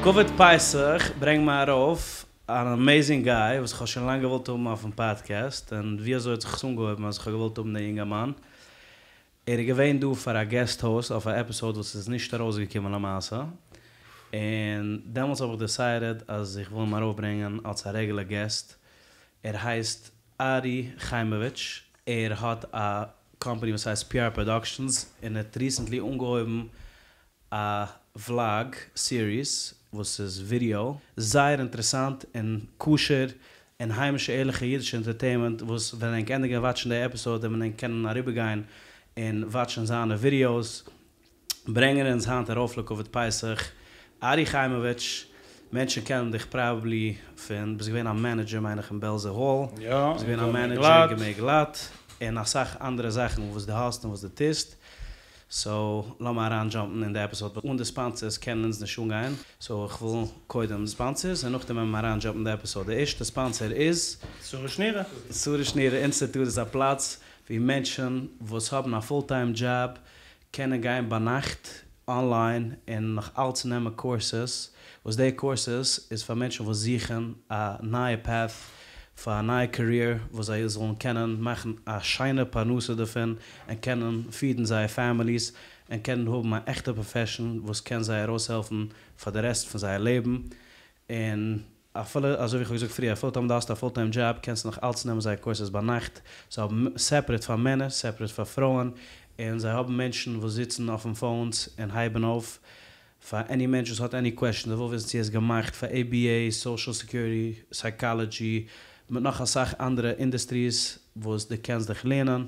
לכבוד פסח ברענג מיר ארויף אן אמעיזינג גיי וואס איך האב שוין לאנג געוואלט האבן אויפן פאדקעסט, און ווי אזוי האט זיך עס אנגעהויבן אז איך האב געוואלט האבן דעם יונגערמאן, ער איז געווען דא פאר א געסט האוסט אויף א עפיסאוד וואס איז נישט ארויסגעקומען למעשה, און דעמאלטס האב איך דעסיידעד אז איך וויל אים ארויפברענגען אלס א רעגולער געסט, ער הייסט ארי חיימאוויטש, ער האט א קאמפאני וואס הייסט PR פראדאקשענס, און ער האט ריסענטלי אנגעהויבן א וולאג סיריס וואס איז ווידיאו, זייער אינטערעסאנט און כשר און היימישע ערליכע אידישע אינטערטעינמענט וואס ווען ענק ענדיגען וואטשן די עפיסאוד וועט מען ענק קענען אריבערגיין און וואטשן זיינע ווידיאוס. ברענגען אונז היינט ארויף לכבוד פסח ארי חיימאוויטש, מענטשן קענען דיך פראבעבלי פון, ביסט געווען א מענעדזשער מיין איך אין בעלזע האל, ביסט געווען א מענעדזשער אין גמי גלאט, און אסאך אנדערע זאכן וואס דו האסט און וואס דו טוסט, סאו לאמיר אריין דזשאמפן אין די עפיסאד, אן די ספאנסערס קענען אונז נישט אנגיין, סאו איך וויל קודם ספאנסערס און נאכדעם וועלן מיר אריין דזשאמפן אין די עפיסאד, די ערשטע ספאנסער איז. שרה שנירער. שרה שנירער אינסטיטוט איז א פלאץ ווי מענטשן וואס האבן א פול טיים דזשאב קענען גיין ביינאכט אנליין און נאך אלץ נעמען קורסעס, וואס די קורסעס איז פאר מענטשן וואס זוכן א נייע פעט פאר א נייע קעריער וואס זיי זאלן קענען מאכן א שיינע פרנסה דערפון און קענען פידן זייער פעמיליס און קענען האבן א עכטע פראפעשן וואס קען זיי ארויסהעלפן פאר די רעסט פון זייער לעבן און אפילו אזוי ווי איך האב געזאגט פריער אפילו טאמער דו האסט א פול טיים דזשאב קענסטו נאך אלץ נעמען זייער קורסעס ביינאכט, זיי האבן סעפערעט פאר מענער סעפערעט פאר פרויען, און זיי האבן מענטשן וואס זיצן אויפן פאונס און הייבן אויף פאר עני מענטש וואס האט עני קוועשאנס ער וויל וויסן צו עס איז געמאכט פאר עי בי עי, סאושעל סעקיוריטי, סייקאלעדזשי, מיט נאך אסאך אנדערע אינדוסטריס וואס דו קענסט דיך לערנען,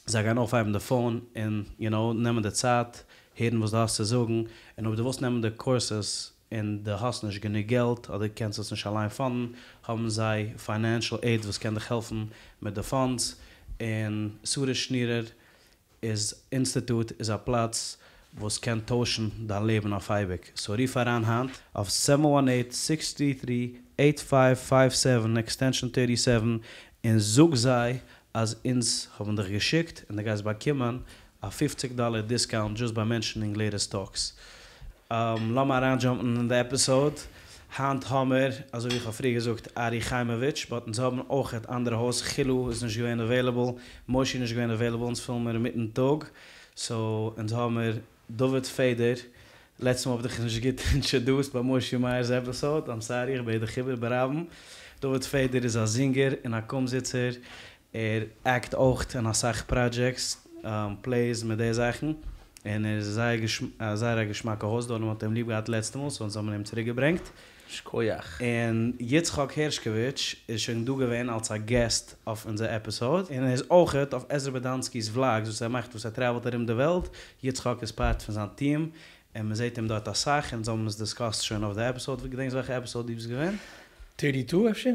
זיי גייען אויפהייבן די פאון און יו נאו נעמען די צייט הערן וואס דו האסט צו זאגן, און אויב דו ווילסט נעמען די קורסעס און דו האסט נישט גענוג געלט אדער קענסט עס נישט אליין פאנדן, האבן זיי פיינענשעל עיד וואס קען דיך העלפן מיט די פאנדס, און שרה שנירער איז אינסטיטוט איז א פלאץ וואס קען טוישן דיין לעבן אויף אייביג, סאו רוף אריין היינט אויף סעווען וואן עיט סיקס טרי טרי עיט פייוו פייוו סעווען עקסטענשאן טערטי סעווען און זאג זיי אז אונז האבן דיך געשיקט און דו גייסט באקומען א פופציג דאלער דיסקאונט דזשאסט ביי מענשענינג לעיטעסט טאלקס. לאמיר אריינדזשאמפן אין די עפיסאוד. היינט האמיר, אזוי ווי איך האב פריער געזאגט, ארי חיימאוויטש, באט אונז האבן אויכעט אנדערע האוסטס, חילו איז נישט געווען עוועילעבל, מושי איז נישט געווען עוועילעבל, אונז פילן מיר אינמיטן טאג, סאו אונז האמיר דוד פעדער, לעצטע מאל האב איך דיך נישט גוט אינטשעדוסט ביי מושי מאיער'ס עפיסאוד, איים סארי, איך בעט דיך איבער ברבים. דוד פעדער איז א זינגער און א קומזיצער, ער עקט אויך אין אסאך פראדזשעקטס, פלעיס מיט די זאכן, און ער איז זייער זייער א געשמאקע האוסט, די עולם האט אים ליב געהאט לעצטע מאל, סאו אונז האבן אים צוריק געברענגט. שכוח. און יצחק הערשקאוויטש איז שוין דא געווען אלס א געסט אויף אונזער עפיסאוד, און ער איז אויכעט אויף עזרא באדאנסקי'ס וולאגס וואס ער מאכט וואס ער טרעוולט ארום די וועלט, יצחק איז פארט פון זיין טיעם, און מען זעט אים דארט אסאך, אונז האבן עס דיסקאסט שוין אויף די עפיסאוד, געדענקסט וועלכע עפיסאוד דו ביסט געווען? טערטי טו אפשר?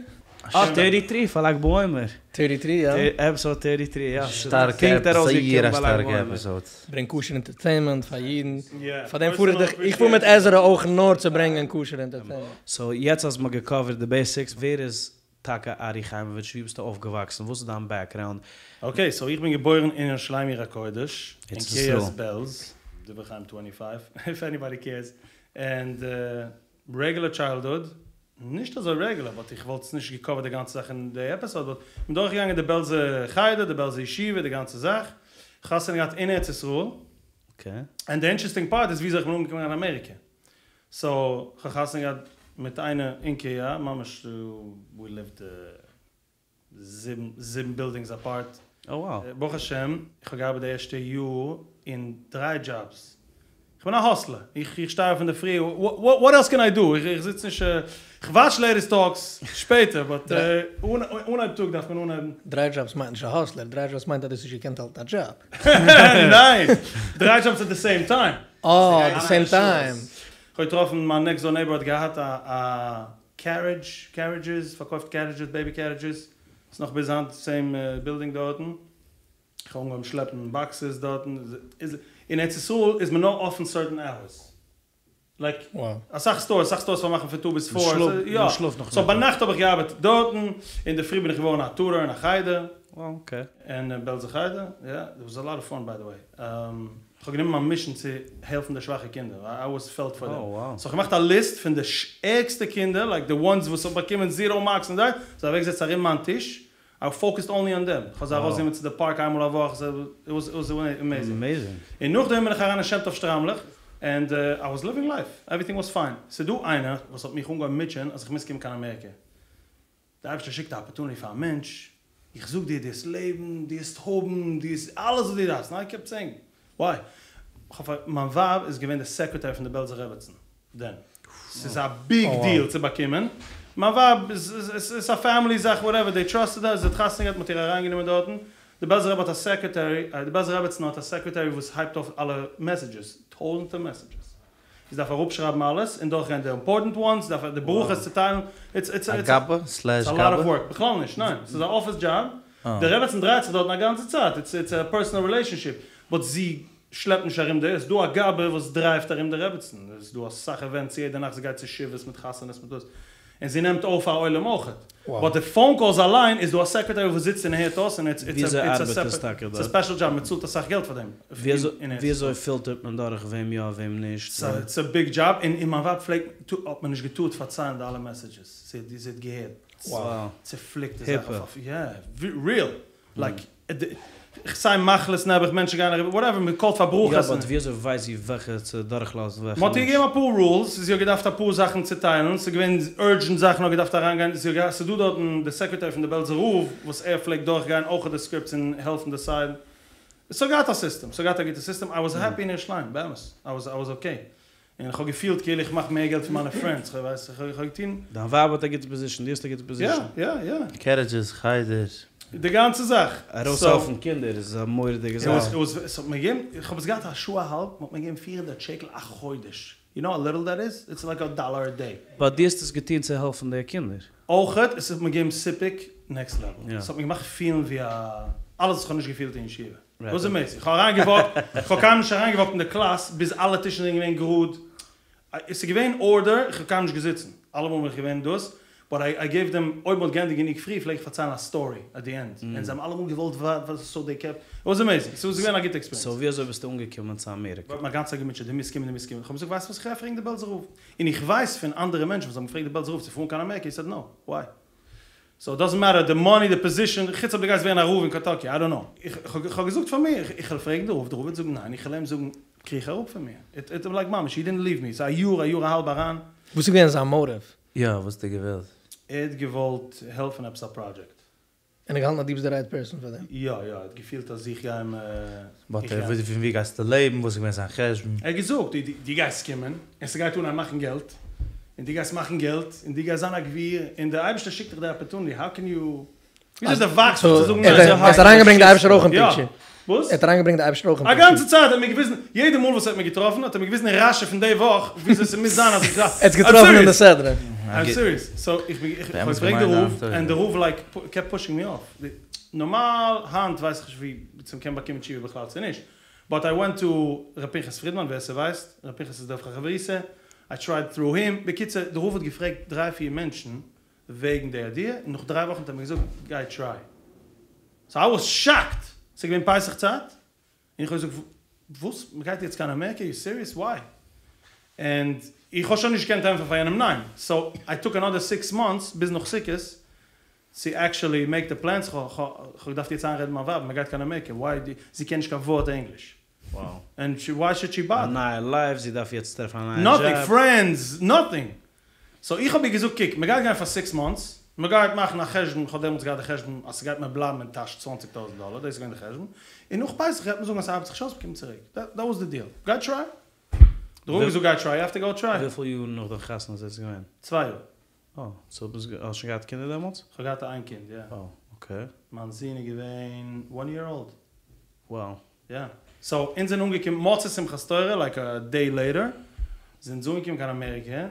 אה, טערטי טרי פאר ל"ג בעומר. טערטי טרי יא. עפיסאוד טערטי טרי יא. שטארקע עפיסאוד, זייער א שטארקע עפיסאוד. ברענג כשר אינטערטעינמענט פאר אידן, פאר דעם פאר איך דיך, איך פאר מיט עזרא אויך נאר צו ברענגען כשר אינטערטעינמענט. סאו יעצט אז מ'האט געקאווערט די בעיסיקס, ווער איז טאקע ארי חיימאוויטש? ווי ביסטו אויפגעוואקסן? וואס איז דיין בעקגראונד? אקעי, סאו איך בין געבוירן אין ירושלים עיר הקודש, אין קרית בעלז, דברי חיים טווענטי פייוו, איף עניבאדי קעירס, ענד רעגולער טשיילדהוד, נישט אזוי רעגולער, באט איך וואלט עס נישט געקאווערט די גאנצע זאך אין די עפיסאד, באט כ'בין דורכגעגאנגען די בעלזע חדר, די בעלזע ישיבה, די גאנצע זאך, חתונה געהאט אין ארץ ישראל, ענד די אינטערעסטינג פארט איז וויאזוי איך בין אנגעקומען קיין אמעריקע, סאו כ'האב חתונה געהאט מיט איינער אין קריה, ממש ווי ליווד זיבן זיבן בילדינגס אפארט, ברוך השם איך האב געארבעט די ערשטע יאר אין דריי דזשאבס, איך בין א האסלער, איך איך שטיי אויף אינדערפרי, וואט עלס קען איי דו, איך זיץ נישט, איך וואטש לעיטעסט טאלקס שפעטער, באט אנהייב טאג דארף מען אנהייבן. דריי דזשאבס מיינט נישט א האסלער, דריי דזשאבס מיינט אז דו האסט נישט געקענט האלטן א דזשאב. ניין! דריי דזשאבס עט די סעים טיים. אה, עט די סעים טיים. כ'האב געטראפן מיין נעקסט דאר נעיבאר האט געהאט א א קערידזש, קערידזשעס, פארקויפט קערידזשעס, בעיבי קערידזשעס, ס'איז נאך ביז היינט די סעים בילדינג דארטן, כ'האב אנגעהויבן שלעפן באקסעס דארטן, אין ארץ ישראל איז מען נאר אפען סערטען אווערס, לייק אסאך סטארס, אסאך סטארס פארמאכן פון טו ביז פאר, יא, סאו ביינאכט האב איך געארבעט דארטן, אינדערפרי בין איך געווארן א טוטאר אין א חדר, אין בעלזע חדר, יא, איט וואס א לאט אוו פאן ביי די וועי. כ'האב גענומען מיין מישן צו העלפן די שוואכע קינדער, איי אלוועיס פעלט פאר דעם, סאו כ'האב געמאכט א ליסט פון די ערגסטע קינדער, לייק די וואנס וואס האבן באקומען זיראו מארקס און זיי, זיי אוועקגעזעצט ארום מיין טיש, איי פאוקעסד אנלי אן דעם, כ'האב זיי ארויסגענומען צו די פארק איינמאל א וואך, איט וואס עמעזינג. און נאכדעם בין איך אריין אין שם טוב שטריימלעך, ענד איי וואס ליווינג לייף, עווריטינג וואס פיין, ס'דא איינער וואס האט מיך אנגעהויבן מוטשען אז איך מוז קומען קיין אמעריקע, דער אייבערשטער שיקט א אפערטוניטי פאר א מענטש, איך זאג דיר, דו וועסט לעבן, דו וועסט האבן, דו וועסט אלעס וואס דו דארפסט, נאו איי קעפט סעינג, וויי? מיין ווייב איז געווען די סעקרעטערי פון די בעלזער רעבעצן דען, ס'איז א ביג דיעל צו באקומען, מיין ווייב איז, ס'איז א פעמילי זאך וואטעווער, דעי טראסטעד הער, זי האט חתונה געהאט, מ'האט איר אריינגענומען דארטן, די בעלזער רבי האט א סעקרעטערי, די בעלזער רעבעצן האט א סעקרעטערי וואס הייבט אויף אלע מעסעדזשעס, טויזענטער מעסעדזשעס. זי דארף אראפשרייבן אלעס און דורכגיין די אימפארטענט וואנס, דארף די ברכות צוטיילן, איטס איטס א גבאי סלעש א לאט אוו ווארק, בכלל נישט, ניין, ס'איז א אפיס דזשאב, די רעבעצן דרייט זיך דארטן א גאנצע צייט, איטס איטס א פערסאנעל רילעישאנשיפ, באט זי שלעפט נישט ארום די, ס'איז דא א גבאי וואס דרייווט ארום די רעבעצן, ס'איז דא אסאך עווענטס יעדע נאכט, זי גייט צו שבעות מיט חתונות מיט דאס, און זי נעמט אויף א עולם אויכעט. באט די פאון קאלס אליין איז דא א סעקרעטערי וואס זיצט און הערט אויס און איטס וויאזוי ארבעט עס טאקע דארט? א ספעשל דזשאב מען צאלט אסאך געלט פאר דעם. וויאזוי פילטערט מען דורך וועם יא וועם נישט? ס'איז א ביג דזשאב און מיין ווייב פלעגט האט מען נישט געטארט פארציילן די אלע מעסעדזשעס זי האט געהערט צופליקטע זאכן אויף יא ריעל לייק סיי מחלות נעבעך מענטשן גייען אריבער וואטעווער מען קאלט פאר ברכות. יא באט וויאזוי ווייסט זי וועלכע צו דורכלאזן וועלכע נישט? מ'האט איר געגעבן אפאר רולס, זי האט געדארפט אפאר זאכן צוטיילן, ס'איז געווען אורדזשענט זאכן האט געדארפט אריינגיין, זי האט געהאט, ס'איז דא דארטן די סעקרעטערי פון די בעלזער רב וואס ער פלעגט דורכגיין אויך די סקריפטס און העלפן דעסיידן, ס'האט געהאט א סיסטעם, ס'האט געהאט א גוטע סיסטעם, איי וואס העפי אין ירושלים, באמת, איי וואס איי וואס אקעי. און איך האב געפילט כאילו איך מאך מער געלט פון מיינע פרענדס, איך ווייס, איך האב געטון. דיין ווייב האט א גוטע פאזישן, דו האסט א גוטע פאזישן. יא, יא, יא. קערידזשעס, חדר. די גאנצע זאך. ארויסהעלפן קינדער איז א מורא'דיגע זאך. עס האט מיר געגעבן, איך האב עס געהאט א שעה א האלב, מען האט מיר געגעבן 400 שקל א חודש, יו נאו האו ליטל דעט איז? איטס לייק א דאלאר א דעי. באט דו האסט עס געטון צו העלפן די קינדער. אויכעט, עס האט מיר געגעבן סיפוק נעקסט לעוועל. עס האט מיר געמאכט פילן ווי א, אלעס וואס איך האב נישט געפילט אין ישיבה. איט וואס עמעיזינג. איך האב אריינגעוואקט, איך האב קיינמאל נישט אריינגעוואקט אין די קלאס ביז אלע טישן זענען געווען גראד, עס איז געווען ארדער, איך האב קיינמאל נישט געזיצן, אלעמאל בין איך געווען דאס, באט איי געיוו דעם, אויב מ'האט געענדיגט גענוג פרי פלעג איך פארציילן א סטארי עט די ענד, און זיי האבן אלעמאל געוואלט ווארטן סאו דעי קעפט, איט וואס עמעיזינג, ס'איז געווען א גוטע עקספיריענס. סאו ווי אזוי ביסטו אנגעקומען צו אמעריקע? מ'האט מיך גאנצע צייט געמוטשעט, דו מוזט קומען, דו מוזט קומען, איך האב געזאגט ווייסט וואס איך גיי פרעגן די בעלזער רב, און איך ווייס פון אנדערע מענטשן וואס האבן געפרעגט די בעלזער רב צו פארן קיין אמעריקע, הי סעד נאו, וויי? סאו איט דאזענט מעטער די מאני די פאזישען, חוץ אויב דו גייסט ווערן א רב אין קענטאקי, איי דאנט נאו. איך האב געזאגט פאר מיר, איך וועל פרעגן די רב, די רב וועט זאגן ניין, איך וועל אים זאגן קריך אראפ פון מיר. איט איט לייק ממש, הי דידנט ליוו מי, ס'איז א יאר, א יאר א האלב אריין. וואס איז געווען זיין מאטיוו? יא, וואס האט ער געוואלט? ער האט געוואלט העלפן עפעס א פראדזשעקט. און ער האט געהאלטן אז דו ביסט די רייט פערסאן פאר דעם? יא יא, ער האט געפילט אז איך גיי אים. באט פון ווי גייסטו לעבן? וואס איז געווען זיין חשבון? ער האט געזאגט, דו גייסט קומען, און ס'גייט אנהייבן מאכן געלט, און דו גייסט מאכן געלט, און דו גייסט זיין א גביר, און דער אייבערשטער שיקט דיך די אפערטוניטי, האו קען יו, וויאזוי דערוואגסטו זיך צו זאגן ניין? ער האט אריינגעברענגט די אייבערשטער אויך אין פיקטשער. וואס? ער האט אריינגעברענגט די אייבערשטער אויך אין א פיקטשער. גאנצע צייט האט ער מיר געוויזן, יעדע מאל וואס ער האט מיר געטראפן האט ער מיר געוויזן אין רשי פון די וואך וויאזוי ס'מוז זיין אז איך ער האט געטראפן אין די סדרה. איים סיריעס, סאו איך בין איך האב געפרעגט די רב, ענד די רב לייק קעפט פושינג מי אףף. נארמאל היינט ווייס איך נישט ווי צו מ'קען באקומען תשובה בכלל צו נישט, באט איי ווענט טו ר' פנחס פרידמאן ווער ס'ווייסט, ר' פנחס איז דער חברותא, איי טרייד טרו הים, בקיצור די רב האט געפרעגט דריי פיר מענטשן וועגן די איידיע, און נאך דריי וואכן האט ער מיר געזאגט גיי טריי. סאו איי וואס שאקט! ס'איז געווען פסח צייט, און איך האב געזאגט וואס? מ'גייט יעצט קיין אמעריקע? יו סיריעס? וויי? און איך האב שוין נישט געקענט ענטפערן פאר יענעם ניין, סאו איי טוק אנאדער סיקס מאנטס ביז נאך סוכות צו עקשעלי מעיק די פלענס, כ'האב געדארפט יעצט איינרעדן מיין ווייב מ'גייט קיין אמעריקע, וויי די, זי קען נישט קיין ווארט ענגליש, ענד וויי שוד שי באדער? א נייע לייף, זי דארף יעצט טרעפן א נייע דזשאב. נאטינג, פרענדס, נאטינג! סאו איך האב איר געזאגט קוק, מ'גייט גיין פאר סיקס מאנטס, מ'גייט מאכן א חשבון, כ'האב דעמאלטס געהאט די חשבון אז ס'גייט מיר בלייבן אין טאש צוואנציג טויזנט דאלער, דאס איז געווען די חשבון, און נאך פסח גייט מען זאגן אז ס'ארבעט זיך נישט אויס מ'קומט צוריק, דעט וואס די דיעל, גיי טריי. די רב האט געזאגט גיי טריי, יו העוו טו גאו טריי. וויפיל יאר נאך די חתונה איז דאס געווען? צוויי יאר. אה, סאו ביסט האסט שוין געהאט קינדער דעמאלטס? כ'האב געהאט איין קינד, יא. אה, אקעי. מיין זון איז געווען וואן יער אולד. וואו. יא. סאו אונז זענען אנגעקומען מוצאי שמחת תורה לייק א דעי לעיטער זענען אונז אנגעקומען קיין אמעריקע,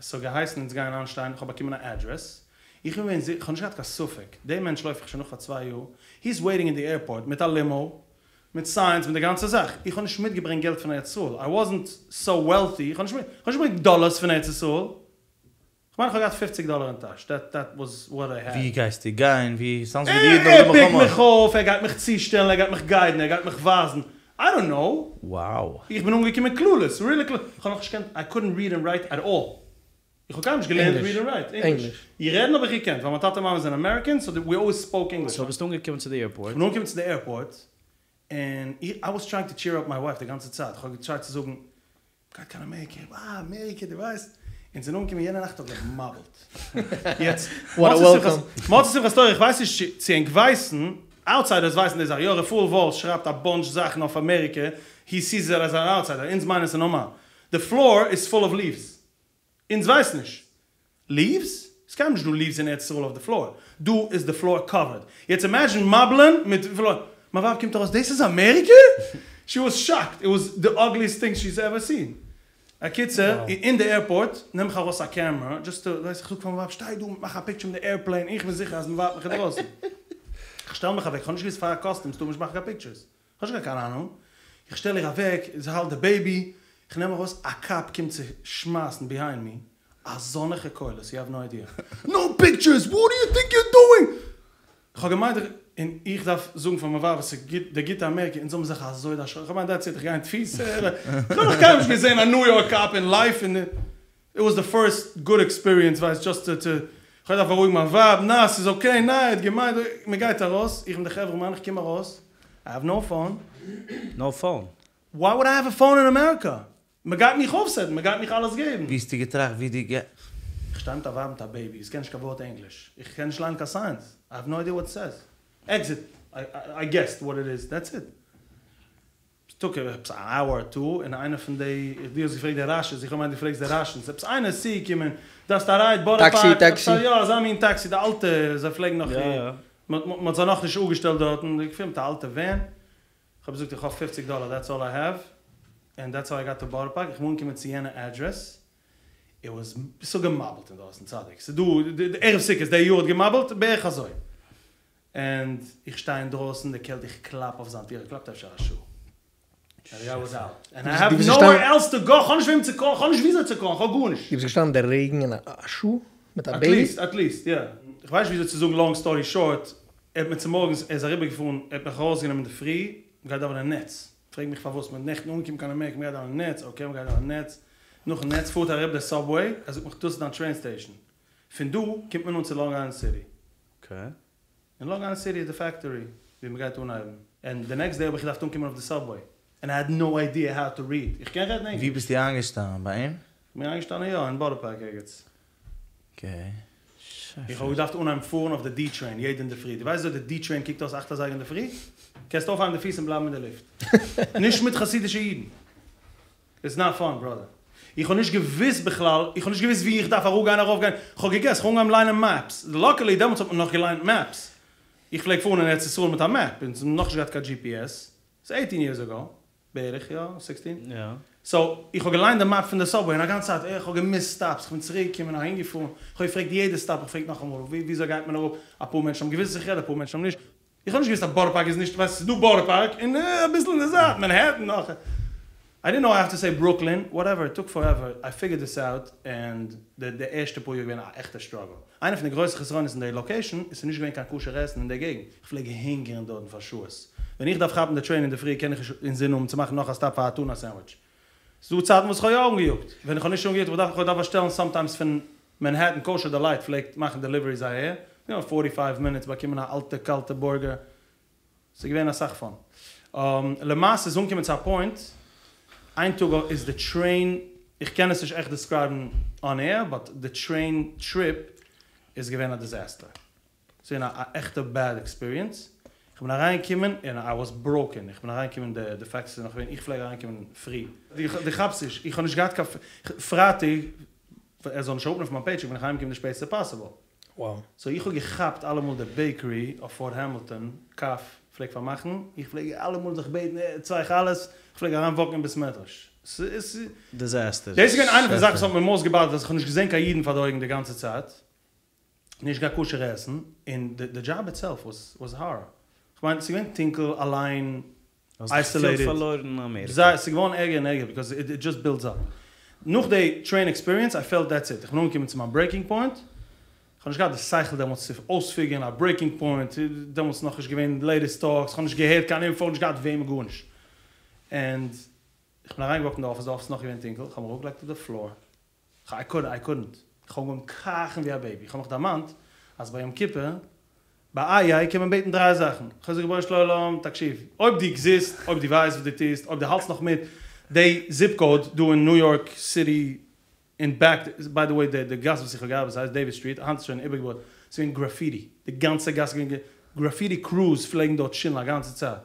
ס'האט געהייסן אונז גייען איינשטיין, כ'האב באקומען א אדרעס, איך בין געווען זיכער, כ'האב נישט געהאט קיין ספק, דעם מענטש לויף איך שוין נאך פאר צוויי יאר, הי איז וועיטינג אין די עירפארט מיט א לימאו, מיט סיינס, מיט די גאנצע זאך, איך האב נישט מיטגעברענגט געלט פון ארץ ישראל, איי וואזענט סאו וועלטי, איך האב נישט געברענגט דאלערס פון ארץ ישראל, כ'מיין כ'האב געהאט פופציג דאלער אין טאש, דעט דעט וואס וואט איי העד. ווי גייסטו גיין? ווי? סאונדס ווי די אידן ער נאך די פיקט מלחמה. מיך אויף, ער גייט מיך צושטעלן, ער גייט מיך גיידן, ער גייט מיך ווייזן. איי דאנט נאו. Wow. איך בין אנגעקומען קלולעס, ריעלי קלולעס, איך האב נאכנישט געקענט, איי קאדנט ריעד ענד רייט עט אלל. איך האב קיינמאל נישט געלערנט ריעד ענד רייט, ענגליש. איך רעדן האב איך געקענט, ווייל מיין טאטע מאמע זענען אמעריקען, סאו ווי אלוועיס ספאוק ענגליש. סאו ביסטו אנגעקומען צו די עירפארט. איך בין אנגעקומען צו די עירפארט, און איי וואס טרייאינג טו טשיר אפ מיי ווייף די גאנצע צייט, איך האב געטרייט צו זאגן, מ'גייט קיין אמעריקע, וואו אמעריקע, דו ווייסט, אונז זענען אנגעקומען יענע נאכט האט געמבולט. יעצט, מוצאי שמחת תורה, איך ווייס נישט צו ענק ווייסן, אוטסיידערס ווייסן די זאך, יא רפאל וואלף שרייבט א באנטש זאכן אויף אמעריקע, הי סיז איט עז אן אוטסיידער, אונז מיינען ס'איז נארמאל. די פלאר איז פול אוו ליווס. אונז ווייסן נישט. ליווס? ס'איז קיינמאל נישט דא ליווס אין ארץ ישראל אויף די פלאר. דא איז די פלאר קאווערד. יעצט אימעדזשין מבול'ן מיט פלאר. מיין ווייב קומט ארויס, דאס איז אמעריקע? שי וואס שאקט. איט וואס די אגליעסט טינג שי'ס עווער סין. הקיצור, אין די עירפארט נעם איך ארויס א קעמרע, דזשאסט טו, ווייסט, איך זאג פאר מיין ווייב, שטיי דא, מאך א פיקטשער מיט די עירפלעין, איך בין זיכער אז מ'ווארט מיך אינדרויסן. איך שטעל מיך אוועק, איך האב נישט געוואוסט פאר קאסטומס טאר מען נישט מאכן קיין פיקטשערס. כ'האב נישט געהאט קיין אהנונג, איך שטעל איר אוועק, זי האלט די בעיבי, איך נעם ארויס, א קאפ קומט צו שמייסן ביהיינד מי, אזאנעכע קולות, יו העוו נאו איידיע, נאו פיקטשערס, וואט דו יו טינק יור דואינג? כ'האב געמיינט איך, און איך דארף זאגן פאר מיין ווייב אז ס'איז גוט, די גוטע אמעריקע, אונז האבן זיך אזוי דערשראקן, כ'האב געמיינט דעטס איט, איך גיי אין תפיסה, כ'האב נאך קיינמאל נישט געזען א ניו יארק קאפ אין לייף, און איט וואס די פירסט גוד עקספיריענס ווייסט דזשאסט טו טו כ'האב געדארפט בארואיגן מיין ווייב נא ס'איז אקעי נא ער האט געמיינט מ'גייט ארויס איך מיט די חברה מאן איך קום ארויס איי האוו נאו פאון. נאו פאון? וויי וואלד איי האוו א פאון אין אמעריקא? מ'גייט מיך אויפסעטן מ'גייט מיך אלעס געבן. ווי האסטו געטראכט ווי דו גיי. איך שטיי מיט א ווייב מיט א בעיבי איך קען נישט קיין ווארט ענגליש איך קען נישט ליינען קיין סיינס איי האוו נאו איידיע וואט איט סעיז עקזיט איי געסד וואט איט איז דעטס איט. ס'טוק עפעס אן אווער אר טו, און איינער פון די, דו האסט געפרעגט די ראשענס, איך האב געמיינט דו פרעגסט די ראשענס, עפעס איינער איז צוגעקומען, דארפסט א רייד, בארא פארק, עפעס א, יא אזא מין טעקסי, די אלטע, זיי פלעגן נאך, מ'האט זיי נאכנישט אפגעשטעלט דארטן, געפארן מיט א אלטע ווען, איך האב געזאגט איך האב פופציג דאלער דעטס אלל איי העוו, ענד דעטס האו איי גאט טו בארא פארק, איך בין אנגעקומען צו יענע אדרעס, איט וואס ס'האט געמבולט אינדרויסן, צדיק, ס'דא, ערב סוכות די יאר האט געמבולט בערך אזוי. און איך שטיי אינדרויסן די קעלט איך קלאפ אויף זיין טיר איך קלאפ אפשר א שעה ענד די גיי וואס אוט ענד איי העוו נאו ווער עלס טו גאו כ'האב נישט וועם צו קאלן כ'האב נישט וויאזוי צו קאלן כ'האב גארנישט. דו ביסט געשטאנען אין די רעגן אין א שעה מיט א בעיבי? עטליעסט עטליעסט יא. כ'ווייס נישט וויאזוי צו זאגן לאנג סטארי שארט ער האט מיר צומארגנס ער איז אריבערגעפארן ער האט מיך ארויסגענומען אינדערפרי מ'גייט דאווענען נץ פרעג מיך פארוואס מ'איז נעכטן אנגעקומען קיין אמעריקע מ'גייט דאווענען נץ אקעי מ'גייט דאווענען נץ נאכן נץ פארט ער אריבער די סאבוועי ער זאגט מיך דאס איז דיין טרעין סטעישן פון דא קומט מען אן צו לאנג איילענד סיטי. אקעי. אין לאנג איילענד סיטי איז די פעקטארי ווי מ'גייט אנהייבן, ענד די נעקסט דעי האב איך געדארפט אנקומען אויף די סאבוועי, ענד איי העד נאו איידיע האו טו ריעד, איך קען רעדן ענגליש. ווי ביסטו איינגעשטאנען? ביי אים? כ'בין איינגעשטאנען יא, אין בארא פארק ערגעץ. אקעי. איך האב געדארפט אנהייבן פארן אויף די די טרעין יעדע אינדערפרי, דו ווייסט וויאזוי די די טרעין קוקט אויס אכט אזייגער אינדערפרי? קענסט אויפהייבן די פיס און בלייבן אין די לופט. נישט מיט חסידישע אידן. איטס נאט פאן בראדער. איך האב נישט געוואוסט בכלל, איך האב נישט געוואוסט ווי איך דארף אראפגיין ארויפגיין, איך האב געגעסט, איך האב אנגעהויבן ליינען מעפס, לאקעלי דעמאלטס האט מען נאך געליינט מעפס, איך פלעג פארן אין ארץ ישראל מיט א מעפ, אונז האבן נאכנישט געהאט קיין דזשי פי עס, ס'איז עיטין יערס אגאו, בערך יא, סיקסטין, סאו איך האב געליינט די מעפ פון די סאבוועי און א גאנצע צייט, איך האב געמיסט סטאפס, איך בין צוריק געקומען אהין געפארן, איך האב געפרעגט יעדע סטאפ, איך פרעג נאכאמאל וויאזוי גייט מען אראפ, אפאר מענטשן האבן געוואוסט וואס איך רעד, אפאר מענטשן האבן נישט. איך האב נישט געוואוסט אז בארא פארק איז נישט, ווייסט ס'איז דא בארא פארק און אביסל אין די זייט מענהעטן נאך, איי דידנט נאו איי האוו טו סעי ברוקלין, וואטעווער, איט טוק פארעווער, איי פיגערד דיס אוט, ענד די די ערשטע פאר יאר איז געווען א עכטע סטראגל, איינע פון די גרויסע חסרונות אין די לאקעישן איז ס'איז נישט געווען קיין כשר עסן אין די געגנט, איך פלעג הונגערן דארטן פאר שעות, ווען איך דארף כאפן די טרעין אינדערפרי קען איך נישט אינזין האבן צו מאכן נאך א סטאפ פאר א טונא סענדוויטש, ס'איז דא צייטן וואס איך האב יא אנגעיאגט, ווען איך האב נישט אנגעיאגט, איך האב געדארפט באשטעלן סאמטיימס פון מענהעטן קאושער דעלייט פלעגט מאכן דעליוועריס אהער, יו נאו, פארטי פייוו מינוטס באקומען א אלטע קאלטע בורגער, ס'איז געווען אסאך פאן. למעשה איז אנגעקומען צו א פוינט, איין טאג איז די טרעין, איך קען עס נישט עכט דעסקרייבן אן עיר, באט די טרעין טריפ איז געווען א דיזעסטער. ס'איז געווען א עכטע בעד עקספיריענס, איך בין אריינגעקומען און איי וואס בראוקען, איך בין אריינגעקומען די די פעקטס איז נאך געווען, איך פלעג אריינקומען פרי, דו כאפסט נישט, איך האב נישט געהאט קיין פרייטאג ער זאל נישט אראפנעמען פון מיין פעיטשעק בין איך אהיימגעקומען די שפעטסטע פאסיבל, סאו איך האב געכאפט אלעמאל די בעיקערי אויף פארט העמילטאן קאף פלעגט פארמאכן, איך פלעג אלעמאל זיך בעטן צוויי חלות, איך פלעג אריין וואקן אין בית מדרש, ס'איז. דיזעסטער. דאס איז געווען איינע פון די זאכן וואס האט מיר מאוסט געבאדערט אז איך האב נישט געזען קיין אידן פאר די אויגן די גאנצע צייט. נישט קיין כשר עסן, און די דזשאב איטסעלף וואס וואס הארער. כ'מיין ס'איז געווען טונקל, אליין, אייסאלעיטעד. פארלוירן אין אמעריקע. זייער, ס'איז געווארן ערגער און ערגער ביקאוז איט דזשאסט בילדס אפ. נאך די טרעין עקספיריענס איי פעלט דעטס איט, איך בין אנגעקומען צו מיין ברעיקינג פוינט, כ'האב נישט געהאט די שכל דעמאלטס צו אויספיגערן א ברעיקינג פוינט, דעמאלטס נאכנישט געווען לעיטעסט טאלקס, כ'האב נישט געהערט קיין אינפאו, נישט געהאט וועמען גארנישט. ענד איך בין אריינגעוואקט אין די אפיס, די אפיס איז נאך געווען טונקל, איך האב מיך אראפגעלייגט אויף די פלאר, איי קאדנט, איי קאדנט, איך האב אנגעהויבן קראכן ווי א בעיבי, איך האב מיך דערמאנט אז ביי יום כיפור, ביי איה קען מען בעטן דריי זאכן, איך האב געזאגט רבונו של עולם, תקשיב, אויב דו עקזיסט, אויב דו ווייסט וואס דו טוסט, אויב דו האלטסט נאך מיט די זיפ קאוד דא אין ניו יארק סיטי, אין בעק, ביי די וועי די גאס וואס איך האב געארבעט ס'הייסט דעיוויס סטריט, היינט איז שוין איבערגעבויט, ס'איז געווען גראפיטי, די גאנצע גאס איז געווען גראפיטי קרוס פלעגן דארט טשילן א גאנצע צייט,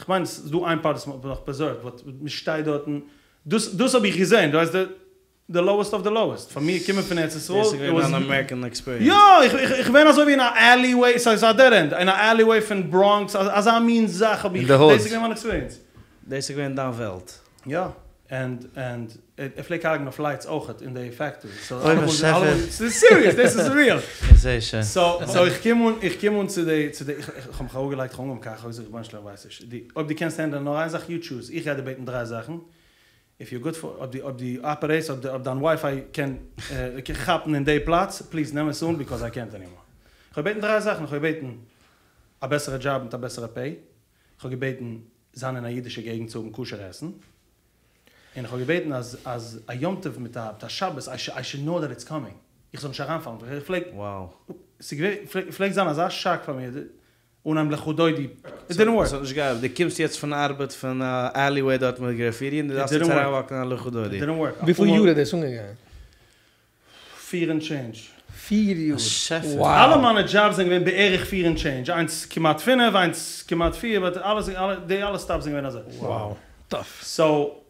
כ'מיין ס'איז דא איין פארט וואס מ'האט נאך פרעזערווד באט מ'שטייט דארטן, דאס דאס האב איך געזען, דו ווייסט די די לאועסט אוו די לאועסט, פאר מיר קומען פון ארץ ישראל, דאס איז געווען אן אמעריקען עקספיריענס. יא, איך איך איך בין אזוי ווי אין א עלי וועי, ס'איז א דעד ענד, אין א עלי וועי פון בראנקס, אזא מין זאך האב איך, דאס איז געווען מיין עקספיריענס. דאס איז געווען דיין וועלט. יא, ענד ענד ער פלעגט הרג'נען אויף לייטס אויכעט אין די פעקטארי, סאו אוי באשעפער. ס'איז סיריעס, דאס איז ריעל. איך זעה שוין. סאו סאו איך קום אן, איך קום אן צו די צו די, איך האב מיך אראפגעלייגט, איך האב אנגעהויבן קראכן, איך האב געזאגט רבונו של עולם ווייס נישט, די אויב דו קענסט הענדלען נאר איין זאך יו טשוז, איך גיי דיר בעטן דריי זאכן, איף יור גוד פאר, אויב די אויב די אפערעיטסט, אויב אויב דיין ווייפיי קען כאפן אין די פלאץ, פליז נעם עס אן ביקאוז איי קענט ענימאר. איך האב געבעטן דריי זאכן, איך האב געבעטן א בעסערע דזשאב מיט א בעסערע פעי, איך האב געבעטן זיין אין א אידישע געגנט צו האבן כשר עסן, און איך האב געבעטן אז אז א יום טוב מיט א מיט א שבת איי שוד נאו דעט איטס קאמינג, איך זאל נישט אריינפאלן, איך פלעג, ס'איז געווען, פלעגט זיין אזא שאק פאר מיר, אנהייבן לכה דודי, איט דידנט ווארק. ס'האט נישט געארבעט, דו קומסט יעצט פון ארבעט פון א עליוועי דארט מיט גרעפיטי און דו דארפסט יעצט אריינוואקן אין א לכה דודי. איט דידנט ווארק. וויפיל יאר איז דאס אנגעגאנגען? פיר און טשעינדזש. פיר יאר? באשעפער. אלע מיינע דזשאבס זענען געווען בערך פיר און טשעינדזש, איינס כמעט פינף, איינס כמעט פיר, באט אלעס, די אלע סטאפס זענען געווען אזוי. וואו, טאף. סאו,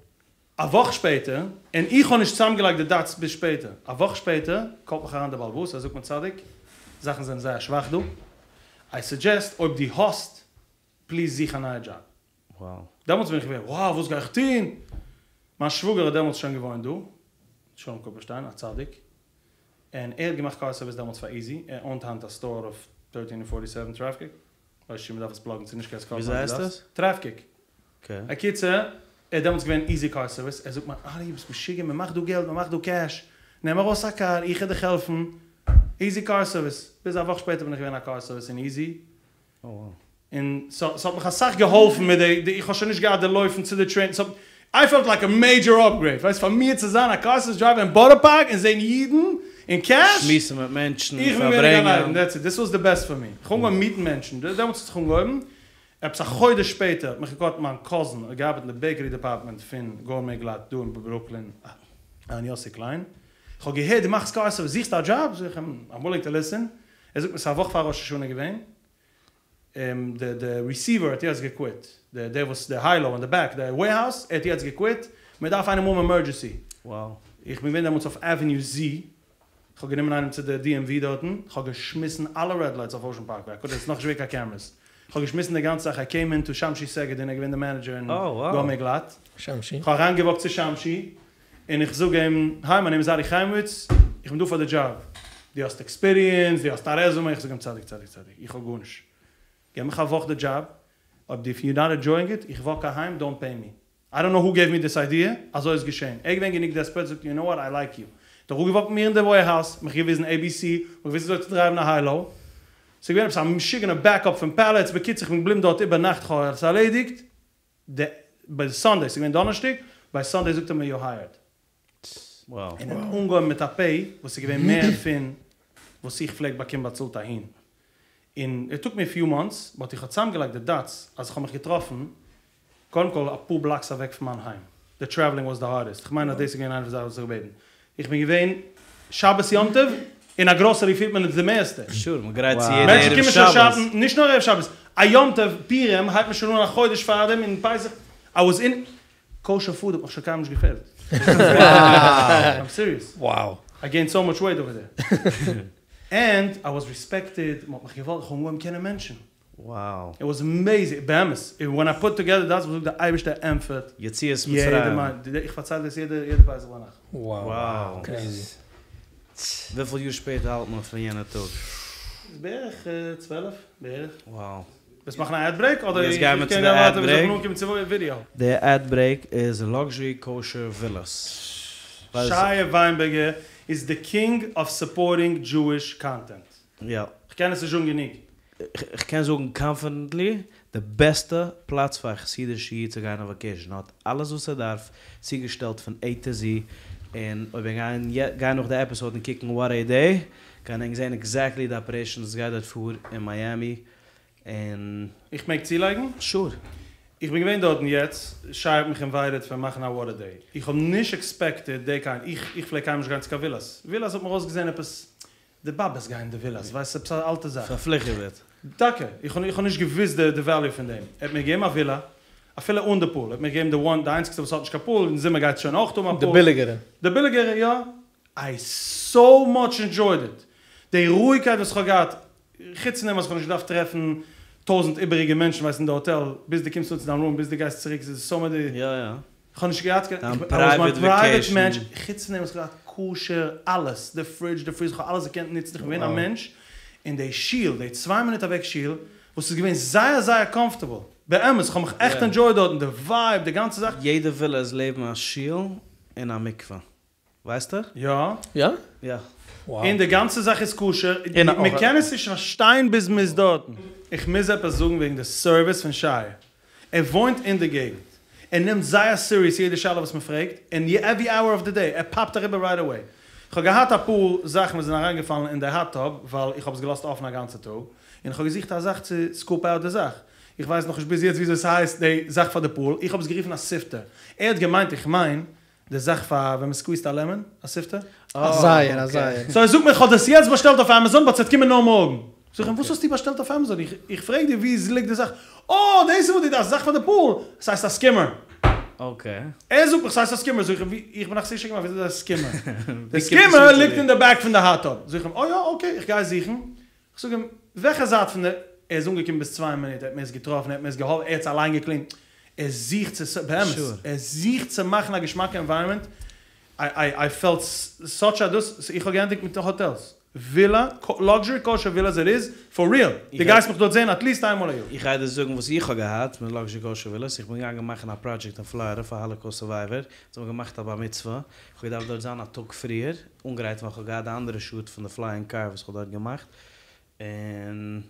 א וואך שפעטער, און איך האב נישט צוזאמגעלייגט די דאטס ביז שפעטער, א וואך שפעטער קאלט מיך אריין דער בעל הבית, ער זאגט מיר צדיק, זאכן זענען זייער שוואך דא, איי סודזשעסט אויב דו האסט, פליז זוך א נייע דזשאב. דעמאלטס בין איך געווען, וואו, וואס גיי איך טון? מיין שוואגער האט דעמאלטס שוין געוואוינט דא, שלום קופערשטיין, א צדיק, און ער האט געמאכט קאר סערוויס דעמאלטס פאר איזי, ער אונט היינט א סטאר אויף טערטין און פארטי סעווען טרעפקיק, ווייס נישט צו מ'דארף עס פלאגן צו נישט קענסט קאלן וויאזוי הייסט עס? טרעפקיק. הקיצור, ער איז דעמאלטס געווען איזי קאר סערוויס, ער זאגט מיר, ארי ביסט משוגע, מ'מאכט דא געלט, מ'מאכט דא קעש, נעם ארויס א קאר, איך וועל דיך העלפן, איזי קאר סערוויס, ביז א וואך שפעטער בין איך געווען א קאר סערוויס אין איזי, און ס'האט מיך אסאך געהאלפן מיט די, איך האב שוין נישט געהאט די לויפן צו די טרעין, ס'האט, איי פעלט לייק א מעידזשער אפגרעיד, ווייסט פאר מיר צו זיין א קאר סערוויס דרייווער אין בארא פארק און זען אידן און קעש, שמועסן מיט מענטשן, איך בין געווען אין גן עדן, פארברענגען. דעטס איט, דיס וואס די בעסט פאר מיר, איך האב אנגעהויבן מיטן מענטשן, דעמאלטס האט זיך אנגעהויבן, עפעס א חודש שפעטער האט מיך געקאלט מיין קאזין, ער האט געארבעט אין די בעקערי דעפארטמענט פון גארמעי גלאט דא אין ברוקלין, אהרן יוסי קליין, איך האב געהערט דו מאכסט קאר סערוויס, זוכסט א דזשאב? זאג איך אים, איים ווילינג טו ליסען, ער זאגט מיר ס'איז א וואך פאר ראש השנה געווען, די די ריסיווער האט יעצט געקוויט, די דער וואס די היי לאו אין די בעק, די וועירהאוז, ער האט יעצט געקוויט, מען דארף איינעם האבן עמערדזשענסי. איך בין געווען דעמאלטס אויף עוועניו זי, איך האב גענומען איינעם צו די DMV דארטן, איך האב געשמיסן אלע רעד לייטס אויף אושען פארקוועי, איי קוד, עס איז נאכנישט געווען קיין קעמערעס, איך האב געשמיסן די גאנצע זאך, איי קעים אין טו שמשי סעגעדין, ער איז געווען די מענעדזשער אין גארמעי גלאט, איך האב אריינגעוואקט צו שמשי, און איך זאג אים, היי מיי נעים איז ארי חיימאוויץ, איך בין דא פאר די דזשאב, דו האסט עקספיריענס, דו האסט א רעזומע, איך זאג אים צדיק צדיק צדיק, איך האב גארנישט, געב מיך א וואך די דזשאב, אויב דו איף יור נאט ענדזשויאינג איט, איך וואק אהיים, דאונט פעי מי. איי דאנט נאו הו געיוו מי דיס איידיע, אזוי איז געשען, ער איז געווען גענוג דעספערט, זאגט יו נאו וואט, איי לייק יו, האט ער אראפגעוואקט מיט מיר אין די וועירהאוז, מיך געוויזן עי בי סי, מיך געוויזן וויאזוי צו דרייוון א היי לאו, ס'איז געווען עפעס א משוגענע בעק אפ פון פעלעטס, בקיצור איך בין געבליבן דארט איבער נאכט, כ'האב עס ערלעדיגט, די ביי סאנדעי, ס'איז געווען דאנערשטאג, ביי סאנדעי זאגט ער מיר יור הייערד. Wow. און ער האט אנגעהויבן מיט א פעי וואס איז געווען מער פון וואס איך פלעג באקומען באצאלט אהין. און איט טוק מי א פיו מאנטס, באט איך האב צוזאמגעלייגט די דאטס אז איך האב מיך געטראפן קודם כל אפאר בלאקס אוועק פון מיין היים. די טרעוולינג וואס די הארדעסט. כ'מיין אז דאס איז געווען איינע פון די זאכן וואס איך האב געבעטן. איך בין געווען שבת יום טוב אין א גראסערי פירט מען עס די מערסטע. שור, מ'גרייט צו יעדע מענטשן ערב קומען שוין שבת. שאפן, נישט נאר ערב שבת, א יום טוב, פורים הייבט מען שוין אן א חודש פארדעם און פסח, איי וואס אין, קאושער פוד האט מיך שוין קיינמאל נישט געפעלט. איים סיריעס. וואו. איי געינד סאו מאטש וועיט אווער דער. ענד איי וואס ריספעקטעד, מ'האט מיך געוואלט, איך האב אנגעהויבן קענען מענטשן. וואו. איט וואס עמעיזינג, באמת, ווען איי פוט טוגעדער דאטס וואס די אייבערשטער ענטפערט יציאת יעדע מצרים. איך פארצייל דאס יעדע יעדע פסח ביינאכט. וואו. קרעיזי. וויפיל יאר שפעטער האלט מען פון יענע טאג? איז בערך 12 בערך. וואו. ווילסט מאכן א עד ברעיק אדער יעצט גייען מיר איך צו קען די גיין עד ווייטער ביז איך ברעיק. בין אנגעקומען צו ווידיאו? די עד ברעיק איז לאקזשערי קאושער ווילאס. שייע וויינבערגער איז די קינג אוו סופארטינג דזשואיש קאנטענט. יא. כ'קען עס נישט זאגן גענוג. איך קען זאגן קאנפידענטלי. די בעסטע פלאץ פאר א חסידישע איד צו גיין אויף וואקעישן, האט אלעס וואס ער דארף, צוגעשטעלט פון עי טו זי, און אויב ענק גייען גיין נאך די עפיסאוד און קוקן וואט עי דעי, גייען ענק זעהן עקזעקטלי די אפערעישאן וואס גייט דארט פאר אין מיאמי, און. איך מעג צולייגן? שור. איך בין געווען דארטן יעצט, שי האט מיך אינווייטעד פאר מאכן א וואט א דעי, איך האב נישט עקספעקטעד די קיינד, איך איך פלעג קיינמאל נישט גיין צו קיין ווילאס, ווילאס האט מיר אויסגעזען עפעס, די באבעס גייען אין די ווילאס, ווייסט עפעס א אלטע זאך. פארפליכעוועט. טאקע, איך האב איך האב נישט געוואוסט די די וועליו פון דעם, ער האט מיר געגעבן א ווילא, אפילו אן די פול, ער האט מיר געגעבן די וואן, די איינציגסטע וואס האט נישט קיין פול, אין זומער גייט עס שוין אויך האבן א די פול. ביליגערע. די ביליגערע יא, איי סאו מאטש ענדזשויד איט, די רואיגקייט וואס איך האב געהאט, חוץ פון דעם אז איך האב נישט געדארפט טרעפן טויזענט איבעריגע מענטשן ווייסט אין די האטעל, ביז דו קומסט אן צו דיין רום, ביז דו גייסט צוריק, ס'איז סאו מעני. יא יא. איך האב נישט געהאט קיין, דיין איך בין, איי וואס מיין פרייוועט פרייוועט וועקעישן. מענטש, חוץ פון דעם וואס איך האב געהאט כשר אלעס, די פרידזש, די פריזער, איך האב אלעס געקענט נוצן, איך בין געווען א מענטש, און די שול, די צוויי מינוט אוועק שול, וואס איז געווען זייער זייער קאמפארטעבל, באמת, איך האב מיך עכט ענדזשויד דארטן, די ווייב, די גאנצע זאך. יעדע ווילא איז לעבן א שול און א מקווה. ווייסטו? יא. יא? יא. און די גאנצע זאך איז כשר, מען קען עס נישט פארשטיין ביז מען איז דארטן. איך מוז עפעס זאגן וועגן די סערוויס פון שי, ער וואוינט אין די געגנט, ער נעמט זייער סיריעס יעדע שאלה וואס מען פרעגט, און עווערי אוער אוו די דעי, ער פאפט אריבער רייט עוועי. איך האב געהאט אפאר זאכן וואס זענען אריינגעפאלן אין די האט טאב ווייל איך האב עס געלאזט אפן א גאנצע טאג, און איך האב געזוכט א זאך צו סקופ אוט די זאך. איך ווייס נאכנישט ביז יעצט וויאזוי ס'הייסט די זאך פאר די פול, איך האב עס גערופן א סיפטער, ער האט געמיינט איך מיין די זאך פאר ווען מ'סקוויזט א לעמאן, א סיפטער? א זייער, א זייער. סאו ער זאגט מיר כ'האב דאס יעצט באשטעלט אויף עמעזאן באט ס'וועט קומען נאר מארגן. זאג איך אים וואס האסטו באשטעלט אויף עמעזאן? איך פרעג דיר וואו ליגט די זאך? אה דאס איז וואס דו דארפסט, די זאך פאר די פול, ס'הייסט א סקימער. אקעי. ער זאגט מיך ס'הייסט א סקימער, זאג איך אים ווי, איך בין א חסידישע אינגערמאן ווי איז דאס א סקימער? די סקימער ליגט אין די בעק פון די האט טאב. זאג איך אים אה יא אקעי איך גיי זוכן. כ'זאג אים, וועלכע זייט פון די, ער איז אנגעקומען ביז צוויי מינוט, ער האט מיר עס געטראפן, ער האט מיר עס געהאלפן, ער האט עס אליין געקלינט, ער זוכט צו, באמת, ער זוכט צו מאכן א געשמאקע ענווייראמענט, איי איי פעלט סאטש א דאס, איך האב געענדיגט מיט האטעלס, ווילא, לאקזשערי קאושער ווילאס איט איז, פאר ריעל, דו גייסט מיך דארט זען אטליסט איינמאל א יאר. איך גיי דיר זאגן וואס איך האב געהאט מיט לאקזשערי קאושער ווילאס, איך בין געגאנגען מאכן א פראדזשעקט אין פלארידע פאר האלאקאוסט סורווייווער, זיי האבן געמאכט א בר מצוה, איך האב געדארפט דארט זיין א טאג פריער, אנגרייטן ווייל כ'האב געהאט די אנדערע שאט פון די פלייאינג קאר וואס כ'האב דארט געמאכט, און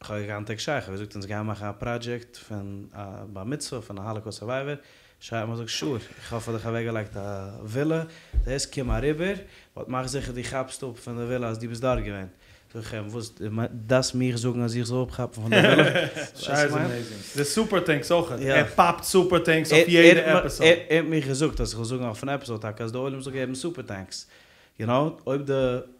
כ'האב געקאנטעקט שי, כ'האב געזאגט אונז גייען מאכן א פראדזשעקט פון א בר מצוה פון א האלאקאוסט סורווייווער, שי האט מיר געזאגט שור, איך האב פאר דיך אוועקגעלייגט א ווילע, דאס קום אריבער, באט מאך זיכער דו כאפסט אפ פון די ווילע אז דו ביסט דארט געווען. זאג איך אים, וואס, דארפסט מיך זאגן אז איך זאל אפכאפן פון די ווילע? שי איז עמעיזינג. די סופער טענקס אויכעט. ער פאפט סופער טענקס אויף יעדע עפיסאד. ער האט מיך געזאגט אז איך זאל זאגן אויפן עפיסאד טאקע אז די עולם זאל געבן סופער טענקס. יו נאו, אויב די,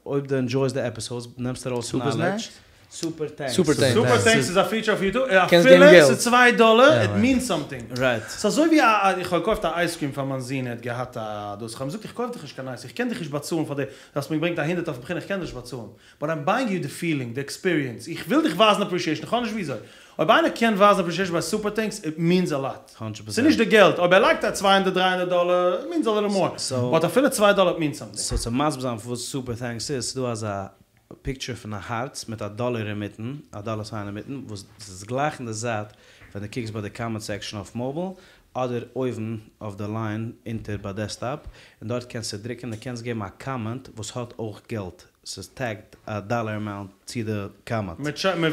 אויב די ענדזשויסט די עפיסאדס, נעמסט ארויס נאלעדזש. סופער טענקס. סופער טענקס. סופער טענקס איז א פיטשער אויף יוטוב, אפילו ס'איז צוויי דאלער, איט מינס סאמטינג. רייט. ס'איז אזוי ווי א, איך האב געקויפט א אייזקרים פאר מיין זון, ער האט געהאט א דאס, איך האב אים געזאגט איך קויף דיך נישט קיין אייז, איך קען דיך נישט באצאלן פאר די, דו האסט מיר געברענגט א הונדערט אויפן בחינה, איך קען דיר נישט באצאלן, באט איים בייאינג יו די פילינג, די עקספיריענס, איך וויל דיך ווייזן אפרישיעישן, איך האב נישט וויאזוי. אויב איינער קען ווייזן אפרישיעישן ביי סופער טענקס, איט מינס א לאט. ס'איז נישט די געלט, אויב ער לייגט א צוויי הונדערט דריי הונדערט דאלער, איט מינס א ליטל מאר, באט אפילו צוויי דאלער איט מינס סאמטינג. סאו צו מסביר זיין וואס סופער טענקס איז, ס'איז דא אזא פיקטשער פון א הארץ מיט א דאלער אינמיטן, א דאלער סיין אינמיטן, וואס ס'איז גלייך אין די זייט ווען דו קוקסט ביי די קאמענט סעקשאן אויף מאביל, אדער אויבן אויף די ליין אונטער ביי דעסקטאפ, און דארט קענסטו דרוקן און קענסט געבן א קאמענט וואס האט אויך געלט, ס'איז טעגד א דאלער אמאונט צו די קאמענט.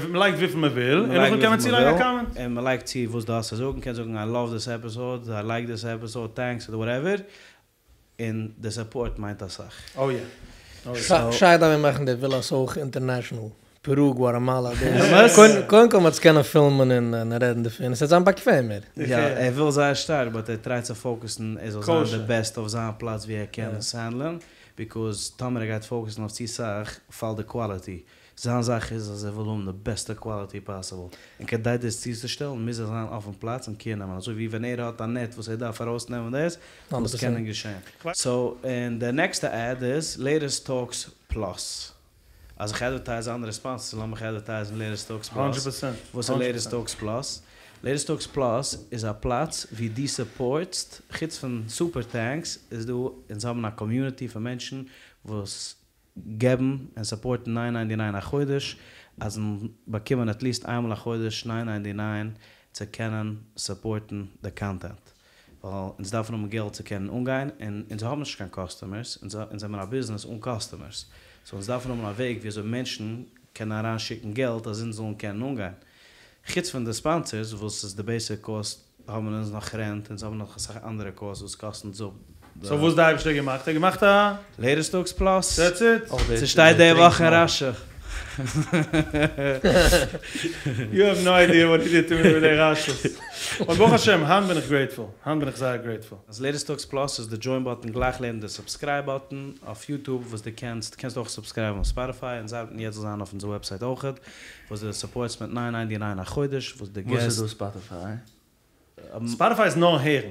מ'לייגט וויפיל מ'וויל, און נאכדעם קען מען צולייגן א קאמענט. און מ'לייגט צו וואס דו האסט צו זאגן, קענסט זאגן איי לאוו דיס עפיסאד, איי לייק דיס עפיסאד, טענקס, אדער וואטעווער, און די סופארט מיינט אסאך. אוי יא. שי דארף מען מאכן די ווילאס אויך אינטערנעשאנעל, פערו, גואטעמאלא, דאס, קודם כל מ'וועט עס קענען פילמען און רעדן דערפון, עס וועט זיין באקוועמער. יא, ער וויל זייער שטארק, באט ער טרייט צו פאוקעסן ער זאל זיין די בעסט אויף זיין פלאץ ווי ער קען עס הענדלען, ביקאוז טאמער ער גייט פאוקעסן אויף צו סאך פאלט די קוואליטי, זיין זאך איז אז ער וויל האבן די בעסטע קוואליטי פאסיבל, און כדי דאס צוצושטעלן מוז ער זיין אויפן פלאץ און קעיר נעמען, אזוי ווי ווען ער האט א נעט וואס ער דארף ארויסנעמען דאס, זאל עס קענען געשען. סאו, און די נעקסטע עד איז לעיטעסט טאלקס פלאס. אז איך אדווערטייז אנדערע ספאנסערס לאמיך אדווערטייזן לעיטעסט טאלקס פלאס. וואס איז לעיטעסט טאלקס פלאס? לעיטעסט טאלקס פלאס איז א פלאץ ווי דו סופארטסט, חוץ פון סופער טענקס איז דא, אונז האבן א קאמיוניטי פון מענטשן וואס געבן און סופארטן ניין ניינטי ניין א חודש, אז אונז באקומען עטליסט איינמאל א חודש ניין ניינטי ניין צו קענען סופארטן די קאנטענט, ווייל אונז דארפן האבן געלט צו קענען אנגיין, און אונז האבן נישט קיין קאסטומערס, אונז זעמיר א ביזנעס אן קאסטומערס, סאו אונז דארפן האבן א וועג ווי אזוי מענטשן קענען אריין שיקן געלט אז אונז זאלן קענען אנגיין. חוץ פון די ספאנסערס וואס איז די בעיסיק קאסט האבן אונז נאך רענט אונז האבן נאך אסאך אנדערע קאסט וואס קאסטן אונז אפ די. סאו וואס די אייבערשטער געמאכט? ער האט געמאכט א. לעיטעסט טאלקס פלאס. דעטס איט. ס'שטייט די וואך אין רש"י. יו העוו נאו איידיע וואט הי דיד טו מי מיט די רש"י'ס. אבער ברוך השם היינט בין איך גרעיטפול. היינט בין איך זייער גרעיטפול. אז לעיטעסט טאלקס פלאס איז די דזשוין באטטען גלייך לעבן די סובסקרייב באטטען אויף יוטוב וואס דו קענסט קענסט אויך סובסקרייבן אויף ספאטיפיי אונז ארבעטן יעצט זאל זיין אויף אונזער וועבסייט אויכעט וואס דו סופארטסט מיט ניין ניינטי ניין א חודש וואס דו וואס איז דאס ספאטיפיי? ספאטיפיי איז נאר הערן.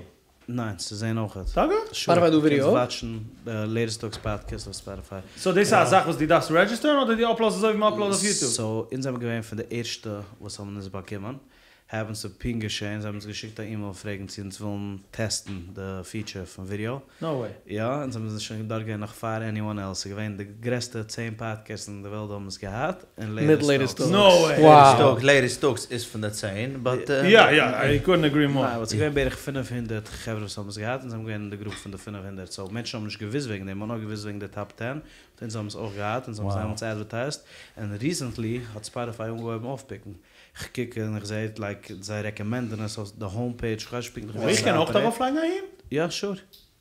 ניין ס'איז זעהן אויכעט. טאקע? ספאטיפיי דא ווידעא אויך? קענסט וואטשן די לעיטעסט טאלקס פאדקעסט אויף ספאטיפיי. סאו דאס איז א זאך וואס דו דארפסט רעדזשיסטערן אדער דו אפלאודסט אזוי ווי מ'אפלאוד אויף יוטוב? סאו אונז זעמיר געווען פון די ערשטע וואס האבן עס באקומען. העפענס טו פונקט געשען, זיי האבן אונז געשיקט א אימעיל פרעגן צו אונז ווילן טעסטן די פיטשער פון ווידעא. נאו וועי. יא, אונז האבן שוין דארט געווען נאך פאר עניוואן עלס, ס'איז געווען די גרעסטע צען פאדקעסטס אין די וועלט האבן עס געהאט, און לעיטעסט טאלקס. נאו וועי. לעיטעסט טאלקס איז פון די צען, באט. יא יא, איי קודנט אגרי מאר. ניין, באט ס'איז געווען בערך 500 חברה וואס האבן עס געהאט, אונז זענען געווען אין די גרופ פון די 500, סאו מענטשן האבן נישט געוואוסט וועגן דעם, מ'האט נאר געוואוסט וועגן די טאפ טען, באט אונז האבן עס אויך געהאט, אונז האבן עס דעמאלטס עדווערטייזט, און ריסענטלי האט ספאטיפיי אנגעהויבן אויפפיקן. כ'קוק און איך זעה לייק זיי רעקאמענדן עס אויף די האום פעידזש, כ'ווייס נישט פונקטליך ווי אזוי ס'ארבעט. איך קען אויך ארויפלייגן אהין? יא שור.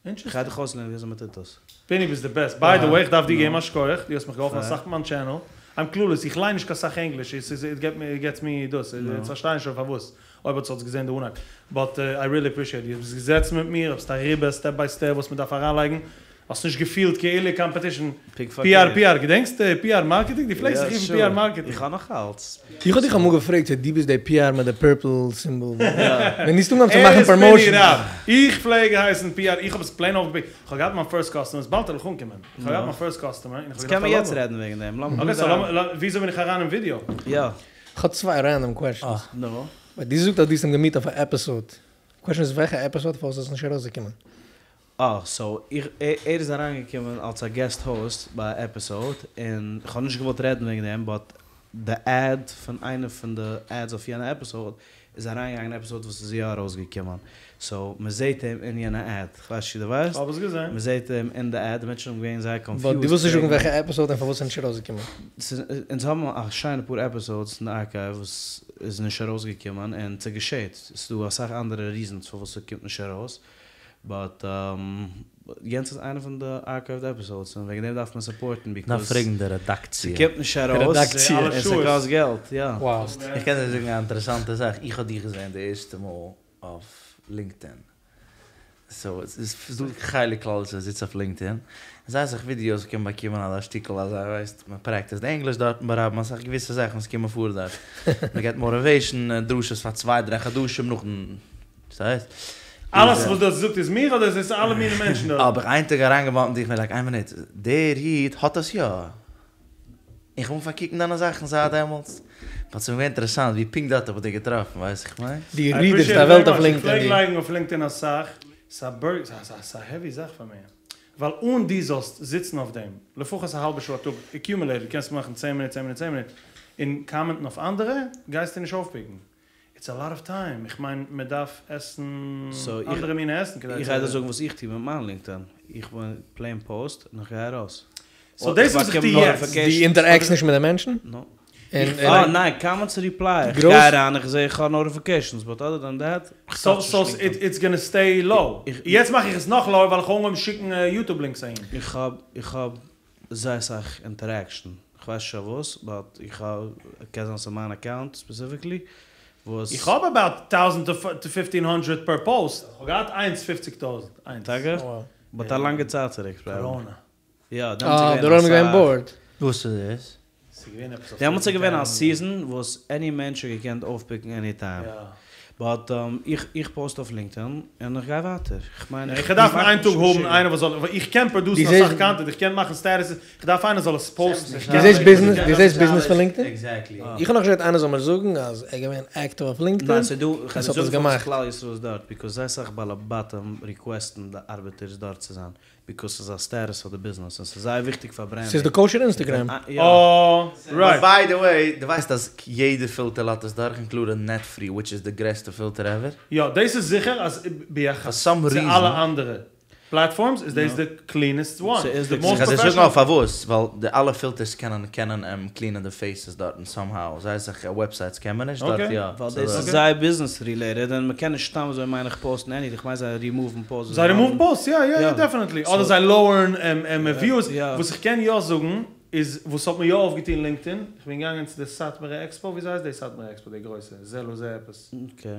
כ'גיי דיך אויסלערנען ווי אזוי מ'טוט דאס. פיני ביסט די בעסט. ביי די וועי כ'דארף דיר געבן א שכוח, דו האסט מיך געהאלפן אסאך מיט מיין טשענעל. איים קלולעס, איך ליין נישט קיין סאך ענגליש, עס איז איט געטס מי דאס, יעצט פארשטיי איך שוין פארוואס, אויב האט עטס געזען די אנהייב. באט איי ריעלי אפרישיעט דו ביסט געזעצן מיט מיר, ביסט אריבער סטעפ ביי סטעפ וואס מ'דארף אריינלייגן, האסט נישט געפילט כאילו קאמפעטישן, פי אר פי אר, געדענקסט פי אר מארקעטינג? דו פלעגסט זיך רופן פי אר מארקעטינג. איך האב נאך אלץ. איך האב דיך אמאל געפרעגט צו דו ביסט דער פי אר מיט די פערפל סימבאל. ווען דו האסט אנגעהויבן צו מאכן פראמאושענס. איך פלעג הייסן פי אר, איך האב עס פלעין אויפגעפיקט, איך האב געהאט מיין פירסט קאסטומער, באלד וועל איך אנקומען, איך האב געהאט מיין פירסט קאסטומער און איך האב געדארפט א לאגא. קען מען יעצט רעדן וועגן דעם? אקעי סאו וויאזוי בין איך אריין אין ווידיאו? יא. איך האב צוויי רענדאם קוועשאנס. נו. ווייל דו זאגסט אז דו האסט אים געמיט אויף א עפיסאד. קוועשאן איז וועלכע עפיסאד פארוואס איז עס נישט ארויסגעקומען? אה, סאו איך, ער איז אריינגעקומען אלס א געסט האוסט ביי א עפיסאוד, און כ'האב נישט געוואלט רעדן וועגן דעם, באט די עד פון איינע פון די עדס אויף יענע עפיסאוד איז אריינגעגאנגען אין עפיסאוד וואס איז יא ארויסגעקומען, סאו מ'זעהט אים אין יענע עד, כ'ווייס נישט צו דו ווייסט, כ'האב עס געזעהן. מ'זעהט אים אין די עד, די מענטשן האבן געווען זייער קאנפיוזד. באט דו ווילסט נישט זאגן וועלכע עפיסאוד און פארוואס ס'איז נישט ארויסגעקומען? אונז האבן א שיינע פאר עפיסאודס אין די ארקייוו וואס איז נישט ארויסגעקומען, און ס'געשעהט, ס'דא אסאך אנדערע ריזענס פארוואס ס'קומט נישט ארויס. באט יענץ איז איינע פון די ארקייווד עפיסאודס און וועגן דעם דארף מען סופארטן ביקאוז דארף פרעגן די רעדאקציע. ס'קומט נישט ארויס און ס'קאסט געלט יא. איך קען דיר זאגן א אינטערעסאנטע זאך, איך האב דיך געזען די ערשטע מאל אויף לינקדאין, סאו עס איז דא חלק כלל ישראל זיצט אויף לינקדאין, און זייער אסאך ווידיאוס קען מען באקומען אזא שטיקל אזא ווייסט מען פרעקטיסט די ענגליש דארטן ברבים אסאך געוויסע זאכן וואס קומען פאר דארט, מען געט מאטיוועישן דרשות פאר צוויי דריי חדשים נאכן. ס'הייסט? אלעס וואס דו האסט געזאגט איז מיר אדער איז עס אלע מיני מענטשן דארט? האב איך איין טאג אריינגעבאמפט איך בין לייק איין מינוט, דער איד האט עס יא? איך האב אנגעפאנגען קוקן דיינע זאכן זייט דעמאלטס, באט ס'איז געווען אינטערעסאנט ווי פונקט דארט האב איך דיר געטראפן, ווייסט וואס איך מיין? דו רידערסט א וועלט אויף לינקדאין. איך פלעג לייגן אויף לינקדאין אסאך, ס'איז א העווי זאך פאר מיר, ווייל אן דו זאלסט זיצן אויף דעם לפחות א האלבע שעה א טאג, עקיומילעיטעד קענסטו מאכן צען מינוט צען מינוט צען מינוט, און קאמענטן אויף אנדערע גייסטו נישט אויפפיקן. איטס א לאט אוו טיים, איך מיין מען דארף עסן אנדערע מינע עסן כדי צו. איך גיי דיר זאגן וואס איך טו מיט מיין לינקדאין, איך פלעין פאוסט און איך גיי ארויס. סאו דאס איז וואס איך טו יעצט. דו אינטערעקסט נישט מיט די מענטשן? נאו. אה ניין, קאמענטס ריפליי איך גיי אריין איך זעה איך האב נאוטיפיקעישאנס באט אדער דען דעט איך טאטש נישט לינקדאין. איטס גאנא סטעי לאו. יעצט מאך איך עס נאך לאוער ווייל איך האב אנגעהויבן שיקן יוטוב לינקס אהין. איך האב איך האב זייער אסאך אינטערעקשאן, כ'ווייס נישט אויף וואס, באט איך האב, קען זיין ס'איז מיין אקאונט ספעסיפיקלי, וואס. איך האב אבאוט טאוזענט טו פיפטין האנדרעט פער פאוסט. כ'האב געהאט איינס פופציג טויזענט, איינס. טאקע? באט א לאנגע צייט צוריק. קאראנע. יא, דעמאלטס איז געווען אסאך. וואס איז דאס? דעמאלטס איז געווען א סיזען וואס עני מענטש האט געקענט אויפפיקן עני טיים. באט איך פאוסט אויף לינקדאין און איך גיי ווייטער. איך מיין איך דארף איין טאג האבן איינער וואס זאל, איך קען פראדוסן אסאך קאנטענט, איך קען מאכן סטעטוסעס, איך דארף איינער זאל עס פאוסטן. דו זעסט ביזנעס, דו זעסט ביזנעס פון לינקדאין? איך האב נאך נישט געהערט איינער זאל מיר זאגן אז ער איז געווען עקטיוו אויף לינקדאין ניין ס'איז דא, און ס'האט עס געמאכט. כלל ישראל איז דארט, ביקאוז זייער אסאך בעלי בתים ריקוועסטן די ארבעטערס דארט צו זיין. ביקאוז ס'איז א סטעטוס פאר די ביזנעס און ס'איז זייער וויכטיג פאר ברענדינג. ס'איז די קאושער אינסטעגרעם. יא. רייט. ביי די וועי, דו ווייסט אז יעדע פילטער לאזט עס דורך אינקלודעד נעטפרי וויטש איז די גרעסטע פילטער עווער? יא, דאס איז זיכער אז ביחס צו אלע אנדערע. פלאטפארמס איז דאס די קלינעסט וואן. ס'איז די מאסט כ'גיי זאגן פראפעשענעל. אויף פארוואס, ווייל די אלע פילטערס קענען קענען עם קלינען די פעיסעס דארטן סאם האו, זייער אסאך וועבסייטס קען מען נישט, דארט יא. ווייל דאס איז זייער ביזנעס רילעיטעד און מ'קען נישט סתם אזוי מיין איך פאוסטן עניטינג, כ'מיין זיי רימאוון פאוסטס. זיי רימאוון פאוסטס, יא יא יא דעפענעטלי, אדער זיי לאוערן וויוס, וואס איך קען יא זאגן איז וואס האט מיר יא אויפגעטון לינקדאין, כ'בין געגאנגען צו די סאטמארע עקספא, וויאזוי הייסט די סאטמארע עקספא די גרויסע, זה לזה עפעס. אקעי.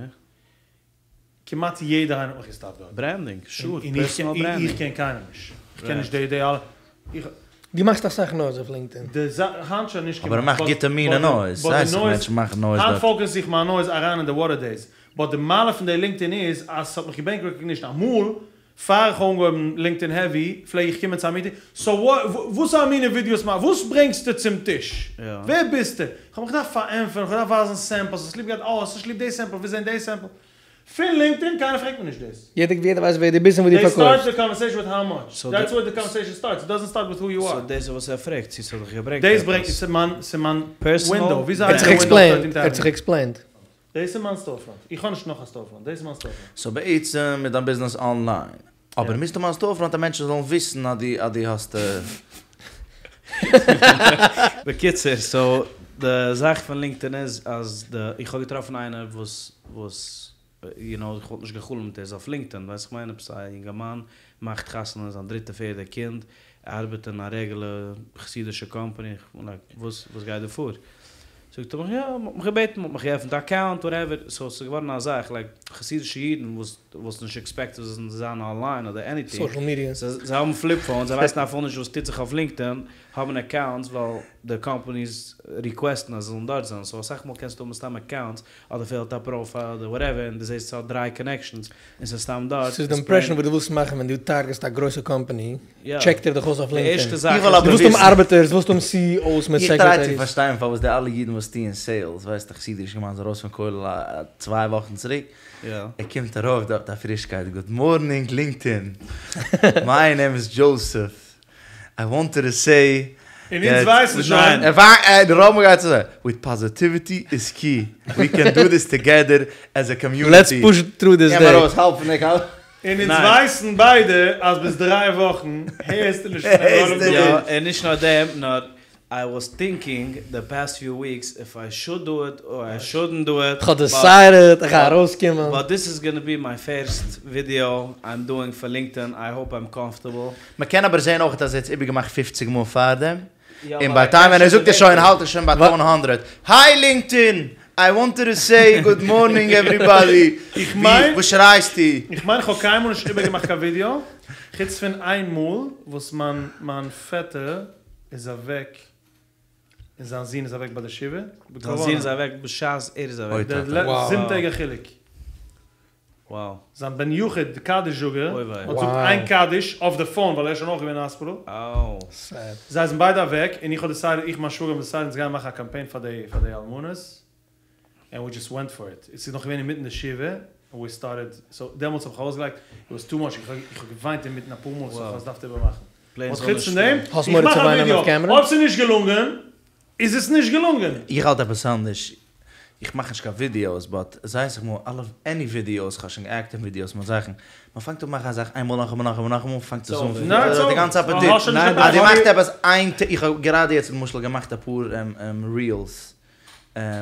כמעט יעדער איינער האט מיך געסטאפט דארט. ברענדינג, שור, און איך פערסאנעל ברענדינג. איך קען קיינעם נישט. איך קען נישט די די אלע. איך. דו מאכסט אסאך נויז אויף לינקדאין. די זאך היינט שוין נישט אבער ער מאכט גוטע מינע נויז. באט זייער די אסאך נויז, מענטשן מאכן נויז היינט דארט. פאוקעס איך מיין נויז אריין אין די וואט איט איז. באט די מעלה פון די לינקדאין איז אז ס'האט מיך געברענגט רעקאגנישן. אמאל פאר איך האב אנגעהויבן לינקדאין העווי פלעג איך קומען צו א מיטינג, סאו וואס א מינע ווידיאוס מאכסטו? וואס ברענגסטו צום טיש? ווער ביסטו? איך האב מיך געדארפט פארענטפערן, איך האב געדארפט ווייזן סעמפלס, האסט ליב געהאט, אה האסט נישט ליב די סעמפל, ווילסט זען די סעמפל? פון לינקדאין קיינער פרעגט מיר נישט דאס. יעדער יעדער ווייסט ווער דו ביסט און וואס דו דעי סטארט פארקויפסט. די קאנווערסעישאן וויט האו מאטש, דעטס ווער די קאנווערסעישאן סטארטס, איט דאזענט סטארט וויט הו יו אר. סאו דאס איז וואס ער פרעגט, צו ס'האט דיך געברענגט דאס ברענגט, עפעס. ס'איז מיין, ס'איז מיין פערסאנעל. ווינדאו, וויאזוי ער האט הייסט זיך די ווינדאו אויף עקספלעינד, ער האט זיך עקספלעינד. דאס איז מיין סטארפראנט, איך האב נישט נאך א סטארפראנט, דאס איז מיין סטארפראנט. סאו בעצם מיט דיין ביזנעס אנליין, אבער מוזט האבן א סטארפראנט אז מענטשן זאלן וויסן אז דו אז דו האסט. בקיצור, סאו די זאך פון לינקדאין איז אז די, איך האב געטראפן איינער וואס וואס יו נאו, איך וואלט נישט גע'חלומ'ט ער איז אויף לינקדאין, ווייסט איך מיין עפעס א יונגערמאן מאכט חתונה זיין דריטע פערדע קינד, ער ארבעט אין א רעגולער חסידישע קאמפאני, איך בין לייק וואס וואס גייט דא פאר? זאגט ער מיך יא, מ'האט מיך געבעטן, מ'האט מיך געעפנט א אקאונט וואטעווער, סאו ס'איז געווארן א זאך, לייק חסידישע אידן וואס וואלסט נישט עקספעקטעד זיי זאלן זיין אנליין אדער עניטינג, סאושעל מידיע. זיי האבן פליפ פאונס, זיי ווייסן אפילו נישט וואס טוט זיך אויף לינקדאין, האבן אקאונטס ווייל די קאמפאניס ריקוועסטן אז זיי זאלן דארט זיין, סאו אסאך מאל קענסטו האבן סתם אקאונטס, אדער פעלט א פראופייל אדער וואטעווער און דו זעסט ס'האט דריי קאנעקשאנס און ס'איז סתם דארט. ס'איז די אימפרעשאן וואס דו ווילסט מאכן ווען דו טארגעסט א גרויסע קאמפאני, טשעקט ער דיך אויס אויף לינקדאין. איך וויל אבער דו ווילסט האבן וויסן. ארבעטערס, דו ווילסט האבן סי אי או'ס מיט איך טריי צו סעקרעטעריס. פארשטיין פארוואס די אלע אידן וואס טוען סעילס, ווייסט א חסידישע אינגערמאן איז ארויס פון כולל א צוויי וואכן צוריק, ער קומט ארויף דארט א פרישקייט, גוד מארנינג לינקדאין, מיי נעים איז דזשאוסעף, איי וואנטעד טו סעי און אונז ווייסן שוין. רוב מאל גייט עס אזוי, וויט פאזיטיוויטי איז קי, ווי קען דו דיס טאגעדער עז א קאמיוניטי. לעטס פוש טרו דיס געב דעי. ארויס האלב פון די קאל. און אונז ווייסן ביידע אז ביז דריי וואכן הערסטו נישט פון דעם עולם דא. יא, און נישט נאר דעם, נאר איי וואס טינקינג די פאסט פיו וויקס איף איי שוד דו איט אר איי שודנט דו איט. כ'האב דעסיידעד איך גיי ארויסקומען. באט דיס איז גאנא בי מיי פירסט ווידיאו איים דואינג פאר לינקדאין, איי האופ איים קאמפארטעבל. מ'קען אבער זעהן אויך אז ער האט עס איבערגעמאכט פופציג מאל פארדעם, און ביי טיים ווען ער זאגט עס שוין האלט ער שוין ביי וואן האנדרעט. היי לינקדאין! איי וואנטעד טו סעי גוד מארנינג עווריבאדי! איך מיין. וואס שרייסטו? איך מיין כ'האב קיינמאל נישט איבערגעמאכט קיין ווידיאו, חוץ פון איין מאל וואס מיין מיין פעטער איז אוועק און זיין זון איז אוועק ביי די שבעה, זיין זון איז אוועק בשעת ער איז אוועק. די זיבן טעג א חילוק. וואו. זיין בן יחיד די קדיש זאגער אוי וויי. האט געזאגט איין קדיש אויף די פאון ווייל ער איז שוין אויך געווען אין האספיטאל. אאו. סעד. זיי זענען ביידע אוועק און איך האב דיסיידעד איך מיין שוואגער האבן דיסיידעד אונז גייען מאכן א קאמפיין פאר די פאר די אלמנות ענד ווי דזשאסט ווענט פאר איט. עס איז נאך געווען אינמיטן די שבעה און ווי סטארטעד סאו דעמאלטס האב איך ארויסגעלייגט איט וואס טו מאטש איך האב געוויינט אינמיטן אפאר מאל סאו איך האב עס געדארפט איבערמאכן. באט חוץ פון דעם האסט איך מורא מאך צו א וויינען ווידיאו אויף קעמרע? אויב ס'איז נישט געלונגען איז עס נישט געלונגען. איך האלט עפעס אנדערש, איך מאך נישט קיין ווידיאוס באט זייער אסאך מאל אלע עני ווידיאוס, כ'האב שוין גע'עקט אין ווידיאוס מיט זאכן, מען פאנגט אן מאכן א זאך איינמאל נאכאמאל נאכאמאל נאכאמאל פאנגט עס אן די גאנצע אפעטיט, אז דו מאכסט עפעס איין טעיק, איך האב גראדע יעצט למשל געמאכט אפאר ריעלס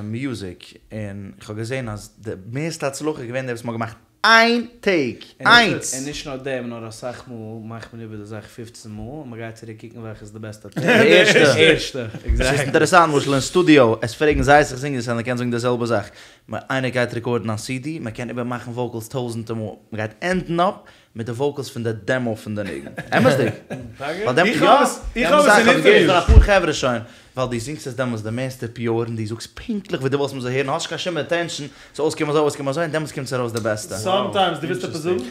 מיוזיק און איך האב געזען אז די מערסטע הצלחה איז געווען די וואס מ'האט געמאכט איין טעיק! איינס! און נישט נאר דעם, נאר אסאך מאל מאכט מען איבער די זאך פופצן מאל, און מ'גייט צוריק קוקן וועלכע איז די בעסטע טעיק. די ערשטע. די ערשטע, עקזעקטלי. ס'איז אינטערעסאנט, למשל אין סטודיאו, עס פרעגן זייער אסאך זינגערס אז מ'קען זאגן די זעלבע זאך. איינער גייט רעקארדן א סידי, מ'קען איבערמאכן וואוקעלס טויזענטע מאל, מ'גייט ענדן אפ מיט די וואוקעלס פון די דעמאו פון די ניגון. אמת'דיג. ווייל דעם, איך יא, האב עס, איך האב עס אין איך האב געהערט אינטערוויוס. פון אפאר חברה שוין, ווייל דו זינגסט עס דעמאלטס די מערסטע פיור און דו זאגסט פונקטליך ווי דו ווילסט מ'זאל הערן, האסט נישט קיין שום אינטענשאן, ס'זאל אויסקומען אזוי אויסקומען אזוי און דעמאלטס קומט עס ארויס די בעסטע. סאמטיימס, דו ווילסט עפעס זאגן?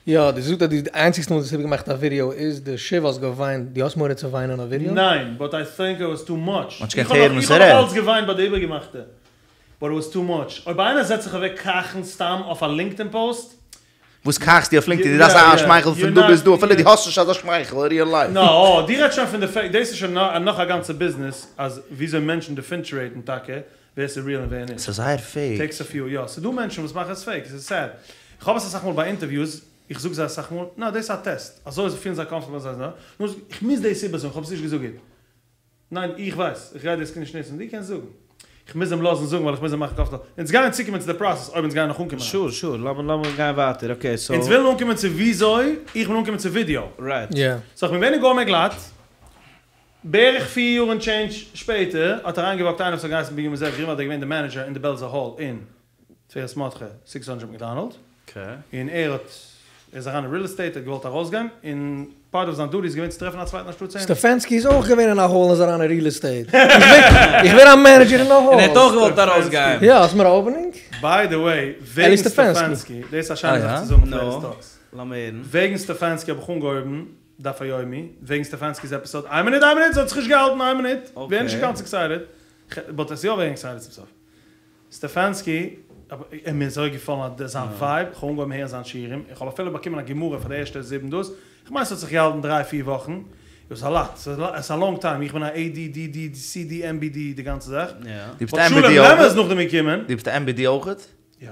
יא, דו זאגסט אז די איינציגסטע מאל דו האסט איבערגעמאכט א ווידיאו איז די שבעה האסט געוויינט, דו האסט מורא צו וויינען אויף ווידיאו? ניין, באט איי טינק איט וואס טו מאטש. מ'האט נישט געקענט הערן וואס ער איך האב רעדט. נאך אלץ געוויינט ביי די איבערגעמאכטע, באט איט וואס טו מאטש. אויב איינער זעצט זיך אוועק קראכן סתם אויף א לינקדאין פאוסט, וואס קאכסטו אויף לינקדאין? דו דארפסט א שמייכל פון דא ביז דא, אפילו דו האסט נישט אזא שמייכל אין ריעל לייף. נא, דו רעדסט שוין פון די פעיק, דאס איז שוין נאך א גאנצע ביזנעס אז וויאזוי מענטשן דיפערענשיעטן טאקע ווער ס'איז ריעל און ווער נישט. ס'איז זייער פעיק. טעיקס א פיו, יא, ס'דא מענטשן וואס מאכן עס פעיק, ס'איז סעד. איך האב עס אסאך מאל ביי אינטערוויוס. איך זאג זיי אסאך מאל, נא דאס איז א טעסט, אזוי פילן זיי קאמפארטעבל זיי זענען, נו איך מוז דאס איבערזאגן, איך האב עס נישט געזאגט גוט. ניין איך ווייס, איך גיי דאס נישט נוצן, דו קענסט זאגן. איך מוז אים לאזן זאגן ווייל איך מוז אים מאכן קאמפארטעבל. אונז גייען צוקומען צו די פראסעס אויב אונז גייען נאך אנקומען. שור שור, לאמיר לאמיר גיין ווייטער, אקעי סאו. אונז ווילן אנקומען צו וויאזוי, איך וויל אנקומען צו ווידיאו. רייט. יא. סאו איך בין געווען אין גארמעי גלאט, בערך פיר יאר און טשעינדזש שפעטער האט אריינגעוואקט איינער וואס האט געהייסן בנימין זאב גרינוואלד ער איז געווען די מענעדזשער אין די בעלזא האל אין תפארת מרדכי סיקס הונדרעט מעקדאנעלד, און ער האט ער איז אריין אין ריעל עסטעיט ער האט געוואלט ארויסגיין, און פארט אוו זיין דוטי איז געווען צו טרעפן א צווייטן אנשטאטס אים. סטעפענסקי איז אויך געווען אין א האל און איז אריין אין ריעל עסטעיט. איך ווער א מענעדזשער אין א האל. און ער האט אויך געוואלט ארויסגיין. יא, האסט מיר א אופענינג? ביי די וועי, וועגן סטעפאנסקי, דאס איז א שיינע זאך צו זאגן אויף לעיטעסט טאלקס. לאמיר הערן. וועגן סטעפאנסקי האב איך אנגעהויבן דף היומי, וועגן סטעפאנסקי'ס עפיסאד, איין מינוט איין מינוט, ס'האט זיך נישט געהאלטן איין מינוט, ווער נישט גאנץ עקסייטעד, באט עס יא ווערן עקסייטעד צום סוף. סטעפאנסקי, איז מיר אזוי געפאלן זיין ווייב, איך האב אנגעהויבן הערן זיין שיעורים, איך האב אפילו באקומען א גמרא פאר די ערשטע זיבן דאס, איך מיין ס'האט זיך געהאלטן דריי פיר וואכן, איט וואס א לאט, ס'איז א לאנג טיים, איך בין א עי די די די סי די עם בי די די גאנצע זאך, דו ביסט באט א שלום MBD לעמער איז אויכעט? נאכדעם געקומען. דו ביסט א MBD אויכעט? יא.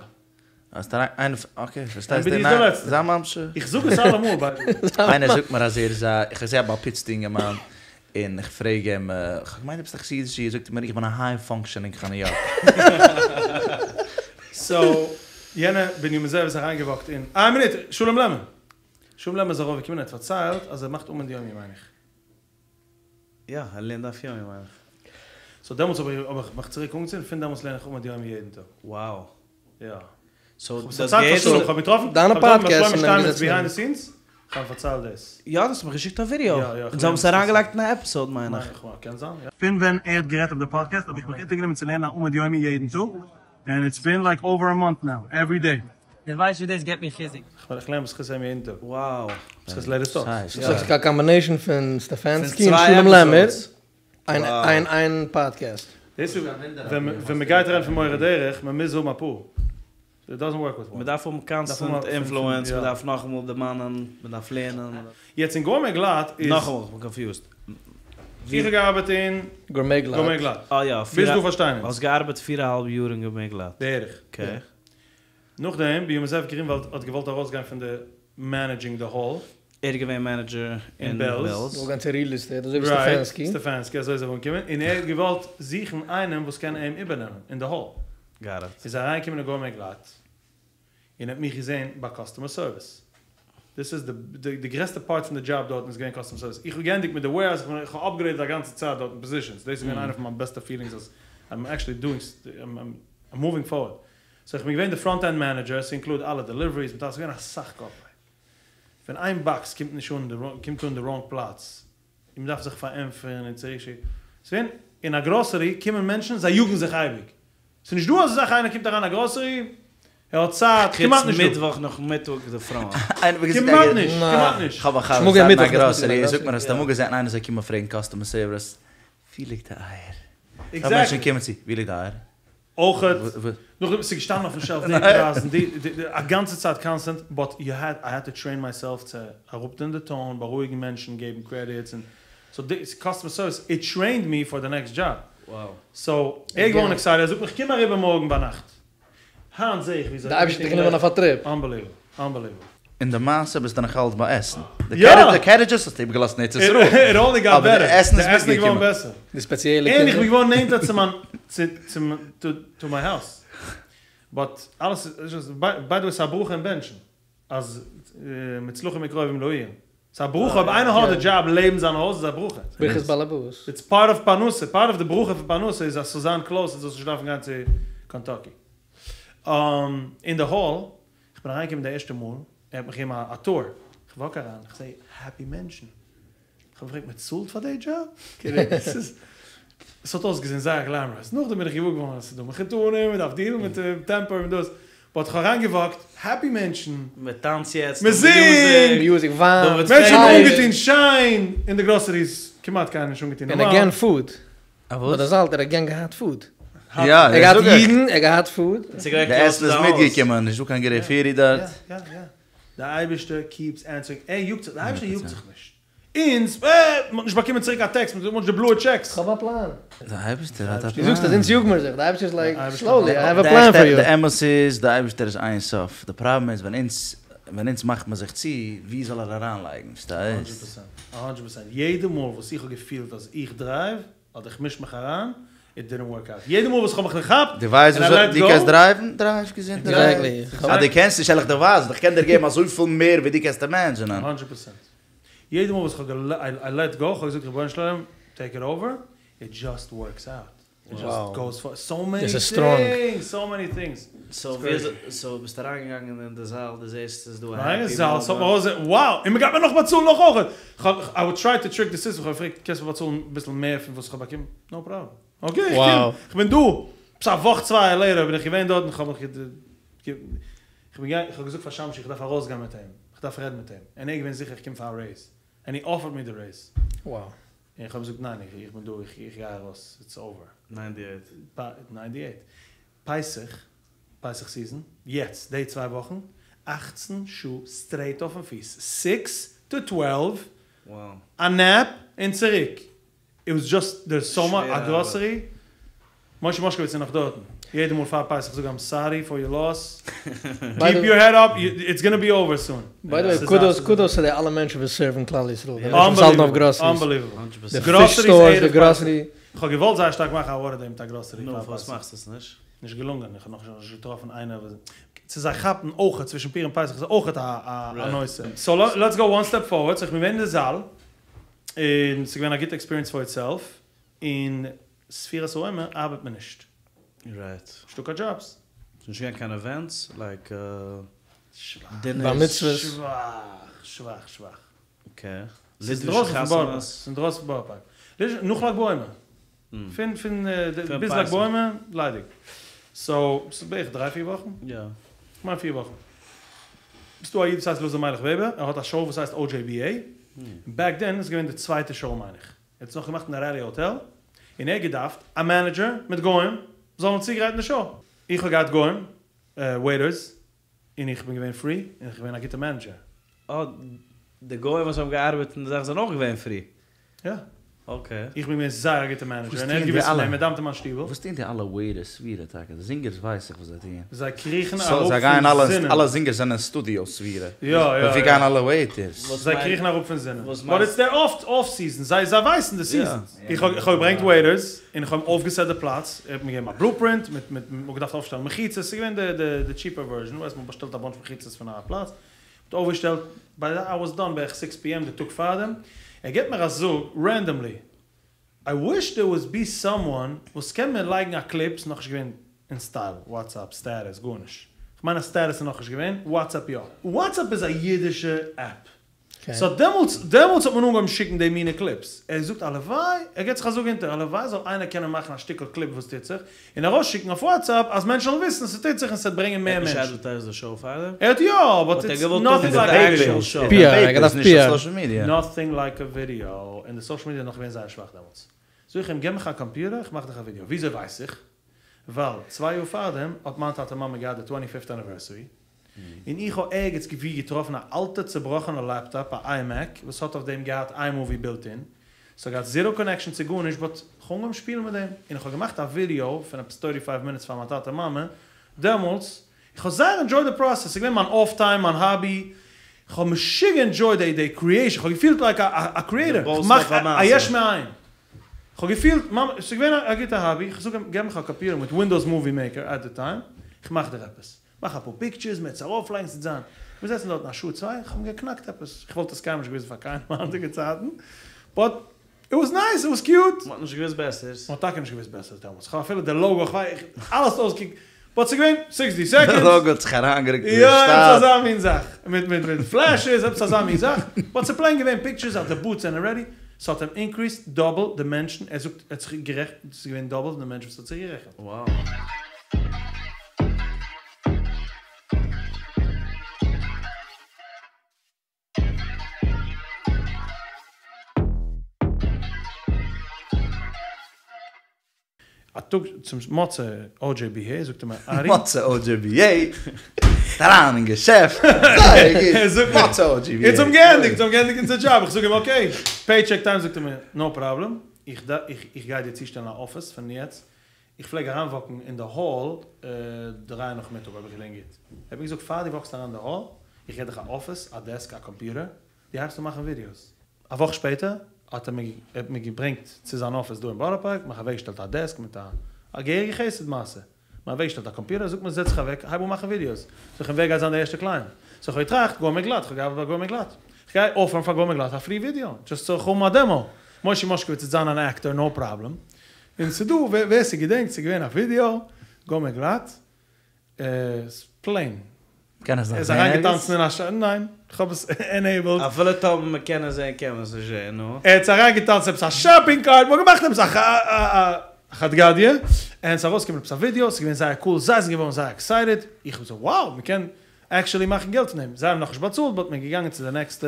האסט אריין איינער פון אקעי פארשטייסט MBD איז די לעצטע. זיי ממשיך. איך זאג עס אלעמאל ביי די וועי. איינער זאגט מיר אז ער איז א, איך זעה א בעל פיצטע אינגערמאן, און איך פרעג אים, איך האב געמיינט דו ביסט א חסידישע איד, זאגט ער מיר איך בין א היי פאנקשענינג חניאק. סאו, יענער בנימין זאב איז אריינגעוואקט אין, איין מינוט, שלום לעמער! שלום לעמער איז ארויפגעקומען און האט פארציילט אז ער מאכט עמוד יומי מיין איך. יא, ער לערנט דף יומי מיין איך. סאו דעמאלטס האב איך מיך צוריק אנגעצינדן, פון דעמאלטס לערן איך עמוד יומי יעדן טאג. Wow. יא. סאו כ'האב דאס פארציילט פאר געהערט שלום, כ'האב געטראפן דיינע כ'האב געטראפן ביי פאדקעסט שלמה און שטיינמעץ געזעצן ביהיינד די סינס, כ'האב אים פארציילט דאס. יא, דו האסט מיך געשיקט א ווידעא. יא, יא, אונז האבן עס אריינגעלייגט אין א עפיסאד מיין איך. קען זיין, יא. פון ווען ער האט גערעדט אויף די פאדקעסט האב איך מיך אונטערגענומען צו לערנען א עמוד יומי יעדן טאג, ענד איטס בין לייק אווער א מאנט נאו, עווערי דעי. דו ווייסט ווי דאס געבט מיר חיזוק. איך לערן בזכות אים יעדן טאג. Wow. בזכות לעיטעסט טאלקס. ס'איז א קאמבינעישאן פון סטעפאנסקי און שלום לעמער אין איין פאדקעסט. דאס איז ווען מ'גייט רעדן פון מורה דרך, מ'מוז האבן אפאר. איט דאזענט ווארק וויט וואן. מ'דארף האבן קאנסטענט אינפלוענס, מ'דארף נאכאמאל דערמאנען, מ'דארף לערנען. יעצט אין גארמעי גלאט איז. נאכאמאל, כ'בין קאנפיוזד. איך האב געארבעט אין גארמעי גלאט. גארמעי גלאט. אה יא. ביז דא פארשטיין אונז. האסט געארבעט פיר א האלב יאר אין גארמעי גלאט. בערך. אקעי. נאכדעם בנימין זאב גרינוואלד האט געוואלט ארויסגיין פון די מענעדזשינג די האל. ער איז געווען מענעדזשער אין בעלז. געוואלט גיין צו ריעל עסטעיט אזוי ווי סטעפאנסקי. רייט, סטעפאנסקי אזוי איז ער אנגעקומען און ער האט געוואלט זוכן איינעם וואס קען אים איבערנעמען אין די האל. גאט איט. איז ער אריינגעקומען אין גארמעי גלאט און האט מיך געזען ביי קאסטומער סערוויס. דאס איז די די גרעסטע פארט פון די דזשאב דארטן איז געווען קאסטומער סערוויס. איך האב געענדיגט מיט די וועירהאוז, איך האב אפגרעידעד א גאנצע צייט דארטן פאזישאנס. דאס איז געווען איינע פון מיין בעסטע פילינגס אז איים עקשעלי דואינג, איים מואווינג פארווארד. סאו איך בין געווען די פראנט ענד מענעדזשער, ס'אינקלוד אלע דעליוועריס מיט אלעס, ס'איז געווען אסאך קאפוויי. ווען איין באקס קומט נישט אן, קומט אן די ראנג פלאץ, און מ'דארף זיך פארענטפערן און צוריקשיקן. ס'איז געווען, אין א גראסערי קומען מענטשן, זיי יאגן זיך אייביג. ס'איז נישט דא אזא זאך איינער קומט אריין א גראסערי, ער האט צייט, כמעט חוץ נישט דא. מיטוואך נאכמיטאג די פרויען. כמעט נישט, כמעט נישט. כ'האב א חבר וואס ארבעט אין א גראסערי, ער זאגט מיר האסט אמאל געזען איינער זאל קומען פרעגן קאסטומער סערוויס, ווי ליגט די אייער? עקזעקטלי. מענטשן קומען צו, ווי ליגט די אייער? אויכעט, נאכדעם ס'איז געשטאנען אויפן שעלף די פרייזן, די די א גאנצע צייט קאנסטענט, באט יו העד, איי העד טו טרעין מיי סעלף צו אראפטון די טאון, בארואיגן מענטשן, געבן קרעדיטס, און סאו די קאסטומער סערוויס, איט טרעינד מי פאר די נעקסט דזשאב. סאו ער איז געווארן עקסייטעד, ער זאגט מיך קום אריבער מארגן ביינאכט. היינט זעה איך וויאזוי. די אייבערשטער האט דיך גענומען אויף א טריפ. אנבעליוועבל, אנבעליוועבל. אין די מעשה ביסטו נאך אלץ ביי עסן. יא! די קערידזשעס האסטו איבערגעלאזט אין ארץ ישראל. איט אנלי גאט אבער די בעטער. עסן איז די עסן איז געווארן מיטגעקומען. בעסער. די ספעציעלע און איך קינדער. בין געווארן נענטער צו מיין צו צו טו מיי האוז. באט אלעס איז ביי די וועי ס'איז א ברכה אין בענטשן אז מוצלחים וקרובים לעיר. ס'איז א ברכה אויב איינער האט די דזשאב לעבן זיין הויז איז א ברכה. ברכת בעל הבית. איטס פארט אוו פרנסה, פארט אוו די ברכה פון פרנסה איז אז ס'זאל זיין קלאוס אז זאלסט נישט דארפן גיין צו קענטאקי. אין די האל, איך בין אריינגעקומען די ערשטע מאל, ער האט מיך געגעבן א טור, איך וואק אריין, איך זעה העפי מענטשן, איך האב געפרעגט מען צאלט פאר די דזשאב? עס האט אויסגעזען זייער גלעמערעס, נאכדעם בין איך געוואר געווארן אז עס איז דא מחותנים, מען דארף דילן מיט טעמפער און דאס, באט איך האב אריינגעוואקט, העפי מענטשן, מען טאנצט יעצט, מען זינגט, מיוזיק, וויין, מענטשן אנגעטון שיין, אין די גראסעריס כמעט קיינער נישט אנגעטון און נארמאל. אגעין פוד, א באט וואס? דאס אלט, ער האט אגעין געהאט פוד. יא, ער דאס געהאט זאג איך. אידן, ער געהאט פוד. די עסן איז מיטגעקומען, נישטא קיין גרעפירי דארט. יא, יא, יא. די אייבערשטער קיעפס ענסערינג, ער יאגט זיך, די אייבערשטער יאגט זיך נישט. אונז, אה, מ'האט נישט באקומען צוריק א טעקסט, מ'האט נישט די בלויע טשעקס. כ'האב א פלאן. די אייבערשטער האט א דו זאגסט אז פלאן. אונז יאג מיר זיך, די אייבערשטער איז לייק, סלאולי, איי העוו א פלאן פאר יו. די אמת איז, די אייבערשטער איז אין סוף, די פראבלעם איז ווען אונז. ווען אונז מאכט מען זיך צו, ווי זאל ער אריינלייגן, פארשטייסט? א הונדרעט פראצענט, יעדע מאל וואס איך האב געפילט אז איך דרייוו, אדער איך מיש מיך אריין, איט דידנט ווארק אוט. יעדע מאל וואס איך האב מיך געכאפט, דו ווייסט און איי לעט דו גאו. קענסט דרייוון? דרייוו געזונטערהייט. עקזעקטלי. אז דו קענסט נישט, וועל איך דיר ווייזן, איך קען דיר געבן אזויפיל מער ווי דו קענסט אימעדזשינען. א הונדרעט פראצענט. יעדע מאל וואס איך האב איי לעט גאו, איך האב געזאגט רבונו של עולם, טעיק איט אווער, איט דזשאסט ווארקס אוט. איט דזשאסט גאוס פאר סאו מעני טינגס, סאו מעני טינגס. סאו ביסט אריינגעגאנגען אין די זאל, דו זעסט ס'איז דא א העפי העפי מאמענט. ס'האט מיר אויסגעזען, wow! און מ'גייט מיר נאך באצאלן נאך אויך! כ'האב, איי וואוד טריי טו טריק די סיסטעם, כ'האב געפרעגט קענסט מיר באצאלן אביסל מער פון וואס כ'האב באקומען? נאו פראבלעם. אקעי, איך קום, כ'בין דא! עפעס א וואך צוויי לעיטער בין איך געווען דארט און כ'האב מיך כ'בין געגאנגען, כ'האב געזאגט פאר שמשי איך דארף ארויסגיין מיט אים, כ'דארף רעדן מיט אים, און ער איז געווען זיכער איך קום פאר א רעיז, ענד הי אפערד מי די רעיז. און איך האב געזאגט ניין איך בין דא איך גיי ארויס איטס אווער. ניינטי עיט. ניינטי עיט. פסח, פסח סיזען, יעצט די צוויי וואכן, אכצן שעה סטרעיט אויפן פיס, סיקס טו טוועלוו, א נעפ און צוריק, איט וואס דזשאסט דערס סאו מאטש, א גראסערי, משה מאשקאוויץ איז נאך דארטן, יעדע מאל פאר פסח זאג איים סארי פאר יור לאס, קיפ יור העד אפ, איטס גאנא בי אווער סון. ביי די וועי, קודאס קודאס צו די אלע מענטשן וואס סערוון כלל ישראל, די מענטשן וואס האלטן אויף גראסעריס, די פיש סטארס, די גראסערי. כ'האב געוואלט זייער שטארק מאכן א וואטער דעי מיט א גראסערי נו פאר פארוואס פסח. מאכסטו עס נישט? נישט געלונגען, איך האב נאכנישט געטראפן איינער וואס, צו זיי כאפן אויכעט צווישן פורים פסח איז אויכעט א נושא. סאו לעטס גאו וואן סטעפ פארווארד, סאו איך בין געווען אין די זאל, און ס'איז געווען א גוטע עקספיריענס פאר איטסעלף, און ספירת העומר ארבעט מען נישט. רייט. נישטא קיין דזשאבס. ס'איז נישט געווען קיין עווענטס? לייק שוואך. דינערס? בר מצוות? שוואך שוואך שוואך. אקעי. ס'איז ליטווישע אינדרויסן פון בארא פארק. חתונות? ס'איז אינדרויסן פון בארא פארק. נאך לג בעומר. פון פון ביז לג בעומר ליידיג. סאו ס'איז בערך דריי פיר וואכן? יא. כ'מיין פיר וואכן. ס'דא א איד וואס הייסט אלעזר מיילעך וועבער, ער האט א שאו וואס הייסט OJBA. בעק דען איז געווען די צווייטע שאו מיין איך. ער האט עס נאך געמאכט אין די ראלי האטעל, און ער האט געדארפט א מענעדזשער מיט גוים זאלן צוגרייטן די שאו. איך האב געהאט גוים, וועיטערס, און איך בין געווען פרי, און איך בין געווען א גוטע מענעדזשער. אה, די גוים וואס האבן געארבעט אין די זאך זענען אויך געווען פרי? יא. אקעי. איך בין געווען זייער א גוטע מענעדזשער, און ער האט געוואוסט פון דעם, ער דאוונט אין מיין שטיבל. וואס טוען די אלע וועיטערס ספירה טאקע? די זינגערס ווייס איך וואס זיי טוען. זיי קריכן סא אראפ זיי גייען פון אלע, זינען. אלע זינגערס זענען אין סטודיאו ספירה. יא יא יא. ווי גייען אלע וועיטערס? זיי קריכן אראפ פון זינען. באט איטס דער אף אף סיזען, זיי זיי ווייסן די סיזענס. איך האב איך האב געברענגט וועיטערס, און איך האב אויפגעסעט די פלאץ, ער האט מיר געגעבן א בלופרינט, מיט מיט מ'האט געדארפט אויפשטעלן מחיצות, ס'איז געווען די די די טשיפער ווערזשען, ווייסט מ'האט באשטעלט א באנטש מחיצות פון א פלאץ, מ'האט אויפגעשטעלט, ביי די איי וואס דאן בערך סיקס פי עם די טאג פארדעם, ער געבט מיר א זאג רענדאמלי, איי וויש דער וואוד בי סאמאן וואס קען מיר לייגן א קליפ, ס'איז נאכנישט געווען אין סטייל וואטסעפפ סטעטוס גארנישט, כ'מיין אז סטעטוס איז נאכנישט געווען, וואטסעפפ יא. וואטסעפפ איז א אידישע עפפ. סא דעמאלטס דעמאלטס האט מען אנגעהויבן שיקן די מינע קליפס, ער זאגט הלוואי, ער געט זיך א זאג אונטער, הלוואי זאל איינער קענען מאכן א שטיקל קליפ וואס טוט זיך, און ארויסשיקן אויף וואטסעפפ אז מענטשן זאלן וויסן ס'טוט זיך און ס'וועט ברענגען מער ער האט נישט מענטשן. אדווערטייזט די שאו פאר דעם? ער האט יא, באט האט ער איטס געוואלט נאטינג האבן לייק די א עקשועל ווידעא. שאו. פי אר, ער האט געדארפט פי אר. נאטינג לייק א ווידעא, און די סאושעל מידיע איז נאך געווען זייער שוואך דעמאלטס. זאג איך אים געב מיך א קאמפיוטער איך מאך דיך א ווידעא. וויאזוי ווייס איך? ווייל צוויי יאר פארדעם האט מיין טאטע מאמע געהאט די טווענטי פיפט אניווערסערי, און איך האב ערגעץ וואו געטראפן א אלטע צובראכענע לעפטאפ א איימעק וואס האט אויף דעם געהאט איימאווי בילט אין, ס'האט געהאט זירא קאנעקשאן צו גארנישט באט כ'האב אנגעהויבן שפילן מיט דעם, און איך האב געמאכט א ווידיאו פון עפעס טוירטי פייוו מינוטס פאר מיין טאטע מאמע דעמאלטס, איך האב זייער ענדזשויד די פראסעס, ס'איז געווען מיין אף טיים, מיין האבי, כ'האב משוגע ענדזשויד די די קריעישאן, כ'האב געפילט לייק א קריעיטער, כ'מאך א יש מאין, כ'האב געפילט ממש, ס'איז געווען א גוטע האבי, כ'זאג אים געב מיך א קאמפיוטער מיט ווינדאוס מאווי מעיקער עט די טיים, כ'מאך דיר עפעס. מאך אפאר פיקטשערס, מ'עט עס ארויפלייגן, ס'וועט זיין. מיר זעצן דארטן א שעה צוויי, איך האב געקנאקט עפעס, איך וואלט עס קיינמאל נישט געוויזן פאר קיינעם היינטיגע צייטן, באט איט וואס נייס, איט וואס קיוט. מ'האט נישט געוואוסט בעסערס. מ'האט טאקע נישט געוואוסט בעסערס דעמאלטס, כ'האב אפילו די לאגא, כ'ווייס, אלעס האט אויסגעקוקט, באט ס'איז געווען סיקסטי סעקאנדס. די לאגא האט זיך אריינגערוקט אין די יא, עפעס שטאט. אזא מין זאך, מיט מיט מיט פלעשעס, עפעס אזא מין זאך, באט ס'איז פלעין געווען פיקטשערס אז די בוטס זענען רעדי, ס'האט אים אינקריסד דאבל די מענטשן, ער זאגט ער האט זיך גערעכנט, ס'איז געווען דאבל די מענטשן וואס האט זיך גערעכנט. Wow. א טאג צום מוצאי OJBA זאגט ער מיר ארי. מוצאי OJBA, אריין אין געשעפט, זייער גוט, מוצאי OJBA. אונז האבן געענדיגט, אונז האבן געענדיגט אונזער דזשאב, איך זאג אים אקעי, פעי טשעק טיים, זאגט ער מיר נאו פראבלעם, איך איך גיי דיר צושטעלן א אפיס פון יעצט, איך פלעג אריינוואקן אין די האל דריי נאכמיטאג אויב איך געדענק גוט, ער האט מיר געזאגט פאר דו וואקסט אריין אין די האל, איך געב דיך א אפיס, א דעסק, א קאמפיוטער, דו הייבסט אן מאכן ווידיאוס. א וואך שפעטער האט ער מיר ער האט מיר געברענגט צו זיין אפיס דא אין בארא פארק, מיך אוועקגעשטעלט א דעסק מיט א א געהעריגע חסד מעשה, מיר אוועקגעשטעלט א קאמפיוטער, זאגט מיר זעץ זיך אוועק, הייב אן מאכן ווידיאוס. זאג איך אים ווער גייט זיין די ערשטע קלייענט? סאו איך האב געטראכט, גומי גלאט, איך האב געארבעט ביי גומי גלאט, איך גיי אפערן פאר גומי גלאט א פרי ווידיאו, דזשאסט סאו איך האב א דעמאו. מושי מאשקאוויץ וועט זיין אן עקטאר, נאו פראבלעם. און ס'דא, ווער ס'געדענקט, ס'איז געווען א ווידיאו, גומי גלאט, פלעין. מ'קען עס ער נאך איז זעהן ערגעץ? אריינגעטאנצן אין א ש. ניין, כ'האב עס ענעיבלד. אפילו טאמער מען קען עס זעהן קען מען עס נישט זעהן, נו. ער האט אריינגעטאנצן עפעס א שאפינג קארט, מ'האט געמאכט עפעס א חד גדיא, און ס'איז ארויסגעקומען עפעס א ווידיאו, ס'איז געווען זייער קול, זיי זענען געווארן זייער עקסייטעד, איך האב געזאגט wow, מ'קען עקשעלי מאכן געלט פון דעם, זיי האבן נאכנישט באצאלט באט מ'איז געגאנגען צו די נעקסטע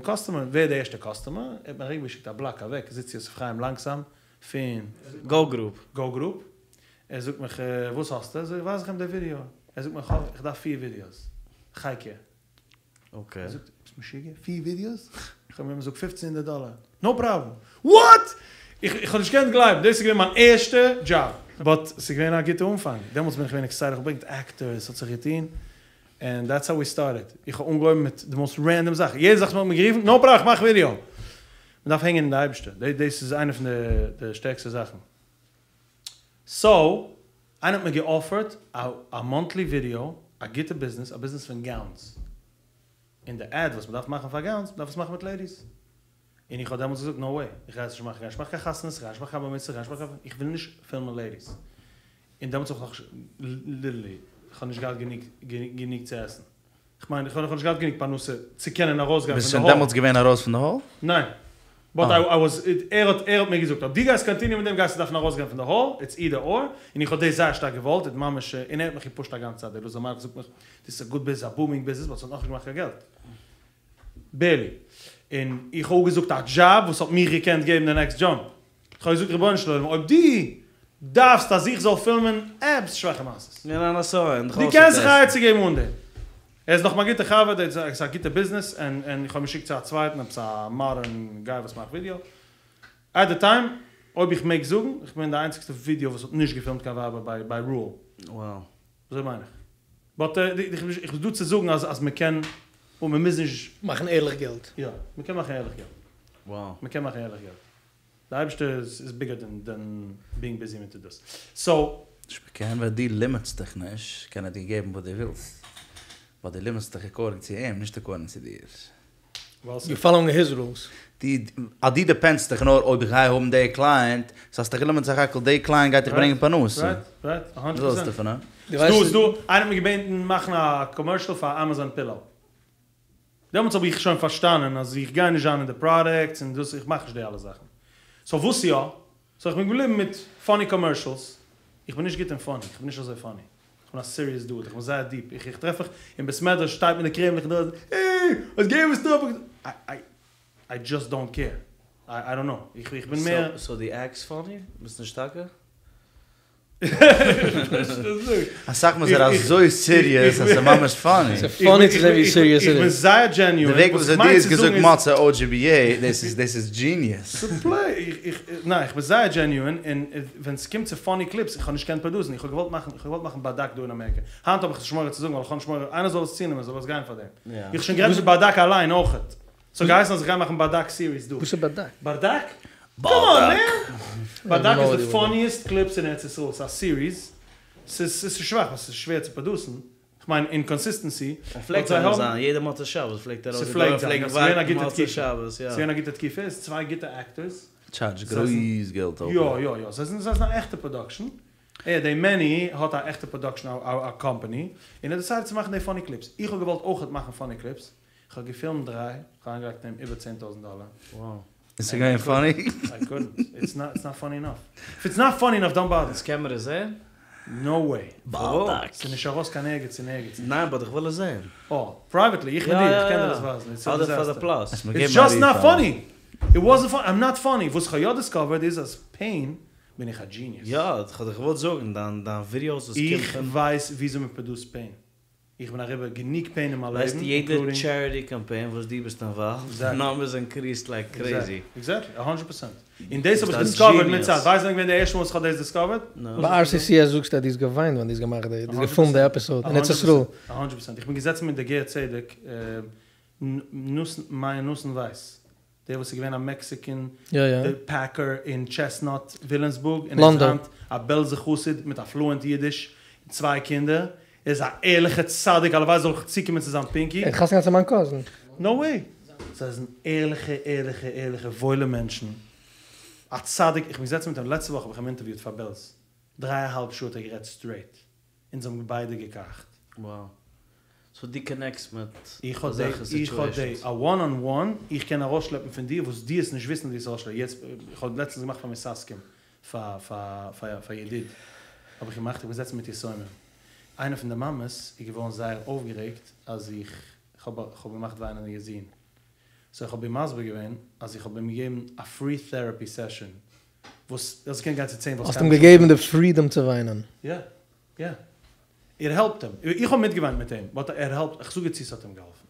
קאסטומער, ווער איז די ערשטע קאסטומער? ער האט מיר אריבערגעשיקט א בלאק אוועק, זיצט יוסף חיים לאנגסאם פון גאו גרופ. גאו גרופ, ער זאגט מיך וואס האסטו? זאג איך ווייז איך אים די ווידיאו, ער זאגט מיך איך דארף פיר ווידיאוס, חי-קה. אקעי. ער זאגט ביסט משוגע? פיר ווידיאוס? איך האב אים געזאגט פופצן הונדערט דאלער, נאו פראבלעם. וואט? איך האב נישט געקענט גלייבן, דאס איז געווען מיין ערשטע דזשאב. באט ס'איז געווען א גוטע אנפאנג, דעמאלטס בין איך געווען עקסייטעד, איך האב געברענגט עקטערס, ס'האט זיך געטון, ענד דעטס האו ווי סטארטעד, איך האב אנגעהויבן מיט די מאסט רענדאם זאך, יעדע זאך וואס מ'האט מיר גערופן, נאו פראבלעם איך מאך ווידיאו! מ'דארף הענגען אין די אייבערשטער, דאס איז איינע פון די שטערקסטע זאכן. סאו, איינער האט מיר געאפערט א מאנטלי ווידיאו, א גוטע ביזנעס, א ביזנעס פון גאונס, און די עד וואס מ'דארף מאכן פאר גאונס, מ'דארף עס מאכן מיט לעידיס, און איך האב דעמאלטס געזאגט נאו וועי, איך גיי עס נישט מאכן, איך גיי נישט מאכן קיין חתונות, איך גיי נישט מאכן קיין בר מצוה, איך גיי נישט מאכן קיין, איך וויל נישט פילמען לעידיס. און דעמאלטס האב איך נאך ליטערלי, איך האב נישט געהאט גענוג גענוג צו עסן. איך מיין, איך האב נאכנישט געהאט גענוג פרנסה צו קענען ארויסגיין ביסט פון די שוין האל. דעמאלטס געווען ארויס פון די האל? ניין. באט איי וואס, ער האט ער האט מיר געזאגט אויב דו גייסט קאנטיניו מיט דעם גייסטו דארפן ארויסגיין פון די האל, איטס אידער אר, און איך האב דאס זייער שטארק געוואלט, און ממש, און ער האט מיך געפושט א גאנצע צייט, דער לוזער מארק זאגט מיך, דאס איז א גוד ביזנעס, א בומינג ביזנעס, באט ס'האט נאכנישט געמאכט קיין געלט. בערלי. און איך האב אפגעזאגט א דזשאב וואס האט מיך געקענט געבן די נעקסט דזשאמפ. איך האב געזאגט רבונו של עולם אויב דו דארפסט אז איך זאל פילמען עפעס שוואכע מעשות. ניין ניין אזוי. דו קענסט זיך א עצה געבן אן דעם. ער איז נאך מיין גוטע חבר, דער איז א גוטע ביזנעס, און און איך האב אים געשיקט צו א צווייטן עפעס א מאדערן גיי וואס מאכט ווידיאו. עט די טיים, אויב איך מעג זאגן, איך בין די איינציגסטע ווידיאו וואס האט נישט געפילמט קיין ווייבער ביי ביי רול. וואו. אזוי מיין איך. באט איך בין דא צו זאגן אז אז מ'קען און מ'מוז נישט. מאכן ערליך געלט. יא, מ'קען מאכן ערליך געלט. Wow. מ'קען מאכן ערליך געלט. די אייבערשטער איז ביגער דען דען בינג ביזי מיט דאס. סאו. נישט מ'קען, ווען דו לימיטסט דיך נישט, קען ער דיר געבן וואס דו ווילסט. ווייל דו לימיטסט דיך עקארדינג צו אים, נישט עקארדינג צו דיר. יו פאלאואינג היז רולס. דו, אז דו דיפענדסט דיך נאר אויב איך גיי האבן די קלייענט, סאו האסט דיך געלימיט סך הכל די קלייענט גייט דיך ברענגען פרנסה. רייט, רייט, א האנדרעט וואס ווילסטו פערסענט. פון אים? דו ס'דא, ווייסט. ס'דא, איינער האט מיר געבעטן מאכן א קאמערשעל פאר עמעזאן פילאו. דעמאלטס האב איך שוין פארשטאנען אז איך גיי נישט זיין אין די פראדעקטס און דאס, איך מאך נישט די אלע זאכן. סאו וואס יא? סאו איך בין געבליבן מיט פאני קאמערשעלס. איך בין נישט גוט אין פאני, איך בין נישט אזוי פאני. איך בין א סיריעס דוד, איך בין זייער דיעפ. איך איך טרעף מיך אין בית מדרש שטייט מיט די קרעמלעך און דארט, העי, האסט געהערט וואס טראמפ האט געזאגט? איי איי דזשאסט דאנט קעיר. איי דאנט נאו. איך איך בין מער. סאו דו עקסט פאני? ביסט נישט טאקע? אסאך מאל איז ער אזוי סיריעס אז ס'איז ממש פאני. ס'איז פאני צו זען ווי סיריעס ער איך בין איז. זייער דזשעניוען. די וועג וויאזוי דו האסט געזאגט מצה OGBA, דאס איז דאס איז דזשיניעס. ניין, איך בין זייער דזשעניוען, און ווען ס'קומט צו פאני קליפס, איך האב נישט געקענט פראדוסן, איך האב געוואלט מאכן, איך האב געוואלט מאכן ברדק דא אין אמעריקע. היינט האב איך נישט מורא צו זאגן, ווייל איך האב נישט מורא, איינער זאל עס צונעמען, זאל עס גיין פאר דעם. איך האב שוין גערעדט מיט ברדק אליין אויכעט. ס'האט געהייסן אז איך גיי מאכן ברדק סיריס דא. וואס איז ברדק? ברדק? קאם אן מען! ברדק איז די פאניעסט קליפס אין ארץ ישראל, ס'איז א סיריס, ס'איז ס'איז שוואך ווייל ס'איז שווער צו פראדוסן, כ'מיין אין קאנסיסטענסי, ער פלעגט אמאל זיין יעדע מוצאי שבת פלעגט ער ארויס ס'פלעגט זיין, יא, ס'איז געווען א גוטע תקופה, שבת, יא. ס'איז געווען א גוטע תקופה, ס'איז צוויי גוטע עקטערס. טשארדזש גרויס געלט אויך. יא יא יא, זיי זענען זיי זענען א עכטע פראדאקשן, ער דעי מעני האט א עכטע פראדאקשן א קאמפאני, און ער דיסיידעד צו מאכן די פאני קליפס, איך האב געוואלט אויכעט מאכן פאני קליפס, כ'האב געפילמט דריי, כ'האב אריינגעלייגט אין דעם איבער צען טויזנט דאלער. וואו. און ס'איז געווען פאני? איי קודנט, איטס נאט, איטס נאט פאני אינאף. איף איטס נאט פאני אינאף דאנט באדער. דאס קען מען עס זעהן? נאו וועי. ברדק. ס'איז נישט ארויס קיין ערגעץ אין ערגעץ נישט. ניין באט איך וויל עס זעהן. אה, פרייוועטלי, איך מיט דיר, איך קען דיר עס ווייזן, איטס א אדער פאר די דיזעסטער. פלאס. איטס דזשאסט נאט פאני! איט וואזענט פאני, איים נאט פאני. וואס כ'האב יא דיסקאווערד איז אז פעין בין איך א דזשיניעס. יא, כ'האב דיך געוואלט זאגן, דיין דיין ווידיאוס וואס קומט איך פון. ווייס וויאזוי מ'פראדוסט פעין. איך בין אריבער גענוג פעין אין מיין לעבן, ווייסט יעדע אינקלודינג. טשעריטי קאמפיין וואס דו ביסט אינוואלווד, די נומבערס אינקריסט לייק קרעזי. עקזעקטלי, א האנדרעט פערסענט. און דאס האב איך ביסט א דיסקאווערד מיט דזשיניעס. צייט. ווייסט ווען געווען די ערשטע מאל וואס איך האב דאס דיסקאווערד? נאו. ביי RCCS זאגסטו אז דו האסט געוויינט ווען דו האסט געמאכט די, דו האסט געפילמט די עפיסאוד אין ארץ ישראל. א האנדרעט פערסענט. איך בין געזעצן מיט די גר צדק, נתן, מאיר נתן ווייס. דער וואס איז געווען א מעקסיקען פעקער אין טשעסנאט וויליאמסבורג און איז היינט א בעלזער חסיד מיט א פלואענט אידיש און צוויי קינדער, ער איז א ערליכע צדיק הלוואי זאל איך צוקומען צו זיין פינקי. ער האט חתונה געהאט צו מיין קאזין. נאו וועי! זיי זענען ערליכע ערליכע ערליכע וואוילע מענטשן, א צדיק, איך בין געזעצן מיט אים לעצטע וואך האב איך אים אינטערוויוט פאר בעלז, דריי א האלב שעה האט ער גערעדט סטרעיט, אונז האבן ביידע געקאכט. Wow. סאו דו קאנעקסט מיט איך האב די, אזעלכע איך האב די, סיטועשענס. א וואן אן וואן, איך קען ארויסשלעפן פון דיר וואס דו וועסט נישט וויסן אז דו וועסט ארויסשלעפן, יעצט, איך האב לעצטנס געמאכט פאר מתעסקים, פאר פאר פאר פאר ידיד, האב איך געמאכט, איך בין געזעצן מיט יתומים, איינע פון די מאמעס איז געווארן זייער אויפגערעגט אז איך האב איך האב געמאכט וויינען איר זון, סאו איך האב איר מסביר געווען אז איך האב אים געגעבן א פרי טעראפי סעשאן, וואס דאס קען גיין צו צען וואלסט האסט אים געגעבן די פרידאם צו וויינען. יא יא. איט העלפט אים. איך האב מיטגעוויינט מיט אים, באט איט העלפט, איך זאג דיר צו ס'האט אים געהאלפן.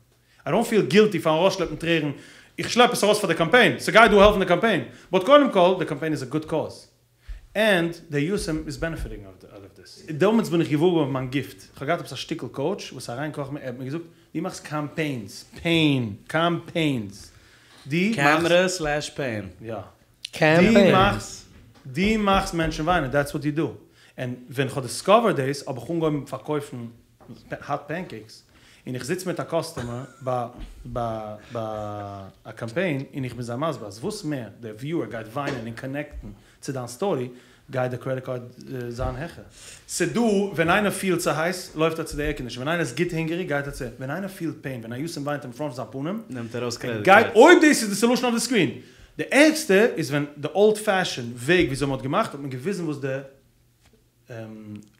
איי דאנט פיל גילטי פארן ארויסשלעפן טרערן, איך שלעפ עס ארויס פאר די קאמפיין, ס'גייט דא העלפן די קאמפיין, באט קודם כל, די קאמפיין איז א גוד קאוז, ענד די יתום איז בענעפיטינג אוט אוו דיס. דעמאלטס בין איך געוואר געווארן מיין גיפט, איך האב געהאט עפעס א שטיקל קאוטש וואס איז אריינגעקראכן מיר, ער האט מיר געזאגט, דו מאכסט קאמפיינס, פעין, קאמפיינס, דו מאכסט. קעמרע סלעש פעין. יא. קעמפעינס. דו מאכסט, דו מאכסט מענטשן וויינען, דעטס וואט יו דו. און ווען כ'האב דיסקאווערד דאס האב איך אנגעהויבן פארקויפן האט פענקעיקס, און איך זיץ מיט א קאסטומער ביי ביי ביי א קאמפיין און איך בין זיי מסביר אז וואס מער דער וויוער גייט וויינען און קאנעקטן צו דיין סטארי גייט די קרעדיט קארד זיין העכער. ס'דא ווען איינער פילט צו הייס לויפט ער צו די עירקאנדישן, ווען איינער איז גוט הונגעריג גייט ער צו, ווען איינער פילט פעין, ווען א יתום וויינט אין פראנט פון זיין פנים, נעמט ער ארויס קרעדיט גייט, קארדס. אויב דאס איז די סעלושן אויף די סקרין. די ערגסטע איז ווען די אולד פעשען וועג וויאזוי מ'האט געמאכט האט מען געוויזן וואס די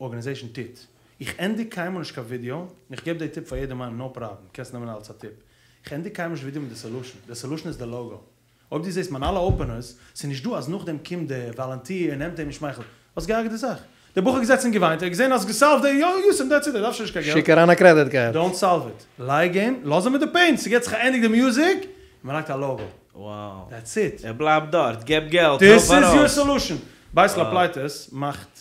ארגאניזעישן טוט. איך ענדיג קיינמאל נישט קיין ווידיאו, און איך געב די טיפ פאר יעדעם איינעם נאו פראבלעם, קענסט נעמען אלץ א טיפ. איך ענדיג קיינמאל נישט ווידיאו מיט די סעלושן, די סעלושן איז די לאגא. אויב דו זעסט מיין אלע אפענערס, ס'איז נישט דא אז נאכדעם קומט די וואלענטיר און נעמט אים און שמייכלט. האסט געהארגעט די זאך. דער בחור איז געזעצן און געוויינט, ער האט געזען אז געסאלווט די יתום, דעטס איט, ער דארף שוין נישט קיין געלט. שיק אריין א קרעדיט קארד. דאונט סאלוו איט. לייג אים, לאז אים מיט די פעין, ס'געט זיך א ענדיג די מיוזיק, און מ'לייגט א לאגא. וואו. דעטס איט. ער בלייבט דארט, געב געלט, דיס העלף איז יור ארויס. סאלושען. בית לפליטות מאכט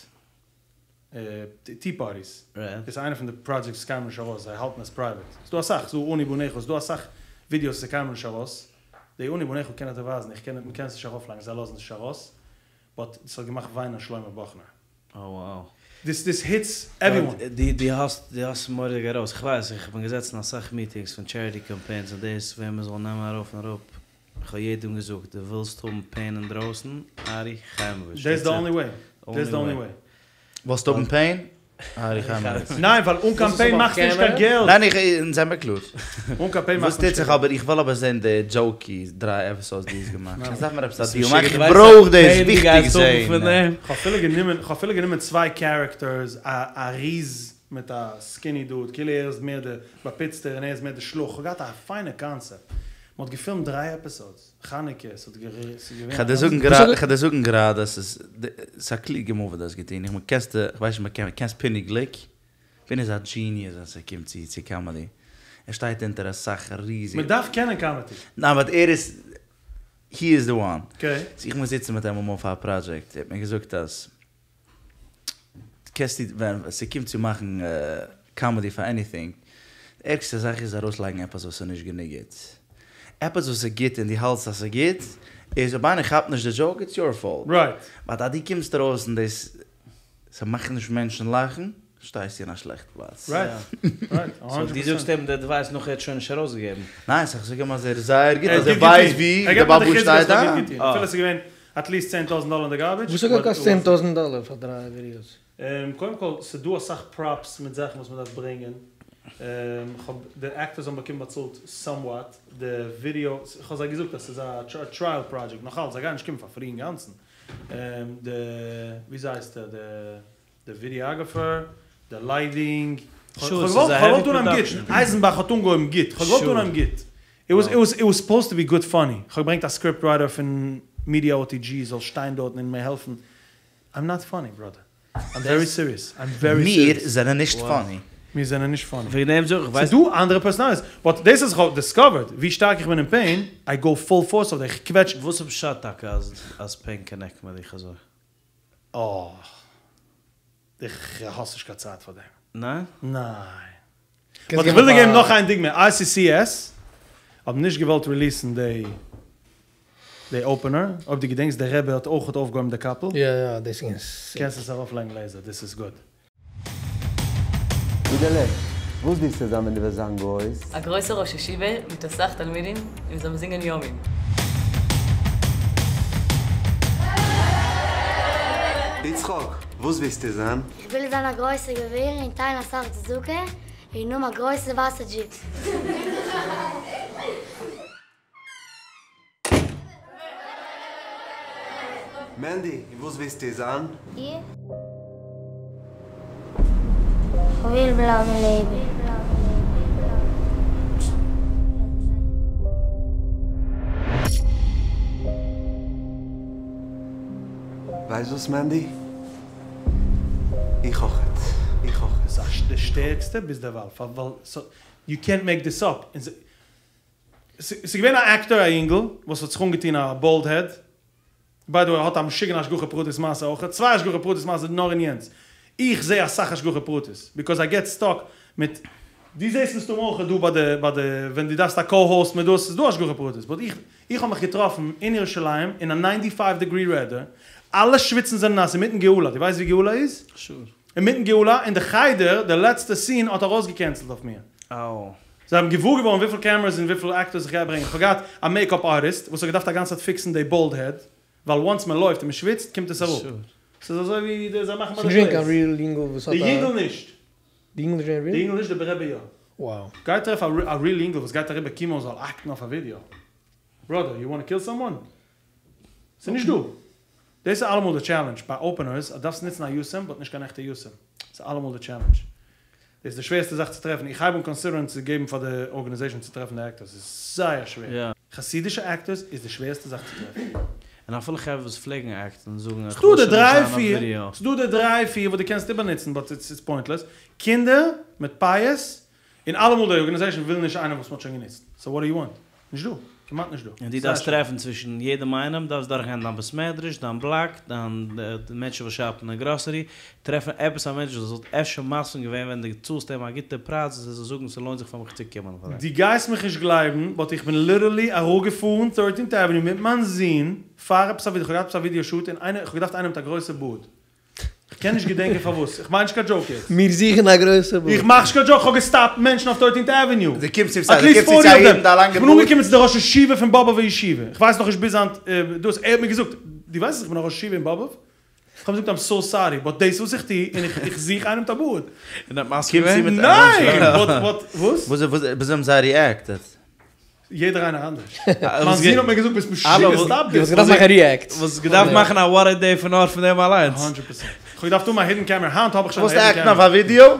טי פארטיס. דאס איז איינע פון די פראדזשעקטס וואס קיינמאל נישט ארויס, זיי האלטן עס פרייוועט. ס'דא אסאך, ס'דא אני בניך, ס'דא אסאך ווידיאוס וואס איז קיינמאל נישט ארויס. די אני בניך קען איך דיר ווייזן, איך קען, מ'קען עס נישט ארויפלייגן, זיי לאזן עס נישט ארויס. באט ס'האט געמאכט וויינען שלמה באכנער. Oh wow. דיס דיס היטס עווריוואן. די די האסט די האסט מורא'דיג ארויס, איך ווייס איך בין געזעצן אין אסאך מיטינגס פון טשעריטי קאמפיינס און דאס וועם מ'זאל נעמען ארויף און אראפ, איך האב יעדעם געזאגט דו ווילסט האבן פעין אינדרויסן, ארי חיימאוויטש, דעטס די אנלי וועי, דעטס די אנלי וועי. ווילסט האבן פעין? ארי חיימאוויטש. ניין ווייל אן קיין פעין מאכסטו נישט קיין געלט. ניין איך אונז זעמער קלאר. אן קיין פעין וואס מאכט מען טוט זיך נישט קיין געלט. אבער איך וויל אבער זען די דזשאוקי דריי עפיסאדס דו האסט געמאכט. עס דארף מיר עפעס א דיעל מאכן איך ברויך דאס וויכטיג זען. כ'האב אפילו גענומען כ'האב אפילו גענומען צוויי קערעקטערס א א ריז מיט א סקיני דוד כאילו ער איז מער די באפיצטער און ער איז מער די שלאך כ'האב געהאט א פיינע קאנסעפט מ'האט געפילמט דריי עפיסאדס חנוכה ס'האט ס'איז געווען כ'על דיר זאגן גראדע כ'על דיר זאגן גראדע ס'איז ס'איז א קלוגע מאוו וואס דו האסט געטון איך מיין קענסט כ'ווייס נישט מ'קען קענסט פיני גליק? פיני איז א דזשיניעס ווען ס'קומט צו צו קאמעדי ער שטייט אונטער אסאך ריזיגע. מ'דארף קענען קאמעדי. ניין באט ער איז הי איז די וואן. אקעי. סאו איך מוז זיצן מיט אים אמאל פאר א פראדזשעקט ער האט מיר געזאגט אז קענסטו ווען ס'קומט צו מאכן קאמעדי פאר עניטינג, די ערגסטע זאך איז ארויסלייגן עפעס וואס איז נישט גענוג גוט. עפעס וואס איז גוט און דו האלטסט אז ס'איז גוט, איז אויב איינער כאפט נישט די דזשאוק איטס יור פאולט. רייט. באט אז דו קומסט ארויס און דאס ס'מאכט נישט מענטשן לאכן, שטייסטו אין א שלעכט פלאץ. רייט. רייט. א סאו האנדרעט דו פערסענט. זאגסט אים די עדווייס נאך ער האט שוין נישט ארויסגעגעבן? ניין, סאו איך זאג אים אז ער איז זייער גוט, ער אז האט ער גוט ווייסט געטון. ווי ער די געבט מיר די באבא חיזוק שטייט אז כ'האב גוט איין. געטון. אפילו ס'איז געווען עטליעסט צען טויזנט דאלער אין די גארבידזש. וואס האט געקאסט צען טויזנט דאלער פאר דריי ווידיאוס? קודם כל, ס'איז דא אסאך פראפס מיט זאכן וואס מ'דארף ברענגען. כ'האב, די עקטערס האבן באקומען באצאלט סאמוואט, די ווידיאו, כ'האב זיי געזאגט אז ס'איז א טרייעל פראדזשעקט, נאכאלץ, זיי גייען נישט קומען פאר פרי אינגאנצן. די, וויאזוי הייסט ער, די. די ווידיאגראפער, די לייטינג, כ'האב געוואלט אנהייבן גוט, אייזנבאך האט אנגעהויבן גוט, כ'האב געוואלט אנהייבן גוט, איט וואס סופאוזד טו בי גוד פאני, כ'האב געברענגט א סקריפט רייטער פון מידיע או טי דזשי זאל שטיין דארטן און מיר העלפן, איים נאט פאני בראדער, איים ווערי סיריעס, איים ווערי סיריעס. מיר זענען נישט פאני. מיר זענען נישט פאני. וועגן דעם זאג איך, ס'איז דא אנדערע פערסאנאליטיס, באט דאס וואס איך האב דיסקאווערד, ווי שטארק איך בין אין פעין, איי גאו פול פארס אויף דעם, איך קוועטש. וואס איז פשט טאקע אז אז פעין קאנעקט מיט דיך אזוי? אה. איך האסט נישט קיין צייט פאר דעם. ניין? ניין. באט איך וויל דיר געבן נאך איין דוגמא, RCCS האבן נישט געוואלט ריליעסן די די אופענער, אויב דו געדענקסט די רבי האט אויכעט אויפגעהויבן די קאפל. יא יא דאס איז געווען סיק. קענסט עס ארויפלייגן לעיזער, דיס איז גוד. אידעלע, וואס ווילסטו זיין ווען דו וועסט זיין גרויס? א גרויסער ראש ישיבה מיט אסאך תלמידים און זאלן זינגען ימים. יצחק, וואס ווילסטו זיין? איך וויל זיין א גרויסער גביר און טיילן אסאך צדקה און האבן א גרויסע ווייסע דזשיפ. מענדי, און וואס ווילסטו זיין? איך וויל בלייבן לעבן. ווייסט וואס מענדי? איך אויכעט. איך אויכעט. ס'איז די שטערקסטע ביזדערווייל, ווייל יו קענט מעיק דיס אפ. ס'איז געווען א עקטאר א אינגל וואס האט זיך אנגעטון א באלד העד, ביי די וועי ער האט א משוגענע השגחה פרטית מעשה אויכעט, צוויי השגחה פרטית מעשה נאר אין יענץ, איך זעה אסאך השגחה פרטית, ביקאוז איי געט סטאק מיט, דו זעהסט מסתמא אויכעט דא ביי די ביי די ווען דו דארפסט א קאו-האוסט מיט דאס, ס'איז דא השגחה פרטית, באט איך איך האב מיך געטראפן אין ירושלים אין א ניינטי פייוו דעגרי וועדער, אלע שוויצן זענען נאס אינמיטן גאולה, דו ווייסט ווי גאולה איז? אינמיטן גאולה, און די חדר, די לעצטע סין האט ארויסגעקענסלט אויף מיר. זיי האבן געוואר געווארן וויפיל קעמערעס און וויפיל עקטארס איך גיי ברענגען, איך האב געהאט א מעיק אפ ארטיסט וואס האט געדארפט א גאנצע צייט פיקסן די באלד העד, ווייל וואנס מען לויפט און מען שוויצט קומט עס אראפ, ס'איז אזוי ווי די זיי מאכן ביי די ס'נישט געווען קיין פלעיס. ריעל יונגל וואס האט די א. יונגל נישט. די יונגל נישט געווען ריעל? די יונגל נישט, די רבי יא. Wow. גיי טרעף א ריעל יונגל וואס גייט אריבער קימאו זאל אקטן אויף א ווידיאו. בראדער, יו וואנט טו קיל סאמאן? ס'איז נישט דא. דאס איז אלעמאל די טשעלענדזש ביי אפענערס, אז דארפסט נוצן א יתום באט נישט קיין עכטע יתום. ס'איז אלעמאל די טשעלענדזש. דאס איז די שווערסטע זאך צו טרעפן, איך הייב אן קאנסידערן צו געבן פאר די ארגאניזעישאן צו טרעפן די עקטערס, ס'איז זייער שווער. חסידישע עקטערס איז די שווערסטע זאך צו טרעפן. און אפילו חברה וואס פלעגן עקטן זאגן איך ס'דא וויל די שוין נישט דריי זיין אויף פיר, ווידיאו. ס'דא די דריי פיר וואס דו קענסט איבערנוצן באט איטס פוינטלעס, קינדער מיט פאות, און אלעמאל די ארגאניזעישאן וויל נישט איינער וואס מ'האט שוין גענוצט, סאו וואט דו יו וואנט? נישט דא, כמעט נישט דא. און דו דארפסט טרעפן צווישן יעדעם איינעם, דארפסט דורכגיין דיין בית מדרש, דיין בלאק, דיין מענטשן וואס שאפן אין גראסערי, טרעפן עפעס א מענטש וואס וואלט אפשר מסכים געווען ווען דו צאלסט אים א גוטע פרייז אז ער זאל זאגן ס'לוינט זיך פאר מיך צו קומען פאר דעם. דו גייסט מיך נישט גלייבן באט איך בין ליטערלי אראפגעפארן טורטינט עוועניו מיט מיין זון פאר עפעס א ווידעא, כ'האב געהאט עפעס א ווידעא שוט און איינער, כ'האב געדארפט איינעם מיט א גרויסע בארד, כ'קען נישט געדענקען פארוואס, איך מיין נישט קיין דזשאוק יעצט. מיר זוכן א גרויסע בארד. איך מאך נישט קיין דזשאוק, כ'האב געסטאפט מענטשן אויף טורטינט עוועניו. דו קומסט צו עט ליסט דו קומסט צו פארטי א אוו איד דעם. מיט א לאנגע כ'בין בארד. אנגעקומען צו די ראש ישיבה פון באבוב'ער ישיבה, כ'ווייס נאכנישט ביז היינט דאס, ער האט מיר געזאגט, דו ווייסט אז איך בין א ראש ישיבה אין באבוב? כ'האב געזאגט איים סאו סארי, באט דאס וואס איך טו, און איך זוך איינעם מיט א בארד. און ער האט מסכים קומסט צו געווען? מיט ניין! באט באט וואס? וואס וואס וויאזוי האבן זיי ריעקטעד? יעדער איינער אנדערש. מיין זון האט מיר געזאגט ביסט משוגע סטאפ דו דיס. וואלסט געדארפט מאכן ריעקט. וואלסט געדארפט מאכן א וואט א דעי פון נאר פון דעם אליינס. הונדרעט פערסענט. כ'האב געדארפט האבן א הידען קעמערע, היינט האב איך שוין א וואלסט הידען עקטן אויף קעמערע. א ווידיאו?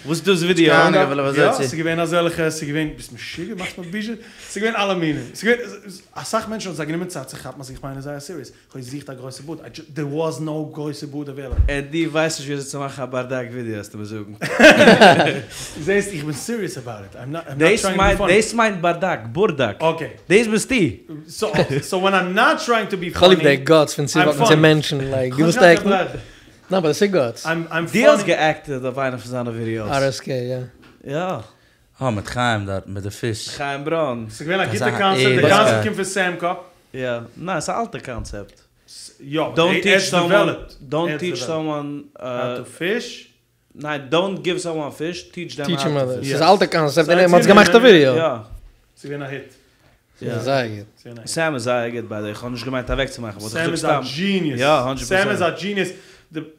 וואס איז דאס ווידיאו? קיין אהנונג אבער יא, אזוי צו. ס'איז געווען אזעלכע, ס'איז געווען, ביסט משוגע? מאכסט מיר בושות? ס'איז געווען אלע מינים. ס'איז געווען, אסאך מענטשן האט זיי גענומען צייט צו כאפן אז איך מיין עס זייער סיריעס. כ'האב געזוכט א גרויסע בארד, איי דזשאסט, דער וואס נאו גרויסע בארד עוועילעבל. און דו ווייסט נישט וויאזוי צו מאכן א ברדק ווידיאו וועסטו מיר זאגן. זעסט, איך בין סיריעס אבאוט איט, איים נאט טרייאינג טו בי פאני. דאס מיינט ברדק, בורדאק. אקעי. דאס ביסטו. סאו ווען איים נאט טרייאינג טו בי כ'האב ליב פאני, די גאטס פון צו איים וואקן צו פאני. מענטשן, לייק, דו ווילסט עקטן? ניין, באט עס איז גאטס. דו האסט גע'עקטעד אויף איינע פון זיינע ווידיאוס. RSK, יא. יא. אה, מיט חיים דארט, מיט די פיש. חיים ברוין. ס'איז געווען א אזא גוטע קאנסעפט, די ערליכע. קאנסעפט קומט פון סעם קאפ. יא, ניין, ס'איז א אלטע קאנסעפט. יא, דאונט טיטש סאמאן, דאונט דאונט טיטש סאמאן, האו טו פיש. ניין, דאונט גיוו סאמאן פיש, טיטש דעם טיטש האו טו פיש. ס'איז א אלטע קאנסעפט און מ'האט עס געמאכט א ווידיאו. יא. ס'איז געווען א היט. ס'איז זייער גוט. סעם איז זייער גוט ביי די וועי, כ'האב נישט געמיינט אוועקצומאכן, באט איך סעם זאג איז א סתם. דזשיניעס. יא, הונדרעט סעם פערסענט. איז א דזשיניעס.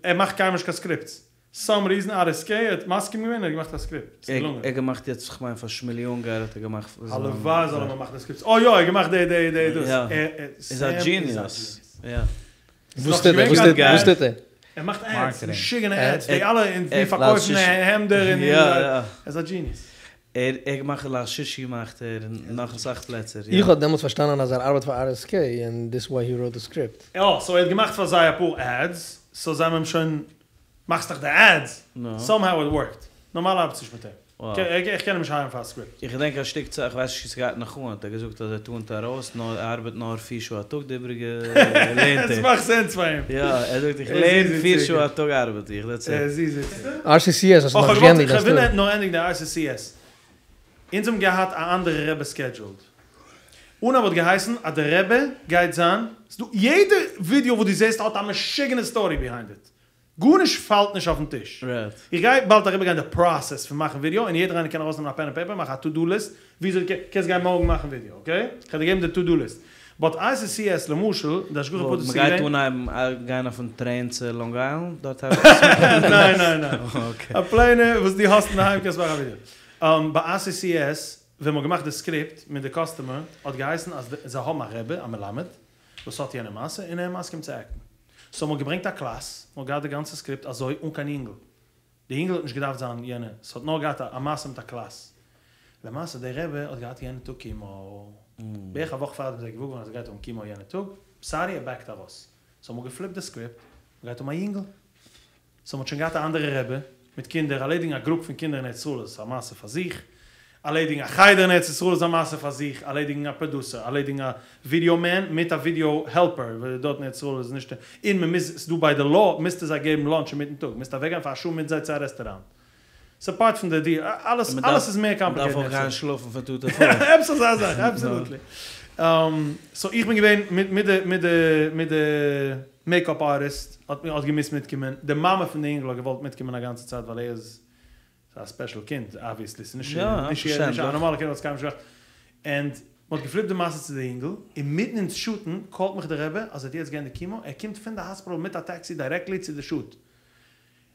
ער מאכט קיינמאל נישט קיין סקריפטס. סאם ריזען RSK האט מסכים געווען ער האט געמאכט א סקריפט. ס'איז געלונגען. ער האט געמאכט יעצט כ'מיין פאר שמילי אונגאר האט ער געמאכט. הלוואי זאל ער מיר מאכן די סקריפטס. אוי יא ער האט געמאכט די די די דאס. יא. איז א דזשיניעס. יא. וואס טוט ער? וואס טוט וואס טוט ער? ער מאכט עדס, משוגענע עדס, די אלע און די פארקויפן העמדער און ער איז א דזשיניעס. ער האט געמאכט ליל שישי מאכט ער און נאך אסאך פלעצער. יא. איך האב דעמאלטס פארשטאנען אז ער ארבעט פאר RSK און דיס וואי הי ראוט די סקריפט. יא, סאו ער האט געמאכט פאר זיי אפאר עדס, סאו זיי האבן אים שוין. מאכסט דאך די עדס! סאמהאו איט ווארקט. נארמאל ארבעט נישט מיט אים. איך קען אים נישט הייערן פאר א סקריפט. איך געדענק א שטיק צייט, איך ווייס נישט צו ס'גייט נאך אן, האט ער געזאגט אז ער טאנט ארויס, נאר ער ארבעט נאר פיר שעה א טאג, די איבריגע לערנט ער. ס'מאכט סענס פאר אים. יא, ער זאגט איך לערן פיר שעה א טאג ארבעט איך, דעטס איט. RCCS האסט נאכנישט געענדיגט דיין סטארי. כ'וויל נאר ענדיגן די RCCS. אונז האבן געהאט א אנדערע רבי סקעדזשולד. אנהייב האט געהייסן אז די רבי גייט זיין, ס'דא יעדע ווידיאו וואס דו זעסט האט א משוגענע סטארי ביהיינד איט. גארנישט פאלט נישט אויפן טיש. איך גיי באלד אריבערגיין די פראסעס פון מאכן ווידיאו און יעדער איינער קען ארויסנעמען א פען און פעיפער מאכן א טו דו ליסט וויאזוי דו קענסט גיין מארגן מאכן ווידיאו אקעי? כ'גיי דיר געבן די טו דו ליסט. באט RCCS למשל די השגחה פרטית איז געווען. מ'גייט אנהייבן גיין אויפן טרעין צו לאנג איילענד? דארט הייבט עס אן? ניין ניין ניין. א פלעינע וואס דו האסט אינדערהיים קענסט מאכן א ווידיאו. ביי RCCS ווען מ'האט געמאכט די סקריפט מיט די קאסטומער האט געהייסן אז זיי האבן א רבי א מלמד וואס האט יענע מעשה און ער איז מסכים צו עקטן. סאו מ'האט געברענגט א קלאס, מ'האט געהאט די גאנצע סקריפט אזוי אן קיין יונגל. די יונגל האט נישט געדארפט זיין יענע, ס'האט נאר געהאט א מעשה מיט א קלאס. למעשה דער רבי האט געהאט יענע טאג קימאו. בערך א וואך פארדעם איז ער געוואר געווארן אז ער גייט האבן קימאו יענע טאג, סארי ער בעקט ארויס. סאו מ'האט געפליפט די סקריפט, מ'גייט האבן א יונגל. סאו מ'האט שוין געהאט א אנדערע רבי מיט קינדער, ערלעדיגן א גרופ פון קינדער אין ארץ ישראל איז א מעשה פאר זיך, ערלעדיגן א חדר אין ארץ ישראל איז א מעשה פאר זיך, ערלעדיגן א פראדוסער, ערלעדיגן א ווידיאו מען מיט א ווידיאו העלפער, ווייל דארט אין ארץ ישראל איז נישט, און מ'מוז, ס'דא ביי די לאו מוזטו זיי געבן לאנטש אינמיטן טאג, מוזט אוועקגיין פאר א שעה מיט זיי צו א רעסטוראנט. ס'איז פארט פון די דיעל, אלעס אלעס איז מער קאמפליקעיטעד. מ'דארף אויך גיין שלאפן פון טו טו פאר. עפעס אזא זאך, אבסאלוטלי. סאו איך בין געווען מיט מיט די מיט די מיט די מעיקאפ ארטיסט האט האט געמוזט מיטקומען, די מאמע פון די אינגל האט געוואלט מיטקומען א גאנצע צייט ווייל ער איז א ספעשל קינד אבוויעסלי, ס'איז נישט נישט נישט א נארמאלע קינד וואלט עס קיינמאל נישט געמאכט. ענד מ'האט געפליפט די מעשה צו די אינגל, אינמיטן אונז שוטן קאלט מיך די רבי אז ער האט יעצט געענדיגט קימאו, ער קומט פון די האספיטאל מיט א טעקסי דירעקטלי צו די שוט.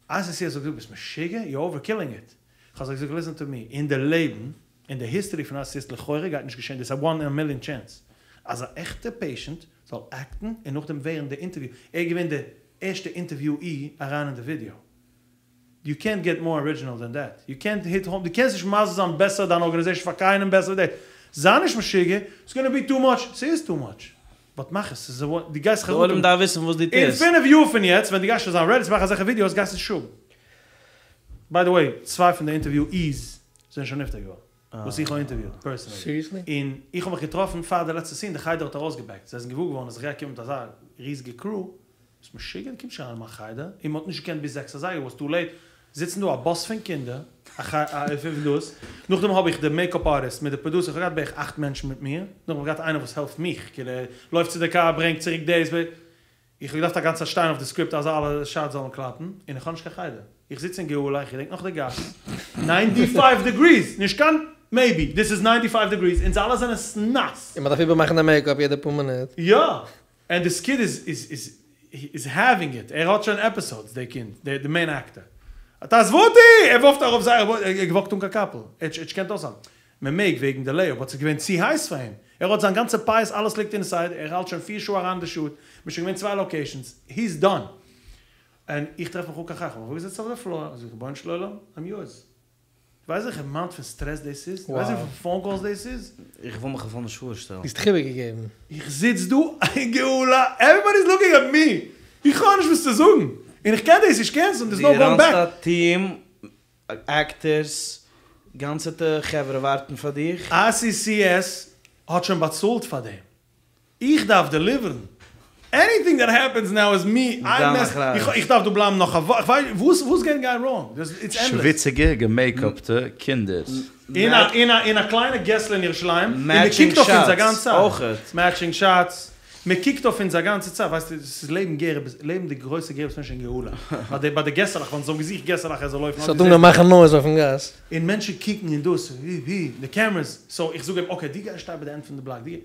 RCCS האט געזאגט ביסט משוגע? יו אווער קילינג איט. כ'האב זיי געזאגט ליסען טו מי, אין די לעבן, אין די היסטערי פון RCCS לכאורה גייט נישט געשען דאס א וואן אין א מיליאן טשענס אז א עכטע פעישענט זאל עקטן און נאכדעם ווערן די אינטערוויו, ער איז געווען די ערשטע אינטערוויואי אריין אין די ווידיאו. יו קענט געט מאר ארידזשינעל דען דעט. יו קענט היט האום, דו קענסט נישט מסביר זיין בעסער דיין ארגאניזעישן פאר קיינעם בעסער ווי דעס. זיי נישט משוגע, ס'איז גאנא בי טו מאטש, ס'איז טו מאטש. באט מאך עס, ס'איז א וואן, דו גייסט חרטה האבן. די עולם דארף וויסן וואס דו טוסט. אין פינף יאר פון יעצט ווען דו גייסט שוין זיין רעדי צו מאכן אזעלכע ווידיאוס גייסטו עס האבן. ביי די וועי, צוויי פון די אינטערוויואיס זענען שוין נפטר געווארן. וואס איך האב אינטערוויוט פערסענעלי. און איך האב מיך געטראפן פאר די לעצטע סין, די חדר האט ארויסגעבעקט, זיי זענען געוואר געווארן אז איך גיי קומען מיט אזא ריזיגע קרו, ביסט משוגע? דו קומסט נישט אריין אין מיין חדר, און מ'האט נישט געקענט ביז זעקס אזייגער, וואס טו לעיט, זיצן דא א באס פון קינדער, א ח א און דאס, נאכדעם האב איך די מעיקאפ ארטיסט מיט די פראדוסער, איך האב געהאט בערך אכט מענטשן מיט מיר, נאכדעם האב איך געהאט איינער וואס העלפט מיך, כאילו ער לויפט צו די קאר, ברענגט צוריק דאס, איך האב געדארפט א גאנצע צייט שטיין אויף די סקריפט אז אלע שאטס זאלן קלאפן, און איך האב נישט קיין חדר, איך זיץ אין גאולה, איך געדענק נאך די גאס, ניינטי פייוו דעגריס, נישט קיין מעיבי, דיס איז ניינטי פייוו דעגריס, אונז אלע זענען נאס. און מ'דארף איבערמאכן די מעיקאפ יעדע פאר מינוט. יא! ענד דיס קיד איז איז איז איז העווינג איט, ער האט שוין עפיסאדס דער קינד, דער די מעין עקטער. תעזבו אותי! ער ווארפט ארויף זייער ער האט געוואקט אן קיין קאפל, ער האט נישט געקענט אויסהאלטן. מען מעג וועגן די לעיאפ באט ס'איז געווען צו הייס פאר אים, ער האט זיין גאנצע פאות אלעס ליגט אינסייד, ער האלט שוין פיר שעה אריין די שוט, מ'איז שוין געווען צוויי לאקעישאנס, היז דאן. און איך טרעף מיך אן קיין חדר, כ'האב מיך אראפגעזעצט אויף די פלאר, זאג איך רבונו של עולם, איים יורס. דו ווייסט וועלכע אמאונט פון סטרעס דאס איז? דו ווייסט וויפיל פאון קאלס דאס איז? איך וויל מיך אפילו נישט פארשטעלן. דו האסט דיך איבערגעגעבן. איך זיץ דא אין גאולה, עוועריבאדי איז לוקינג עט מי, איך האב נישט וואס צו זאגן, און איך קען דאס נישט קענסלן, דערס נאו גאוינג בעק. דו ראנסט א טיעם עקטערס, גאנצעטע חברה ווארטן פאר דיך. RCCS האט שוין באצאלט פאר דעם. איך דארף דעליווערן. עניטינג דעט העפענס נאו איז מי, איי מעסד, איך דארף דא בלייבן נאך א וואך, איך ווייס וואס וואס קען גיין ראנג, איטס ענדלעס. שוויציגע געמעיקאפטע קינדער. אין א אין א אין א קליינע געסל אין ירושלים, און מען קוקט אויף אונז א גאנצע צייט. מעטשינג שאטס. מען קוקט אויף אונז א גאנצע צייט, ווייסטו, ס'איז לעבן גער, לעבן די גרויסע גער בית מדרש אין גאולה, ביי די ביי די געסעלעך, ווען זיי האבן געזוכט געסעלעך ער זאל לויפן, ס'האט אנגעהויבן מאכן נויז אויפן גאס. און מענטשן קוקן און דאס, ווי ווי, די קעמערעס, סאו איך זאג אים, אקעי דו גיי שטיי ביי די ענד פון די בלאק, דו גיי.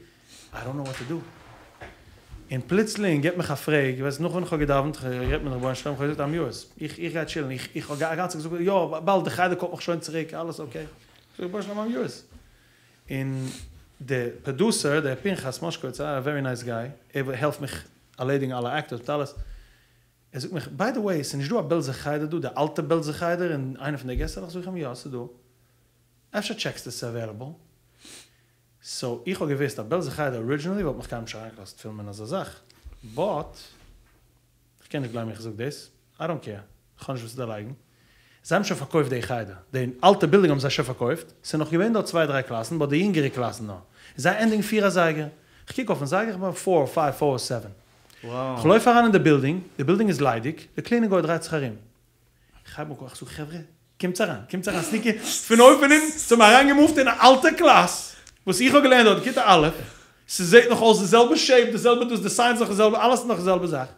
איי דאנט נאו וואט טו דו. און פלוצלינג גיבט מיך א פרעג, ווייסט נאך ווען איך האב געדאווענט, איך האב גערעדט מיטן רבונו של עולם, איך האב געזאגט איים יורס, איך איך גיי טשילן, איך איך האב א גאנצע צייט געזאגט יא, באלד די חדר קאלט מיך שוין צוריק, אלעס אקעי. איך זאג רבונו של עולם איים יורס. און די פראדוסער, דער פנחס מאשקאוויץ, א ווערי נייס גאי, ער העלפט מיך ארלעדיגן אלע עקטערס מיט אלעס, ער זאגט מיך, ביי די וועי, ס'איז נישט דא א בעלזער חדר דא, די אלטע בעלזער חדר אין איינע פון די געסעלעך? זאג איך אים, יא ס'איז דא. אפשר טשעקסטו ס'איז עוועילעבל? סאו איך האב געוואוסט אז בעלזער חדר ארידזשינעלי וואלט מיך קיינמאל נישט אריינגעלאזט פילמען אזא זאך, באט, איך קען נישט גלייבן איך זאג דאס, איי דאנט קעיר, כ'האב נישט וואס צו דערלייגן. זיי האבן שוין פארקויפט די חדר, די אלטע בילדינג האבן זיי שוין פארקויפט, ס'איז נאך געווען דארט צוויי דריי קלאסן, באט די יונגערע קלאסן נאר. זיי ענדיגן פיר אזייגער. כ'קוק אויפן זייגער, כ'בין פאר או פייוו, פאר או סעווען. כ'לויף אריין אין די בילדינג, די בילדינג איז ליידיג, די קלינינג גוי דרייט זיך ארום. כ'הייב אן איך זאג חברה, קומטס אריין, קומטס אריין, סניקי, פון אויבן אונטן, זיי האבן אריינגעמופט אין א אלטע קלאס, וואס איך האב געלערנט דארט כיתה א', ס'זעט נאך אויס די זעלבע שעיפ, די זעלבע דאס, די סיינס נאך די זעלבע, אלעס איז נאך די זעלבע זאך.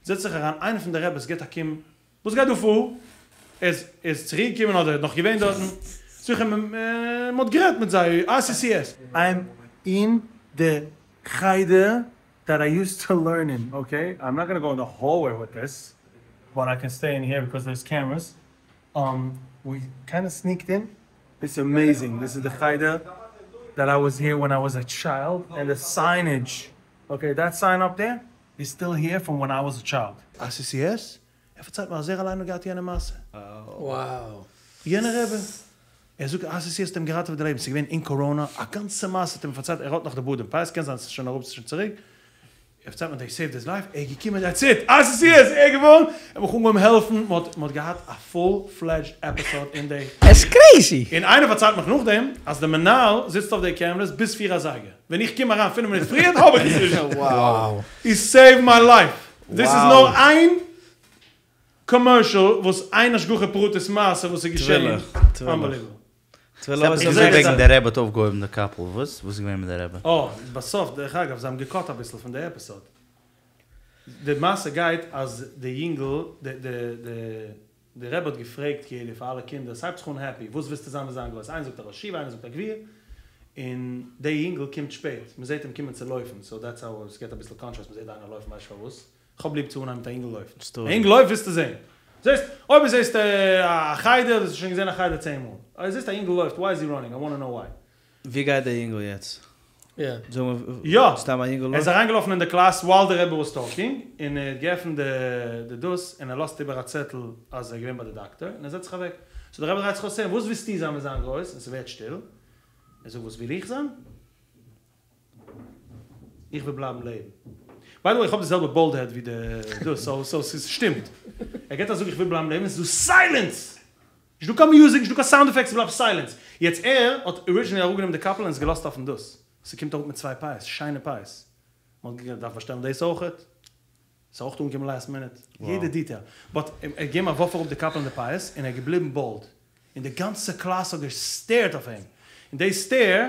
זעצט זיך אריין, איינער פון די רעבעס גיבט א קום, וואס גייט דא פאר? ער איז איז צוריק געקומען אדער נאך געווען דארטן? זאג איך אים, מען האט גערעדט מיט זיי, ICCS. I'm in the חדר that I used to learn in, okay, I'm not gonna go in the hallway with this, but I can stay in here because there's cameras, um, we kinda sneaked in, it's amazing, this is the חדר that I was here when I was a child, and the signage, okay, that sign up there איז still here from when I was a child. ICCS? ער פארציילט מיר אז ער אליין האט געהאט יענע מעשה. Wow. יענע רבי. ער זאגט ICCS האט אים געראטעוועט די לעבן, ס'איז געווען אין קאראנא, א גאנצע מעשה האט ער מיר פארציילט, ער האט נאך די בארד און פאות, קען זיין ס'איז שוין אראפ ס'איז שוין צוריק, ער פארציילט מיר דעי סעיווד היז לייף, ער איז געקומען דעטס איט, ICCS ער איז געווארן, ער האט מיך אנגעהויבן העלפן, מ'האט מ'האט געהאט א פול פלעדזשד עפיסאד אין די. עס קרעיזי! און איינער פארציילט מיך נאכדעם אז די מנהל זיצט אויף די קעמרעס ביז פיר אזייגער, ווען איך קום אריין פינף מינוט פריער האב איך עס נישט. הי סעיווד מיי לייף! דאס איז נאר איין קאמערשעל וואס איין השגחה פרטית מעשה וואס איז געשען. אנבעליוועבל. עפעס געזאגט וועגן דער רבי האט אויפגעהויבן די קאפל, וואס? וואס איז געווען מיט די רבי? אה, בסוף, דרך אגב, זיי האבן געקאט אביסל פון די עפיסאד. די מעשה גייט אז די יונגל, די די די די רבי האט געפרעגט כאילו פאר אלע קינדער, ס'הייבט זיך אן העפי, וואס ווילסטו זיין ווען זיין גרויס? איינער זאגט א ראש ישיבה, איינער זאגט א גביר, און די יונגל קומט שפעט, מ'זעט אים קומען צו לויפן, סאו דעטס האו ס'געט אביסל קאנטראסט, מ'זעט איינער לויפן ווייסט פארוואס? כ'האב ליב צו אנהייבן מיט א אינגל לויפט. א אינגל לויפט ווילסטו זעהן. זעסט, אויב דו זעסט א חדר, דו האסט שוין געזעהן א חדר צען מאל. אויב זעסט א אינגל לויפט, וואי איז הי ראנינג? איי וואנט טו נאו וואי. ווי גייט דער אינגל יעצט? זאג מיר, יא! סתם א אינגל ער איז לויפט? אריינגעלאפן אין די קלאס ווייל די רבי וואס טאלקינג, און ער האט געעפנט די דאס, און ער לאזט איבער א צעטל אז ער איז געווען ביי די דאקטער, און ער זעצט זיך אוועק. סאו די רבי דרייט זיך אויס צו אים, וואס ווילסטו זיין ווען זיין גרויס? און ס'ווערט שטיל. ער זאגט, וואס וויל איך זיין? איך וויל בלייבן לעבן. ביי די וועי איך האב די זעלבע באלד העד ווי די דאס סאו סאו ס'שטימט. ער געט א זאג איך וויל בלייבן לעבן און ס'איז דא סיילענס! נישט דא קיין מיוזיק נישט דא קיין סאונד עפעקטס ס'בלייבט סיילענס. יעצט ער האט ארידזשינעלי אראפגענומען די קאפל און עס געלאזט אויפן דאס. ס'קומט אראפ מיט צוויי פאות, שיינע פאות. מ'האט געדארפט באשטעלן דאס אויכעט. ס'איז אויך אנגעקומען לאסט מינוט. יעדע דיטעיל. באט ער האט געגעבן א ווארף אראפ די קאפל און די פאות און ער איז געבליבן באלד. און די גאנצע קלאס האט געסטערט אויף אים. און די סטעיר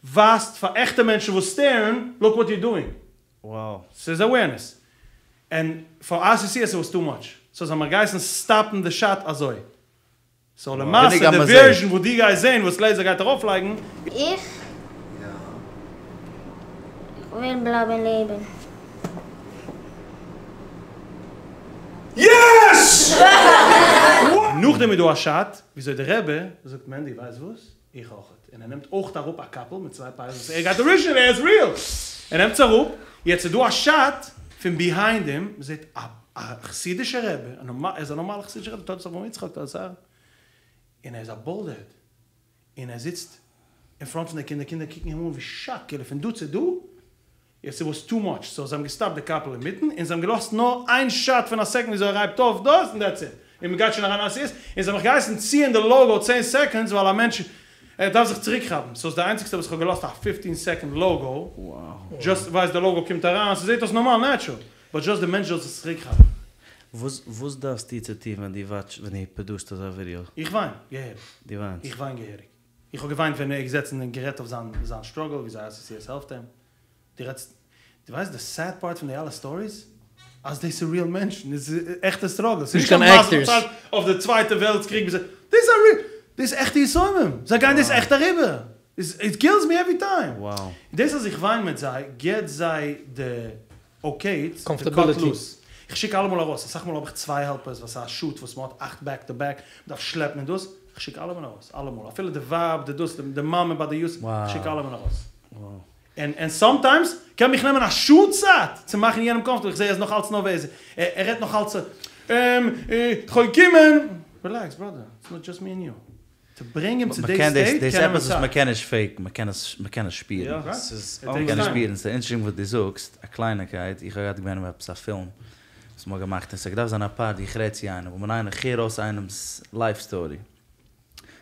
ווייזט פאר עכטע מענטשן וואס סטערן, לוק וואט יור דואינג. ס'איז אווערנעס. ענד פאר אר סי סי עס איט וואס טו מאטש. סאו זיי האבן מיך געהייסן סטאפן די שאט אזוי. סאו למעשה די ווערזשן וואס דו גייסט זעהן וואס לעיזער גייט ארויפלייגן. איך? איך וויל בלייבן לעבן. יעס! נאכדעם איז דא א שאט וויאזוי די רבי זאגט מענדי ווייסט וואס? איך אויכעט. און ער נעמט אויכט אראפ א קאפל מיט צוויי פאות וואס ער גייט אריזשינעלי ער איז ריעל! ער נעמט עס אראפ, יעצט איז דא א שאט פון ביהיינד אים, מען זעט א א חסידישע רבי, ער איז א נארמאלע חסידישע רבי, תולדות אברהם יצחק תולדות אהרן, און ער איז א באלד העד, און ער זיצט אין פראנט פון די קינדער, קינדער קוקן אים אן ווי שאק, כאילו פון דא צו דא, יעצט איט וואס טו מאטש, סאו זיי האבן געסטאפט די קאפל אינמיטן, און זיי האבן געלאזט נאר איין שאט פון א סעקאנד וויאזוי ער הייבט אויף דאס, און דעטס איט, און מ'גייט שוין אריין אייסיס, און זיי האבן מיך געהייסן ציען די לאוגו צען סעקאנדס ווייל א מענטש ער דארף זיך צוריק כאפן, סאו ס'איז די איינציגסטע וואס כ'האב געלאזט א פיפטין סעקאנד לאוגו, דזשאסט ווייסט די לאוגו קומט אריין, ס'זעט אויס נארמאל נעטשורעל, באט דזשאסט די מענטש זאל זיך צוריק כאפן. וואס וואס דארפסטו צו טון ווען דו וואטש ווען דו פראדוסט אזא ווידיאו? איך וויין געהעריג. דו וויינסט? איך וויין געהעריג. איך האב געוויינט ווען ער איז געזעצן און גערעדט אויף זיין זיין סטראגל וויאזוי אר סי סי עס העלפט אים. דו רעדסט, דו ווייסט די סעד פארט פון די אלע סטאריס? אז דאס איז ריעל מענטשן, דאס איז עכטע סטראגלס, ס'איז נישט קיין מעשה פארציילט אויף די צווייטע וועלטס קריג, דאס איז ריעל, דאס איז עכטע יתומים, זיי גייען דאס עכט אריבער, איט קילס מי עווערי טיים. דאס אז איך וויין מיט זיי געט זיי די אקעי טו קאט לוס. איך שיק אלעמאל ארויס, אסאך מאל האב איך צוויי העלפערס ווייל ס'איז א שוט וואס מ'האט אכט בעק טו בעק, מ'דארף שלעפן און דאס, איך שיק אלעמען ארויס, אלעמאל, אפילו די ווייב, די דאס, די מאמע ביי די יוס, איך שיק אלעמען ארויס. און און סאמטיימס קען מיך נעמען א שעה צייט צו מאכן יענעם קאמפארטעבל, איך זעה ער איז נאך אלץ נערוועז, ער רעדט נאך אלץ כ'וועל קומען, רילעקס בראדער, איטס נאט דזשאסט מי ענד יו, טו ברענג אים צו די סטעיט דאס קען נעמען עפעס וואס צייט. מ'קען נישט פעיקן, מ'קען עס מ'קען עס שפירן. ס'איז מ'קען עס שפירן, ס'איז אינטערעסטינג וואס דו זאגסט, א קלייניקייט, איך האב געהאט געווען ביי עפעס א פילם, וואס מ'האט געמאכט און ס'האט געדארפט זיין א פארט ווי איך רעד צו איינעם, וואו מען איך הער אויס איינעמ'ס לייף סטארי.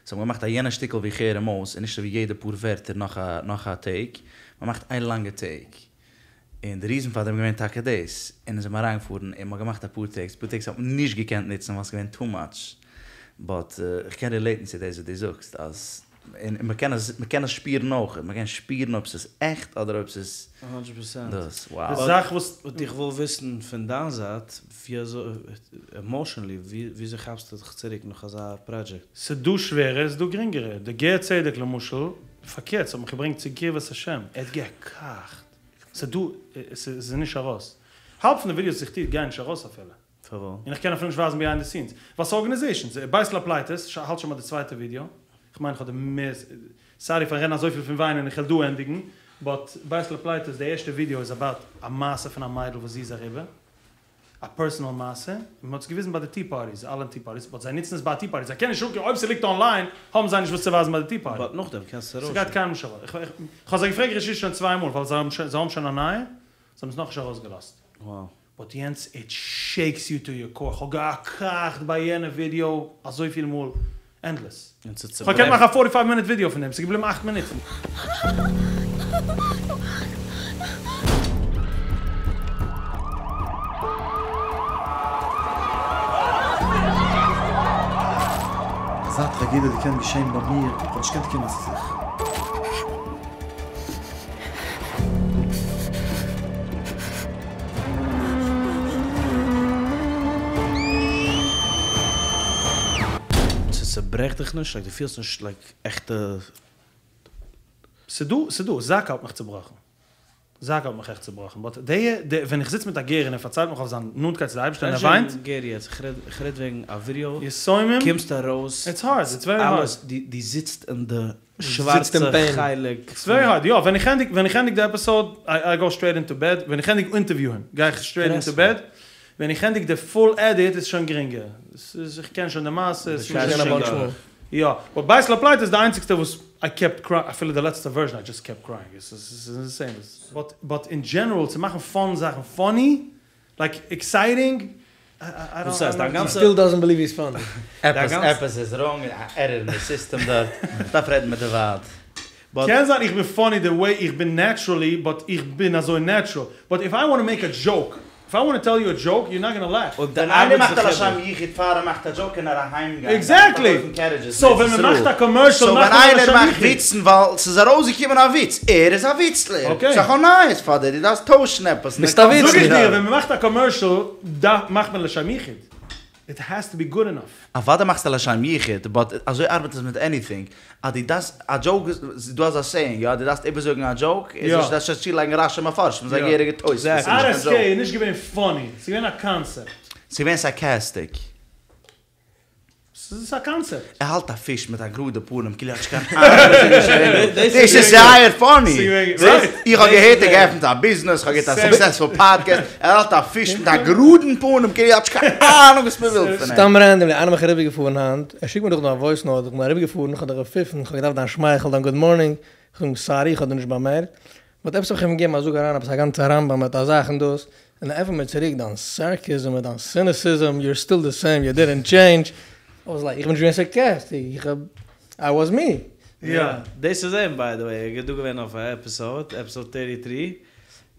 סאו מ'האט געמאכט אז יענע שטיקל ווי איך הער אים אויס איז נישט אזוי ווי יעדע פאר ווערטער נאך א נאך א טעיק, מ'מאכט איין לאנגע טעיק. און די ריזען פאר דעם איז געווען טאקע דאס, און אונז זעמער אריינגעפארן און מ'האט געמאכט אפאר טעיקס, אפאר טעיקס האט מען נישט געקענט נוצן ווייל ס'איז געווען טו מאטש, באט איך קען רילעיטן צו דאס וואס דו זאגסט אז, און מ'קען עס מ'קען עס שפירן אויך, מ'קען שפירן אויב ס'איז עכט אדער אויב ס'איז הונדרעט פערסענט. דאס, wow. די זאך וואס. באט איך וויל וויסן פון דיין זייט, ווי אזוי, עמאשענלי, וויאזוי כאפסטו דיך צוריק נאך אזא פראדזשעקט? ס'דא שווערע, ס'דא גרינגערע. די גר צדק למשל, פארקערט, ס'האט מיך געברענגט צו קרבת השם, ער האט געקאכט. ס'דא, ס'איז נישט ארויס. האלב פון די ווידיאוס וואס איך טוה גייען נישט ארויס אפילו. פארוואס? און איך קען אפילו נישט ווייזן ביהיינד די סינס. ווייל ס'איז ארגענעזעישאנס. בית לפליטות, האלט שוין ביי די צווייטע ווידיאו. כ'מיין כ'האב די מער, סארי פארן רעדן אזויפיל פון וויינען, איך וועל דא ענדיגן. באט בית לפליטות די ערשטע ווידיאו איז אבאוט א מעשה פון א מיידל וואס זי איז אריבער. א פערסענעל מעשה, און מ'האט עס געוויזן ביי די טי פארטיס, אלע טי פארטיס, באט זיי נוצן עס ביי א טי פארטי, זיי קענען נישט אנקומען, אויב ס'ליגט אנליין האבן זיי נישט וואס צו ווייזן ביי די טי פארטי. באט נאכדעם קענסטו ארויס. ס'גייט קיינמאל נישט ארויס. איך האב זיי געפרעגט רשות שוין צוויי מאל, ווייל זיי האבן שוין, זיי האבן שוין א נייע, זיי האבן עס נאכנישט ארויסגעלאזט. Wow. באט יענץ, איט שעיקס יו טו יור קאור, כ'האב געקראכט ביי יענע ווידיאו אזויפיל מאל, ענדלעס. און ס'צעברעכט. כ'האב געקענט מאכן א פארטי פייוו מינוט ווידיאו פון דעם, ס'איז געבליבן אכט מינוט. אזא טראגעדיע האט געקענט געשען ביי מיר, איך האב נישט געקענט קומען צו זיך. ס'צעברעכט דיך נישט? לייק דו פילסט נישט לייק עכטע. ס'דא, ס'דא, זק"א האט מיך צובראכן. זק"א האט מיך עכט צובראכן. באט די, די, ווען איך זיץ מיט א גר און ער פארציילט מיך אויף זיין נאנטקייט צו די אייבערשטער און ער וויינט. נישט וועגן גר יעצט, איך רעד, איך רעד וועגן א ווידיאו. יסומים. קומסט ארויס. איטס הארד, איטס ווערי הארד. אלעס, דו, דו זיצט אין די שווארצע חלק. איטס ווערי הארד, יא, ווען איך ענדיג, ווען איך ענדיג די עפיסאוד, איי, איי גאו סטרעיט אינטו בעד, ווען איך ענדיג אינטערוויוען, גיי איך סטרעיט אינטו בעד, ווען איך ענדיג די פול עדיט איז שוין גרינגער, ס'איז איך קען שוין די מעשה, ס'איז שוין א באנטש מאל. יא, באט בית לפליטות איז די איינציגסטע וואס איי קעפט קרייאינג, אפילו די לעצטע ווערזשן איי דזשאסט קעפט קרייאינג, ס'איז אינסעין, באט באט אין דזשענעראל צו מאכן פאן זאכן פאני, לייק עקסייטינג, איי דאס הייסט דיין גאנצע. סטיל דאזענט בעליוו היז פאני. עפעס עפעס איז ראנג, א ערער אין די סיסטעם דארט, כ'דארף רעדן מיט די ועד. קען זיין איך בין פאני די וועי איך בין נעטשרעלי באט איך בין אזוי נעטשרעל באט איף איי וואנט טו מעיק א דזשאוק איף איי וואנט טו טעל יו א דזשאוק יור נאט גאנא לעף. אויב די ווען איינער ארבעט מאכט א זיך לשם איבער. יחוד פאר ער מאכט א דזשאוק קען ער אהיים גיין עקזעקטלי! סאו ווען מען מאכט א קאמערשעל סאו מאכט ווען מען א איינער לשם מאכט יחוד. וויצן ווייל ס'איז ארויסגעקומען א וויץ, ער איז א וויצלער, אקעי. סאו כ'האב נייעס פאר דיר, דו דארפסט טוישן עפעס. ביסט א וויצלער. זאג איך דיר ווען מען מאכט א קאמערשעל מאכט מען לשם יחוד. איט העז טו בי גוד ענאף. אוודאי מאכסטו לשם יחוד, באט אזוי ארבעט עס מיט עניטינג, אז דו דארפסט א דזשאוק, ס'איז דא אזא סעיאינג, יא, דו דארפסט איבערזאגן א דזשאוק, איז נישט דארפסט שוין צולייגן רש"י מפרשים, ס'איז א געהעריגע תוספות, ס'איז נישט קיין דזשאוק. RSK איז נישט געווען פאני, ס'איז געווען א קאנסעפט. ס'איז געווען סארקעסטיק. ס'איז א קאנסעפט. ער האלט א פיש מיט א גראדע פנים כאילו ער האט נישט קיין אהנונג וואס איז געשען דא. דאס איז זייער פאני. איך האב געהערט ער געעפנט א ביזנעס, איך האב געהערט א סוקסעספול פאדקעסט, ער האלט א פיש מיט א גראדן פנים כאילו ער האט נישט קיין אהנונג וואס מען וויל פון אים. סתם רענדאמלי, איינער מיך אריבערגעפארן היינט, ער שיקט מיר דאך דא א וואויס נאוט, איך בין אריבערגעפארן, איך האב דיך געפיפן, איך האב געדארפט דיין שמייכל, דיין גוד מארנינג, איך זאג אים סארי איך האב דיר נישט באמערקט, באט עפעס האב איך אים געגעבן א זאג אריין עפעס א גאנצע רמב"ם מיט א זאך און דאס, און ער ענטפערט מיר צוריק דיין סארקעזם מיט דיין סיניסיזם, יור סטיל די סעים, יו דידענט טשעינדזש, איי וואס לייק, איך בין נישט געווען סארקעסטיק, איך האב, איי וואס מי. יא, דאס איז אים ביי די וועי, ער איז דא געווען אויף א עפיסאוד, עפיסאוד טערטי טרי,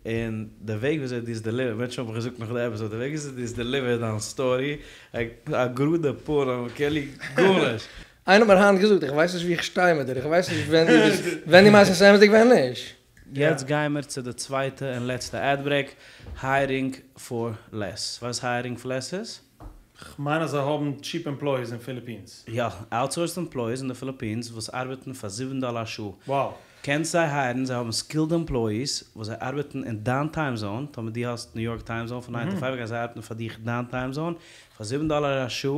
און די וועג וויאזוי דו האסט דעליווערט, מענטשן האבן מיך געזאגט נאך די עפיסאוד, די וועג וויאזוי דו האסט דעליווערט דיין סטארי, א גראדע פנים, כאילו גארנישט. איינער האט מיר היינט געזאגט, איך ווייס נישט ווי איך שטיי מיט דיר, איך ווייס נישט ווען דו ביסט, ווען דו מיינסט עס אמת'דיג ווען נישט. יעצט גיימער צו די צווייטע און לעצטע עד ברעיק, היירינג פאר לעס. ווייסט היירינג פאר לעס איז? כ'מיין אז זיי האבן טשיפ עמפלויאיס אין פיליפינס. יא, אוטסאורסד עמפלויאיס אין די פיליפינס וואס ארבעטן פאר זיבן דאלער א שעה. Wow. קענסט זיי הייערן, זיי האבן סקילד עמפלויאיס וואס זיי ארבעטן אין דיין טיים זאון, טאמער דו האסט ניו יארק טיים זאון פון ניין טו פייוו גייען זיי ארבעטן פאר דיך דיין טיים זאון פאר זיבן דאלער א שעה,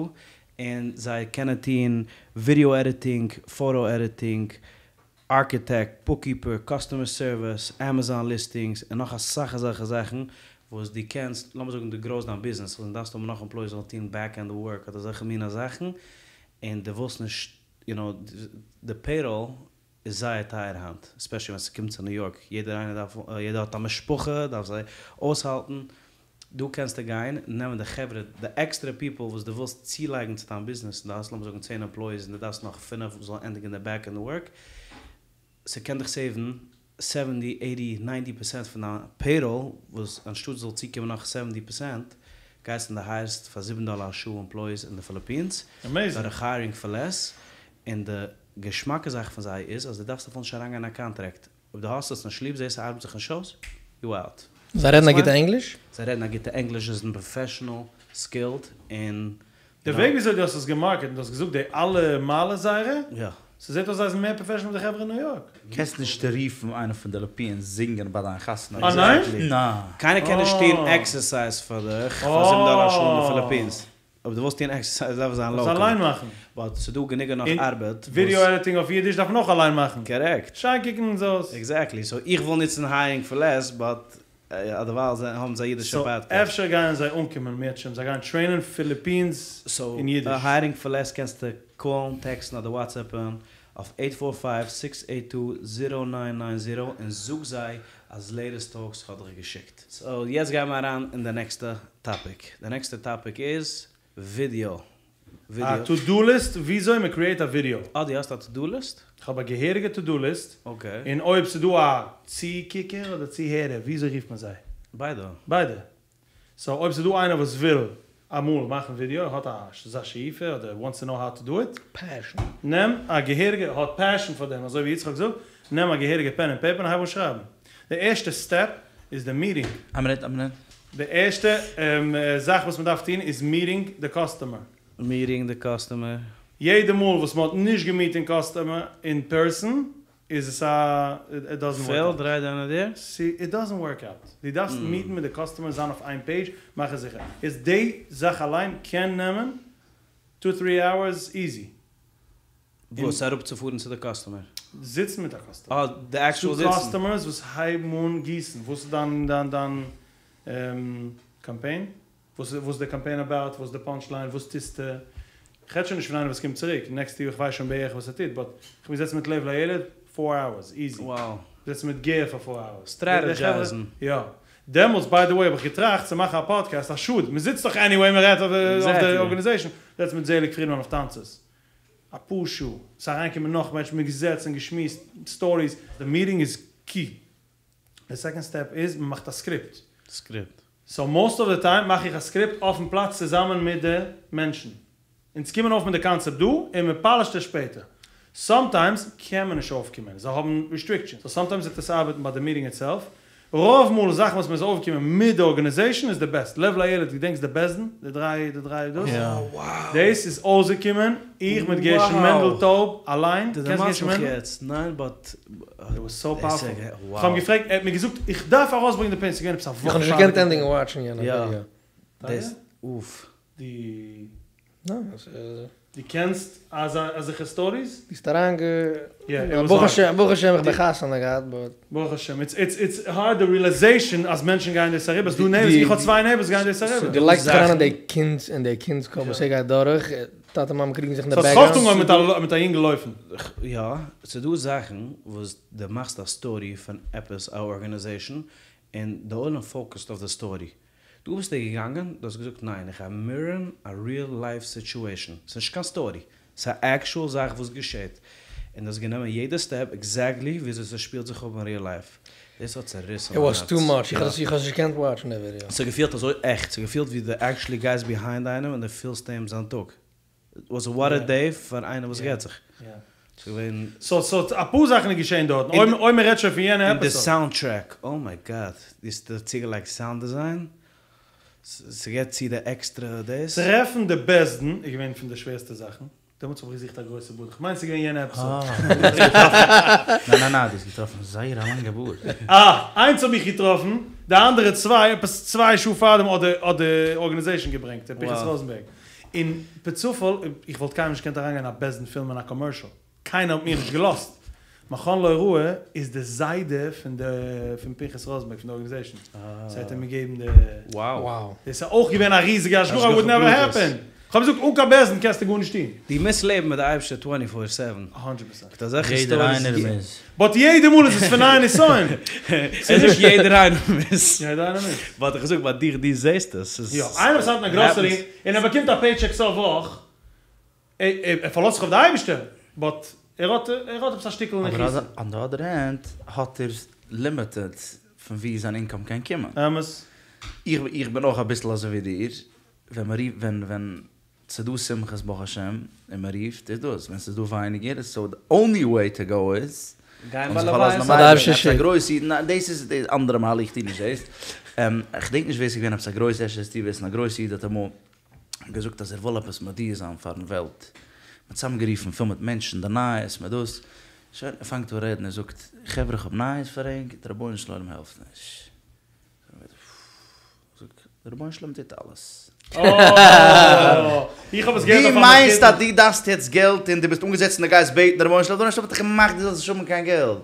און זיי קענען טוהן ווידעא עדיטינג, פאטא עדיטינג, ארקיטעקט, בוקקיפער, קאסטומער סערוויס, עמעזאן ליסטינגס, און נאך אסאך אזעלכע זאכן וואס דו קענסט, לאמיר זאגן דו גראוסט דיין ביזנעס און דארפסט האבן נאך עמפלויאיס זאלן טוהן בעק ענד ווארק אדער אזעלכע מינע זאכן, און דו ווילסט נישט, יו נאו, די פעיראל איז זייער טייער היינט, ספעשעלי ווען ס'קומט צו ניו יארק, יעדער איינער דארף, יעדער האט א משפחה, דארף זיי אויסהאלטן. דא קענסטו גיין נעמען די חברה, די עקסטערע פיפל וואס דו ווילסט צולייגן צו דיין ביזנעס, און דו האסט לאמיר זאגן צען עמפלויאיס און דו דארפסט נאך פינף וואס זאלן ענדיגן די בעק ענד ווארק, ס'קען דיך סעיוון סעווענטי, עיטי, ניינטי פערסענט פון דיין פעיראל, וואס אנשטאט ס'זאל צוקומען נאך סעווענטי פערסענט, גייסטו און דו הייערסט פאר זיבן דאלער א שעה עמפלויאיס אין די פיליפינס, דורך היירינג פאר לעס, און די געשמאקע זאך פון זיי איז אז דו דארפסט אפילו נישט אריינגיין אין א קאנטרעקט, אויב דו האסט עס נישט ליב, זעסט ס'ארבעט זיך נישט אויס, יו אוט. זיי רעדן א גוטע ענגליש? זיי רעדן א גוטע ענגליש, זיי זענען פראפעשענעל, סקילד, און. די וועג וויאזוי דו האסט עס געמארקעט און דו האסט געזאגט די אלע מעלות זייערע, ס'זעט אויס זיי זענען מער פראפעשענעל ווי די חברה אין ניו יארק. קענסט נישט רופן איינער פון די פיליפינס זינגען ביי דיין חתונה. אה ניין? ניין. קיינער קען נישט טון עקסערסייז פאר דיך פאר זיבן דאלער א שעה אין די פיליפינס. אויב דו ווילסט טון עקסערסייז דארף עס זיין לאקאל. אליין מאכן. באט ס'דא גענוג און נאך ארבעט. ווידיאו עדיטינג אויף אידיש דארף מען אויך אליין מאכן. קארעקט. שיין קוקן אונז אויס. עקזעקטלי. סאו איך וויל נוצן הייערינג פאר לעס באט אדערווייל האבן זיי אידישע פאדקעסט. סאו אפשר גייען זיי אנקומען מערטשעם זיי גייען טרעינען פיליפינס אין אידיש. סאו הייערינג פאר לעס קענסטו קאלן, טעקסטן אדער וואטסעפפן אויף עיט פאר פייוו סיקס עיט טו זירא ניין ניין זירא און זאג זיי אז לעיטעסט טאלקס האט דיך געשיקט. סאו יעצט גייען מיר אריין אין די נעקסטע טאפיק, די נעקסטע טאפיק איז ווידיאו. א טו דו ליסט וויאזוי מען קריעט א ווידיאו. אה דו האסט א טו דו ליסט? כ'האב א געהעריגע טו דו ליסט. אקעי. און אויב ס'דא א צוקוקער אדער צוהערער וויאזוי רופט מען זיי? ביידע. ביידע. סאו אויב ס'דא איינער וואס וויל אמאל מאכן ווידיאו, האט א אזא שאיפה אדער וואנטס טו נאו האו טו דו איט, פעשן. נעם א געהעריגע, האט פעשן פאר דעם, אזוי ווי יצחק זאגט, נעם א געהעריגע פען און פעיפער און הייב אן שרייבן. די ערשטע סטעפ איז די מיטינג. א מינוט, א מינוט. די ערשטע זאך וואס מ'דארף טון איז מיטינג די קאסטומער. מיטינג די קאסטומער. יעדע מאל וואס מ'האט נישט געמיט דעם קאסטומער אין פערסאן איז עס א איט דאזענט ווארק אוט. פעלד רייט דאון דער. איט דאזענט ווארק אוט. דו דארפסט מיטן מיט די קאסטומער זיין אויף איין פעידזש מאכן זיכער איז די זאך אליין קען נעמען טו טרי אווערס איזי. וואס? אראפצופארן צו די קאסטומער? זיצן מיט א קאסטומער. אה די עקשועל ס'דא זיצן. קאסטומערס וואס הייבן אן גיסן. וואס איז דיין דיין דיין קאמפיין? וואס איז די קאמפיין אבאוט? וואס איז די פאנטש ליין? וואס טוסטו? כ'רעד שוין נישט פון איינער וואס קומט צוריק נעקסט יאר, כ'ווייס שוין בערך וואס ער טוט, באט כ'בין געזעצן מיט לב לילד פאר אווערס, איזי. געזעצן מיט גער פאר פאר אווערס. סטרעטעדזשייזן. יא. דעמאלטס ביי די וועי האב איך געטראכט צו מאכן א פאדקעסט, א שאד, מ'זיצט דאך עניוועי מ'רעדט אויף די ארגאניזעישן, געזעצן מיט זעליג פרידמאן אויף טאנצעס אפאר שעה, ס'איז אריינגעקומען נאך מענטשן, מ'איז געזעצן געשמועסט סטאריס, די מיטינג איז קי. די סעקאנד סטעפ איז מ'מאכט א סקריפט. סקריפט. סאו מאסט אוו די טיים מאך איך א סקריפט אויפן פלאץ צוזאמען מיט די מענטשן. אונז קומען אויף מיט די קאנצעפט דא און מ'פאלישט עס שפעטער. סאמטיימס קען מען נישט אויפקומען, זיי האבן ריסטריקשענס, סאו סאמטיימס וועט עס ארבעטן ביי די מיטינג איטסעלף. רוב מאל זאכן וואס מ'איז אויפגעקומען מיט די ארגאניזעישן איז די בעסט. לב לילד געדענקסט די בית דין? די דריי די דריי דאס? דאס איז אויסגעקומען איך מיט גרשון מענדל טויב אליין, דו קענסט דערמאנסט גרשון מיך מענדל? יעצט, ניין באט. איט וואס סאו פאוערפול. איך האב אים געפרעגט, ער האט מיר געזאגט איך דארף ארויסברענגען די פעין, ס'איז געווען עפעס א וואך איך האב נישט געקענט ענדיגן וואטשן יענע ווידעא. דאס אוף. די. ניין, ס'איז. דו קענסט אזעלכע סטאריס? ביסט אריין גע. ברוך השם ברוך השם איך בין חתונה געהאט באט. ברוך השם איטס איטס איטס הארד די רילעזעישאן אז מענטשן גייען דאס אריבער ס'דא נעיבערס איך האב צוויי נעיבערס גייען דאס אריבער. דו לייגסט זיך אריין אין די קינד'ס אין די קינד'ס קאפ וואס ער גייט דורך, טאטע מאמע קריגן זיך אין די ס'האט בעקגראונד. זיך אנגעהויבן מיט א יונגל לויפן. יא, ס'דא זאכן וואס דו מאכסט א סטארי פון עפעס א ארגענעזעישאן און די עולם פאוקעסט אויף די סטארי. דא ביסטו געגאנגען, דו האסט געזאגט ניין איך גיי מיררארן א ריעל לייף סיטועשאן, ס'איז נישט קיין סטארי, ס'איז א עקשועל זאך וואס געשעט, און דו האסט גענומען יעדע סטעפ עקזעקטלי וויאזוי ס'שפילט זיך אפ אין ריעל לייף, דאס האט צעריסן איט מיין וואס הארץ. טו מאטש, איך האב עס נישט געקענט וואטשן די ווידעא. ס'האט געפילט אזוי עכט, ס'האט געפילט ווי דו עקשועלי גייסט ביהיינד איינעם און דו פילסט אים זיין טאג. איט וואס וואט א דעי פאר איינער וואס גט זיך. ס'איז געווען. סאו סאו אפאר זאכן איז געשען דארטן, אויב אויב מ'רעדט שוין פון יענע און די עפיסאד. סאונד טרעק, אוי מיי גאד, דו האסט צוגעלייגט סאונד דיזיין, ס'געט צו די עקסטרע דאס. טרעפן די בית דין איז געווען פון די שווערסטע זאכן, דעמאלטס האב איך געזוכט א גרויסע בארד, כ'מיין ס'איז געווען יענע עפיסאד. ניין ניין ניין, דו האסט געטראפן זייער א לאנגע בארד. אה, איינס האב איך געטראפן, די אנדערע צוויי עפעס צוויי שעה פארדעם האט די האט די ארגאניזעישן געברענגט, ר' פנחס ראזענבערג. און פערצופאל, איך וואלט קיינמאל נישט געקענט אריינגיין אין א בית דין פילמען א קאמערשעל, קיינער האט מיר נישט געלאזט. מכון להוראה איז די זיידע פון די פון פנחס ראזענבערג פון די ארגאניזעישן, סאו האט ער מיר געגעבן די. וואו. דאס איז אויך געווען א ריזיגע השגחה, וואוד נעווער העפען. כ'האב געזאגט אן קיין בית דין קענסטו גארנישט טון. דו מוזט לעבן מיט די אייבערשטער טווענטי פאר סעווען. א הונדרעט פערסענט. מיט אזעלכע יעדער סטאריס. איינער מוז. באט יעדע מאל איז עס פון נייע נסיון. ס'איז נישט יעדער איינער מוז. יעדער איינער מוז. באט איך זאג ביי דיך דו זעסט עס. ס'איז. יא, איינער וואס האלט אין א גראסערי און ער באקומט א פעי טשעק סוף וואך, ער פארלאזט זיך אויף די אייבערשטער, באט ער האט ער האט עפעס א שטיקל אבער נחיצות. אן די אדער הענד האט ער לימיטעד פון ווי זיין אינקאם קען קומען. אמת. איך איך בין אויך אביסל אזוי ווי דיר, ווען מען רופט ווען ווען ס'דא שמחות ברוך השם און מען רופט איז דאס, ווען ס'איז דא ווייניגער סאו די אנלי וועי טו גאו איז גיין און ביי זיך פארלאזן לוויות. אויפן אייבערשטן, עפעס א גרויס איד, ניין דאס איז די אנדערע מהלך איך טו נישט דאס, איך געדענק נישט ווער ס'איז געווען עפעס א גרויס אפשר וועסטו וויסן א גרויס איד האט אמאל געזאגט אז ער וויל עפעס מודיע זיין פארן וועלט, מ'האט צוזאמגערופן פול מיט מענטשן די נייעס מיט דאס, שוין ער פאנגט אן רעדן ער זאגט חברה איך האב נייעס פאר ענק, די רבונו של עולם העלפט נישט. זאג, דער רבונו של עולם טוט אלעס. איך האב עס געהערט דו אויף א מיינסט אז דו דארפסט יעצט געלט און דו ביסט אנגעזעצט און דו גייסט בעטן דער רבונו של עולם, דער רבונו של עולם האט דיך געמאכט דו זאלסט נישט האבן קיין געלט.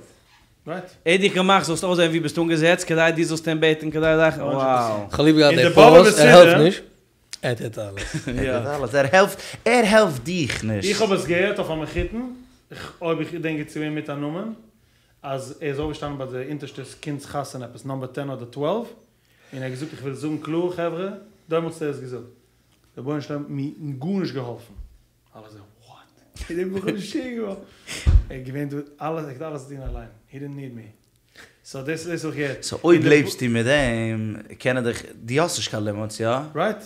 רייט. ער האט דיך געמאכט זאלסט אויסזען ווי ביסט אנגעזעצט כדי דו זאלסט אים בעטן כדי זאכן, wow. כ'האב ליב געהאט און די די באבע פאוז, ער העלפט בסדר. נישט, ער טוט אלעס. ער טוט אלעס, ער העלפט, ער העלפט דיך נישט. איך האב עס געהערט אויף א מחותן, אויב איך געדענק גוט ס'איז געווען מיט א נאמען, אז ער איז אויפגעשטאנען ביי די אונטערשטע קינד'ס חתונה עפעס נאמבער טען אדער טוועלוו, און ער האט געזאגט איך וויל זאגן קלאר חברה, דעמאלטס האט ער עס געזאגט, דער רבונו של עולם האט מיר גארנישט געהאלפן, אלע אזוי וואט? דער בחור איז משוגע געווארן, ער איז געווען דא אלעס, ער האט אלעס געטון אליין, הי דידנט ניד מי, סאו דאס דאס האב איך געהערט. סאו אויב לעבסטו מיט דעם, קען ער דיך, דו האסט נישט קיין לימיטס, יא? רייט.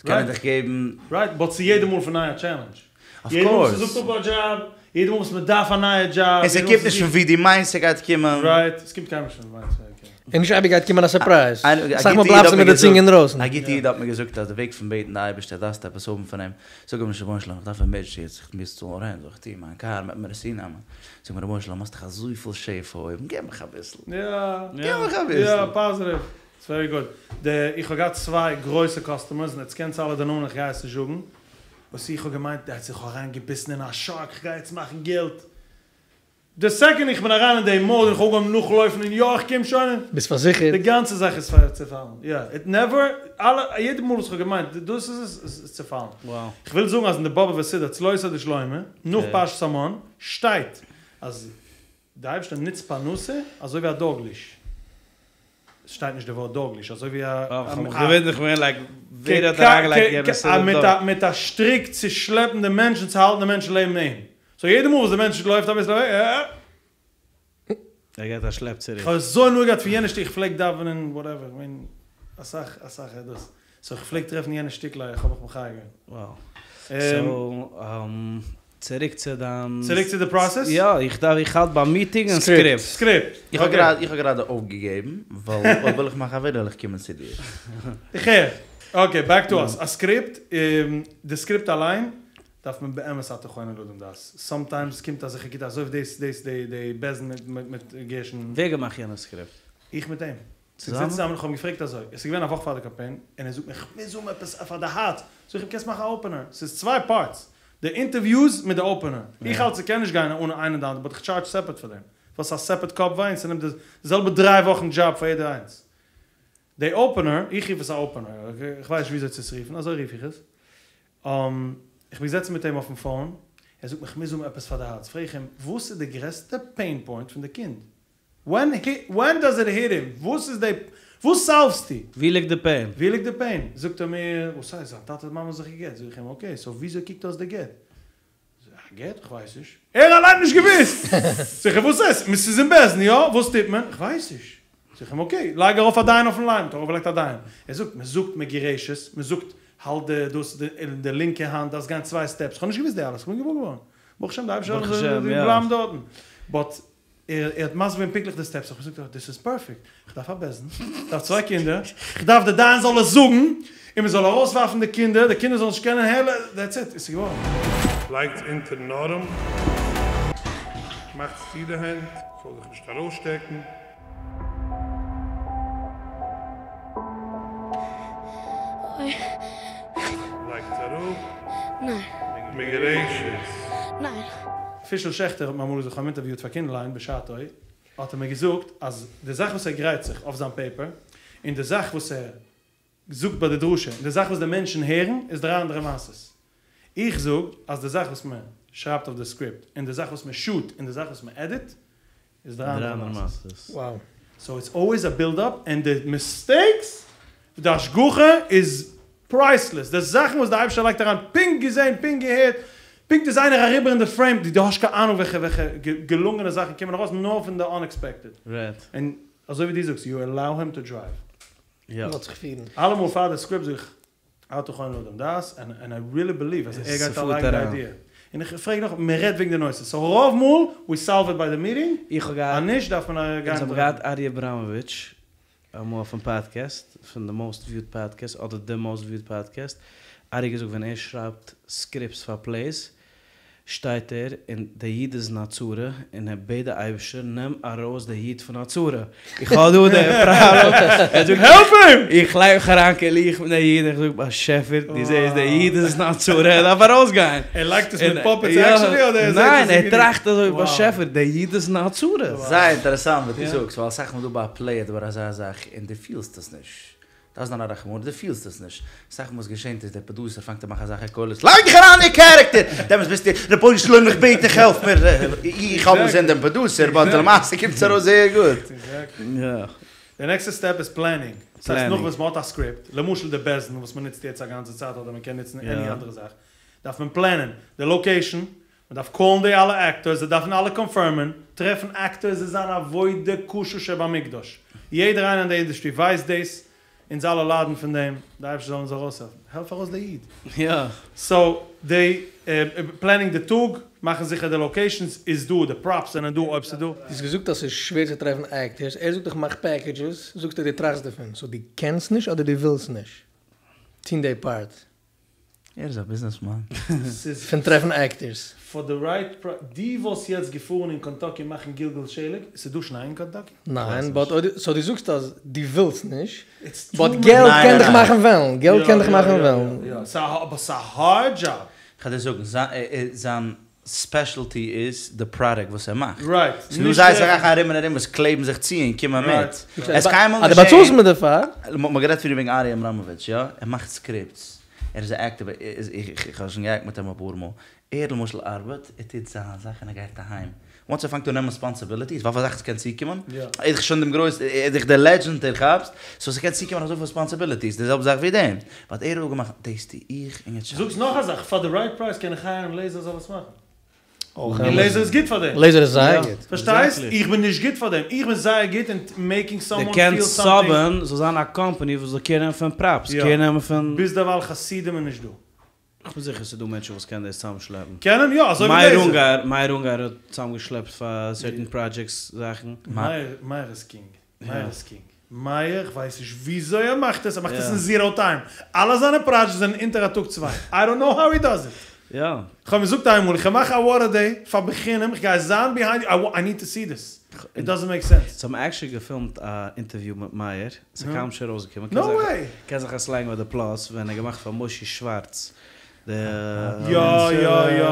קען ער דיך געבן. רייט, באט ס'איז יעדע מאל פון ניי א טשעלענדזש. אוו יעדע מאל קאורס. וואס ס'זאגט אפ א דזשאב, יעדע מאל וואס מ'דארף א נייע דזשאב. און ס'קומט נישט פון ווי דו מיינסט ס'גייט קומען. רייט, ס'קומט קיינמאל נישט פון ווי מ'מיינט ס'גייט קומען. און נישט אייביג גייט קומען א סורפרייז. א אסאך מאל גוטע איד בלייבסטו האט מיט מיר די צונג געזאגט, אינדרויסן. א גוטע איד האט מיר געזאגט אז די וועג פון בעטן די אייבערשטער דארפסטו עפעס האבן פון אים, זאג אים נישט רבונו של עולם איך דארף עמערדזשענסי יעצט איך מוז צאלן רענט זאל איך טון מיין קאר מ'עט מיר עס צונעמען, זאג אים רבונו של עולם האסט דאך אזויפיל שפע אויבן געב מיך אביסל, יא, געב מיך אביסל. יא, פאזיטיוו. איטס ווערי גוד. די, איך האב געהאט צוויי גרויסע קאסטומערס און עטס קענטס אלע די נאמען איך גיי עס נישט זאגן, וואס איך האב געמיינט דעטס איך האב אריין געביסן אין א שארק איך גיי יעצט מאכן געלט, די סעקאנד איך בין אריין אין די מאוד און איך האב אנגעהויבן נאכלויפן און יא איך קום שוין און. ביסט פארזיכערט? די גאנצע זאך איז צעפאלן, יא, איט נעווער, אלע, יעדע מאל וואס איך האב געמיינט דאס איז עס, עס איז צעפאלן. איך וויל זאגן אז אין די באבובער סידור צלותא דשלמה, נאך פרשת המן, שטייט אז די אייבערשטער נוצט פרנסה אזוי ווי א דאג ליש. עס שטייט נישט די ווארט דאג ליש, אזוי ווי א. איך האב מיך געוואונדערט, איך בין לייק, ווער האט אריינגעלייגט יענע סידור דאג? מיט א שטריק צו שלעפן די מענטש און צו האלטן די מענטש לעבן אים. סאו יעדע מאל וואס די מענטש לויפט אביסל אוועק, אה. ער געט א שלעפ צוריק. איך האב אזוי הנאה געהאט פון יענע שטיק, איך פלעג דאווענען וואטעווער, איך מיין אסאך אסאך דאס, סאו איך פלעג טרעפן יענע שטיקל, איך האב מיך מחיה געווען. וואו. סאו צוריק צו דיין. צוריק צו די פראסעס? יא, איך דארף, איך האלט ביים מיטינג און סקריפט. סקריפט. איך האב גראדע, איך האב גראדע אויפגעגעבן, ווייל אויב וויל איך מאכן א ווידעא וועל איך קומען צו דיר. איך הער. אקעי, בעק טו אס. א סקריפט, די סקריפט אליין דארף מען באמת אתה חונן לאדם דעת. סאמטיימס קומט אזעלכע גוטע, אזוי ווי דאס דאס די די בית דין מיט מיט גרשון. ווער געמאכט יענע סקריפט? איך מיט אים. ס'איז געזעצן צוזאמען, איך האב אים געפרעגט אזוי, עס איז געווען א וואך פאר די קאמפיין, און ער זאגט מיר איך מוז האבן עפעס פאר די הארץ, זאג איך אים קענסט מאכן א אפענער, ס'איז צוויי פארטס, די אינטערוויוס מיט די אפענער, איך האלט ס'קען נישט גיין אן איינע אן די אנדערע, באט איך טשארדזש סעפערט פאר דעם, ווייל ס'איז א סעפערט קאפ וויי און ס'נעמט די זעלבע דריי וואכן דזשאב פאר יעדע איינס. די אפענער, איך רוף עס א אפענער, איך ווייס נישט וויאזוי צו עס רופן, אזוי רוף איך עס, איך בין געזעצן מיט אים אויפן פאון, ער זאגט מיר איך מוז האבן עפעס פאר די הארץ, פרעג איך אים וואס איז די גרעסטע פעין פוינט פון די קינד? ווען ווען דאז איט היט הים? וואס איז די, וואס סאלווסטו? ווי ליגט די פעין? ווי ליגט די פעין? זאגט ער מיר, וואס הייסט? זיין טאטע און מאמע האבן זיך גע'גט. זאג איך אים, אקעי, סאו וויאזוי קוקט אויס די גט? א גט? איך ווייס נישט. ער אליין האט נישט געוואוסט! זאג איך אים, וואס הייסט? ס'איז אין בית דין, יא? וואס טוט מען? איך ווייס נישט. זאג איך אים, אקעי, לייג ארויף א דיין אויפן ליין. האט ער ארויפגעלייגט א דיין. ער זאגט, מען זאגט מגורשת, מען זאגט, האלט די דאס די לינקע האנט, דארפסט גיין צוויי סטעפס. איך האב נישט געוואוסט די אלעס, איך בין געוואר געווארן. ברוך השם די אייבערשטער זאל בלייבן דארטן. באט ער האט מסביר געווען פונקטליך די סטעפס, איך האב געזאגט דיס איז פערפעקט, איך דארף א בית דין, איך דארף צוויי קינדער, איך דארף די דיין זאל עס זאגן, און מען זאל ארויסווארפן די קינדער, די קינדער זאלן נישט קענען העלא, דעטס איט, עס איז געווארן. לייגטס אונטערן ארעם, מאכטס צו די הענט, ס'זאל זיך נישט ארויסשטעקן. אוי. לייגטס אראפ. ניין. מגורשת. ניין. פישל שעכטער האט מיר אמאל געזאגט, כ'האב אים אינטערוויוט פאר קינדליין בשעתו, האט ער מיר געזאגט אז די זאך וואס ער גרייט זיך אויף זיין פעיפער, און די זאך וואס ער זאגט ביי די דרשה, און די זאך וואס די מענטשן הערן, איז דריי אנדערע מעשות. איך זאג אז די זאך וואס מען שרייבט אויף די סקריפט און די זאך וואס מען שוט און די זאך וואס מען עדיט איז דריי אנדערע מעשות. וואו. סאו איטס אלוועיס א בילד אפ און די מיסטעיקס, די השגחה איז פרייסלעס, די זאכן וואס די אייבערשטער לייגט אריין פונקט געזען פונקט געהערט פונקט איז איינער אריבער אין די פרעים, דו האסט קיין אהנונג וועלכע וועלכע געלונגענע זאכן קומען ארויס נאר פון די אנעקספעקטעד. און אזוי ווי דו זאגסט יו עלאו הים טו דרייוו. לאזט זיך פירן. אלעמאל פאר די סקריפט זאג איך אתה חונן לאדם דעת, ענד איי ריעלי בעליוו אז ער גייט אריינלייגן די איידיע. און איך פרעג נאך, מען רעדט וועגן די נושא, סאו רוב מאל ווי סאלוו איט ביי די מיטינג, איך האב געהאט, אז נישט דארף מען גיין אונז האבן געהאט אריה אבראמאוויטש אמאל אויפן פאדקעסט, פון די מאוסט וויוד פאדקעסט, אדער די מאוסט וויוד פאדקעסט, אריה האט געזאגט ווען ער שרייבט סקריפטס פאר פלעיס, שטייט ער און דער איד איז אין א צרה און ער בעט די אייבערשטער נעם ארויס די איד פון א צרה, איך האב דא די פראבלעם, ער זאגט העלפ אים! איך לייג מיך אריין כאילו איך בין דער איד, איך זאג באשעפער דו זעסט דער איד איז אין א צרה ער דארף ארויסגיין, ער לייגט עס מיט פאפעטס עקשעלי אדער ער זעט עס ניין ער טראכט אזוי באשעפער דער איד איז אין א צרה. זייער אינטערעסאנט וואס דו זאגסט ווייל אסאך מאל דא ביי א פלעי אדער ביי אזא זאך און דו פילסט עס נישט דארפסט זיין א רחמנות, דו פילסט עס נישט. אסאך מאל וואס געשענט איז דער פראדוסער פאנגט אן מאכן אזעלכע קולות, לייג דיך אריין אין קערעקטער! דעמאלטס ביסטו, רבונו של עולם איך בעט דיך העלף מיר! איך האב געזען דעם פראדוסער, באט למעשה קומט עס ארויס זייער גוט. די נעקסטע סטעפ איז פלענינג. דאס הייסט נאך וואס מ'האט א סקריפט, למשל די בית דין וואס מ'נוצט יעצט א גאנצע צייט אדער מ'קען נוצן עני אנדערע זאך, דארף מען פלענען די לאקעישאן, מ'דארף קאלן די אלע עקטארס, זיי דארפן אלע קאנפירמען, טרעפן עקטארס איז אן עבודה קשה שבמקדש, יעדער איינער אין די אינדוסטרי ווייסט דאס, אונז אלע ליידן פון דעם, די אייבערשטער זאל אונז ארויסהעלפן, העלף ארויס די איד. סאו די פלענינג די טאג, מאכן זיכער די לאקעישאנס איז דא, די פראפס זענען דא אויב ס'איז דא. דו האסט געזאגט אז ס'איז שווער צו טרעפן עקטערס, ער זאגט איך מאך פעקעדזשעס, זאגסטו דו טראכסט דערפון, סאו דו קענסט נישט אדער דו ווילסט נישט טון די פארט? ער איז א ביזנעסמאן. פון טרעפן עקטערס. פאר די רייט פרייז. דו וואלסט יעצט געפארן אין קענטאקי מאכן גלגול שלג? ס'איז דא שניי אין קענטאקי? ניין, באט אויב, סאו דו זאגסט אז דו ווילסט נישט, באט געלט קען דיך מאכן וועלן, געלט קען דיך מאכן וועלן. יא יא יא, אבער ס'א הארד דזשאב. כ'על דיר זאגן, זיין ספעשעלטי איז די פראדוקט וואס ער מאכט. רייט. ס'איז דא זייער אסאך ארום און ארום וואס קלעבן זיך צו און קומען מיט. עס איז קיינמאל אז נישט דו באצאלסט מיר דערפאר. מ'האט גערעדט פריער וועגן אריה אבראמאוויטש, יא? ער מאכט סקריפטס. ער איז א עקטער, איך האב שוין גע'עקט מיט אים אפאר מאל. ער למשל ארבעט, ער טוט זיין זאך און ער גייט אהיים. וואנס ער פאנגט אן נעמען רעספאנסיביליטיס, ווייל פאר זאכן ס'קען צוקומען, ער איז דאך שוין דעם גרויס, ער איז דאך דער לעדזשענד, דו כאפסט? סאו ס'קען צוקומען אזויפיל רעספאנסיביליטיס, די זעלבע זאך ווי דעם. באט ער האט אפגעמאכט, דאס טו איך און יעצט שאפ. זאגסט נאך א זאך, פאר די רייט פרייז קען איך הייערן לעיזער זאל עס מאכן. אויך און לעיזער איז גוט פאר דעם. לעיזער איז זייער גוט. פארשטייסט? איך בין נישט גוט פאר דעם. איך בין זייער גוט אין מעיקינג סאמאן דו פיל קענסט סאמטינג. סאבען, זאל זיין א קאמפאני וואס זאל קעיר נעמען פון פראפס, קעיר נעמען פון. ביזדערווייל חסידים איז נישט דא. כ'בין זיכער ס'דא מענטשן וואס קענען דאס צוזאמשלעפן. קענען יא, אזוי ווי מאיר לעיזער. אונגאר, מאיר אונגאר האט צוזאמגעשלעפט פאר סערטען פראדזשעקטס זאכן. מאיר, מאיר איז קינג. מאיר איז קינג. מאיר, כ'ווייס נישט וויאזוי ער מאכט עס, ער מאכט עס אין זיראו טיים. אלע זיינע פראדזשעקטס זענען אונטער א טאג צוויי. איי דאנט נאו האו הי דאז איט. יא. כ'האב אים געזאגט איינמאל, איך מאך א וואטער דעי פאר בחינם, כ'גיי זיין ביהיינד יו, איי ניד טו סי דיס. איט דאזענט מעיק סענס. זיי האבן עקשעלי געפילמט א אינטערוויו מיט מאיר, ס'איז קוים שוין ארויסגעקומען, נאו וועי! קען זיך עס לייגן ביי די פלאס, ווען ער האט געמאכט פאר מושי שווארץ די. יא יא יא,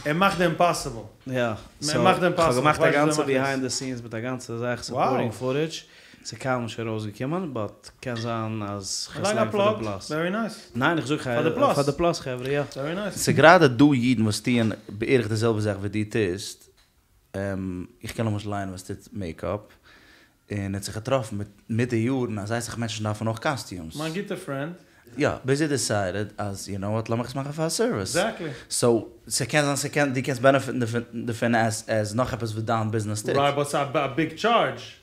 ער מאכט די אימפאסיבל. יא, ער סאו מאכט די כ'האב אימפאסיבל, געמאכט א כ'ווייס וויאזוי גאנצע ער מאכט עס. ביהיינד די סינס מיט א גאנצע זאך סופארטינג פוטעדזש, ס'איז קיינמאל נישט ארויסגעקומען, באט קען זיין אז כ'עס לייג א לייגן פאר די פלאג, פלאס. ווערי נייס. ניין איך זאג פאר די פלאס. פאר די פלאס חברה יא. ווערי נייס. ס'איז גראדע דא אידן וואס טוען בערך די זעלבע זאך ווי דו טוסט, איך קען למשל איינעם וואס טוט מעיקאפ, און ער האט זיך געטראפן מיט מיט די יארן אז אסאך מענטשן דארפן אויך קאסטיומס. מיין גוטע פרענד. יא, ביז ער דיסיידעד אז יו נאו וואט לאמיך עס מאכן פאר א סערוויס. עקזעקטלי. סאו ס'קען זיין ס'קען דו קענסט בענעפיטן דערפון עז נאך עפעס וואס דיין ביזנעס טוט. רייט באט ס'איז א ביג טשארדזש.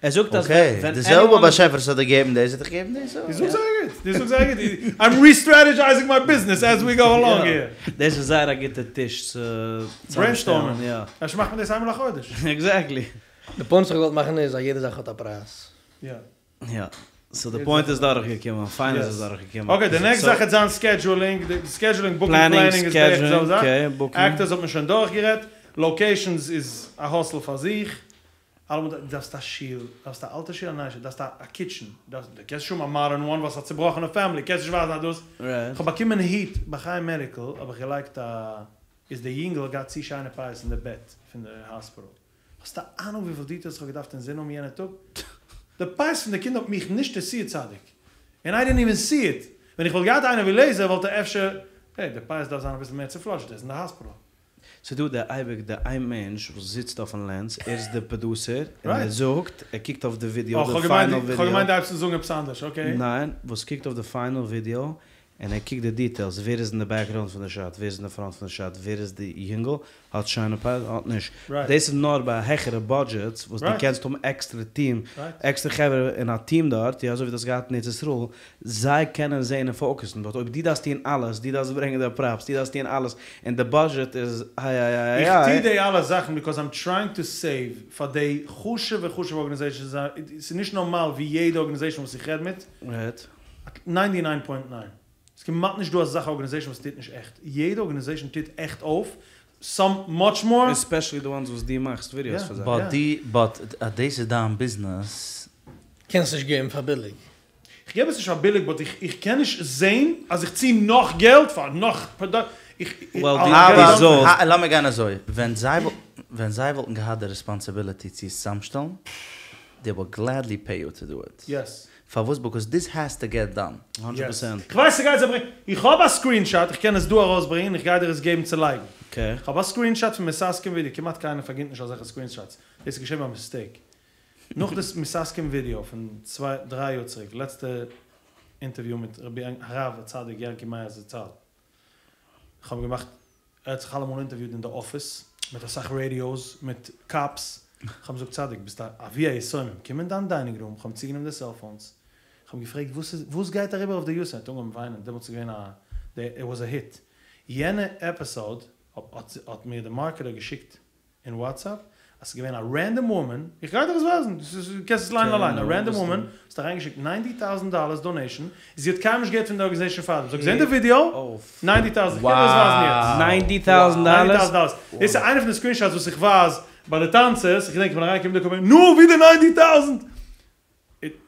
ער זאגט אז אקעי, ווען די זעלבע עניוואן באשעפער וואס האט דיר געגעבן דאס האט דיך געגעבן דאס אויך. דו זאגסט זייער גוט, דו זאגסט זייער גוט, איים ריסטרעטעדזשייזינג מיי ביזנעס עז ווי גאו אלאנג העיר. דאס איז זייער א גוטע טיש צו צוזאמשטעלן, ברעינסטארמען, יא. אפשר מאכט מען דאס איינמאל א חודש. עקזעקטלי. די פוינט וואס איך געוואלט מאכן איז אז יעדע זאך האט א פרייז. יא. יא. סאו די פוינט איז דורכגעקומען, פיין איז עס דורכגעקומען. אקעי, די נעקסט זאך העט זיין סקעדזשולינג, די סקעדזשולינג, בוקינג, פלענינג איז בערך די זעלבע זאך. עקטערס האט מען שוין דורכגערעדט, לאקעישאנס איז א האסל פאר זיך. אלעמאל דו דארפסט א שול, דארפסט א אלטע שול א נייע שול, דארפסט א קיטשען, דארפסט, דו קענסט נישט האבן א מאדערן וואן ווייל ס'איז א צובראכענע פעמילי, קענסט נישט ווייזן אז דאס, כ'האב באקומען היט ביי חיים מעדיקל האב איך געלייגט א, איז די יונגעל האט געהאט צו שיינע פאות אין די בעט פון די האספיטעל, האסט א אהנונג וויפיל דיטעילס כ'האב געדארפט אינזין האבן יענע טאג? די פאות פון די קינד האט מיך נישט אינטערעסירט צדיק, און איי דידנט איווען סי איט, ווען איך וואלט געהאט איינער ווי לעיזער וואלט ער אפשר. העי, די פאות דארף זיין אביסל מער צופלאטשט, דער איז אין די האספיטאל. ס'דא די אייביג די איין מענטש וואס זיצט אויפן לענס, ער איז די פראדוסער, און ער זאגט, ער קוקט אויף די ווידיאו, די פיינעל ווידיאו. כ'האב געמיינט דו הייבסט אן זאגן עפעס אנדערש, אקעי. ניין, וואס קוקט אויף די פיינעל ווידיאו, און ער קוקט די דיטעילס, ווער איז אין די בעקגראונד פון די שאט, ווער איז אין די פראנט פון די שאט, ווער איז די יונגל, האט שיינע פאות, האט נישט. דאס איז נאר ביי העכערע בודזשעטס וואס דו קענסט האבן עקסטערע טיעם, עקסטערע חברה אין א טיעם דארט, יא אזוי ווי דו האסט געהאט אין ארץ ישראל, זיי קענען זעהן און פאוקעסן, באט אויב דו דארפסט טוהן אלעס, דו דארפסט ברענגען די פראפס, דו דארפסט טוהן אלעס, און די בודזשעט איז איי איי איי איך איי. טוה די אלע זאכן ביקאוז איים טרייאינג טו סעיוו פאר די חשוב'ע חשוב'ע ארגאניזעישאנס, ס'איז נישט נארמאל ווי יעדע ארגאניזעישאן וואס איך רעד מיט, ניינטי ניין פוינט ניין, ס'איז כמעט נישט דא אזא ארגאניזעישאן וואס טוט נישט עכט, יעדע ארגאניזעישאן טוט עכט אויף, סאם מאטש מאר. עספעשעלי די וואנס וואס דו מאכסט ווידיאוס פאר זיי. באט די באט אז דאס איז דיין ביזנעס. קענסט נישט געבן פאר ביליג. איך געב עס נישט פאר ביליג באט איך איך קען נישט זעהן אז איך צי נאך געלט פאר נאך פראדאקט איך וועל לאמיר גיין אזוי ווען זיי ווען זיי וואלטן געהאט די רעספאנסיביליטי צו עס צוזאמשטעלן דעי וואלד גלעדלי פעי יו טו דו איט. יעס. פארוואס ביקאוז דיס העז טו געט דאן. האנדרעט פערסענט. כ'ווייס ס'גייט זיי ברענגען, איך האב א סקרינשאט איך קען עס דא ארויסברענגען איך גיי דיר עס געבן צו לייגן. איך האב א סקרינשאט פון מתעסקים ווידעא, כמעט קיינער פארגינט נישט אזעלכע סקרינשאטס, דאס איז געשען ביי מיסטעיק. נאך די מתעסקים ווידעא פון צוויי דריי יאר צוריק, לעצטע אינטערוויו מיט רבי הרב הצדיק יענקי מאיר זצל, איך האב געמאכט, ער האט זיך אלעמאל אינטערוויוט אין די אפיס, מיט אסאך רעדיאוס, מיט קאפס, איך האב אים געזאגט צדיק ביסט א אבי היתומים, קום אין דיין דיינינג רום, איך האב אים צוגענומען די סעלפאונס, איך האב אים געפרעגט וואס איז, וואס גייט אריבער אויף די יתום, ער האט אנגעהויבן וויינען, דעמאלטס איז געווען א, איט וואס א היט, יענע עפיסאוד האט מיר די מארקעטער געשיקט אין וואטסעפפ אז ס'איז געווען א רענדאם וואמען, איך גיי דיר עס ווייזן, דו קענסט עס ליינען אליין, א רענדאם וואמען וואס האט אריינגעשיקט ניינטי טאוזענט דאלערס דאנעישאן, זי האט קיינמאל נישט געהערט פון די ארגאניזעישאן פארדעם, זי האט געזען די ווידיאו, ניינטי טאוזענט, איך קען דיר עס ווייזן יעצט. ניינטי טאוזענט דאלערס? דאס איז איינע פון די סקרינשאטס וואס איך ווייז ביי די טאנצערס, איך געדענק איך בין אריינגעקומען דא קומען, נו ווי די ניינטי טאוזענט?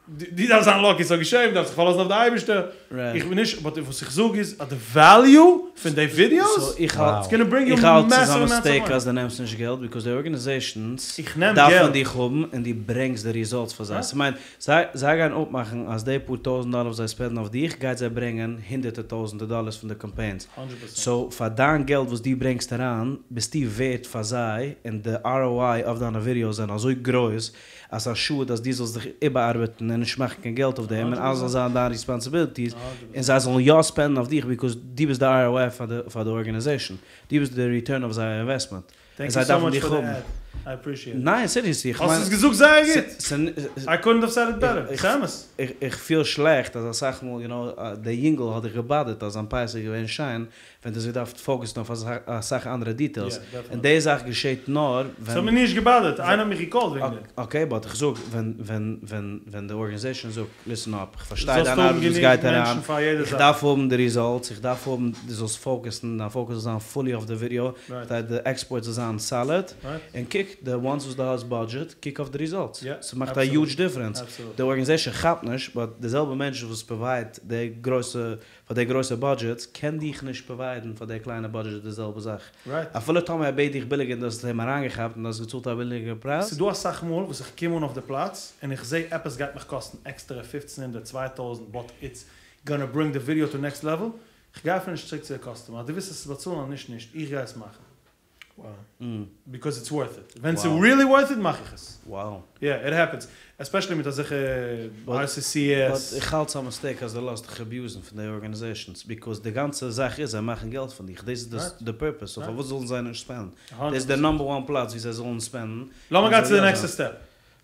דו דארפסט זיין לאקי ס'זאל געשען, דו דארפסט זיך פארלאזן אויף די אייבערשטער, איך בין נישט, באט וואס איך זאג איז אז די וועליו פון די ווידיאוס, איטס גאנא ברינג יו איך האלט ס'איז א מעסיוו אמאונטס אוו מיסטעיק מאני. אז דו נעמסט נישט געלט, ביקאוז די ארגענעזעישאנס איך נעם דארפן געלט. דיך האבן און דו ברענגסט די ריזאלטס פאר זיי, ס'מיינט זיי זיי גייען אפמאכן אז די פאר טויזנט דאלער וואס זיי ספענדן אויף דיך גייט זיי ברענגען הונדערטער טויזנטער דאלערס פון די קאמפיינס, סאו פאר דיין געלט וואס דו ברענגסט אריין ביסטו ווערט פאר זיי און די ROI אויף דיינע ווידיאוס זענען אזוי גרויס אז ס'איז א שאד אז דו זאלסט זיך איבערארבעטן און נישט מאכן קיין געלט אויף דעם און אלעס זאל זיין דיין ריספאנסיביליטיס און זיי זאלן יא ספענדן אויף דיך ביקאוז דו ביסט די ROI פאר די ארגענעזעישן, דו ביסט די ריטורן אויף זייער אינוועסטמענט און זיי דארפן דיך האבן. ניין סיריעסלי איך מיין. האסט עס געזאגט זייער גוט! איי קאדנט האוו סעד איט בעטער. ס'אמת. איך פיל שלעכט אז אסאך מאל יו נאו דער יונגל האט דיך געבאדערט אז זיין פאות איז געווען שיין ווען דו האסט געדארפט פאוקעסן אויף אסאך אנדערע דיטעילס, און די זאך געשעט נאר ווען. ס'האט מיר נישט געבאדערט, איינער האט מיך געקאלט וועגן דעם. אקעי, באט איך זאג, ווען ווען ווען ווען די ארגענעזעישאן זאגט, ליסן אפ, איך פארשטיי דיין ארבעט וואס גייט אריין, איך דארף האבן די ריזאלטס, איך דארף האבן דו זאלסט פאוקעסן, דיין פאוקעס זאל זיין פולי אויף די ווידיאו, כדי די עקספארט זאל זיין סאליד, און קוק, די וואנס וואס דו האסט בודזשעט, קוק אויף די ריזאלטס, ס'מאכט א יוזש דיפרענס, די ארגענעזעישאן כאפט נישט, באט די זעלבע מענטשן וואס פראווייד די גרויסע פאר די גרויסע בודזשעטס קען דיך נישט פראוויידן פאר די קליינע בודזשעט די זעלבע זאך. אפילו טאמער ער בעט דיך ביליגער און דו האסט אים אריינגעכאפט און דו האסט געצאלט א ביליגערע פרייז. ס'דא אסאך מאל וואס איך קום אן אויף די פלאץ און איך זעה עפעס גייט מיך קאסטן עקסטערע פופצן הונדערט צוויי טויזנט באט איטס גאנא ברינג די ווידעא טו נעקסט לעוועל, כ'גיי אפילו נישט צוריק צו די קאסטומער אז דו ווילסט עס באצאלן אז נישט נישט איך גיי עס מאכן. ביקאוז איטס ווארט איט, ווען ס'איז ריעלי ווארט איט מאך איך עס. יא, איט העפענס, עספעשעלי מיט אזעלכע RCCS. באט איך האלט ס'א מיסטעיק אז דו לאזט דיך אביוזן פון די ארגאניזעישאנס, ביקאוז די גאנצע זאך איז זיי מאכן געלט פון דיך, דאס איז די פורפעס, סאו פארוואס זאלן זיי נישט ספענדן? דאס איז די נאמבער וואן פלאץ ווי זיי זאלן ספענדן. לאמיר גיין צו די נעקסטע סטעפ.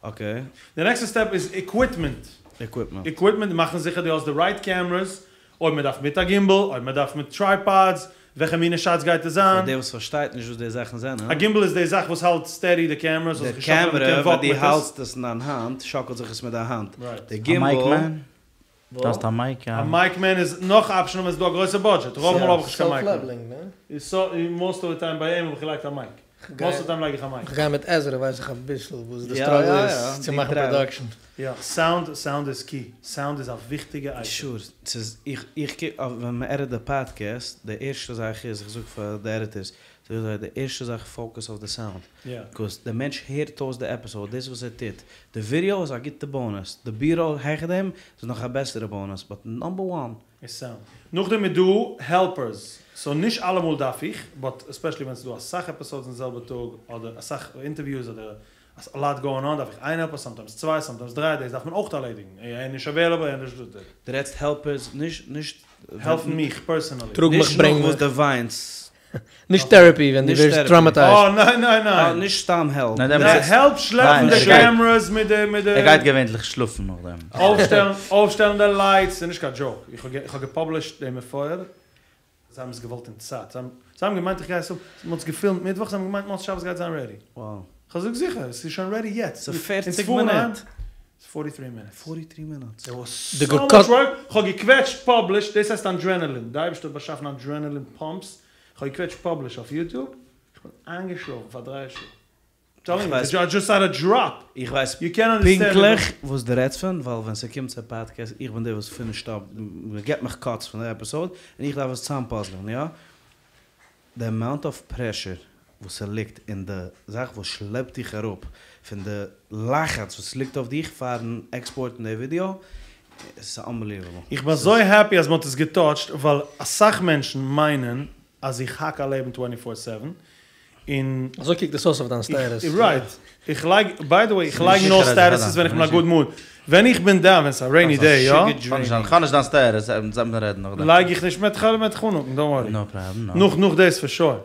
אקעי. די נעקסטע סטעפ איז עקוויפמענט. עקוויפמענט. עקוויפמענט, מאכן זיכער דו האסט די רייט קעמערעס, אויב מען דארף מיט א גימבל, אויב מען דארף מיט טרייפאדס, וועלכע מינע שאטס גייט עס זיין. פאר דער וואס פארשטייט נישט וואס די זאכן זענען. א גימבל איז די זאך וואס האלט סטעדי די קעמערע, ס'זאל זיך די נישט שאקלען, מען קעמערע קען ווען וואקן דו מיט עס. האלטסט עס אין דיין האנט שאקלט זיך עס מיט דיין האנט. די א גימבל. מייק מען? דו האסט א מייק? א מייק מען איז נאך א אפשען אויב עס איז דא א גרויסע בודזשעט, רוב מאל האב איך נישט קיין מייק מען. מאסט אוו די טיים ביי אים האב איך געלייגט א מייק. מאסט אוו די טיים לייג איך א מייק. כ'גיי מיט עזרא ווייס איך אביסל וואס די סטראגל איז צו מאכן פראדאקשן. יא, סאונד, סאונד איז קי. סאונד איז א וויכטיגע אייטעם. שור, ס'איז, איך, איך קוק אויף ווען מ'עדיט די פאדקעסט, די ערשטע זאך איז, איך זאג פאר די עדיטערס, זאג איך זיי, די ערשטע זאך פאוקעס אויף די סאונד, ביקאוז די מענטש הערט אויס די עפיסאוד, דאס איז וואס ער טוט, די ווידיאו איז א גוטע באנוס, די בי-ראל העכער דעם איז נאך א בעסערע באנוס, באט נאמבער וואן. איז סאונד. נאכדעם איז דא העלפערס, סאו נישט אלעמאל דארף איך, באט עספעשעלי ווען ס'איז דא אסאך עפיסאודס אין די זעלבע טאג, אדער אסאך אינטערוויוס אדער א לאט גאואינג אן, דארף איך איין העלפער, סאמטיימס צוויי, סאמטיימס דריי, דאס דארף מען אויך ערלעדיגן, ער איז נישט אוועילעבל, ער איז נישט דא. דו רעדסט העלפערס, נישט נישט העלפן מיך פערסענעלי. טראג מיך נישט ברענג נאך וואס מיך. דו וויינסט. נישט טערעפי ווען דו נישט ווערסט טערעפי. טראמעטייזד. אה ניין ניין ניין. נישט סתם העלפ. ניין, ניין העלפ שלעפן די קעמערעס מיט די מיט די. ער גייט געווענליך שלאפן נאכדעם. אויפשטעלן אויפשטעלן די לייטס ס'איז נישט קיין דזשאוק איך האב איך האב געפאבלישט די מפואר זיי האבן עס געוואלט אין צייט זיי האבן געמיינט איך גיי עס מ'האט עס געפילמט מיטוואך זיי האבן געמיינט מוצאי שבת גייט זיין רעדי. Wow. כ'האב געזאגט זיכער עס איז שוין רעדי יעצט. ס'איז פערציג מינוט. ס'איז פארטי טרי מינוטס. פארטי טרי מינוטס. דער וואס סאו מאטש ווארק, כ'האב געקוועטשט פאבליש, דאס הייסט אנדרענעלין, די אייבערשטער האט באשאפן אנדרענעלין פאמפס, כ'האב געקוועטשט פאבליש אויף יוטוב, כ'בין איינגעשלאפן פאר דריי שעה. טעלינג יו, איי דזשאסט העד א דראפ. איך ווייס יו קענט אנדערסטענד. פונקטליך וואס דו רעדסט פון, ווייל ווען ס'קומט צו פאדקעסט, איך בין דער וואס פינישט אפ, מ'געט מיך קאטס פון די עפיסאוד, און איך דארף עס צאמפאזלען, יא? די אמאונט אוו פרעשור וואס ס'ליגט און די זאך וואס שלעפט דיך אראפ פון די לחץ וואס ליגט אויף דיך פארן עקספארטן די ווידיאו איז אנבעליוועבל. איך בין אזוי העפי אז מ'האט עס געטאטשט ווייל אסאך מענטשן מיינען אז איך האק א לעבן טווענטי פאר סעווען און אזוי קוקט עס אויס אויף דיין סטעטוס. רייט. איך לייג, ביי די וועי איך לייג נאר סטעטוסעס ווען איך בין אין א גוד מוד. ווען איך בין דאון ווען ס'איז א רעיני דעי יא. כ'האב נישט דיין סטעטוס, זאל מען רעדן נאכדעם. לייג איך נישט מיט מיט חנוכה, דאנט ווארי. נאו פראבלעם, נאו. נאך נאך דאס פאר שור.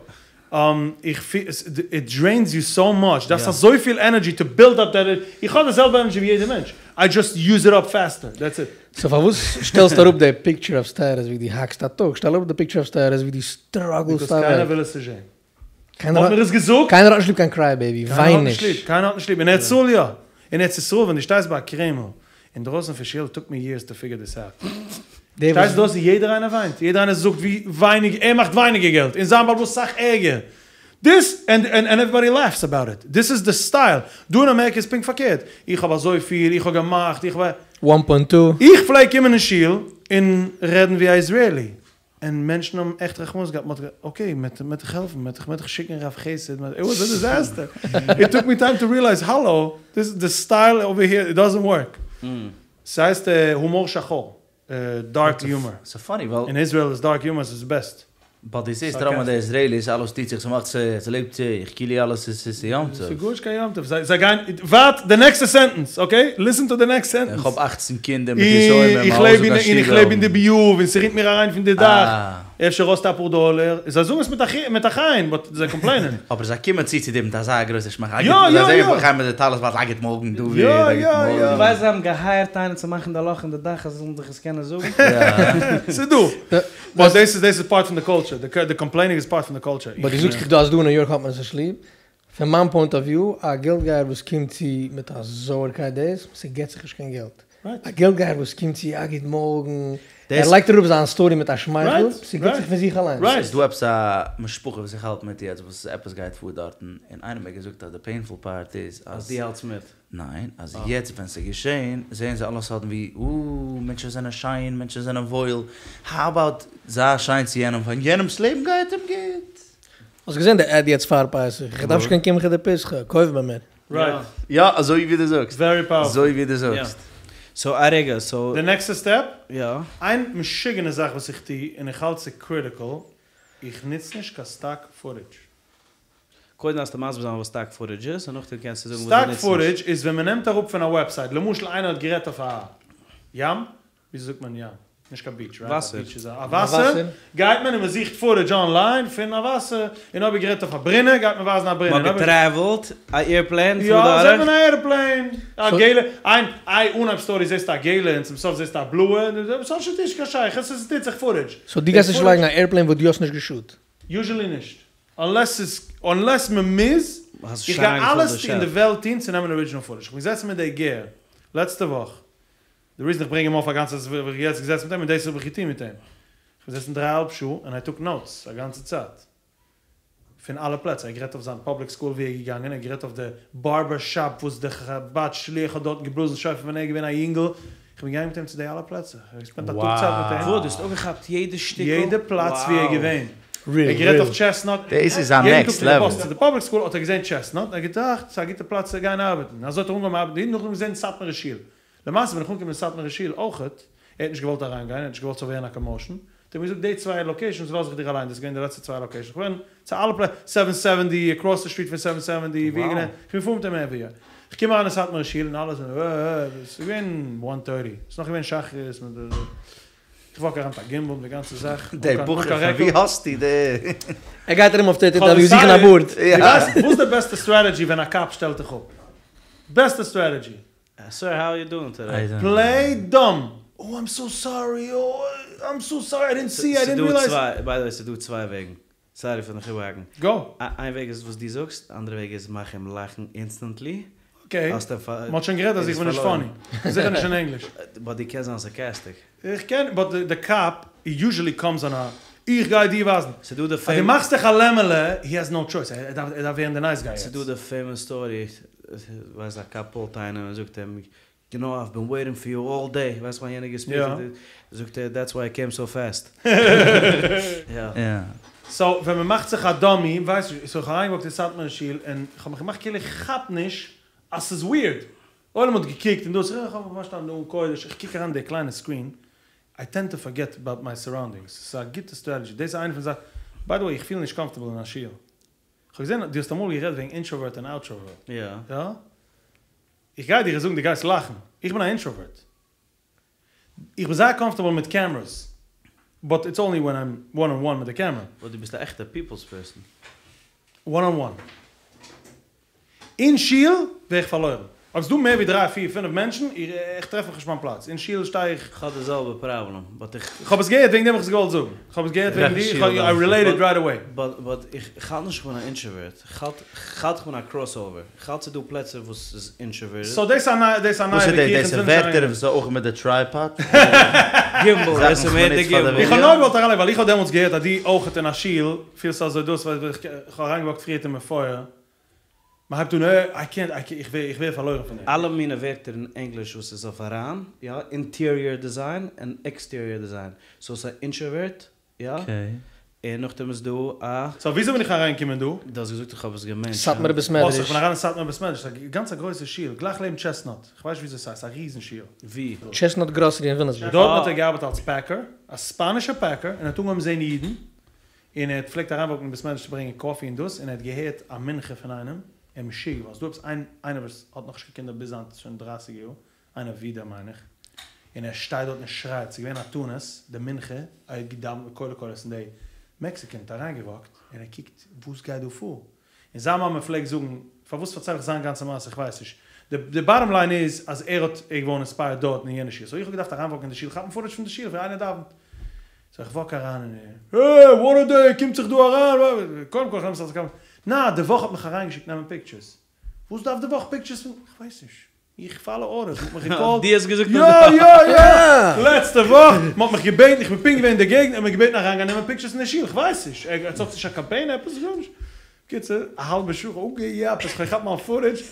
איך פיל, איט דרעינס יו סאו מאטש, דארפסט אזויפיל ענערדזשי טו בילד אפ דעט, איך האב די זעלבע ענערדזשי ווי יעדער מענטש, איי דזשאסט יוז איט אפ פעסטער, דעטס איט. סאו פארוואס שטעלסטו אראפ די פיקטשער אויף סטעטוס ווי דו האקסט א טאג, שטעל אראפ די פיקטשער אויף סטעטוס ווי דו סטראגלסט ביקאוז אוועק. קיינער וויל עס נישט זען. קיינער האט מיר עס געזאגט. קיינער האט נישט ליב קיין קריי בעיבי, וויין נישט. קיינער האט נישט ליב, אין ארץ ישראל יא, אין ארץ ישראל ווען דו שטייסט ביי א קרעמל אינדרויסן פון שול, טוק מי יערס טו פיגער דיס אוט, שטייסט דארט און יעדער איינער וויינט, יעדער איינער זאגט ווי ווייניג ער מאכט ווייניגער געלט און זיין בעל הבית אסאך ערגער, דיס ענד ענד עוועריבאדי לעפס אבאוט איט, דיס איז די סטייל, דא אין אמעריקע איז פונקט פארקערט, איך האב אזויפיל, איך האב געמאכט, איך האב. וואן פוינט טו. איך פלעג קומען אין שול און רעדן ווי א איזרעילי, און מענטשן האבן עכט רחמנות געהאט, מ'האט געזאגט, אקעי, מ'עט דיך העלפן, מ'עט דיך שיקן רב חסד, איט וואס א דיזעסטער, איט טוק מי טיים טו ריעלייז, האלא, דיס די סטייל אווער היער, איט דאזענט ווארק. ס'הייסט הומאר שחור, דארק יומאר. ס'איז פאני ווייל. אין איזרעיל איז דארק יומאר איז בעסט. באט דו זעסט רוב די איזרעיליס אלעס טוט זיך ס'מאכט ס'לעבט זיך כאילו אלעס איז ס'איז יום טוב. ס'איז גארנישט קיין יום טוב, זיי גייען, ווארט די נעקסטע סענטענס, אקעי? ליסען טו די נעקסט סענטענס. איך האב אכצן קינדער מיט יתומים, איך לעב אין און איך לעב אין די ביוב און ס'רינט מיר אריין פון די דאך, אפשר האסטו אפאר דאלער, זיי זאגן עס מיט א חן, באט זיי קאמפלעינען. אבער זיי קומען צו צו דיר מיט אזא גרויסע שמייכל, יא יא יא. זיי זעען איך גיי מיט די טלית בייטל, א גוט מארגן דוד, יא א גוט יא מארגן. יא. דו ווייסט זיי האבן געהייערט איינעם צו מאכן די לאך אין די דאך אז זיי זאלן דיך עס קענען זאגן? ס'איז דא. באט דאס איז דאס איז פארט פון די קולטשער, די קאמפלעינינג איז פארט פון די קולטשער. באט דו זאגסט דא אז דא אין ניו יארק האט מען עס נישט ליב, פון מיין פוינט אוו וויו, א געלטגייער וואס קומט צו מיט א זויערקייט דאס, ס'געט זיך נישט קיין געלט. א געלטגייער וואס קומט צו א גוט מארגן, ער לייגט אראפ זיין סטארי מיט א שמייכל, ס'געט זיך פון זיך אליינס. ס'איז דא עפעס א משפחה וואס איך האלט מיט יעצט וואס עפעס גייט פאר דארטן, און איינער האט מיר געזאגט אז די פעינפול פארט איז אז. אז דו האלטסט מיט. ניין, אז יעצט ווען ס'איז געשען זעען זיי אלעס סארטן ווי אוה מענטשן זענען שיין, מענטשן זענען וואויל, האו אבאוט זיי שיין צו יענעם ווען יענעמ'ס לעבן גייט אים גוט. האסט געזען די עד יעצט פאר פסח? איך דארף נישט קיין קמחא דפסחא, קויף ביי מיר. רייט. יא, אזוי ווי דו זאגסט. ווערי פאוערפול. אזוי ווי דו זאגסט. סאו א רגע, סאו. די נעקסטע סטעפ? יא. איין משוגענע זאך וואס איך טו, און איך האלט ס'איז קריטיקל, איך נוץ נישט קיין סטאק פוטעדזש. קודם דארפסטו מסביר זיין וואס סטאק פוטעדזש איז, און נאכדעם קענסטו זאגן וואס דו סטאק נוצט נישט. פוטעדזש איז ווען מ'נעמט אראפ פון א וועבסייט, למשל איינער האט גערעדט אויף א ים, וויאזוי זאגט מען ים? נישט קיין ביטש, רייט? וואסער. א ביטש איז א וואסער, גייט מען און מ'זוכט פוטעדזש אנליין פון א וואסער, און אויב ער גערעדט אויף א ברינע, גייט מען ווייזן א ברינע. מ'האט געטרעוולט, א עירפלעין יא, פארט זעט דורך. מען א עירפלעין, א געלע, איין איי אנהייב סטארי זעסטו א געלע און צום סוף זעסטו א בלויע, ס'האט נישט קיין שייכות, עס טוט זיך פוטעדזש. סאו דו גייסט נישט לייגן א עירפלעין וואס דו האסט נישט געשוט? יוזשעלי נישט. אנלעס ס'איז, אנלעס מ'מוז, האסט איך שוין גיי איינגעפילט אלעס די אין די שאט. וועלט טון צו נעמען ארידזשינעל פוטעדזש. כ'בין געזעצן מיט די גר לעצטע וואך, די ריזן איך ברענג אים אויף א גאנצע צייט ווייל איך בין יעצט געזעצן מיט אים און דאס האב איך געטון מיט אים. כ'בין געזעצן דריי אהאלב שעה און איי טוק נאוטס א גאנצע צייט. פון אלע פלעצער. ער האט גערעדט אויף זיין פאבליק סקול ווי ער איז געגאנגען, ער האט גערעדט אויף די בארבער שאפ וואס די חבד שליח האט דארטן געבלאזן שופר ווען ער איז געווען א יונגל. כ'בין געגאנגען מיט אים צו די אלע פלעצער. כ'האב געספענדט א טאג צייט מיט אים. וואו? דו האסט אפגעכאפט יעדע שטיקל? יעדע פלאץ ווי ער איז געווען. ער האט גערעדט אויף טשעסנאט. דאס איז א נעקסט יעדן טאג לעוועל. פון די באס צו די פאבליק סקול האט ער געזען טשעסנאט, ער האט געטראכט ס'איז א גוטע פלאץ צו גיין ארבעטן, אזוי האט ער אנגעהויבן ארבעטן, נאכדעם געזען סאטמארע שול. למעשה בין איך אנגעקומען אין סאטמארע שול אויכעט, ער האט נישט געוואלט אריינגיין, ער האט נישט געוואלט ס'זאל ווערן א קאמאושען, האט ער מיר געזאגט די צוויי לאקעישאנס לאז איך דיר אליין, דאס איז געווען די לעצטע צוויי לאקעישאנס, איך בין צו אלע פלעצער, סעווען סעווענטי, אקראס די סטריט פון סעווען סעווענטי, ווי איך בין געפארן מיט אים עוועריווער. איך קום אריין אין סאטמארע שול און אלע זענען אה אה, ס'איז געווען וואן טערטי, ס'איז נאך געווען שחרית מיט די. איך וואק אריין מיט א גימבאל מיט די גאנצע זאך. די בחור פון ווי האסטו די. ער גייט ארום אויף טערטינט עוועניו זוכן א בארד. דו ווייסט וואס די בעסטע סטרעטעדזשי ווען א קאפ שטעלט דיך אפ? בעסטע סטרעטעדזשי. סיר האו אר יו דואינג טודעי? פלעי דאם! אוי איים סאו סארי אוי איים סאו סארי איי דינט סי איי דינט ריעלייז. ביי די וועי ס'דא צוויי וועגן. סארי פאר דיך איבערהאקן. גאו. איין וועג איז וואס דו זאגסט, די אנדערע וועג איז מאך אים לאכן אינסטענטלי. אקעי, מ'האט שוין גערעדט אז איך בין נישט פאני, זיכער נישט אין ענגליש. באט דו קענסט זיין סארקעסטיק. איך קען, באט די קאפ יוזשעלי קאמס אן א איך גיי דיר ווייזן. ס'דא די אז דו מאכסט דיך א לעמעלע, הי העז נאו טשויס, ער דארף ווערן די נייס גיי יעצט. ס'דא די פעימאס סטארי, ווייסט א קאפ פולט איינעם און זאגט אים, יו נאו אייוו בין וועיטינג פאר יו אלל דעי, ווייסט וואס יענער געספיטעט, זאגט ער דעטס וויי איי קעים סאו פעסט. יא. סאו ווען מ'מאכט זיך א דאמי, ווייס נישט, סאו איך האב אריינגעוואקט אין סאטמארע שול און כ'האב מיך געמאכט כאילו איך כאפ נישט אז ס'איז וויערד, עולם האט געקוקט און דאס, איך האב מיך פארשטאנען ארון קודש, איך קוק אריין אין די קליינע סקרין, איי טענד טו פארגעט אבאוט מיי סאראונדינגס, ס'איז א גוטע סטרעטעדזשי, דאס איז איינע פון די זאכן, ביי די וועי איך פיל נישט קאמפארטעבל אין א שול, כ'האב געזען דו האסט אמאל גערעדט וועגן אינטראווערט און אוטראווערט, יא. יא? איך גיי דיר זאגן דו גייסט לאכן, איך בין א אינטראווערט, איך בין זייער קאמפארטעבל מיט קעמערעס, באט איטס אנלי ווען איים וואן אן וואן מיט די קעמערע. באט דו ביסט א עכטע פיפלס פערסאן. וואן אן וואן. אין שול ווער איך פארלוירן. אויב ס'דא מער ווי דריי פיר פינף מענטשן, איך טרעף מיך נישט מיין פלאץ. אין שול שטיי איך. כ'האב די זעלבע פראבלעם, באט איך. כ'האב עס געהערט וועגן דעם האב איך עס געוואלט זאגן. כ'האב עס געהערט וועגן דיר, איי רילעיטעד רייט אוועי. באט איך האלט נישט כ'בין א אינטראווערט. כ'האלט כ'בין א קראסאווער. כ'האלט ס'דא פלעצער וואס ס'איז אינטראווערטעד. סאו דאס איז א נייע דאס איז א נייע וואס איז וויכוח דאס? אונז דאס ווילן נישט ווערטער אריינגיין. וואס איז אויך מיט די טרייפאד? גימבאל, דאס איז מער די גימבאל. איך האב נאר געוואלט אריינלייגן ווייל איך האב דעמאלטס געהערט אז דו אויכעט אין א שול פילסט אזוי דאס ווייל איך האב אריינגעוואקט פריערט אין מפואר מען הייבט אן אה איי קענט איי קענט איך ווער פארלוירן פון דעם. אלע מינע ווערטער אין ענגליש וואס איז אויף אריין, יא, אינטעריער דיזיין און עקסטעריער דיזיין, סאו ס'איז א אינטראווערט, יא, און נאכדעם איז דא א. סאו וויאזוי בין איך אריינגעקומען דא? דו האסט געזאגט איך האב עס געמענטשענט. סאטמארע בית אה, מדרש. איך בין אריין אין סאטמאר בית מדרש, ס'איז א גאנץ א גרויסע שול, גלייך לעבן טשעסנאט, איך ווייס נישט וויאזוי ס'הייסט, א ריזן שול. ווי? טשעסנאט גראסערי אין וויליאמסבורג. דארטן האט ער געארבעט אלס פעקער, א ספאנישער פעקער, און ער האט אנגעהויבן זען אידן, און ער האט פלעגט אריינוואקן אין בית מדרש צו ברענגען קאפי און דאס, און ער האט געהערט א מנחה פון איינעם, ער איז משוגע געווארן, ס'איז דא עפעס איין איינער וואס האט נאכנישט קיין קינדער ביז היינט, שוין דרייסיג יאר, איינער ווידער מיין איך, און ער שטייט דארט און שרייט, ס'איז געווען א תענית, די מנחה, ער האט געדאווענט מיט קולי קולות און די מעקסיקען האט אריינגעוואקט, און ער קוקט וואס גייט דא פאר, און זיין מאמע פלעגט זאגן, פארוואס פארצייל איך זיין גאנצע מעשה איך ווייס נישט, די באטאם ליין איז אז ער האט ער איז געווארן אינספייערט דארט אין יענע שול, סאו איך האב געדארפט אריינוואקן אין די שול כאפן פוטעדזש פון די שול ווי איינער דאווענט, סאו איך וואק אריין און ער, העי וואט א דעי, קומט זיך דא אריין, קודם כל איך נעם עס אלס א קאמפלימענט, נא די וואך האט מיך אריינגעשיקט נעמען פיקטשערס, וואס דארף די וואך פיקטשערס פון, איך ווייס נישט. איך פאלאו ארדערס, מ'האט מיך געקאלט. דו האסט געזאגט יא יא יא! לעצטע וואך, מ'האט מיך געבעטן, איך בין פונקט געווען אין די געגנט, מ'האט מיך געבעטן אריינגיין נעמען פיקטשערס אין די שול, איך ווייס נישט, עטס האטס נישט א קאמפיין עפעס? גארנישט. קיצור, א האלבע שעה, אקעי יא, עפעס, כ'האב געכאפט מיין פוטעדזש,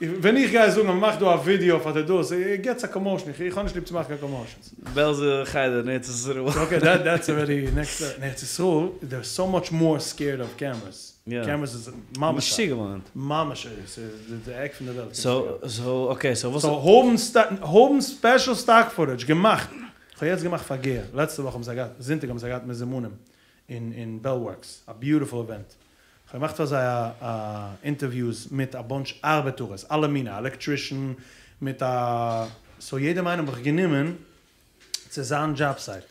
ווען איך גיי זאגן אז מ'מאכט דא א ווידיאו פאר די דאס, איט געטס א קאמאושן, איך האב נישט ליב צו מאכן קיין קאמאושענס. בעלזע חדר אין ארץ ישראל. אקעי, דעטס ארעדי נעקסט לעוועל, אין ארץ ישראל, דעיר סאו מאטש מאר סקעירד אוו קעמערעס. קעמערעס איז ממש משוגע געווארן. ממש ס'איז די עק פון די וועלט. סאו סאו אקעי סאו וואס. סאו האבן האבן ספעשל סטאק פוטעדזש געמאכט, כ'האב יעצט געמאכט פאר גער, לעצטע וואך האבן זיי געהאט, זונטאג האבן זיי געהאט מזומנים אין אין בעל ווארקס, א ביוטיפול איווענט, כ'האב געמאכט פאר זיי א א אינטערוויוס מיט א באנטש ארבעטארעס, אלע מיני, א עלעקטרישן מיט א, סאו יעדעם איינעם האב איך גענומען צו זיין דזשאב סייט.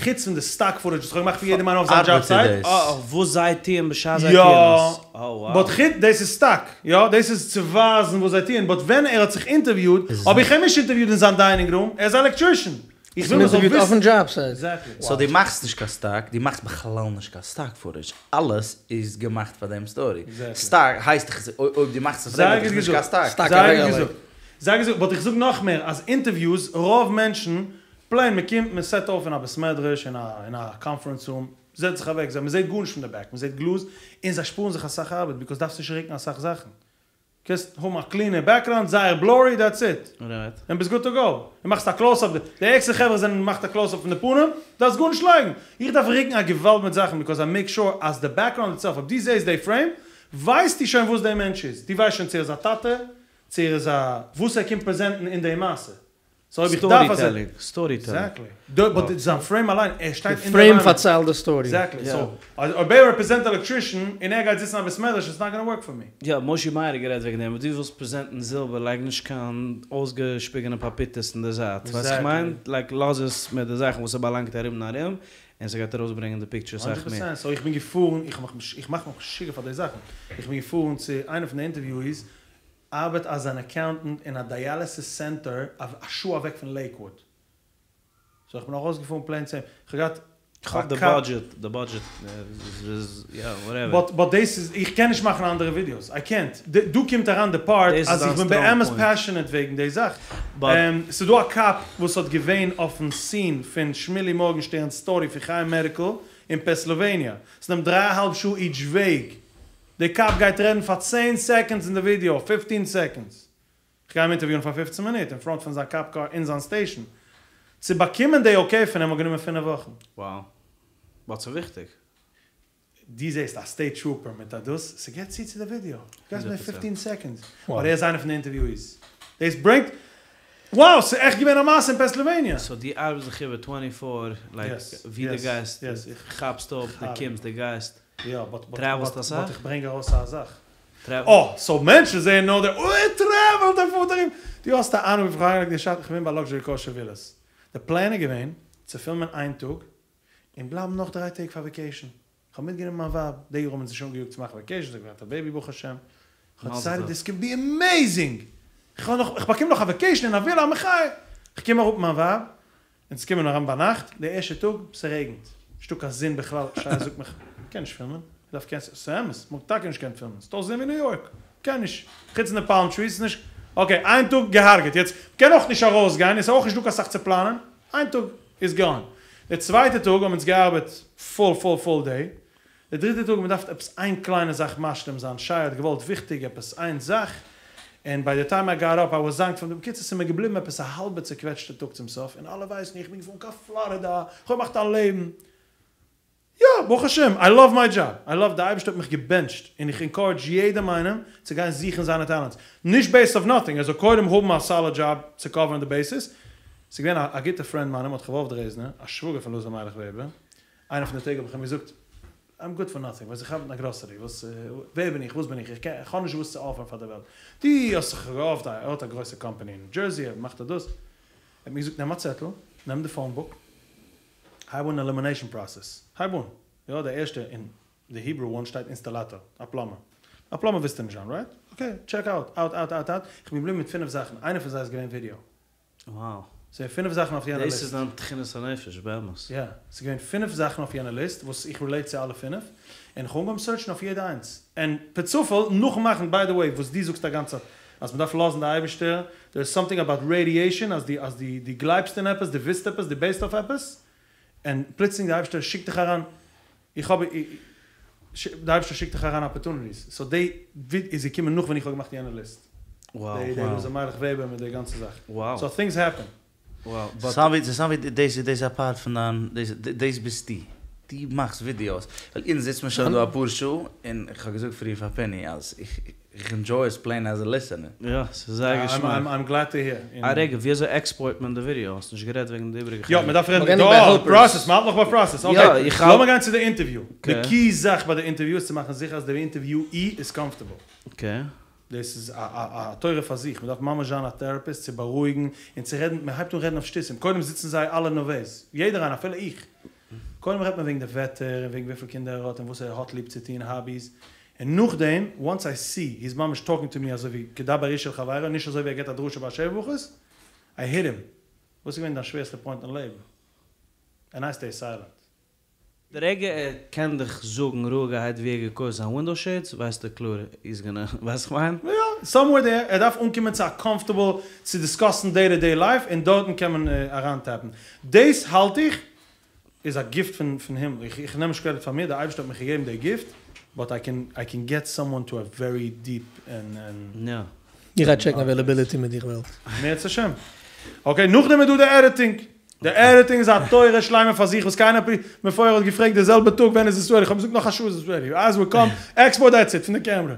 חוץ פון די סטאק פוטעדזש וואס כ'האב געמאכט פון יעדעם איינעם אויף זיין דזשאב סייט. אה, וואס זיי טוען בשעת זיי טוען עס. יא, באט חוץ, דאס איז סטאק, יא, דאס איז צו ווייזן וואס זיי טוען, באט ווען ער האט זיך אינטערוויוד, האב איך אים נישט אינטערוויוד אין זיין דיינינג רום, ער איז א עלעקטרישן. איך וויל מ'זאל וויסן. אויפן דזשאב סייט. עקזעקטלי. סאו דו מאכסט נישט קיין סטאק, דו מאכסט בכלל נישט קיין סטאק פוטעדזש, אלעס איז געמאכט פאר דעם סטארי. סטאק הייסט דאך אויב דו מאכסט עס פאר דעם איז דאך נישט קיין סטאק. זייער גוט געזאגט. זייער גוט געזאגט, באט איך זאג נאך מער, אז אינטערוויוס, רוב מענטשן, פלעין מען קומט מען סעט אויף אין א בית מדרש, אין א אין א קאנפרענס רום, זעצט זיך אוועק, זיי מען זעט גארנישט פון די בעק, מען זעט גלאז, און זיי שפארן זיך אסאך ארבעט, ביקאוז דארפסט נישט רוקן אסאך זאכן. קענסט האבן א קלינע בעקגראונד, זייער בלורי, דעטס איט. און ביסט גוד טו גאו. און מאכסט א קלאוס אפ, די ערגסטע חברה זענען מאכט א קלאוס אפ פון די פנים, דארפסט גארנישט לייגן. איך דארף רוקן א געוואלד מיט זאכן ביקאוז איי מעיק שור אז די בעקגראונד איטסעלף, אויב דו זעסט די פרעים, ווייסטו שוין וואס די מענטש איז. דו ווייסט שוין צו ער איז א טאטע, צו ער איז א וואס ער קומט פרעזענטן אין די מעשה. סאו אויב איך דארף אז ער. סטארי עקזעקטלי. באט זיין פרעים אליין, ער שטייט אין די פרעים פארציילט די סטארי. עקזעקטלי. סאו אויב ער רעפרעזענט עלעקטרישן און ער גייט זיצן אין א בית מדרש איטס נאט גאנא ווארק פאר מי. יא, מושי מאיער האט גערעדט וועגן דעם, אויב דו ווילסט פרעזענטן זילבער לייג נישט קיין אויסגעשפיגענע פאפיטעס אין די זייט, ווייסט איך מיין? לייק לאז עס מיט די זאכן וואס ס'באלאנגט ארום און ארום, און ס'גייט ארויסברענגען די פיקטשער סאך מער. הונדרעט פערסענט, סאו איך בין געפארן, איך מאך מיך משוגע פאר די זאכן, איך בין געפארן צו איינע פון די אינטערוויואיס, ארבעט אלס אן אקאונטענט אין א דייאליסיס סענטער א שעה אוועק פון לעיקוואוד. סאו איך בין ארויסגעפארן פלעין צו אים. איך האב געהאט כ'האף די בודזשעט, די בודזשעט איז יא וואטעווער. באט באט דאס איז, איך קען נישט מאכן אנדערע ווידיאוס, איי קענט. דא קומט אריין די פארט אז איך בין באמת פעשענעט וועגן די זאך. ס'איז דא א קאפ וואס האט געווען אויפן סין פון שמילי מארגענשטערן'ס סטארי פון חיים מעדיקל אין פעסלעוועניע. ס'נעמט דריי א האלב שעה איטש וועג. די קאפ גייט רעדן פאר צען סעקאנדס אין די ווידיאו, פיפטין סעקאנדס. כ'גיי אים אינטערוויוען פאר פופצן מינוט אין פראנט פון זיין קאפ קאר אין זיין סטעישאן. צו באקומען די אקעי פון אים האט גענומען פינף וואכן. Wow. באט ס'איז וויכטיג. דו זעסט א סטעיט טרופער מיט א דאס, ס'געט צו צו די ווידיאו. גייסט מיט פיפטין סעקאנדס. באט ער איז איינער פון די אינטערוויואיס. דאס ברענגט. Wow! ס'איז עכט געווען א מעשה אין פענסלעוועניע! סאו דו ארבעסט זיך איבער טווענטי פאר, לייק ווי דו גייסט, כאפסט אפ, דו קומסט, דו גייסט. יא, באט באט טרעוולסט אסאך? באט איך ברענג ארויס א זאך. אה, סאו מענטשן זעען נאר די אוי ער טרעוולט ער פארט ארום. דו האסט א אהנונג וויפיל כ'האב אריינגעלייגט די שאט? כ'בין ביי לאקזשערי קאושער ווילאס. די פלען איז געווען צו פילמען איין טאג און בלייבן נאך דריי טעג פאר וועקעישן. כ'האב מיטגענומען מיין ווייב, די יאר האבן אונז נישט אנגעיאגט צו מאכן וועקעישן, זי האט געהאט א בעיבי ברוך השם. כ'האב דיסיידעד דיס קען בי עמעיזינג! כ'האב נאך, כ'באקום נאך א וועקעישן אין א ווילא, א מחיה! כ'קום אראפ מיט מיין ווייב, אונז קומען אריין ביינאכט, די ערשטע טאג, ס'רעגנט, נישטא קיין זון בכלל, שי זאגט מיך, מ'קען נישט פילמען, מ'דארף קענסלען, ס'אמת, מ'האט טאקע נישט געקענט פילמען, ס'האט אויסגעזען ווי ניו יארק, מ'קען נישט, חוץ פון די פאלם טריס, ס'איז נישט, אקעי, איין טאג געהארגעט, יעצט, מ'קען אויך נישט ארויסגיין, עס איז אויך נישט דא קיין סאך צו פלאנען, איין טאג איז גאן, די צווייטע טאג האבן אונז געארבעט פול פול פול דעי, די דריטע טאג מען דארף עפעס איין קליינע זאך משלים זיין, שי האט געוואלט וויכטיג עפעס איין זאך, און ביי די טיים איי גאט אפ איי וואס זאנקט פון די, בקיצור ס'איז מיר געבליבן עפעס א האלבע צוקוועטשטע טאג צום סוף, און אלע ווייסן איך בין געפארן קיין פלארידא, איך האב געמאכט א לעבן, יא ברוך השם איי לאוו מיי דזשאב, איי לאוו, די אייבערשטער האט מיך געבענטשט, און איך אינקארעדזש יעדעם איינעם צו גיין זוכן זיינע טעלענטס, נישט בעיסד אויף נאטינג, ער זאל קודם האבן א סאליד דזשאב צו קאווערן די בעיסיס, ס'איז געווען א גוטע פרענד מיינער מרדכי וואלף דרעזנער, א שוואגער פון לוזער מיילעך וועבער, איינע פון די טעג האב איך אים געזאגט, איים גוד פאר נאטינג, ווייסט איך ארבעט אין א גראסערי, וואס, ווער בין איך, וואס בין איך, איך קען, איך האב נישט וואס צו אפערן פאר די וועלט, דו האסט זיך געהאפט, ער האט א גרויסע קאמפאני אין ניו דזשערסי, ער מאכט דאס, ער האט מיר געזאגט נעם א צעטל, נעם די פאון בוק, הייב אן עלימינעישאן פראסעס, הייב אן, יא די ערשטע אין די היברו וואן שטייט אינסטאלאטאר, א פלאמער, א פלאמער ווילסטו נישט זיין, רייט? אקעי, טשעק אוט, אוט אוט אוט אוט, איך בין געבליבן מיט פינף זאכן, איינע פון זיי איז געווען ווידיאו. וואו. ס'איז פינף זאכן אויף יענע ליסט. דאס איז דיין תכונת הנפש באמת. יא. ס'איז געווען פינף זאכן אויף יענע ליסט וואס איך רילעיט צו אלע פינף, און איך האב אנגעהויבן סערטשן אויף יעדע איינס. און פערצופאל, נאכן מאכן, ביי די וועי, וואס דו זאגסט א גאנצע צייט, אז מ'דארף לאזן די אייבערשטער, דער איז סאמטינג אבאוט רעדיעישאן, אז דו אז דו דו גלייבסט אין עפעס, דו ווילסט עפעס, דו בעטסט אויף עפעס, און פלוצלינג די אייבערשטער שיקט דיך אריין, איך האב, די אייבערשטער שיקט דיך אריין אפערטוניטיס, סאו די וויד איז געקומען נאך ווען איך האב געמאכט יענע ליסט, די די לוזער מיילעך וועבער מיט די גאנצע זאך, סאו טינגס העפען. ס'סאונד ווי דאס איז דאס א פארט פון דיין, דאס ביסטו, דו מאכסט ווידיאוס, ווייל אונז זיצט מען שוין דא אפאר שעה, און איך האב געזאגט פריער פאר פיני אז איך איך ענדזשוי עס פלעין עז א ליסענער. יא, ס'איז זייער געשמאק. איים גלעד טו העיר. א רגע, ווי אזוי עקספארט מען די ווידיאו? האסט נישט גערעדט וועגן די איבעריגע יא, מ'דארף רעדן דא, פראסעס, מ'האלט נאך ביי פראסעס, אקעי, לאמיר גיין צו די אינטערוויו. די קי זאך ביי די אינטערוויו איז צו מאכן זיכער אז די אינטערוויואי איז קאמפארטעבל. אקעי. דאס איז א תורה פאר זיך, מ'דארף ממש זיין א טעראפיסט צו בארואיגן און צו רעדן, מ'הייבט אן רעדן אויף שטותים, קודם זיצן זיי אלע נערוועז, יעדער איינער אפילו איך, קודם רעדט מען וועגן די וועטער און וועגן וויפיל קינדער ער האט און וואס ער האט ליב צו טון, האביס, און נאכדעם וואנס איי סי היז ממש טאלקינג טו מי אזוי ווי כדבר איש אל חברו, נישט אזוי ווי ער געבט א דרשה ביי שבע ברכות, איי היט הים, וואס איז געווען דיין שווערסטע פוינט אין לעבן? ענד איי סטעי סיילענט. די רגע ער קען דיך זאגן רואיגערהייט ווי ער האט געקויפט זיין ווינדאו שעידס ווייסטו קלאר היז גאנא, ווייסט כ'מיין? יא, סאמווער דער, ער דארף אנקומען צו א קאמפארטעבל צו דיסקאסן דעי טו דעי לייף און דארטן קען מען אריינטעפן. דאס האלט איך איז א גיפט פון פון הימל, איך איך נעם נישט קרעדיט פאר מיר, דער אייבערשטער האט מיך געגעבן די גיפט. באט איי קען איי קען געט סאמאן טו א ווערי דיעפ ענד ענד. יא. איך גיי טשעקן אוועילעביליטי מיט דיך וועלט. אם ירצה השם. אקעי נאכדעם איז דא די עדיטינג. די עדיטינג איז א תורה שלימה פאר זיך וואס קיינער מפואר האט געפרעגט די זעלבע טאג ווען איז עס רעדי, איך האב געזאגט נאך א שעה איז עס רעדי, עז ווי קאם, עקספארט דעטס איט פון די קעמרע.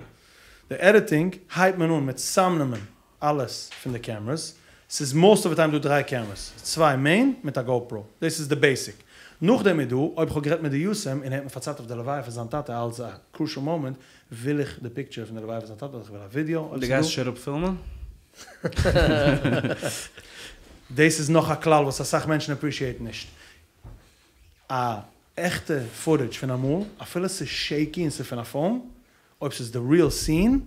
די עדיטינג הייבט מען אן מיט צאמנעמען אלעס פון די קעמרעס, ס'איז מאסט אוו די טיים דא דריי קעמרעס, צוויי מעין מיט א גאופרא, דאס איז די בעיסיק, נאכדעם איז דא אויב כ'האב גערעדט מיט די יתום און ער האט מיר פארציילט אויף די לוויה פון זיין טאטע אלס א קרושעל מאמענט, וויל איך די פיקטשער פון די לוויה פון זיין טאטע אדער כ'וויל א ווידיאו אויב דו ס'איז דא. גייסט נישט אראפ פילמען? דאס איז נאך א כלל וואס אסאך מענטשן אפרישיעטן נישט. א עכטע פוטעדזש פון אמאל, אפילו ס'איז שעיקי און ס'איז פון א פאון, אויב ס'איז די ריעל סין,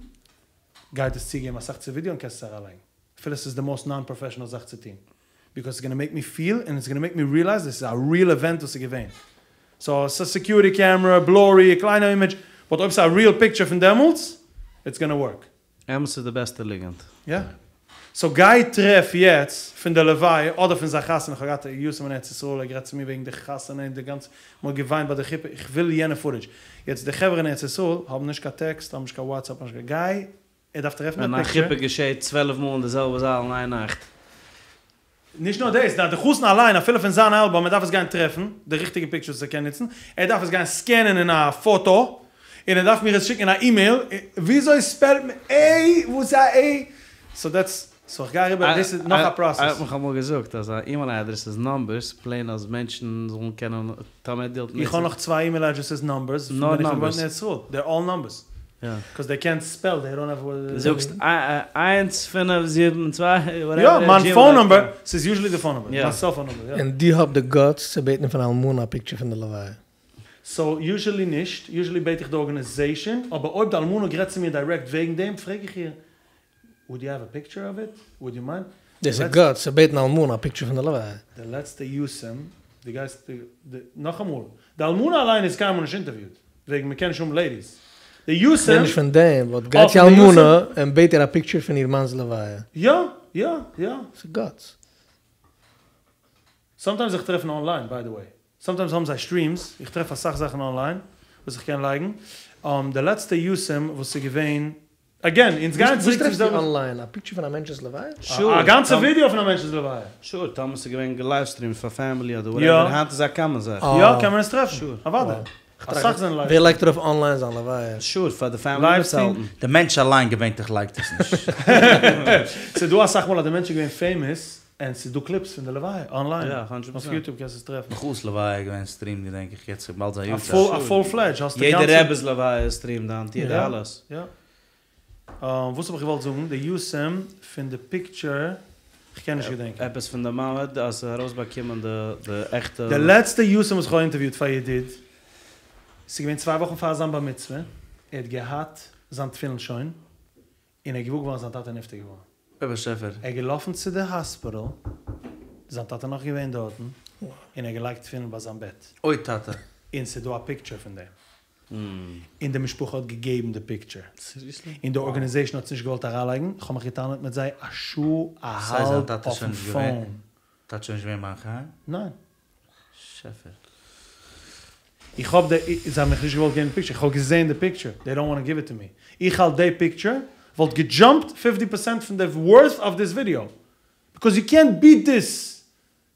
גייט עס צוגעבן אסאך צו ווידיאו און קענסט עס אריינלייגן. אפילו ס'איז די מאסט נאן פראפעשענעל זאך צו טון. ביקאוז איטס גאנא מעיק מי פיל און איטס גאנא מעיק מי ריעלייז דאס איז א ריעל עווענט וואס איז געווען. סאו ס'איז א סעקיוריטי קעמרע, בלורי, א קליינע אימעדזש, באט אויב ס'איז א ריעל פיקטשער פון דעמאלטס, איטס גאנא ווארק. אמת איז די בעסטע ליגענט. יא. סאו גיי טרעף יעצט פון די לוויה אדער פון זיין חתונה, כ'האב געהאט א יתום אין ארץ ישראל, ער האט גערעדט צו מיר וועגן די חתונה און די גאנצע, מ'האט געוויינט ביי די חופה, איך וויל יענע פוטעדזש. יעצט די חברה אין ארץ ישראל האבן נישט קיין טעקסט, האבן נישט קיין וואטסעפפ, האבן נישט קיין, גיי, ער דארף טרעפן ווען די א פיקטשער. חופה געשעהט צוועלף מאל אין די זעלבע זאל אין איין נאכט. נישט נאר דאס, נאר די חתן אליין אפילו פון זיין אלבום, ער דארף עס גיין טרעפן, די ריכטיגע פיקטשער וואס ער קען נוצן, ער דארף עס גיין סקענען אין א פאטא, און ער דארף מיר עס שיקן אין א אימעיל, וויאזוי ספעלט מען עי, וואס איז א עי, סאו דעטס, סאו איך גיי אריבער, דאס איז נאך א פראסעס. איינער האט מיך אמאל געזאגט אז א אימעיל אדרעס איז נאמבערס, פלעין אז מענטשן זאלן קענען טאמער דילט איך האב נאך צוויי אימעיל אדרעסעס נאמבערס, פון ווען איך האב געוואוינט אין ארץ ישראל, דעיר אלל נאמבערס. קאוז דעי קענט ספעל דעי דאנט העוו דו זאגסט איינס פינף זיבן צוויי וואטעווער. יא, מיין פאון נומבער, ס'איז יוזשעלי די פאון נומבער, מיין סעלפאון נומבער, יא. און דו האב די גאטס צו בעטן פון אלמנה א פיקטשער פון די לוויה? סאו יוזשעלי נישט, יוזשעלי בעט איך די ארגענעזעישאן, אבער אויב די אלמנה האט גערעדט צו מיר דירעקט וועגן דעם, פרעג איך איר, וואוד יו העוו א פיקטשער אוו איט? וואוד יו מיינד? דאס איז גאטס צו בעטן אלמנה א פיקטשער פון די לוויה. די לעצטע יתום, דו גייסט, נאכאמאל, די אלמנה אליין איז קיינמאל נישט אינטערוויוט. וועגן מ'קען נישט האבן לעידיס. די יתום. כ'רעד נישט פון דעם, באט גיי צו אלמנה און בעט איר א פיקטשער פון איר מאנ'ס לוויה. יא יא יא. ס'איז גאטס. סאמטיימס איך טרעף אנליין ביי די וועי. סאמטיימס האבן זיי סטרימס, איך טרעף אסאך זאכן אנליין וואס איך קען לייגן. די לעצטע יתום וואס איז געווען אגעין, אונז גייען וואס צוריק צום טרעפסטו זעלבן. אנליין? א פיקטשער פון א מענטש'ס לוויה? שור. א גאנצע ווידיאו פון א מענטש'ס לוויה. שור, טאמער ס'איז געווען געלייווסטרימט פאר פעמילי אדער וואטעווער, היינט איז א קאמאן זאך. יא, קען מען עס טרעפן. אוודאי. אסאך זענען לייוו. ווער לייגט ארויף אנליין זיין לוויה? שור, פאר די פעמילי מיטצוהאלטן. די מענטש אליין געווענטליך לייגט עס נישט. ס'איז דא אסאך מאל אז די מענטש איז געווען פעימאס, און ס'איז דא קליפס פון די לוויה אנליין. יא, האנדרעט אויף פערסענט. יוטוב קענסטו עס טרעפן. מיכאל'ס לוויה איז געווען סטרימד געדענק איך יעצט באלד זיין יארצייט. א פול פלעדזש האסטו גאנצע. יעדע רעבע'ס לוויה איז סטרימד היינט, יעדע אלעס. יא. וואס האב איך געוואלט זאגן? די יתום פון די פיקטשער, כ'קען נישט געדענקען. עפעס פון די מעמד אז ס'איז ארויסבאקומען די עכטע. די לעצטע יתום וואס כ'האב אינטערוויוט פאר ידיד, ס'איז געווען צוויי וואכן פאר זיין בר מצוה, ער האט געהאט זיין תפילין שוין, און ער איז געוואר געווארן אז זיין טאטע איז נפטר געווארן. אוי באשעפער. ער איז געלאפן צו די האספיטעל, זיין טאטע איז נאך געווען דארטן, און ער האט געלייגט תפילין ביי זיין בעט. אוי טאטע. און ס'איז דא א פיקטשער פון דעם. און די משפחה האט געגעבן די פיקטשער. און די ארגאניזעישן האט עס נישט געוואלט אריינלייגן, איך האב מיך געטענה'ט מיט זיי א שעה א האלב אויפן פאון. טאטע שוין נישט געווען ביים חיים? ניין. שעפער. איך האב די, זיי האבן מיך נישט געוואלט געבן די פיקטשער, איך האב געזען די פיקטשער, דעי דאנט וואנט טו גיוו איט טו מי, איך האלט דעי פיקטשער וואלט געדזשאמפט פיפטי פערסענט פון די ווארט אוו דיס ווידיאו, ביקאוז יו קענט ביעט דיס,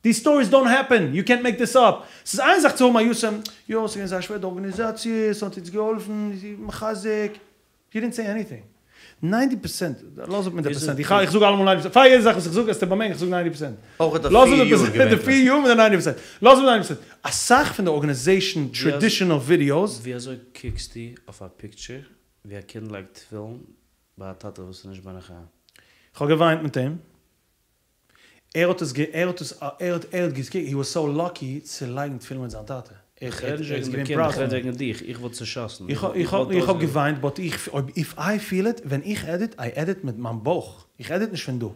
דיס סטאריס דאנט העפען, יו קענט מעיק דיס אפ, ס'איז איין זאך צו האבן א יתום, יא ס'איז געווען זייער שווער די ארגאניזאציע, ס'האט אונז געהאלפן, מחזק, יו דידנט סעי עניטינג. ניינטי פערסענט, לאז אפ מיט די פערסענט, איך זאג אלעמאל ניינטי פערסענט, פאר יעדע זאך וואס איך זאג וועסטו באמערקן איך זאג ניינטי פערסענט. אויך די לאז פיר אפ יאר די געווענטליך. פיר יאר מיט די ניינטי פערסענט. לאז אפ די ניינטי פערסענט. אסאך פון די ארגאניזעישאן טרעדישענעל ווידיאוס. ווי אזוי קוקסטו אויף א פיקטשער ווי א קינד לייגט תפילין ביי א טאטע וואס איז נישט בין החיים? כ'האב געוויינט מיט אים. ער האט עס גע ער האט עס ער האט ער האט געז הי וואס סאו לאקי צו לייגן תפילין מיט זיין טאטע. איך רעד נישט וועגן די קינד, איך רעד וועגן דיך, איך וואלט צעשאסן. איך איך האב איך האב געוויינט באט איך אויב איף איי פיל איט ווען איך עדיט איי עדיט מיט מיין בויך איך עדיט נישט פון דא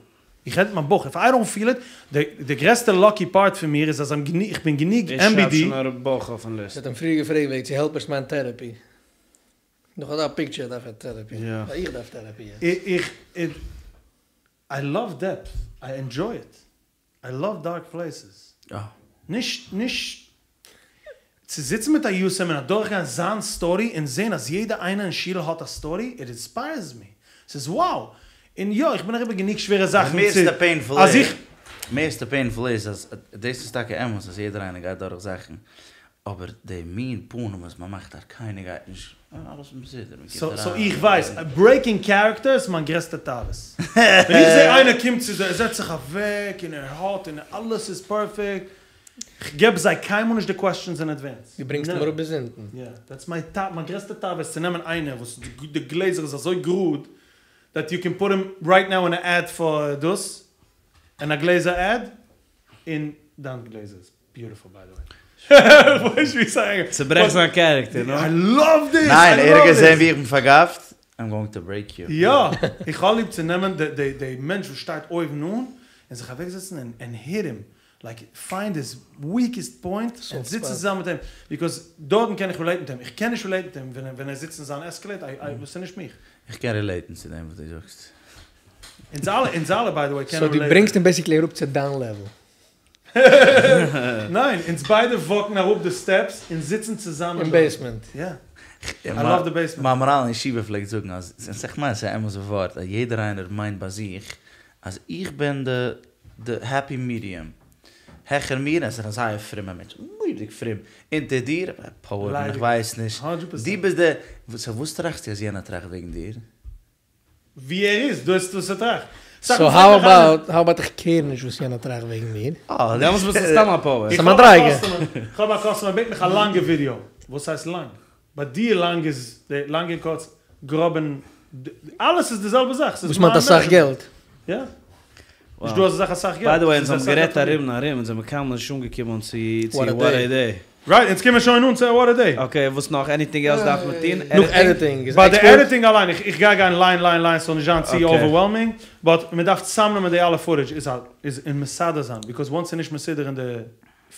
איך עדיט מיין בויך איף איי דאנט פיל איט די די גרעסטע לאקי פארט פון מיר איז אז איים גענוג איך בין גענוג איך שרייב MBD. שוין אראפ בויך אויפן ליסט. זי האט אים פריער געפרעגט וועגן צו העלפערס מיינט טערעפי. נאך אזא פיקטשער דארף ער טערעפי. איך דארף טערעפי יעצט. איך איך. איי לאוו דעפט, איי ענדזשוי איט, איי לאוו דארק פלעיסעס. נישט נישט צו זיצן מיט א יתום און אדורכגיין זיין סטארי און זען אז יעדער איינער אין שול האט א סטארי, איט אינספייערס מי. ס'איז wow! און יא, איך בין אריבער גענוג שווערע זאכן די צו מערסטע פעינפול אז איך. מערסטע פעינפול איז אז דאס איז טאקע אמת אז יעדער איינער גייט דורך זאכן, אבער די מין פנים וואס מען מאכט אז קיינער גייט נישט, אלעס איז מסודר, מען קומט סאו אריין. איך ווייס, ברעיקינג קערעקטער איז מיין גרעסטע תאוות. ווען איך זע איינער קומט צו ער זעצט זיך אוועק און ער האט און אלעס איז פערפעקט, כ'געב זיי קיינמאל נישט די קוועסטשענס אין עדווענס. דו ברענגסט אים אראפ ביז אונטן. יא, דעטס מיי תאווה, מיין גרעסטע תאווה איז צו נעמען איינער וואס די גלעזער איז אזוי גראד, דעט יו קען פוט הים רייט נאו אין א עד פאר דאס, אין א גלעזער עד, און דיין גלעזער איז ביוטיפול ביי די וועי. כ'ווייס נישט ווי ס'איז. צוברעכסט זיין קערעקטער, נו. איי לאוו דיס! ניין, ער האט געזען ווי איך בין פארגאפט, איים גאוינג טו ברעיק יו. יא, איך האב ליב צו נעמען די מענטש וואס שטייט אויבן אן, און זיך אוועקזעצן און היט אים, לייק פיינד היז וויקעסט פוינט און זיצן צוזאמען מיט אים, ביקאוז דארטן קען איך רילעיטן מיט אים, איך קען נישט רילעיטן מיט אים ווען ער זיצט אין זיין עסקעלעיד, איי איי דאס איז נישט מיך. איך קען רילעיטן צו דעם וואס דו זאגסט. אונז אלע, אונז אלע ביי די וועי קענען סאו דו רילעיטן. ברענגסט אים בעסיקלי אראפ צו דיין לעוועל. ניין, אונז ביידע וואקן אראפ די סטעפס און זיצן צוזאמען אין דארט. בעיסמענט. יא. איי לאוו די בעיסמענט. מיין מנהל אין ישיבה פלעגט זאגן אז, און איך מיין ס'איז א אמת'ע ווארט, אז יעדער איינער מיינט ביי זיך אז איך בין די די העפי מידיעם. העכער מיר איז א זייער פרומע מענטש, מורא'דיג פרום, אונטער דיר, א פויער בין איך ווייס נישט, דו ביסט די, סאו וואס טראכסטו אז יענער טראכט וועגן דיר? ווי ער איז, דאס איז וואס ער טראכט. סאו האו אבאוט, האו אבאוט איך קעיר נישט וואס יענער טראכט וועגן מיר? אה, דעמאלטס ביסטו סתם א פויער. ס'איז א מדריגה. איך האב א קאסטומער בעט מיך א לאנגע ווידיאו. וואס הייסט לאנג? ביי דיר לאנג איז לאנג און קורץ, גראב און אלעס איז די זעלבע זאך. וואס מיינט אסאך געלט? יא. נישט דא אזא זאך אסאך געלט. ביי די וועי אונז האבן גערעדט ארום און ארום אונז זעמיר קיינמאל נישט אנגעקומען צו וואט א דעי. רייט, אונז קומען שוין אן צו וואט א דעי. אקעי, וואס נאך? עניטינג עלס דארף מען טון? נאך עדיטינג איז ביי די עקספערט. עדיטינג אליין, איך גיי גיין ליין ליין ליין ס'זאל נישט זיין צו אווערוועלמינג, באט מ'דארף צוזאמנעמען די אלע פוטעדזש איז א איז און מסדר זיין, ביקאוז וואנס ס'איז נישט מסודר אין די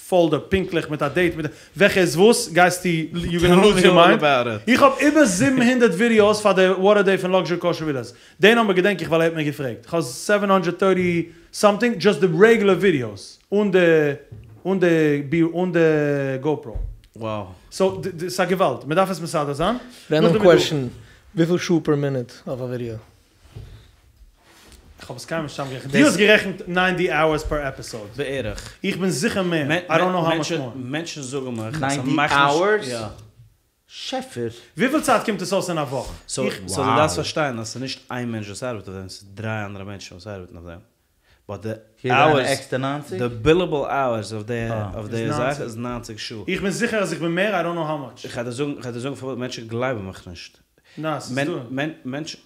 פאלדער פונקטליך מיט א דעיט מיט וועלכע איז וואס, גייסטו יו גאנא לוז יור מיינד. איך האב איבער זיבן הונדערט ווידיאוס פאר די וואט א דעי פון לאקזשערי קאושער ווילאס, די נאמבער געדענק איך ווייל ער האט מיר געפרעגט, איך האב סעווען האנדרעט טערטי סאמטינג דזשאסט די רעגולער ווידיאוס אן די אן די בי אן די גאופרא. Wow. סאו ס'איז א געוואלד, מ'דארף עס מסדר זיין. רענדאם קוועשאן, וויפיל שעה פער מינוט אויף א ווידיאו? איך האב עס קיינמאל נישט צוזאמגערעכנט. דו האסט גערעכנט ניינטי האורס פער עפיסאד. בערך. איך בין זיכער מער. איי דאנט נאו האו מאטש מאר. מענטשן זאגן מיך אז ניינטי ס'מאכט נישט. האורס? יא. שעפער. וויפיל צייט קומט עס אויס אין א וואך? סאו דו דארפסט פארשטיין אז ס'איז נישט איין מענטש וואס ארבעט אויף דעם, ס'איז דריי אנדערע מענטשן וואס ארבעטן אויף דעם. באט די האורס, די בילעבל האורס אויף די אויף די זאך איז ניינציג שעה. איך בין זיכער אז איך בין מער, איי דאנט נאו האו מאטש. איך גיי דיר זאגן, איך גיי דיר זאגן פארוואס מענטשן גלייבן מיך נישט.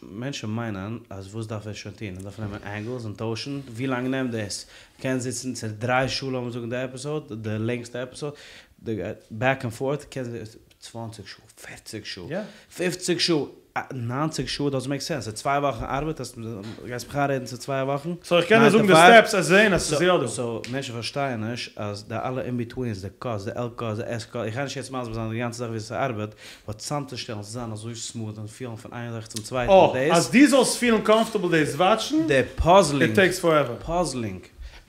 מענטשן מיינען אז וואס דארף ער שוין טון, ער דארף נעמען ענגעלס און טוישן, ווי לאנג נעמט דאס? קען זיצן צו דריי שעה לאמיר זאגן די עפיסאד, די לענגסטע עפיסאד, בעק ענד פארט, קען צוואנציג שעה, פערציג שעה, פופציג שעה, ניינציג שעה דאזענט מעיק סענס, ס'איז צוויי וואכן ארבעט, גייסט מיך איינרעדן ס'איז צוויי וואכן? סאו איך קען דיר זאגן די סטעפס אז זעהן אז ס'איז יא דא. סאו מענטשן פארשטייען נישט אז די אלע אין ביטווינס, די קאטס, די על קאטס, די עס קאטס, איך גיי נישט יעצט מסביר זיין די גאנצע זאך ווי ס'ארבעט, באט צאמצושטעלן ס'זאל זיין אזוי סמוט און פילן פון איין זאך צום צווייטן, אה, אז דו זאלסט פילן קאמפארטעבל דאס וואטשן, די פאזלינג, איט טעיקס פארעווער. פאזלינג,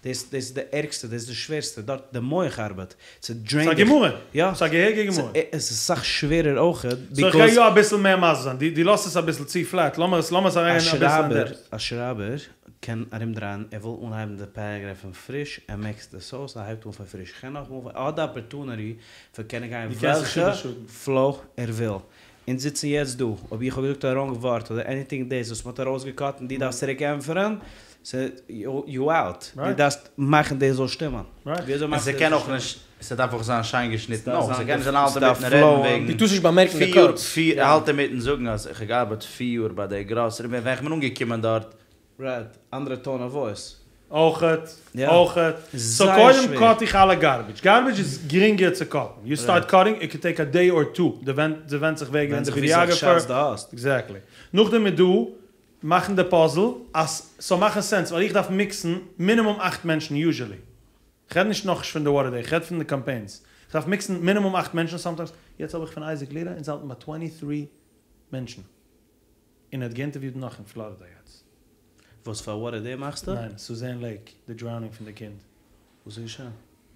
דאס דאס איז די ערגסטע, דאס איז די שווערסטע, דארט די מח ארבעט, ס'איז א גמרא. יא. ס'איז א געהעריגע גמרא. עס איז אסאך שווערער אויכעט, סאו איך גיי יא אביסל מער מסביר זיין, דו לאזט עס אביסל צו פלעט, לאמיר עס לאמיר עס אריינגיין אביסל אין דעפט. א שרייבער קען ארומדרייען, ער וויל אנהייבן די פערעגרעף פון פריש, ער מעקט עס אויס, ער הייבט אן פון פריש, כ'קען נאכאמאל, ער האט די אפערטונעטי פון קענען גיין וועלכע פלאו ער וויל. אונז זיצן יעצט דא, אויב איך האב געזאגט א ראנג ווארט אדער עניטינג דאס וואס מ'האט ארויסגעקאט און דו דארפסט צוריק ענטפערן, ס'איז יו אוט. דו דארפסט מאכן דאס זאל שטימען. וויאזוי מאכסטו און ס'קען אויך נישט, ס'דארף אויך זיין שיין געשניטן אויך, ס'קען נישט זיין האלט אינמיטן רעדן וועגן דו טארסט נישט באמערקן די קאטס. פיר, האלט אינמיטן זאגן אז איך האב געארבעט פיר יאר ביי די גראסערי, ווען איך בין אנגעקומען דארט. רייט, אנדערע טאון אוו וואויס. אויכעט, אויכעט. סאו קודם קאט איך אלע גארבידזש. גארבידזש איז גרינגער צו קאטן. יו סטארט קאטינג, איט קען טעיק א דעי אר טו. ס'ווענדט זיך וועגן די ווידיאגרעפער. עקזעקטלי. נאכדעם איז דא מאכן די פאזל אז ס'זאל מאכן סענס, ווייל איך דארף מיקסן מינימום אכט מענטשן יוזשעלי. כ'רעד נישט נאכנישט פון די וואט א דעי, כ'רעד פון די קאמפיינס. כ'דארף מיקסן מינימום אכט מענטשן סאמטיימס. יעצט האב איך פון אייזיק לירא, אונז האלטן ביי טווענטי טרי מענטשן. און ער האט געאינטערוויוט נאך אין פלארידא יעצט. וואס פאר וואט א דעי מאכסטו? ניין, סוזען לעיק, די דראונינג פון די קינד. וואס איז געשען?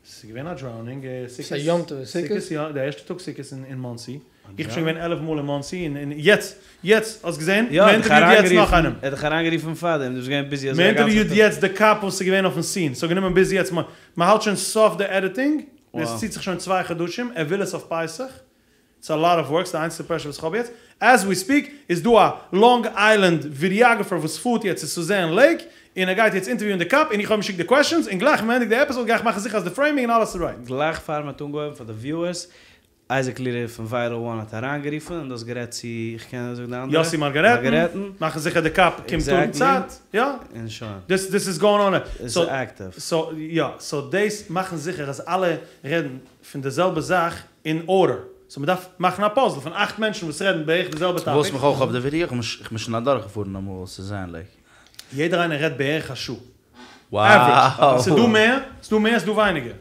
ס'איז געווען א דראונינג, סוכות. ס'איז א יום טוב סוכות? יא, די ערשטע טאג סוכות אין מאנסי. איך בין שוין געווען 11 מאל אין מאנסי און יעצט, יעצט, האסט געזען? יא, מען אינטערוויוט יעצט נאך איינעם. ער האט דיך אריינגערופן פארדעם, דו ביסט געווען ביזי אזוי מען א גאנצע אינטערוויוט טאג. יעצט די קאפ וואס איז געווען אויפן סין, ס'האט גענומען ביז יעצט, מען האלט שוין סוף די עדיטינג, עס ציט זיך שוין צוויי חדשים, ער וויל עס אויף פסח, איטס א לאט אוו ווארק, ס'איז די איינציגסטע פרעשור וואס איך האב יעצט, עז ווי ספיק איז דא א לאנג איילענד ווידיאגרעפער וואס פארט יעצט צו סוזען לעיק, און ער גייט יעצט אינטערוויוען די קאפ, און איך האב אים געשיקט די קוועשאנס, און גלייך מען ענדיגט די עפיסאוד גיי איך מאכן זיכער אז די פרעימינג און אלעס איז רייט. גלייך פאר מ'האט אנגעהויבן פאר די וויוערס, אייזיק לירער פון וויירעל וואן האט אריינגערופן און דו האסט גערעדט צו, איך קען זאגן די אנדערע? יאסי מארגארעטן, מאכן זיכער די קאפ קומט אן צייט, יא, און שוין. דיס איז גאוינג אן. איז עקטיוו. סאו יא, סאו דאס מאכן זיכער אז אלע רעדן פון די זעלבע זאך אין ארדער, סאו מ'דארף מאכן א פאזל פון אכט מענטשן וואס רעדן בערך די זעלבע טאפיק. וואלסט מיך אויך אויף די ווידעא? איך בין שוין אדורכגעפארן אמאל סוזען לעיק. יעדער איינער רעדט בערך א שעה. עווערידזש. ס'דא מער, ס'דא מער, ס'דא ווייניגער.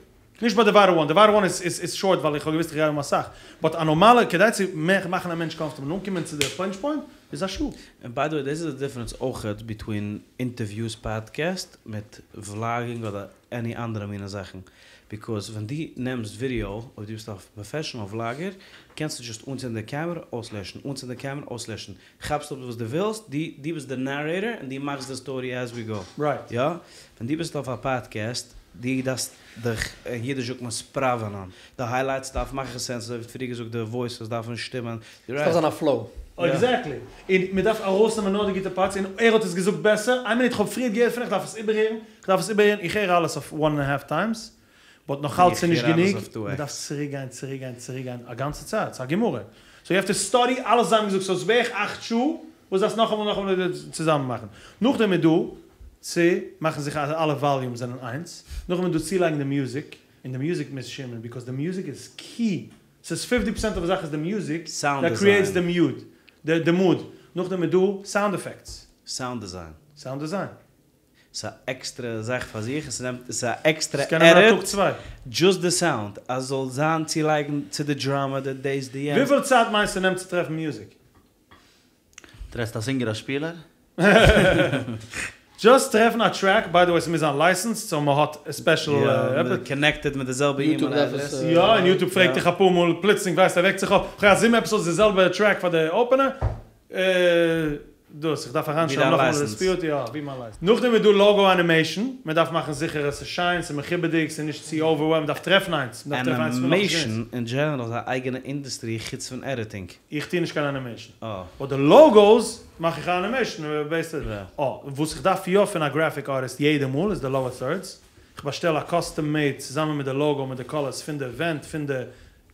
נישט ביי די ווייטעל וואן, די ווייטעל וואן איז שארט ווייל איך האב געוואוסט איך גיי האבן אסאך. באט א נארמאלע, כדי צו מאכן א מענטש קאמפארטעבל און אנקומען צו די פאנטש פוינט, איז א שעה. און ביי די וועי דאס איז די דיפרענס אויכעט ביטווין אינטערוויוס פאדקעסט מיט וולאגינג אדער עני אנדערע מינע זאכן. ביקאוז ווען דו נעמסט ווידיאו, אויב דו ביסט א פראפעשענעל וולאגער, קענסטו דזשאסט אנצינדן די קעמערע, אויסלעשן, אנצינדן די קעמערע, אויסלעשן, כאפסט אפ וואס דו ווילסט, דו דו ביסט די נערעיטער און דו מאכסט די סטארי עז ווי גאו. רייט. יא? ווען דו ביסט אויף א פאדקעסט, דו דארפסט דיך, אין אידיש זאגט מען ספראווענען, די היילייטס דארפן מאכן סענס, אזוי ווי פריער געזאגט די וואויסעס דארפן שטימען, עס דארף זיין א פלאו. עקזעקטלי. און מען דארף ארויסנעמען נאר די גוטע פארטס, און ער האט עס געזאגט בעסער, איין מינוט כ'האב פריער געהערט פון איך דארף עס איבערהערן, כ'דארף עס איבערהערן, איך הער אלעס אויף וואן ענד א האלף טיימס, באט נאך אלץ איז נישט גענוג, מען דארף צוריק גיין צוריק גיין צוריק גיין א גאנצע צייט, ס'איז א גמרא, סאו יו העוו טו סטאדי אלעס זיי האבן געזאגט, סאו ס'איז בערך אכט שעה וואס דארפסט נאכאמאל נאכאמאל צוזאמען מאכן, נאכדעם איז דא צו מאכן זיכער אז אלע וואליומס זענען איינס, נאכדעם איז דא צולייגן די מוזיק, און די מוזיק מוז שטימען, ביקאוז די מוזיק איז קי, ס'איז פיפטי פערסענט אוו די זאך איז די מוזיק, דעט קריעטס די מיוד, די מוד, נאכדעם איז דא סאונד עפעקטס. סאונד דיזיין. סאונד דיזיין. ס'איז א עקסטערע זאך פאר זיך, עס נעמט, עס איז א עקסטערע ס'קען נעמען א עדיט, טאג צוויי. דזשאסט די סאונד, אז ס'זאל זיין צולייגן צו די דראמא, די דעיס די יענס. וויפיל צייט מיינסטו נעמט צו טרעפן מוזיק? טרעפסט א זינגער א שפילער? דזשאסט טרעפן א טרעק, ביי די וועי ס'מוז זיין לייסענסד סאו מ'האט ספעשל. יא, קאנעקטעד מיט די זעלבע אימעיל אדרעס. יא, און יוטוב פרעגט דיך אפאר מאל, פלוצלינג ווייסט ער וועקט זיך אויף, כ'האב זיבן עפיסאדס די זעלבע טרעק פאר די אפענער, דאס, איך דארף אריינשרייבן נאכאמאל די דיספיוט, יא, ווי מיין לייסענס. נאכדעם איז דא לאגא ענימעישן, מען דארף מאכן זיכער אז ס'איז שיין, ס'איז מכובד'יג, ס'איז נישט צו אווערוועלמד, מען דארף טרעפן איינס, מען דארף טרעפן איינס פון נאך ענימעישן אין דזשענעראל איז א אייגענע אינדוסטרי חוץ פון עדיטינג. איך טוה נישט קיין ענימעישן. באט די לאגאוס מאך איך א ענימעישן בעיסד. אה, וואס איך דארף יא פון א גרעפיק ארטיסט יעדע מאל איז די לאוער טורדס. איך באשטעל א קאסטום מעיד צוזאמען מיט די לאגא מיט די קאלערס פון די איווענט פון די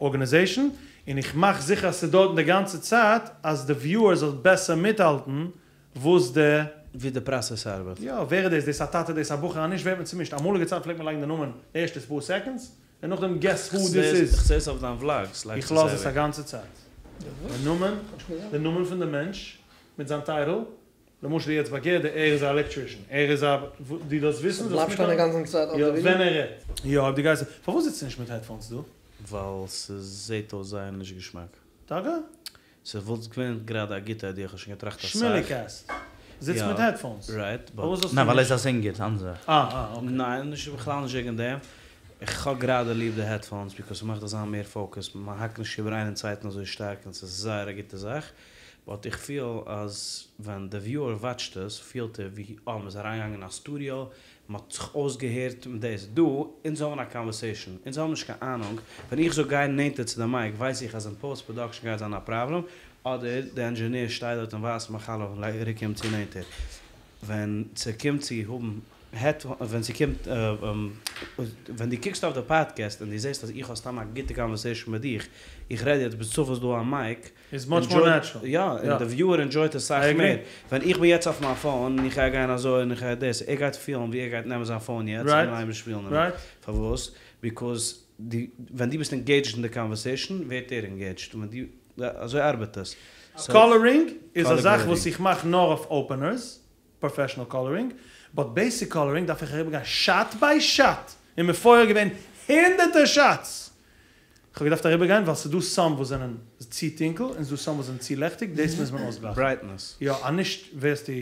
ארגאניזעישן, און איך מאך זיכער אז ס'איז דארטן די גאנצע צייט אז די וויוער זאל בעסער מיטהאלטן וואס די. ווי די פראסעס ארבעט. יא, ווער איז דאס? דאס א טאטע? דאס א בחור? אז נישט ווערט מען צומישט. אמאליגע צייט פלעגט מען לייגן די נאמען די ערשטע פאר סעקאנדס, און נאכדעם געס הו דיס איז. איך זעה עס אויף דיין וולאגס איך לאז עס א גאנצע צייט. די נאמען, די נאמען פון די מענטש, מיט זיין טייטל, למשל יעצט ביי גערדע, ער איז א עלעקטרישן, ער איז א, דו דארפסט וויסן, ס'בלייבט שטיין א גאנצן צייט אויף די ווידעא? ווען ער רעדט. יא, אויב דו גייסט, פארוואס זיצסטו נישט מיט העדפאונס דא? ווייל ס'זעהט אויס זייער נישט געשמאק. טאקע? ס'וואלט געווען גראדע א גוטע איידיע, כ'האב שוין געטראכט אסאך. שמילי קעסט זיצט מיט העדפאונס. רייט, באט. פארוואס זאלסטו ניין ווייל ער נישט? איז א זינגער, ס'אן אנדערע זאך. אה אה אקעי. ניין, נישט בכלל נישט וועגן דעם. איך האב גראדע ליב די העדפאונס ביקאוס ס'מאכט דיך זיין מער פאוקעס, מ'האקט נישט איבער איינעם צווייטן אזוי שטארק און ס'איז זייער א גוטע זאך. באט איך פיל אז ווען די וויוער וואטשט עס פילט ער ווי אה מ'איז אריינגעגאנגען אין א סטודיאו, מ'האט זיך אויסגעהערט מיט דאס. דא, אונז האבן א קאנווערסעישאן, אונז האבן נישט קיין אהנונג, ווען איך זאג גיי נענטער צו די מייק ווייס איך אז אין פאוסט פראדאקשען גייט זיין א פראבלעם, אדער די ענדזשעניר שטייט דארט און ווייזט מיך האלא און רוק אים צו נענטער. ווען ס'קומט צו האבן העדפאונס, ווען ס'קומט, ווען דו קוקסט אויף די פאדקעסט און דו זעסט אז איך האב סתם א גוטע קאנווערסעישאן מיט דיך, איך רעד יעצט בצופות דא א מייק, איז מאטש מאר נעטשרעל. יא, און די וויוער ענדזשויט עס סאך מער. ווען איך בין יעצט אויף מיין פאון און איך גיי גיין אזוי און איך גיי דאס, ער גייט פילן ווי ער גייט נעמען זיין פאון יעצט און אנהייבן שפילן דערמיט. פארוואס? ביקאוז דו, ווען דו ביסט ענגעידזשד אין די קאנווערסעישאן ווערט ער ענגעידזשד, און ווען דו, אזוי ארבעט עס. קאלערינג איז א זאך וואס איך מאך נאר אויף אפענערס, פראפעשענעל קאלערינג, באט בעיסיק קאלערינג דארף איך אריבערגיין שאט ביי שאט, און מפואר געווען הונדערטער שאטס! כ'האב געדארפט אריבערגיין ווייל ס'דא סאם וואס זענען צו טונקל און ס'דא סאם וואס זענען צו לעכטיג, דאס מוז מען אויסגלייכן. ברייטנעס. יא, אז נישט ווערסטו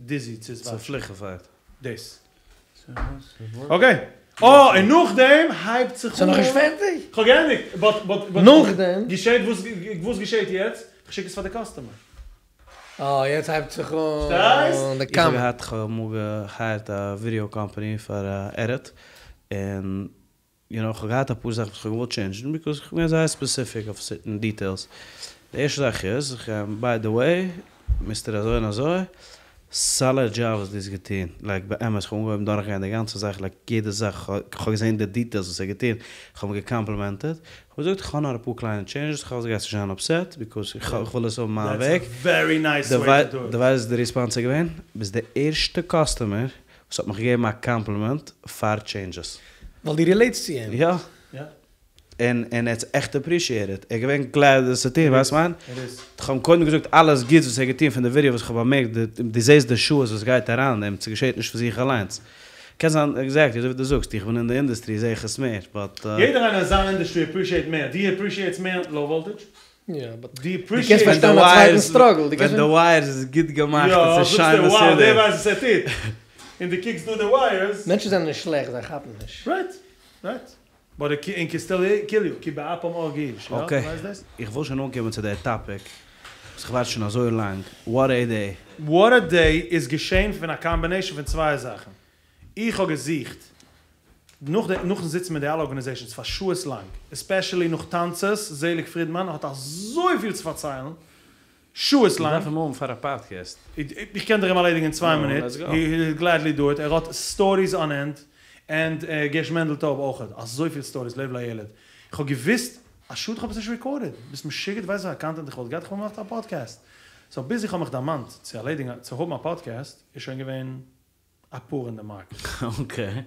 דיזי צו עס וואטשן. ס'פליכעפייט. דאס. אקעי. אה, און נאכדעם הייבט זיך אן. ס'איז נאכנישט פערטיג? כ'האב געענדיגט, באט באט באט. נאכדעם? געשעט וואס וואס געשעט יעצט? כ'שיק עס פאר די קאסטומער. אה, יעצט הייבט זיך אן די איך האב געהאט כ'האב אמאל געהייערט א ווידעא קאמפאני פאר א עדיט, און יו נאו כ'האב געהאט אפאר זאכן וואס כ'האב געוואלט טשעינדזשן ביקאוז כ'בין געווען זייער ספעסיפיק אויף סערטען דיטעילס, די ערשטע זאך איז, ביי די וועי, מיסטער אזוי און אזוי, סאליד דזשאב וואס דו האסט געטון, לייק באמת כ'האב אנגעהויבן דורכגיין די גאנצע זאך לייק יעדע זאך, כ'האב געזען די דיטעילס וואס ער האט געטון, כ'האב אים געקאמפלימענטעד, כ'האב געזאגט כ'האב נאר אפאר קליינע טשעינדזשעס, כ'האף דו גייסט נישט זיין אפסעט, ביקאוז כ'וויל עס האבן מיין וועג. דו ווייסט וואס די ריספאנס איז געווען? ביסט די ערשטע קאסטומער וואס האט מיך געגעבן א קאמפלימענט פאר טשעינדזשעס. ווייל דו רילעיטסט צו אים. יא. און ער האט עס עכט אפרישיעטעד, ער איז געווען גלעד עס צו טון, ווייסט וואס כ'מיין? כ'האב אים קודם געזאגט אלעס גוטס וואס ער האט געטון פון די ווידעא וואס כ'האב באמערקט, דו זעסט די שעות וואס גייט אריין אין דעם, ס'געשעט נישט פון זיך אליינס. קען זיין עקזעקטלי אזוי ווי דו זאגסט, איך בין אין די אינדעסטרי זעה איך עס מער, באט. יעדער איינער אין זיין אינדעסטרי אפרישיעט מער, דו אפרישיעטסט מער לאו וואלטעדזש? יא, באט דו דו קענסט אפרישיעטסט פארשטיין א צווייטן סטראגל, דו ווען קענסט די ווייערס איז גוט געמאכט און יא, ס'איז שיין זאגסטו wow מסודר. דער ווייסט וואס ער טוט, און דו קוקסט דא די ווייערס. מענטשן זענען נישט שלעכט, זיי כאפן נישט. רייט, רייט. באט איט קען סטיל קיל יו, כי באפם הרגו איש, יא? אקעי, ווייסט דאס? איך וויל שוין אנקומען צו די טאפיק וואס איך ווארט שוין אזוי לאנג, וואט עי דעי. וואט א דעי איז געשען פון א קאמבינעישאן פון צוויי זאכן. איך האב געזוכט, נאך די, נאכן זיצן מיט די אלע ארגאניזעישאנס פאר שעות לאנג, עספעשעלי נאך טאנצערס, זעליג פרידמאן האט אזויפיל צו פארציילן, שעות לאנג. מ'דארף אים האבן פאר א פאדקעסט. איך קען דיר אים ערלעדיגן אין צוויי נו, מינוט, לעטס גאו. הי וויל גלעדלי דו איט, ער האט סטאריס אן ענד, ענד גערש מענדל טויב אויכעט, אזויפיל סטאריס, לב לילד. איך האב געוויסט, א שאד איך האב עס נישט רעקארדעד, ביסט משוגע דו ווייסט וואסארא קאנטענט איך וואלט געהאט, איך וואלט געמאכט א פאדקעסט. סאו ביז איך האב מיך דערמאנט צו ערלעדיגן צו האבן א פאדקעסט איז שוין געווען אפאר אין די מארקעט. אקעי.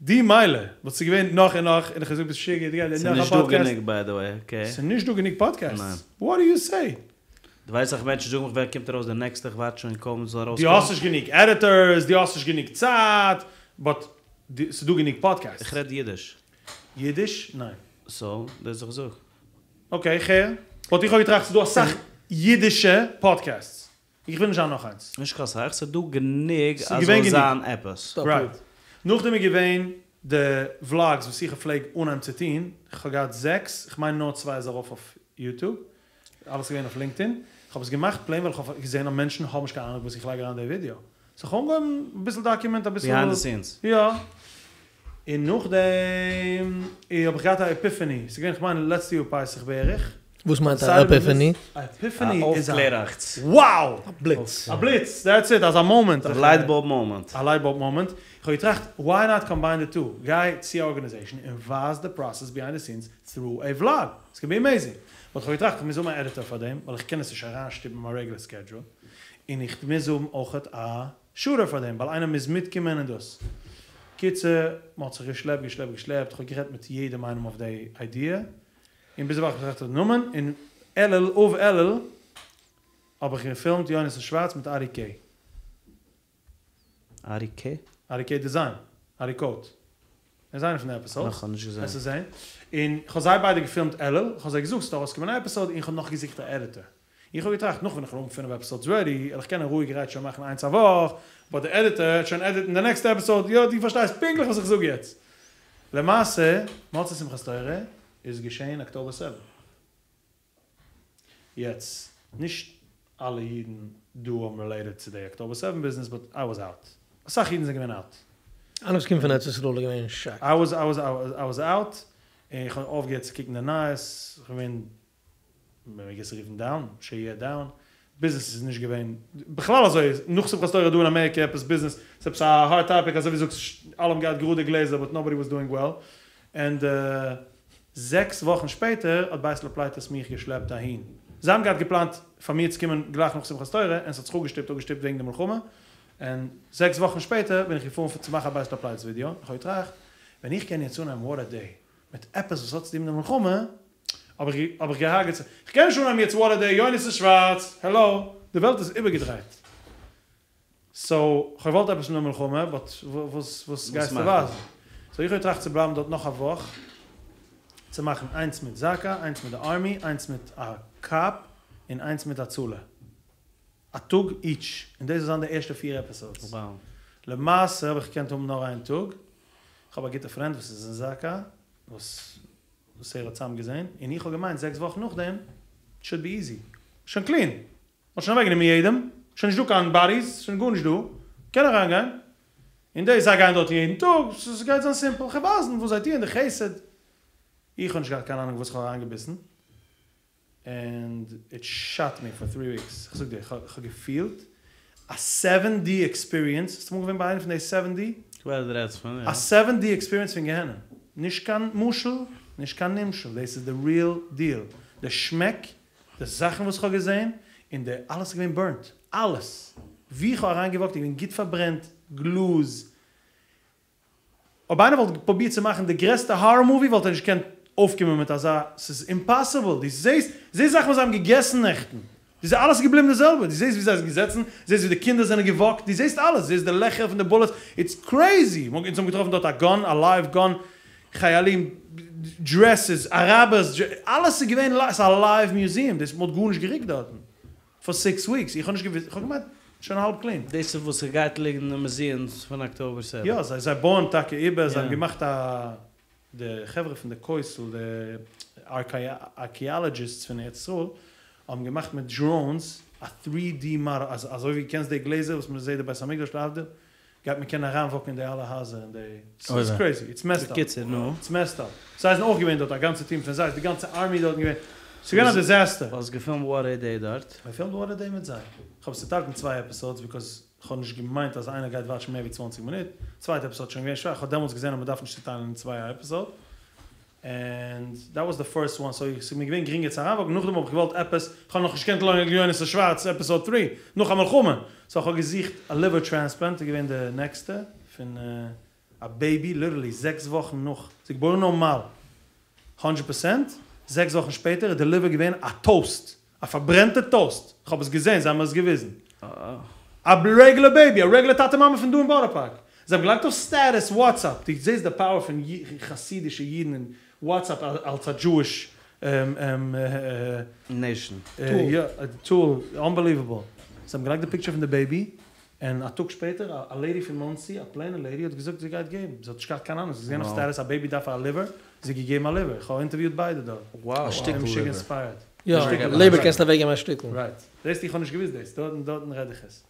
די מילא וואלט ס'איז געווען נאך און נאך, און איך האב געזאגט ביסט משוגע, די גייט ס'איז נאך א נישט דא פאדקעסט. גענוג ביי די וועי, אקעי. ס'איז נישט דא גענוג פאדקעסטס? ניין. וואט דו יו סעי? דו ווייסט אסאך מענטשן זאגן מיך ווען קומט ארויס די נעקסטע איך ווארט שוין קוים ס'זאל דו ארויסקומען. האסט נישט גענוג עדיטארס, דו האסט נישט גענוג צייט, באט ס'איז דא גענוג פאדקעסטס. איך רעד אידיש. אידיש? ניין. סאו, דאס איך זאג. אקעי, איך הער. באט איך האב געטראכט ס'איז דא אסאך אידישע פאדקעסטס. איך וויל נישט זיין נאך איינס. נישט קיין סאך, ס'איז דא גענוג ס'איז אז געווען זאל גענוג. זיין עפעס. רייט. נאכדעם איז געווען די וולאגס וואס איך פלעג אנהייבן צו טון, כ'האב געהאט זעקס, כ'מיין נאר צוויי איז ארויף אויף יוטוב, אלעס איז געווען אויף לינקדאין, כ'האב עס געמאכט פלעין ווייל כ'האב געזען אז מענטשן האבן נישט קיין אהנונג וואס איך לייג אריין אין די ווידיאו, סאו כ'האב אנגעהויבן אביסל דאקומענט אביסל. ביהיינד די סינס. יא. און נאכדעם האב איך געהאט א עפיפעני, ס'איז געווען כ'מיין לעצטע יאר פסח בערך. וואס מיינט א עפיפעני? א עפיפעני א איז א אויפקלעראכץ. wow! א בליץ. א בליץ, דעטס איט, אזא מאמענט. א לייט באלב מאמענט. א לייט באלב מאמענט. איך האב געטראכט, וויי נאט קאמביין די טו? גיי צו א ארגאניזעישאן און ווייז די פראסעס ביהיינד די סינס טרו עי וולאג. ס'גאנא בי עמעיזינג. באט כ'האב געטראכט איך מוז האבן א עדיטאר פאר דעם, ווייל איך קען עס נישט אריינשטופן אין מיין רעגולער סקעדזשול. און איך מוז האבן אויכעט א שוטער פאר דעם, ווייל איינער מוז מיטקומען און דאס. קיצור, מ'האט זיך געשלעפט געשלעפט געשלעפט, כ'האב גערעדט מיט יעדעם איינעם אויף די איידיע, און ביז דערווייל האב איך געטראכט די נאמען, און אלול, אב אלול, האב איך געפילמט יונתן שווארץ מיט ארי קעי. ארי קעי? ארי קעי דיזיין, ארי קאוט. ער איז איינער פון די עפיסאדס. נאך נישט געזען. וועסט עס זען. און כ'האב זיי ביידע געפילמט אלול, כ'האב זיי געזאגט ס'דארף ארויסקומען א עפיסאד, און כ'האב נאך געזוכט א עדיטער. איך האב געטראכט נאך ווען איך וועל האבן פינף עפיסאדס רעדי, וועל איך קענען רואיגערהייט שוין מאכן איינס א וואך, באט די עדיטער וועט שוין עדיטן די נעקסטע עפיסאד, יא דו פארשטייסט פונקטליך וואס איך זאג יעצט. למעשה, מוצאי שמחת תורה איז געשעהן אקטאבער סעווען. יעצט, נישט אלע אידן דא האבן רילעיטעד צו די אקטאבער סעווען ביזנעס, באט איי וואס אוט. אסאך אידן זענען געווען אוט. אלע וואס קומען פון ארץ ישראל איז געווען שאק. איי וואס, איי וואס, איי וואס אוט, און איך האב אויפגעהערט צו קוקן די נייעס, איך בין געווען מען מעג עס רופן דאון, שיהיה דאון, ביזנעס איז נישט געווען, בכלל אזוי נאך שמחת תורה דא אין אמעריקע עפעס ביזנעס, ס'איז עפעס א הארד טאפיק אזוי ווי זאגסט אלע האבן געהאט גראדע גלעזער באט נאובאדי וואס דואינג וועל, ענד זעקס וואכן שפעטער האט בית לפליטות מיך געשלעפט אהין, זיי האבן געהאט געפלאנט פאר מיר צו קומען גלייך נאך שמחת תורה און ס'האט זיך אפגעשטופט אפגעשטופט וועגן די מלחמה, און זעקס וואכן שפעטער בין איך געפארן צו מאכן א בית לפליטות ווידיאו, איך האב געטראכט ווען איך קען יעצט אנהייבן וואט א דעי מיט עפעס וואס האט צו טון מיט די מלחמה, האב איך האב איך געהארגעט זיך, איך קען נישט אנהייבן יעצט וואט א דעי, יונתן שווארץ, העלא, די וועלט איז איבערגעדרייט. סאו, כ'האב געוואלט עפעס מיט די מלחמה, באט וואס וואס גייסטו ווייזן? סאו איך האב געטראכט צו בלייבן דארט נאך א וואך, צו מאכן איינס מיט זקא, איינס מיט די ארמי, איינס מיט א קאפ, און איינס מיט הצלה. א טאג איטש, און דאס זאל זיין די ערשטע פיר עפיסאדס. למעשה האב איך געקענט האבן נאר איין טאג. איך האב א גוטע פרענד וואס איז אין זקא וואס וואס ער האט צוזאם געזען, און איך האב געמיינט זעקס וואכן נאכדעם שוד בי איזי, שוין קלין, מ'האט שוין אוועקגענומען יעדעם, שוין נישט דא קיין באדיס, שוין גארנישט דא, קען אריינגיין, און די זיי גייען דארטן יעדן טאג, ס'גייט זיין סימפל, כ'וועל ווייזן וואס זיי טוען, די חסד, איך האב נישט געהאט קיין אהנונג וואס כ'האב אריינגעביסן, ענד איט שאט מי פאר טרי וויקס, כ'זאג דיר, כ'האב געפילט א סעווען די עקספיריענס, ביסט אמאל געווען ביי איינע פון די סעווען די? כ'ווייס וואס דו רעדסט פון, יא. א סעווען די עקספיריענס פון גיהנום, נישט קיין משל, נישט קיין נמשל, דאס איז די ריעל דיעל, די שמעק, די זאכן וואס כ'האב געזען, און די אלעס איז געווען בורנט, אלעס! ווי כ'האב אריינגעוואקט איז געווען גוט פארברענט, גלאז, אויב איינער וואלט פרובירט צו מאכן די גרעסטע הארער מאווי וואלט ער נישט געקענט אויפקומען מיט אזא, ס'איז אימפאסיבל, דו זעסט זעסט זאכן וואס זיי האבן געגעסן נעכטן, דו זעסט אלעס איז געבליבן די זעלבע, דו זעסט ווי זיי זענען געזעצן, זעסט ווי די קינדער זענען געוואקט, דו זעסט אלעס, זעסט די לעכער פון די בולעטס, איטס קרעיזי, אונז האבן געטראפן דארט א גאן, א לייוו גאן, חיילים דרעסעס, אראבערס, אלעס איז געווען, ס'איז א לייוו מיוזיעם, דאס מ'האט גארנישט געריקט דארטן. פאר סיקס וויקס, איך האב נישט געוואוסט, איך האב געמיינט שוין האלב קלין. דאס איז וואס ס'גייט ליגן אין די מוזיעמס פון אקטאבער סעווען. יא, זיי זיי בויען טאקע איבער, זיי האבן געמאכט א, די חברה פון די כותל, די ארקיאלעדזשיסטס פון ארץ ישראל, האבן געמאכט מיט דראונס א טרי די מאדעל, אז אזוי ווי קענסט די גלעזער וואס מען זעט די בית המקדש להבדיל, גייט מען קענען אריינוואקן אין די אלע הייזער און די, ס'איז קרעיזי, איטס מעסד אפ, בקיצור, נו. איטס מעסד אפ, זיי זענען אויך געווען דארט, א גאנצע טיעם פון זיי, די גאנצע ארמי דארטן געווען, ס'איז געווען א דיזעסטער. האסט געפילמט וואט עי דעי דארט? כ'האב געפילמט וואט עי דעי מיט זיי, כ'האב עס צוטיילט אין צוויי עפיסאדס ביקאוז כ'האב נישט געמיינט אז איינער גייט וואטשן מער ווי צוואנציג מינוט, צווייטע עפיסאד איז שוין געווען שוואך, כ'האב דעמאלטס געזען אז מ'דארף נישט צוטיילן אין צוויי א עפיסאד, ענד דעט וואס די פירסט וואן, סאו ס'איז מיר געווען גרינגער צו אריינוואקן, נאכדעם האב איך געוואלט עפעס, כ'האב נאך נישט געקענט ליינען יונתן שווארץ עפיסאד טרי, נאך א מלחמה, סאו כ'האב געזוכט א ליווער טרענספלענט איז געווען די נעקסטע, פון א בעיבי ליטערלי זעקס וואכן נאך, זי געבוירן נארמאל הונדרעט פערסענט, זעקס וואכן שפעטער איז די ליווער געווען א טאוסט, א פארברענטע טאוסט, כ'האב עס געזען, זיי האבן מיר עס געוויזן. א רעגולער בעיבי, א רעגולער טאטע מאמע פון דא אין בארא פארק. זיי האבן געלייגט אויף סטעטוס וואטסעפפ, דו זעסט די פאוער פון חסידישע אידן און וואטסעפפ אלס א דזשואיש נעישאן. טול, אנבעליוועבל. זיי האבן געלייגט די פיקטשער פון די בעיבי, און א טאג שפעטער א לעידי פון מאנסי, א פלעינע לעידי האט געזאגט זי גייט געבן, זי האט נישט געהאט קיין אהנונג, זי האט געזען אויף סטעטוס א בעיבי דארף א ליווער, זי האט געגעבן א ליווער, איך האב אינטערוויוט ביידע דארט. א שטיקל ליווער. יא, לעבער קענסטו אוועקגעבן א שטיקל. רייט. זעסט איך האב נישט געוואוסט דאס, דארטן דארטן רעד איך עס.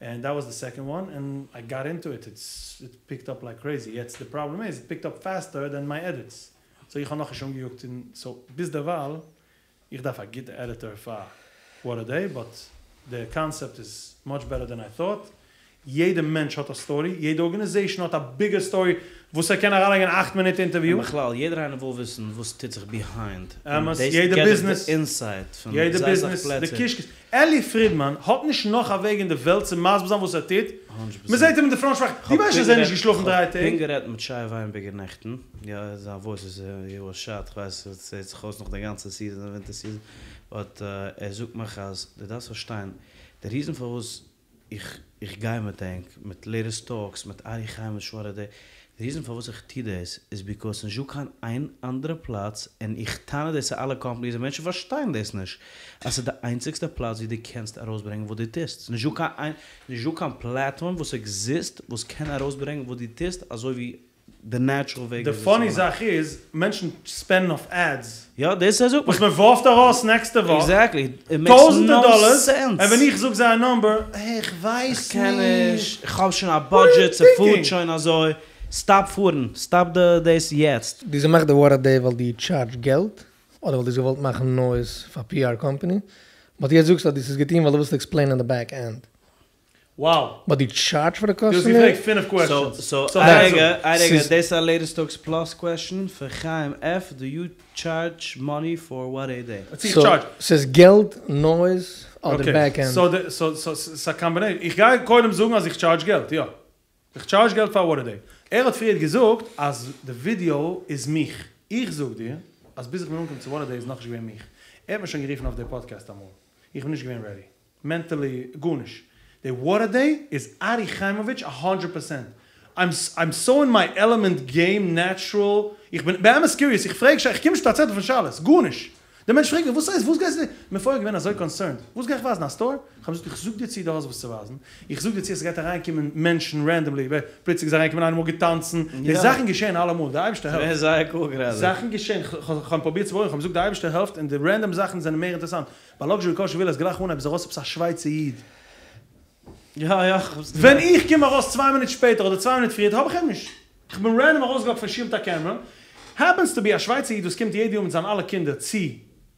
ענד דעט וואס די סעקאנד וואן, ענד איי גאט אינטו איט, איטס איט פיקד אפ לייק קרעזי, יעצט די פראבלעם איז איט פיקד אפ פעסטער דען מיי עדיטס, סאו איך האב נאכנישט אנגעיאגט און סאו ביזדערווייל איך דארף א גוטע עדיטאר פאר וואט א דעי באט די קאנסעפט איז מאטש בעטער דען איי טאט, יעדע מענטש האט א סטארי, יעדע ארגענעזעישן האט א ביגער סטארי וואס ער קען אריינלייגן אין א אכט מינוט אינטערוויו. און בכלל יעדער איינער וויל וויסן וואס טוט זיך ביהיינד, און אמת, דאס יעדע געט דיך ביזנעס, די אינסייט פון יעדע זייער אסאך ביזנעס, די פלעצער. קישקעס, אלי פרידמאן האט נישט נאך א וועג אין די וועלט צו מסביר זיין וואס ער טוט, מען זעט אים אין די פראנט שוואך, דו ווייסט אז ער האט נישט געשלאפן דריי טעג? כ'האב פונקט גערעדט מיט שי וויינבערגער נעכטן, יא זיין וואויס איז הי וואס שאט, כ'ווייס עס זעט זיך אויס נאך די גאנצע סיזען ווינטער סיזען, באט ער זאגט מיך אז דו דארפסט פארשטיין די ריזען פארוואס איך איך גיי מיט ענק, מיט לעיטעסט טאלקס, מיט ארי חיימ'ס וואט א דעי, די ריזען פארוואס איך טו דאס איז ביקאוס ס'נישט דא קיין איין אנדערע פלאץ, און איך טענה דאס צו אלע קאמפאניס און מענטשן פארשטייען דאס נישט, אז ס'איז די איינציגסטע פלאץ ווי דו קענסט ארויסברענגען וואס דו טוסט, ס'נישט דא קיין איין, נישט דא קיין פלעטפארם וואס עקזיסט וואס קען ארויסברענגען וואס דו טוסט אזוי ווי די נעטשרעל וועג די וויאזוי פאני ס'איז געמאכט. זאך איז, מענטשן ספענדן אויף עדס. יא, דאס איז וואס מען ווארפט ארויס נעקסטע וואך. עקזעקטלי, איט מעיקס טויזענטער נאו דאלערס, סענס. און ווען איך זאג זיי א נאמבער, אה, איך ווייס איך קען נישט. נישט, איך האב שוין א בודזשעט, ס'פארט שוין אזוי, סטאפ פארן, סטאפ די דאס יעצט. דו האסט געמאכט די וואט א דעי ווייל דו טשארדזש געלט, אדער ווייל דו האסט געוואלט מאכן נויז פאר פי אר קאמפאני, באט יעצט זאגסטו אז דו האסט עס געטון ווייל דו ווילסט עקספלעינען די בעק ענד. Wow. באט דו טשארדזש פאר די דו האסט קאסטומער? געפרעגט פינף קוועסטשענס. סאו א רגע, א רגע, דאס איז א לעיטעסט טאלקס פלאס קוועסטשען פון חיים עף, דו יו טשארדזש מאני פאר וואט עי דעי? סאו ס'איז געלט, נויז, אדער בעק ענד? אקעי, סאו ס'איז א קאמבינעישאן. איך גיי קודם זאגן אז איך טשארדזש געלט, יא. איך טשארדזש געלט פאר וואט עי דעי. ער האט פריערט געזאגט אז די ווידיאו איז מיך. איך זאג דיר אז ביז איך בין אנגעקומען צו וואט עי דעי איז נאכנישט געווען מיך. ער האט מיר שוין גערופן אויף די פאדקעסט אמאל. איך בין נישט געווען רעדי. מענטעלי גארנישט. די וואט א דעי איז ארי חיימאוויטש א האנדרעט פערסענט. איים איים סאו אין מיי עלעמענט געים נעטשרעל. איך בין באמת קיוריעס איך פרעג איך קום נישט מיט א צעטל פון שאלות. גארנישט. דער מענטש פרעגט מיר, וואס הייסט, וואס גייסטו, כ'בין פארהער געווען אזוי קאנסערנד, וואס גיי איך ווייזן, א סטאר? איך האב געזאגט, איך זאג דיר צו דו האסט וואס צו ווייזן, איך זאג דיר צו אז ס'גייט אריינקומען מענטשן רענדאמלי, פלוצלינג איז אריינגעקומען איינער אמאל געטאנצן, די זאכן געשען אלעמאל, דער אייבערשטער העלפט. זייער קול גראדע. זאכן געשען, כ'האב אים פרובירט צו בארואיגן, כ'האב געזאגט דער אייבערשטער העלפט און די רענדאם זאכן זענען מער אינטערעסאנט, ביי לאקזשערי קאושער ווילאס גלייך אנהייב איז ארויס עפעס א שווייצער איד. יא יא, כ'האב עס ווען איך קום ארויס צוויי מינוט שפעטער אדער צוויי מינוט פריער האב איך אים נישט. כ'בין רענדאם ארויסגעוואקט פון שול מיט א קעמרע, העפענס טו בי א שווייצער איד וואס קומט יעדע יאר מיט זיין אלע קינדער צו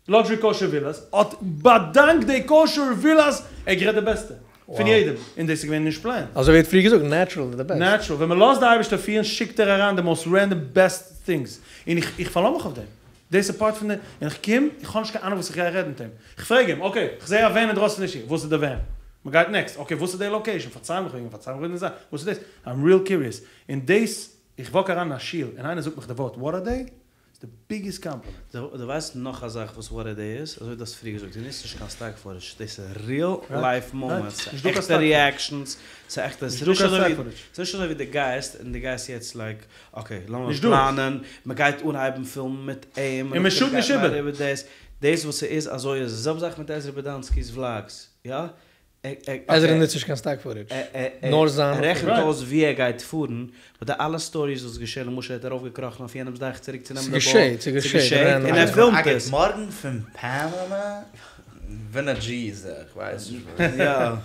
לאקזשערי קאושער ווילאס, האט באדאנקט די קאושער ווילאס, ער האט גערעדט די בעסטע פון יעדעם, און דאס איז געווען נישט פלענד. אזוי ווי ער האט פריער געזאגט, נעטשרעל איז די בעסט. נעטשרעל, ווען מ'לאזט די אייבערשטער פירן שיקט ער אריין די מאסט רענדאם בעסט טינגס, און איך איך פארלאז מיך אויף דעם, דאס איז פארט פון די, און איך קום, איך האב נישט קיין אנונג וואס איך גיי רעדן מיט אים, איך פרעג אים, אקעי, איך זעה א ווען אינדרויסן פון די שול, וואס איז די ווען? מ'גייט נעקסט, אקעי וואס איז די לאקעישאן, פארצייל מיך וועגן דעם, פארצייל מיך וועגן די זאך, וואס איז דאס? איים ריעל קיוריעס, און דאס, איך וואק אריין אין א שול און איינער זאגט מיך די ווארט וואט א דעי, איז די ביגעסט קאמפלימענט. דו ווייסט נאך א זאך וואס וואט א דעי איז? אזוי ווי דו האסט פריער געזאגט, דו נוצט נישט קיין סטאק פוטעדזש, דאס איז ריעל לייף מאמענטס, ס'איז עכטע ריעקשאנס, ס'איז עכטע, ס'איז נישט אזוי ווי דו גייסט און דו גייסט יעצט לייק, אקעי לאמיר פלאנען, מ'גייט אנהייבן פילמען מיט אים, און מ'שאט נישט איבער. דאס וואס ס'איז אזוי איז עס, זעלבע זאך מיט עזרא באדאנסקי'ס וולאגס, יא? עזרא נוצט נישט קיין סטאק פוטעדזש, נאר זיין. ער רעכנט אויס ווי ער גייט פארן, באט די אלע סטאריס וואס געשען, למשל ער האט ארויף געקראכן אויף יענעמס דאך צוריק צו נעמען די באל, ס'געשעט, און ער פילמט עס. א גוט מארגן פון פאנאמא, ווענעזשועלע, איך ווייס נישט וואס. יא. ער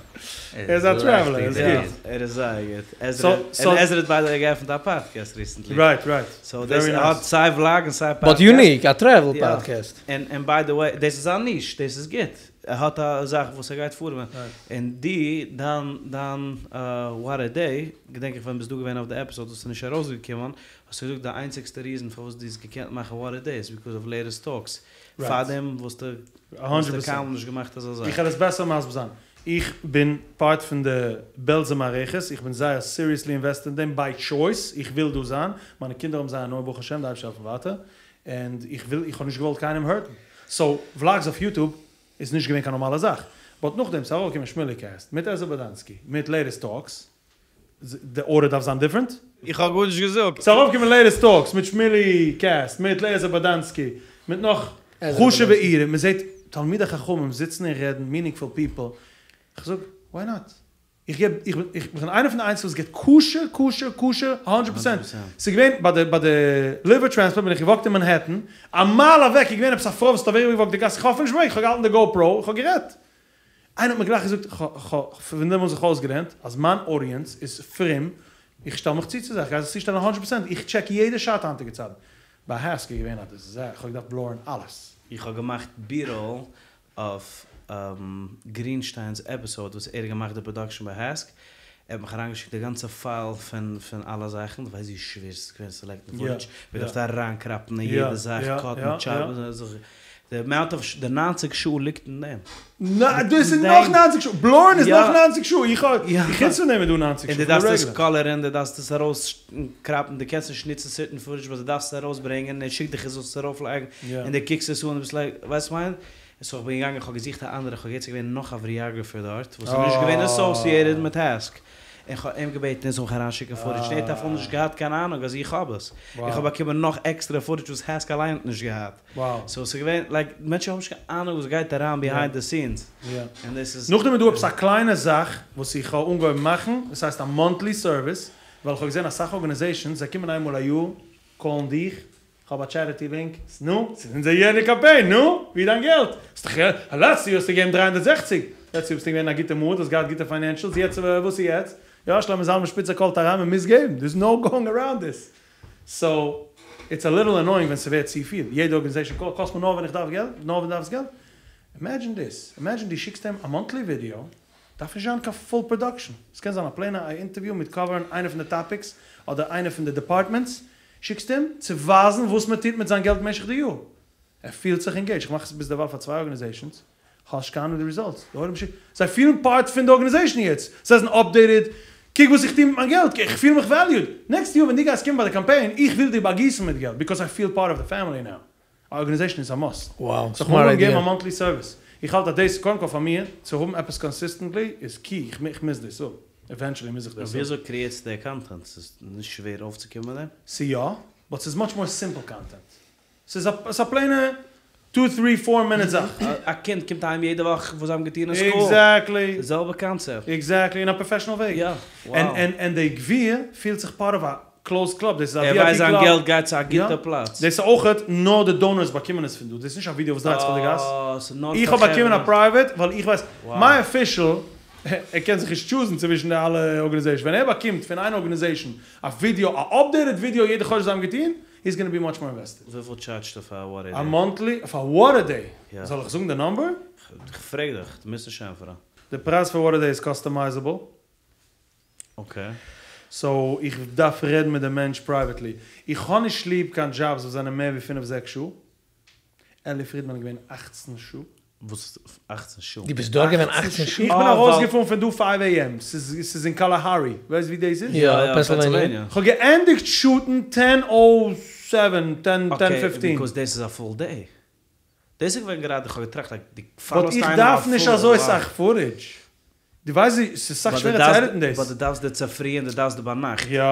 איז א טרעוולער, ער איז גוט. ער איז זייער גוט. עזרא, און עזרא האט ביי די וועי געעפנט א פאדקעסט ריסענטלי. רייט רייט. סאו דאס ער האט סיי וולאג און סיי פאדקעסט. באט יוניק, א טרעוול פאדקעסט. און ביי די וועי, דאס איז זיין ניש, דאס איז גוט. ער האט א זאך וואס ער גייט פארן און די דיין דיין וואט א דעי געדענק איך ווען ביסט דא געווען אויף די עפיסאד וואס איז נישט ארויסגעקומען האסטו געזאגט די איינציגסטע ריזען פארוואס דו האסט געקענט מאכן וואט א דעי איז ביקאוז אוו לעיטעסט טאלקס פארדעם וואלסטו וואלסטו קיינמאל נישט געמאכט אזא זאך. איך וועל עס בעסער מסביר זיין. איך בין פארט פון די בעלזע מערכת, איך בין זייער סיריעסלי אינוועסטעד אין דעם ביי טשויס, איך וויל דא זיין, מיינע קינדער האבן זייער הנאה ברוך השם, די אייבערשטער העלפן ווייטער, ענד איך וויל, איך האב נישט געוואלט קיינעם הערטן, סאו וולאגס אויף יוטוב איז נישט געווען קיין נארמאלע זאך, באט נאכדעם ס'איז ארויפגעקומען שמולי קעסט מיט עזרא באדאנסקי מיט לעיטעסט טאלקס, די ארדער דארף זיין דיפרענט. איך האב גארנישט געזאגט. ס'איז ארויפגעקומען לעיטעסט טאלקס מיט שמולי קעסט מיט עזרא באדאנסקי מיט נאך חשובע אידן, מ'זעט תלמידי חכמים זיצן און רעדן, מינינגפול פיפל, כ'זאג וואי נאט? איך געב, איך בין, איך בין איינער פון די איינציגסטע וואס געבט כשר, כשר, כשר, א הונדרעט פערסענט. ס'איז געווען ביי די, ביי די ליווער טרענספלענט בין איך געוואקט אין מאנהעטן, א מייל אוועק איז געווען עפעס א פרוי וואס האט אריבערגעוואקט די גאס, איך האב אפילו נישט באמערקט, איך האב געהאלטן די גאו-פראו, איך האב גערעדט. איינער האט מיר גלייך געזאגט, כ'האב פון דעמאלס זיך אויסגעלערנט אז מיין אודיענס איז פרום, איך שטעל מיך צו צו זיי, איך גיי זיך צושטעלן א הונדרעט פערסענט, איך טשעק יעדע שאט היינטיגע צייטן. ביי העסק איז געווען א דיזעסטער, איך האב געדארפט בלורן אלעס. איך האב געמאכט בי-ראל אויף גרינשטיינ'ס עפיסאוד וואס ער האט געמאכט די פראדאקשען ביי העסק, ער האט מיך אריינגעשיקט די גאנצע פייל פון פון אלע זאכן, דו ווייסט ווי שווער ס'איז געווען סעלעקטן פוטעדזש, מען דארף אריינקראפן אין יעדע זאך, קאטן, טשאפן, די אמאונט אוו די ניינציג שעה ליגט אין דעם. נא, דאס איז נאך ניינציג שעה, בלורן איז נאך ניינציג שעה, איך האב, חוץ פון דעם איז דא ניינציג שעה. און דו דארפסט עס קאלערן, דו דארפסט עס ארויסקראפן, דו קענסט נישט נוצן סערטען פוטעדזש ווייל דו דארפסט עס ארויסברענגען, ער שיקט דיך עס זאלסט עס ארויפלייגן, און דו קוקסט עס אן און ביסט לייק, ווייסט וואס כ'מיין? סאו איך בין געגאנגען איך האב געזוכט א אנדערע, איך האב געהערט ס'איז געווען נאך א ווידיאגרעפער דארט וואס איז נישט געווען אסאוסיעטעד מיט העסק, און כ'האב אים געבעטן ער זאל מיך אריינשיקן פוטעדזש, און ער האט אפילו נישט געהאט קיין אהנונג אז איך האב עס, איך האב באקומען נאך עקסטערע פוטעדזש וואס העסק אליין האט נישט געהאט, סאו ס'איז געווען לייק מענטשן האבן נישט קיין אהנונג וואס גייט אריין ביהיינד די סינס, און דאס איז. נאכדעם איז דא עפעס א קליינע זאך וואס איך האב אנגעהויבן מאכן, עס הייסט א מאנטלי סערוויס, ווייל איך האב געזען אסאך ארגאניזעישאנס זיי קומען איינמאל א יאר קאלן דיך, כ'האב א טשעריטי לינק, נו, ס'איז אונזער יערלי קאמפיין, נו, ווי איז דיין געלט? האסט דאך לעצט יאר האסטו געגעבן 360, לעצט יאר ביסטו געווען אין א גוטע מוד, האסט געהאט גוטע פיינענשעלס, יעצט וואס איז יעצט? יא, שלמה זלמן שפיצער קאלט אריין, מען מוז געבן, דער'ס נאו גאואינג אראונד דיס. סאו, איטס א ליטעל ענאוינג ווען ס'ווערט צופיל, יעדע ארגאניזעישאן קאלט, קאלסט מיר נאר ווען איך דארף געלט, נאר ווען דו דארפסט געלט? אימעדזשין דיס, אימעדזשין דו שיקסט אים א מאנטלי ווידיאו, דארף נישט זיין קיין פול פראדאקשען, ס'קען זיין א פלעינע אינטערוויו מיט קאווערן איינע פון די טאפיקס, אדער איינע פון די דעפארטמענטס, שיקסט אים צו ווייזן וואס מען טוט מיט זיין געלט במשך די יאר. ער פילט זיך אינגעידזשד. איך מאך עס ביזדערווייל פאר צוויי ארגאניזעישאנס. כ'האב נישט קיין אנונג די רעזאלטס. די עולם שיקט. זיי פילן פארט פון די ארגאניזעישאן יעצט. זיי זענען אפדעיטעד. קוק וואס איך טו מיט מיין געלט. איך פיל מיך וועליוד. נעקסט יאר ווען דו גייסט קומען ביי די קאמפיין, איך וויל דיר באגיסן מיט געלט ביקאוז איי פיל פארט אוו די פעמילי נאו. א ארגאניזעישאן איז א מאסט. Wow, סאו כ'האב אנגעהויבן געבן א מאנטלי סערוויס. איך האלט אז דאס, קודם כל פאר מיר, צו האבן עפעס קאנסיסטענטלי איז קי. איך מוז דאס האבן. עווענטשעלי מוז איך דאס האבן. וויאזוי קריעטסטו די קאנטענט? ס'איז נישט שווער אויפצוקומען מיט דעם? ס'איז יא, באט ס'איז מאטש מאר סימפל קאנטענט. ס'איז א ס'איז א פלעינע. טו טרי פאר מינוט זאך. א קינד קומט אהיים יעדע וואך וואס זיי האבן געטון אין סקול. עקזעקטלי. די זעלבע קאנצעפט. עקזעקטלי, אין א פראפעשענעל וועג. יא. וואו. און די גביר פילט זיך פארט אוו א קלאוזד קלאב, דאס איז א ער ווי איי ווייסט פי זיין קלאב. געלט גייט צו א יא. גוטע פלאץ. דאס איז אויכעט נאר די דאונערס באקומען עס פון דא, דאס איז נישט א ווידיאו וואס דרייט זיך אויף די גאס. אה, ס'איז נאר איך פאר האב באקומען א חברה. פרייוועט ווייל איך ווייס וואו. מיין אפישעל, ער קען זיך נישט טשוזן צווישן די אלע ארגאניזעישאן, ווען ער באקומט פון איין ארגאניזעישאן א ווידיאו, א אפדעיטעד ווידיאו יעדע חודש זיי האבן געטון, היז גאנא בי מאטש מאר אינוועסטעד. וויפיל טשארדזשטו פאר וואט א דעי? א מאנטלי? פאר וואט א דעי? יא. זאל איך זאגן די נאמבער? כ'פרעג דיך, דו מוזט נישט ענטפערן. די פרייז פאר וואט א דעי איז קאסטומייזעבל. אקעי. סאו איך דארף רעדן מיט די מענטש פרייוועטלי. איך האב נישט ליב קיין דזשאבס וואס זענען מער ווי פינף זעקס שעה. אלי פרידמאן איז געווען אכצן שעה. וואס אכצן שעה? דו ביסט דארט געווען אכצן שעה? איך בין ארויסגעפארן פון דא פייוו עי עם, ס'איז אין קאלאהארי, ווייסט ווי דאס איז? יא, פענסילוועניע. כ'האב געענדיגט שוטן טען או סעווען, טען פיפטין. אקעי, ביקאוז דאס איז א פול דעי. דאס איז געווען גראדע, כ'האב געטראכט אז דו באט פאלאסט איך איינעם א דארף נישט פול, אזוי וואו. סאך פוטעדזש. דו ווייסט ווי ס'איז סאך שווערער צו עדיטן דאס. באט דו דארפסט די צופרי און דו דארפסט די ביינאכט. יא,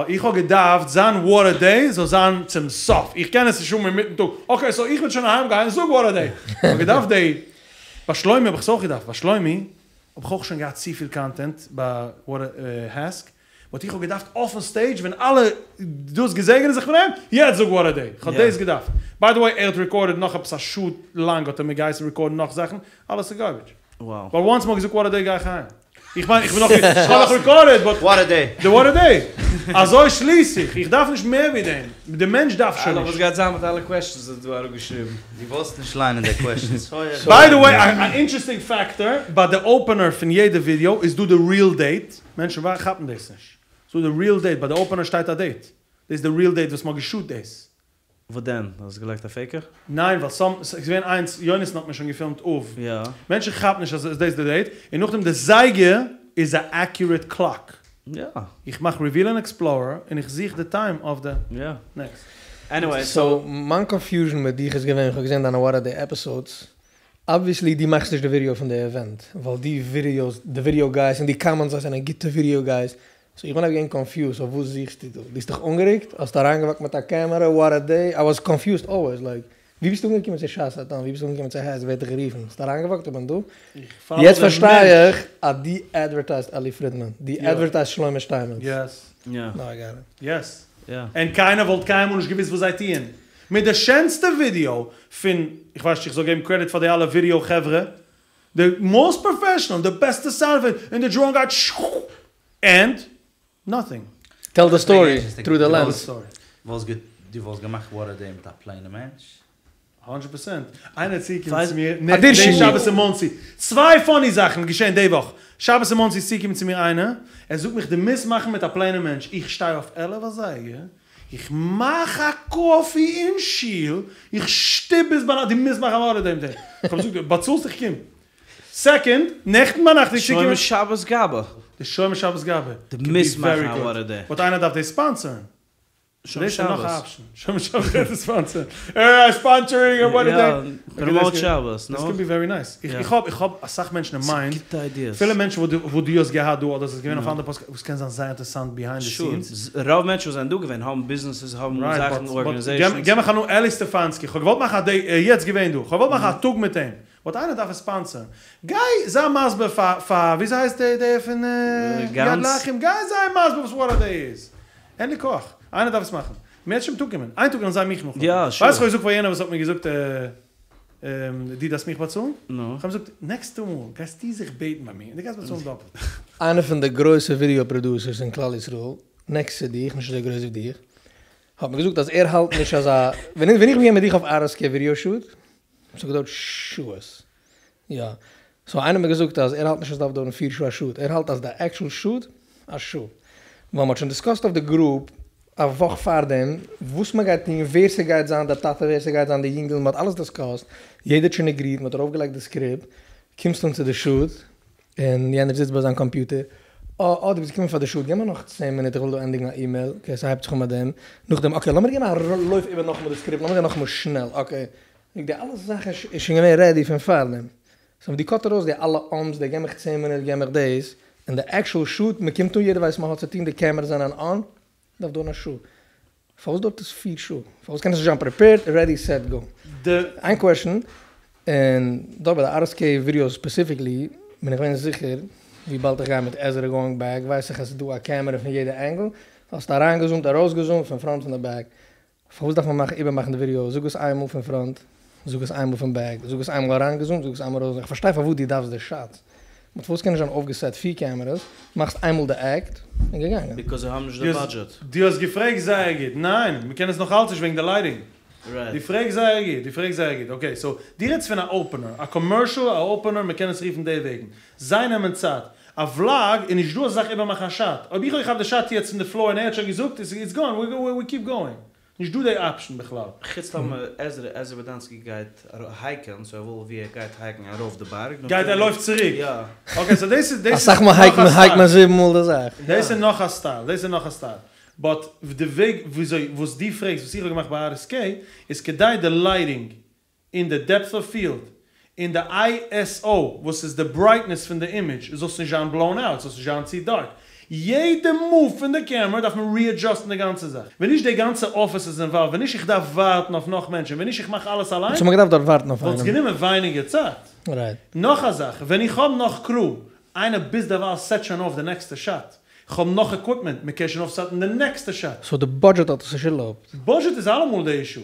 איך האב געדארפט זיין וואט א דעי זאל זיין צום סוף, איך קען עס נישט האבן אינמיטן טאג, אקעי סאו איך בין שוין אהיים גיי און זאג וואט א דעי, איך האב געדארפט דעי, ביי שלומי האב איך עס אויך געדארפט, ביי שלומי האב איך אויך שוין געהאט צופיל קאנטענט ביי וואט א העסק, באט איך האב געדארפט אויפן סטעידזש ווען אלע דאס געזעגענען זיך פון אים, יעצט זאג וואט א דעי, איך האב דאס געדארפט, ביי די וועי ער האט רעקארדעד נאך עפעס א שעה לאנג האט ער מיר געהייסן רעקארדן נאך זאכן, אלעס איז גארבידזש. ווייל וואנס מ'האט געזאגט וואט א דעי גיי איך אהיים. איך מיין איך בין נאך איך האב נאך רעקארדעד באט וואט א דעי. די וואט א דעי. אזוי שליס איך. איך דארף נישט מער ווי דעם. די מענטש דארף שוין אלא וואס נישט. גייט זיין מיט אלע קוועסטשענס וואס דו האסט אראפגעשריבן? דו וואלסט נישט ליינען די קוועסטשענס. ביי די וועי א אינטערעסטינג פעקטאר, ביי די אופענער פון יעדע ווידיאו איז דא די ריעל דעיט, מענטשן כאפן דאס נישט. ס'דא די ריעל דעיט, ביי די אופענער שטייט א דעיט. דאס איז די ריעל דעיט וואס מ'האט געשוט דאס. וואס דען? האסט געלייגט א פעיקער? ניין ווייל סאם ס'איז געווען איינס יונתן האט מיר שוין געפילמט אויף יא. מענטשן כאפן נישט אז דאס איז די דעיט און נאכדעם די זייגער איז א עקיורעט קלאק. יא. איך מאך ריוויל אין עקספלארער און איך זוך די טיים אויף די יא. נעקסט. עניוועי סאו מיין קאנפיוזשן מיט דיך איז געווען, איך האב געזען דיינע וואט א דעי עפיסאדס, אבוויעסלי דו מאכסט נישט די ווידיאו פון די עווענט, ווייל די ווידיאוס, די ווידיאו גייס און די קאמענטס זיי זענען גוטע ווידיאו גייס, סאו איך בין געווען קאנפיוזד אויף וואס זוכסטו דא? דו האסט דיך אנגערוקט? האסט אריינגעוואקט מיט א קעמערע? וואט א דעי? איי וואס קאנפיוזד אלוועיס לייק ווי ביסטו אנגעקומען צו שעת הדין? ווי ביסטו אנגעקומען צו העסק? ווער האט דיך גערופן? האסט אריינגעוואקט? איך בין דא? יעצט פארשטיי איך אז דו עדווערטייזט אלי פרידמאן, דו עדווערטייזט שלמה שטיינמעץ. יעס. נאו איי גאט איט. יעס. און קיינער וואלט קיינמאל נישט געוואוסט וואס זיי טוען. מיט די שענסטע ווידיאו פון, איך ווייס נישט איך זאל געבן קרעדיט פאר די אלע ווידיאו חברה, די מאסט פראפעשענעל, די בעסטע סאונד עפעקט, און די דראון גייט שששש. ענד נאטינג. טעל די סטארי טרו די לענס. דו וואלסט געמאכט וואט א דעי מיט א פלעינע מענטש? הונדרעט פערסענט. איינער איז צוגעקומען צו מיר נעכטן שבת אין מאנסי. צוויי פאני זאכן געשען די וואך. שבת אין מאנסי איז צוגעקומען צו מיר איינער, ער זאגט מיך דו מוזט מאכן מיט א פלעינע מענטש. איך שטיי אויף עלף אזייגער, איך מאך א קאפי אין שול, איך שטופ ביז ביינאכט, דו מוזט מאכן א וואט א דעי מיט אים. איך האב געזאגט באצאלסט איך קום. סעקאנד, נעכטן ביינאכט איז שומר שבת גבאי. די שומר שבת גבאי. דו מוזט מאכן א וואט א דעי. באט איינער דארף דאס ספאנסערן. שומר דאס איז נאך א שבת. אפשן. שומר שבת גייט עס ספאנסערן. אה, ספאנסערינג א וואט א דעי. יא, פראמאוט שבת, נו. דאס קען בי ווערי נייס. איך האב איך האב אסאך מענטשן אין מיינד. גוטע איידיעס. פילע מענטשן וואס דו וואס דו האסט געהאט דא אדער ס'איז געווען אויף אנדערע פאדקעסט וואס קען זיין זייער אינטערעסאנט ביהיינד די סינס. שור, רוב מענטשן וואס זענען דא געווען האבן ביזנעסעס, האבן זאכן, ארגאניזעישאנס. געב מיך א נאמען, אלי סטעפאנסקי, כ'האב געוואלט מאכן א דעי, ער איז יעצט געווען דא, כ'האב געוואלט מאכן א טאג מיט אים. באט איינער דארף עס ספאנסערן. גיי זיי מסביר פאר פאר וויאזוי הייסט דער דער פון יד לאחים, גיי זיי מסביר וואס וואט א דעי איז. אין לי כח. איינער דארף עס מאכן. מערטשעם טאג קומען. איין טאג וועלן זיי מיך נאכלויפן. יא, ווייסט שור. איך האב געזאגט פאר יענער וואס האט מיר געזאגט דו דארפסט מיך באצאלן? נו. איך האב אים געזאגט נעקסטע מאל גייסטו זיך בעטן ביי מיר און דו גייסט באצאלן דאפלט. איינער פון די גרויסע ווידעא פראדוסערס אין כלל ישראל, נעקסט צו דיך, נישט אזוי גרויס ווי דיך, האט מיר געזאגט אז ער האלט נישט אז א, ווען איך בין געווען מיט דיך אויף אר עס קעי ווידעא שוט, ס'האט געדויערט שעות. יא. סאו איינער האט מיר געזאגט אז ער האלט נישט אז ס'דארף דויערן פיר שעה א שוט, ער האלט אז די עקשול שוט א שעה. ווייל מ'האט שוין דיסקאסט אויף די גרופ א וואך פארדעם וואס מ'גייט טון, ווער ס'גייט זיין די טאטע ווער ס'גייט זיין די יונגעל, מ'האט אלעס דיסקאסט, יעדער האט שוין עגריעט, מ'האט ארויפגעלייגט די סקריפט, קומסט אן צו די שוט, און יענער זיצט ביי זיין קאמפיוטער, אה אה דו ביסט געקומען פאר די שוט, גיב מיר נאך צען מינוט איך וויל דא ענדיגן א אימעיל, אקעי ס'הייבט זיך אן מיט דעם, נאכדעם אקעי לאמיר געבן א לויף איבער נאכאמאל די סקריפט, לאמיר גיין נאכאמאל שנעל, אקעי, די אלע זאכן איז שוין געווען רעדי פון פארדעם, סאו דו קאט ארויס די אלע אם'ס, די גיב מיך צען מינוט גיב מיך דאס, און די עקשול שוט, מ'קומט אן יעדער ווייסט מ'האט צוטון די קעמערעס זענען אן, דארף דויערן א שעה. פארוואס דויערט עס פיר שעה? פארוואס קען עס נישט זיין פרעפעירד, רעדי סעט גאו? איין קוועשאן, און דא ביי די אר עס קעי ווידיאו ספעסיפיקלי בין איך געווען זיכער וויבאלד איך גיי מיט עזרא גאוינג בעק ווייס איך אז ס'איז דא א קעמערע פון יעדע ענגל, האסט אריינגעזומט ארויסגעזומט פון פראנט פון די בעק, פארוואס דארף מען מאכן איבערמאכן די ווידיאו, זאג עס איינמאל פון פראנט, זאג עס איינמאל פון בעק, זאג עס איינמאל אריינגעזומט, זאג עס איינמאל ארויס, איך פארשטיי פארוואס דו דארפסט די שאטס, באט פארוואס קען נישט זיין אויפגעסעט פיר קעמערעס, מאכסט איינמאל די עקט, און געגאנגען. ביקאוז זיי האבן נישט די באדזשעט. דו האסט געפרעגט זייער גוט. ניין, מ'קען עס נאך אלץ נישט וועגן די לייטינג. דו פרעגסט זייער גוט, דו פרעגסט זייער גוט. אקעי, סאו, דו רעדסט פון א אופענער, א קאמערשעל, א אופענער, מ'קען עס רופן די וועגן. זיי נעמען צייט. א וולאג איז נישט דא אזא זאך איבערמאכן א שאט. אויב איך האב געכאפט די שאט יעצט פון די פלאר און ער האט שוין געזאגט, איטס גאן, ווי קיפ גאוינג. נישט דא די אפשן בכלל. חוץ טאמער עזרא עזרא באדאנסקי גייט הייקען, סאו ער וויל ווי ער גייט הייקן ארויף די בארג, גייט ער לויפט צוריק. יא. אקעי סאו דאס איז דאס איז אסאך מאל הייקט מען הייקט מען זיבן מאל די זאך. דאס איז נאך א סטייל, דאס איז נאך א סטייל. באט די וועג וויאזוי וואס דו פרעגסט וואס איך האב געמאכט ביי RSK איז כדי די לייטינג און די דעפט אוו פיעלד און די ISO וואס איז די ברייטנעס פון די אימעדזש זאל נישט זיין בלאון אוט, זאל נישט זיין צו דארק. יעדע מאוו פון די קעמערע דארף מען ריעדזשאסטן די גאנצע זאך. ווען נישט די גאנצע אפיס איז אינוואלווד, ווען נישט איך דארף ווארטן אויף נאך מענטשן, ווען נישט איך מאך אלעס אליין, וואלט מען געדארפט דארט ווארטן אויף וואלט עס איינעם. גענומען ווייניגער צייט. רייט. נאך א זאך, ווען איך האב נאך קרו, איינער ביז דערווייל סעט שוין אויף די נעקסטע שאט, איך האב נאך עקוויפמענט, מען קען שוין אויפסעטן די נעקסטע שאט. סאו די בודזשעט האט עס נישט ערלויבט? בודזשעט איז אלעמאל די אישו.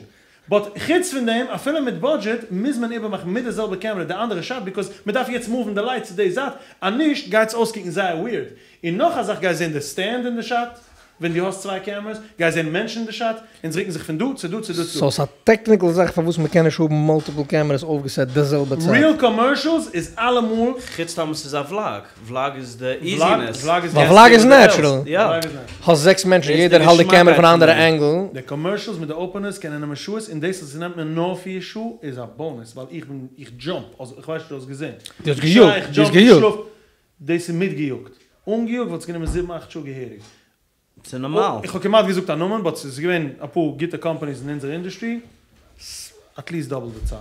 באט חוץ פון דעם, אפילו מיט בודזשעט, מוז מען איבערמאכן מיט די זעלבע קעמערע די אנדערע שאט, ביקאוז מען דארף יעצט מואוון די לייט צו די זייט, אז נישט גייט עס אויסקוקן זייער וויערד. און נאך א זאך גייסט זען די סטענד אין די שאט, ווען דו האסט צוויי קעמערעס, גייסט זען מענטשן אין די שאט, און זיי רוקן זיך פון דא צו דא צו דא צו דא. סאו ס'איז א טעקניקל זאך פארוואס מ'קען נישט האבן מאלטיפל קעמערעס אויפגעסעט די זעלבע צייט. ריעל קאמערשעלס איז אלעמאל. חוץ טאמער ס'איז א וולאג, וולאג איז די איזינעס. ווייל וולאג איז נעטשרעל. האסט זעקס מענטשן יעדער האלט די קעמערע פון א אנדערע ענגל. די קאמערשעלס מיט די אפענערס קענען נעמען שעות און דאס אז ס'נעמט מיר נאר פיר שעה איז א באנוס ווייל איך בין איך דזשאמפ אלזא איך ווייס נישט דו האסט געזען. דו האסט געיאגט, דו האסט געיאגט. דאס איז מיטגעיאגט. אנגעיאגט וואלט עס גענומען זיבן אכט שעה געהעריג. ס'איז נארמאל. איך האב כמעט געזאגט א נאמען באט ס'איז געווען אפאר גוטע קאמפאניס אין אונזער אינדוסטרי, עטליעסט דאבל די צייט.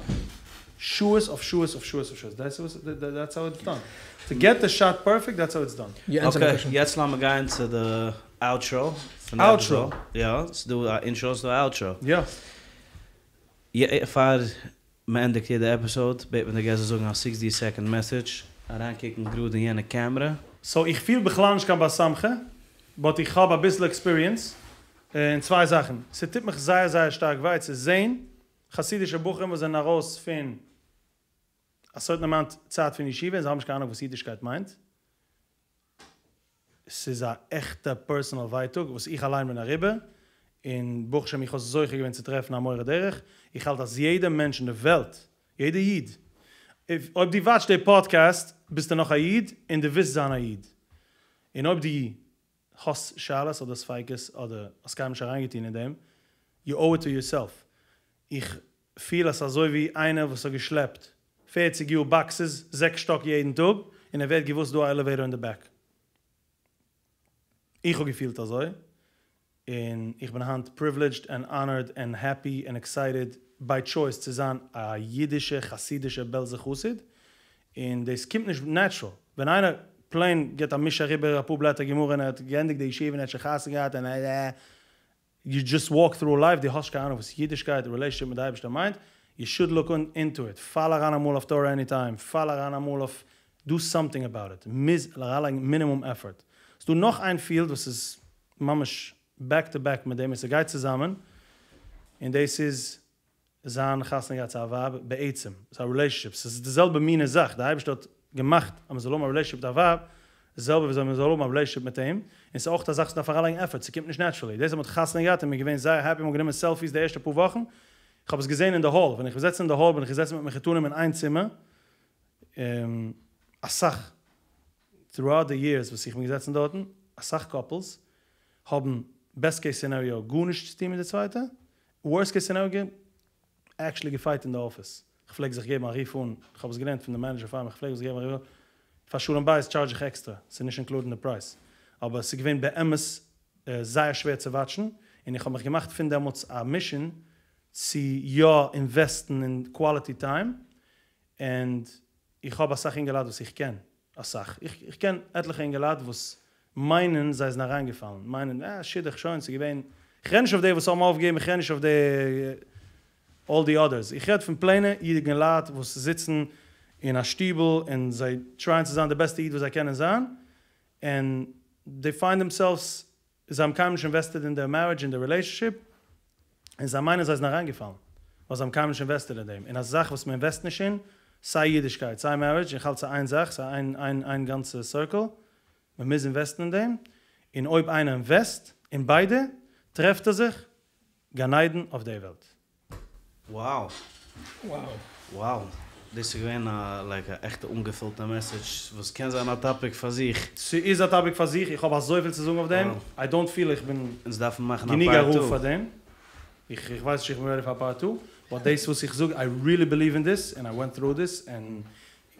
שעות אויף שעות אויף שעות אויף שעות. דעטס דעטס האו איטס דאן. טו געט די שאט פערפעקט דעטס האו איטס דאן. אקעי, יעצט לאמיר גיין צו די אוטרא פון די עפיזאד. יא, ס'איז דא א אינטרא ס'איז דא א אוטרא. יא. פאר מ'ענדיגט יעדע עפיסאוד בעט מען די געסט זאל זאגן א סיקסטי סעקאנד מעסעדזש, אריינקוקן גראד אין יענע קעמרע. סאו איך פיל בכלל נישט קיין בר סמכא, באט איך האב אביסל עקספיריענס אין צוויי זאכן, ס'טוט מיך זייער זייער שטארק וויי צו זעהן חסידישע בחורים וואס זענען ארויס פון א סערטען אמאונט צייט פון ישיבה און זיי האבן נישט קיין אהנונג וואס אידישקייט מיינט, ס'איז א עכטע פערסענעל ווייטאג וואס איך אליין בין אריבער, און ברוך השם איך האב זוכה געווען צו טרעפן א מורה דרך, איך האלט אז יעדע מענטש אין די וועלט, יעדע איד, אויב דו וואטשסט די פאדקעסט ביסטו נאך א איד און דו ווילסט זיין א איד, און אויב דו האסט שאלות אדער ספיקות אדער האסט קיינמאל נישט אריינגעטון אין דעם, יו אוו איט טו יורסעלף, איך פיל עס אזוי ווי איינער וואס האט געשלעפט פערציג יאר באקסעס זעקס שטאק יעדן טאג און ער ווערט געוואר ס'דא א עלעוועיטאר אין די בעק. איך האב געפילט אזוי און איך בין היינט פריוולידזשד ענד האנערד ענד העפי ענד עקסייטעד ביי טשויס צו זיין א אידישע חסידישע בעלזע חסיד און דאס קומט נישט נעטשרעל ווען איינער פלעין גיבט א מיש אריבער אפאר בלעטער גמרא און ער האט געענדיגט די ישיבה און ער האט שוין חתונה געהאט און יו דזשאסט וואלק טרו לייף, דו האסט נישט קיין אהנונג וואס אידישקייט, רילעישאנשיפ מיט די אייבערשטער מיינט, יו שוד לוק אינטו איט, פאל אריין אמאל אויף תורה עני טיים, פאל אריין אמאל אויף דו סאמטינג אבאוט איט, מוז אריינלייגן מינימום עפארט. ס'דא נאך איין פיעלד וואס איז ממש בעק טו בעק מיט דעם און ס'גייט צוזאמען, און דאס איז זיין חתונה געהאט צו א ווייב בעצם, ס'איז א רילעישאנשיפ, ס'איז די זעלבע מינע זאך, די אייבערשטער האט געמאכט אז מ'זאל האבן א רילעישאנשיפ מיט א ווייב, די זעלבע וויאזוי מ'זאל האבן א רילעישאנשיפ מיט אים, און ס'איז אויך א זאך וואס מ'דארף אריינלייגן עפערט, ס'קומט נישט נעטשרעלי, דאס אז מ'האט חתונה געהאט און מ'איז געווען זייער העפי, מ'האט גענומען סעלפיס די ערשטע פאר וואכן, איך האב עס געזען אין די האל, ווען איך בין געזעצן אין די האל בין איך געזעצן מיט מחותנים אין איין צימער, אסאך, throughout the years וואס איך בין געזעצן דארטן, אסאך קאפלס האבן בעסט קעיס סינעריאו גארנישט צו טון מיט די צווייטע, ווארסט קעיס סינעריאו עקשעלי געפייט אין די אפיס, כ'פלעג זיך געבן א רוף אן, כ'האב עס געלערנט פון די מענעדזשער פאר מיר, כ'פלעג זיך געבן א רוף אן, פאר שלום בית טשארדזש איך עקסטרא, ס'איז נישט אינקלודעד אין די פרייז, אבער ס'איז געווען באמת זייער שווער צו וואטשן, און איך האב מיך געמאכט פון דעמאלטס א מישען צו יא אינוועסטן אין קוואליטי טיים, ענד איך האב אסאך אינגעלייט וואס איך קען, אסאך, איך קען עטליכע אינגעלייט וואס מיינען זיי זענען אריינגעפאלן, מיינען אה שידוך שוין ס'איז געווען. איך רעד נישט אויף די וואס האבן אויפגעגעבן, איך רעד נישט אויף די אלל די אדערס, איך רעד פון פלעינע יונגעלייט וואס זיצן אין א שטיבל און זיי טרייען צו זיין די בעסטע איד וואס זיי קענען זיין, און דעי פיינד דעמסעלווס זיי האבן קיינמאל נישט אינוועסטעד אין דער מערידזש אין דער רילעישאנשיפ, און זיי מיינען זיי זענען אריינגעפאלן, ווייל זיי האבן קיינמאל נישט אינוועסטעד אין דעם, און א זאך וואס מען אינוועסט נישט אין, סיי אידישקייט סיי מערידזש, איך האלט ס'איז איין זאך, ס'איז איין איין איין גאנצע סירקל, מען מוז אינוועסטן אין דעם, און אויב איינער אינוועסט אין ביידע, טרעפט ער זיך גן עדן אויף די וועלט. Wow. Wow. דאס איז געווען א לייק א עכטע אנגעפילטע מעסעדזש וואס קען זיין א טאפיק פאר זיך. ס'איז א טאפיק פאר זיך, איך האב אזויפיל צו זאגן אויף דעם, איי דאנט פיל איך בין אונז דארפן מאכן א גענוג פארט א רב טו. פאר דעם, איך איך ווייס נישט איך בין רעדי פאר א פארט טו, באט דאס וואס איך זאג איי ריעלי בעליוו אין דיס, ענד איי ווענט טרו דיס, ענד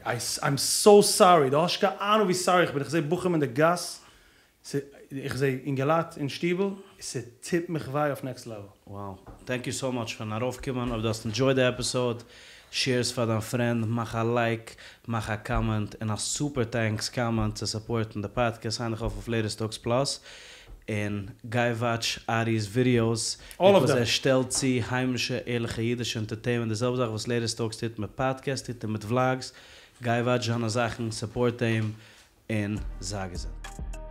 איי איים סאו סארי, דו האסט נישט קיין אהנונג ווי סארי איך בין, איך זעה בחורים אין די גאס, איך זעה אינגעלייט אין שטיבל, ס'טוט מיך וויי אויף נעקסט לעוועל. Wow. טענק יו סאו מאטש פארן ארויפקומען, אויב דו האסט ענדזשויד די עפיסאוד, שעיר עס פאר דיין פרענד, מאך א לייק, מאך א קאמענט, און א סופער טענקס קאמענט צו סופארטן די פאדקעסט, סיין דיך אויף אויף לעיטעסט טאלקס פלאס, און גיי וואטש ארי'ס ווידיאוס, All of ביקאוז them. ער שטעלט צו היימישע ערליכע אידישע ענטערטעינמענט, די זעלבע זאך וואס לעיטעסט טאלקס טוט מיט פאדקעסט טוט ער מיט וולאגס, גיי וואטש זיינע זאכן, סופארט אים, און זיי געזונט.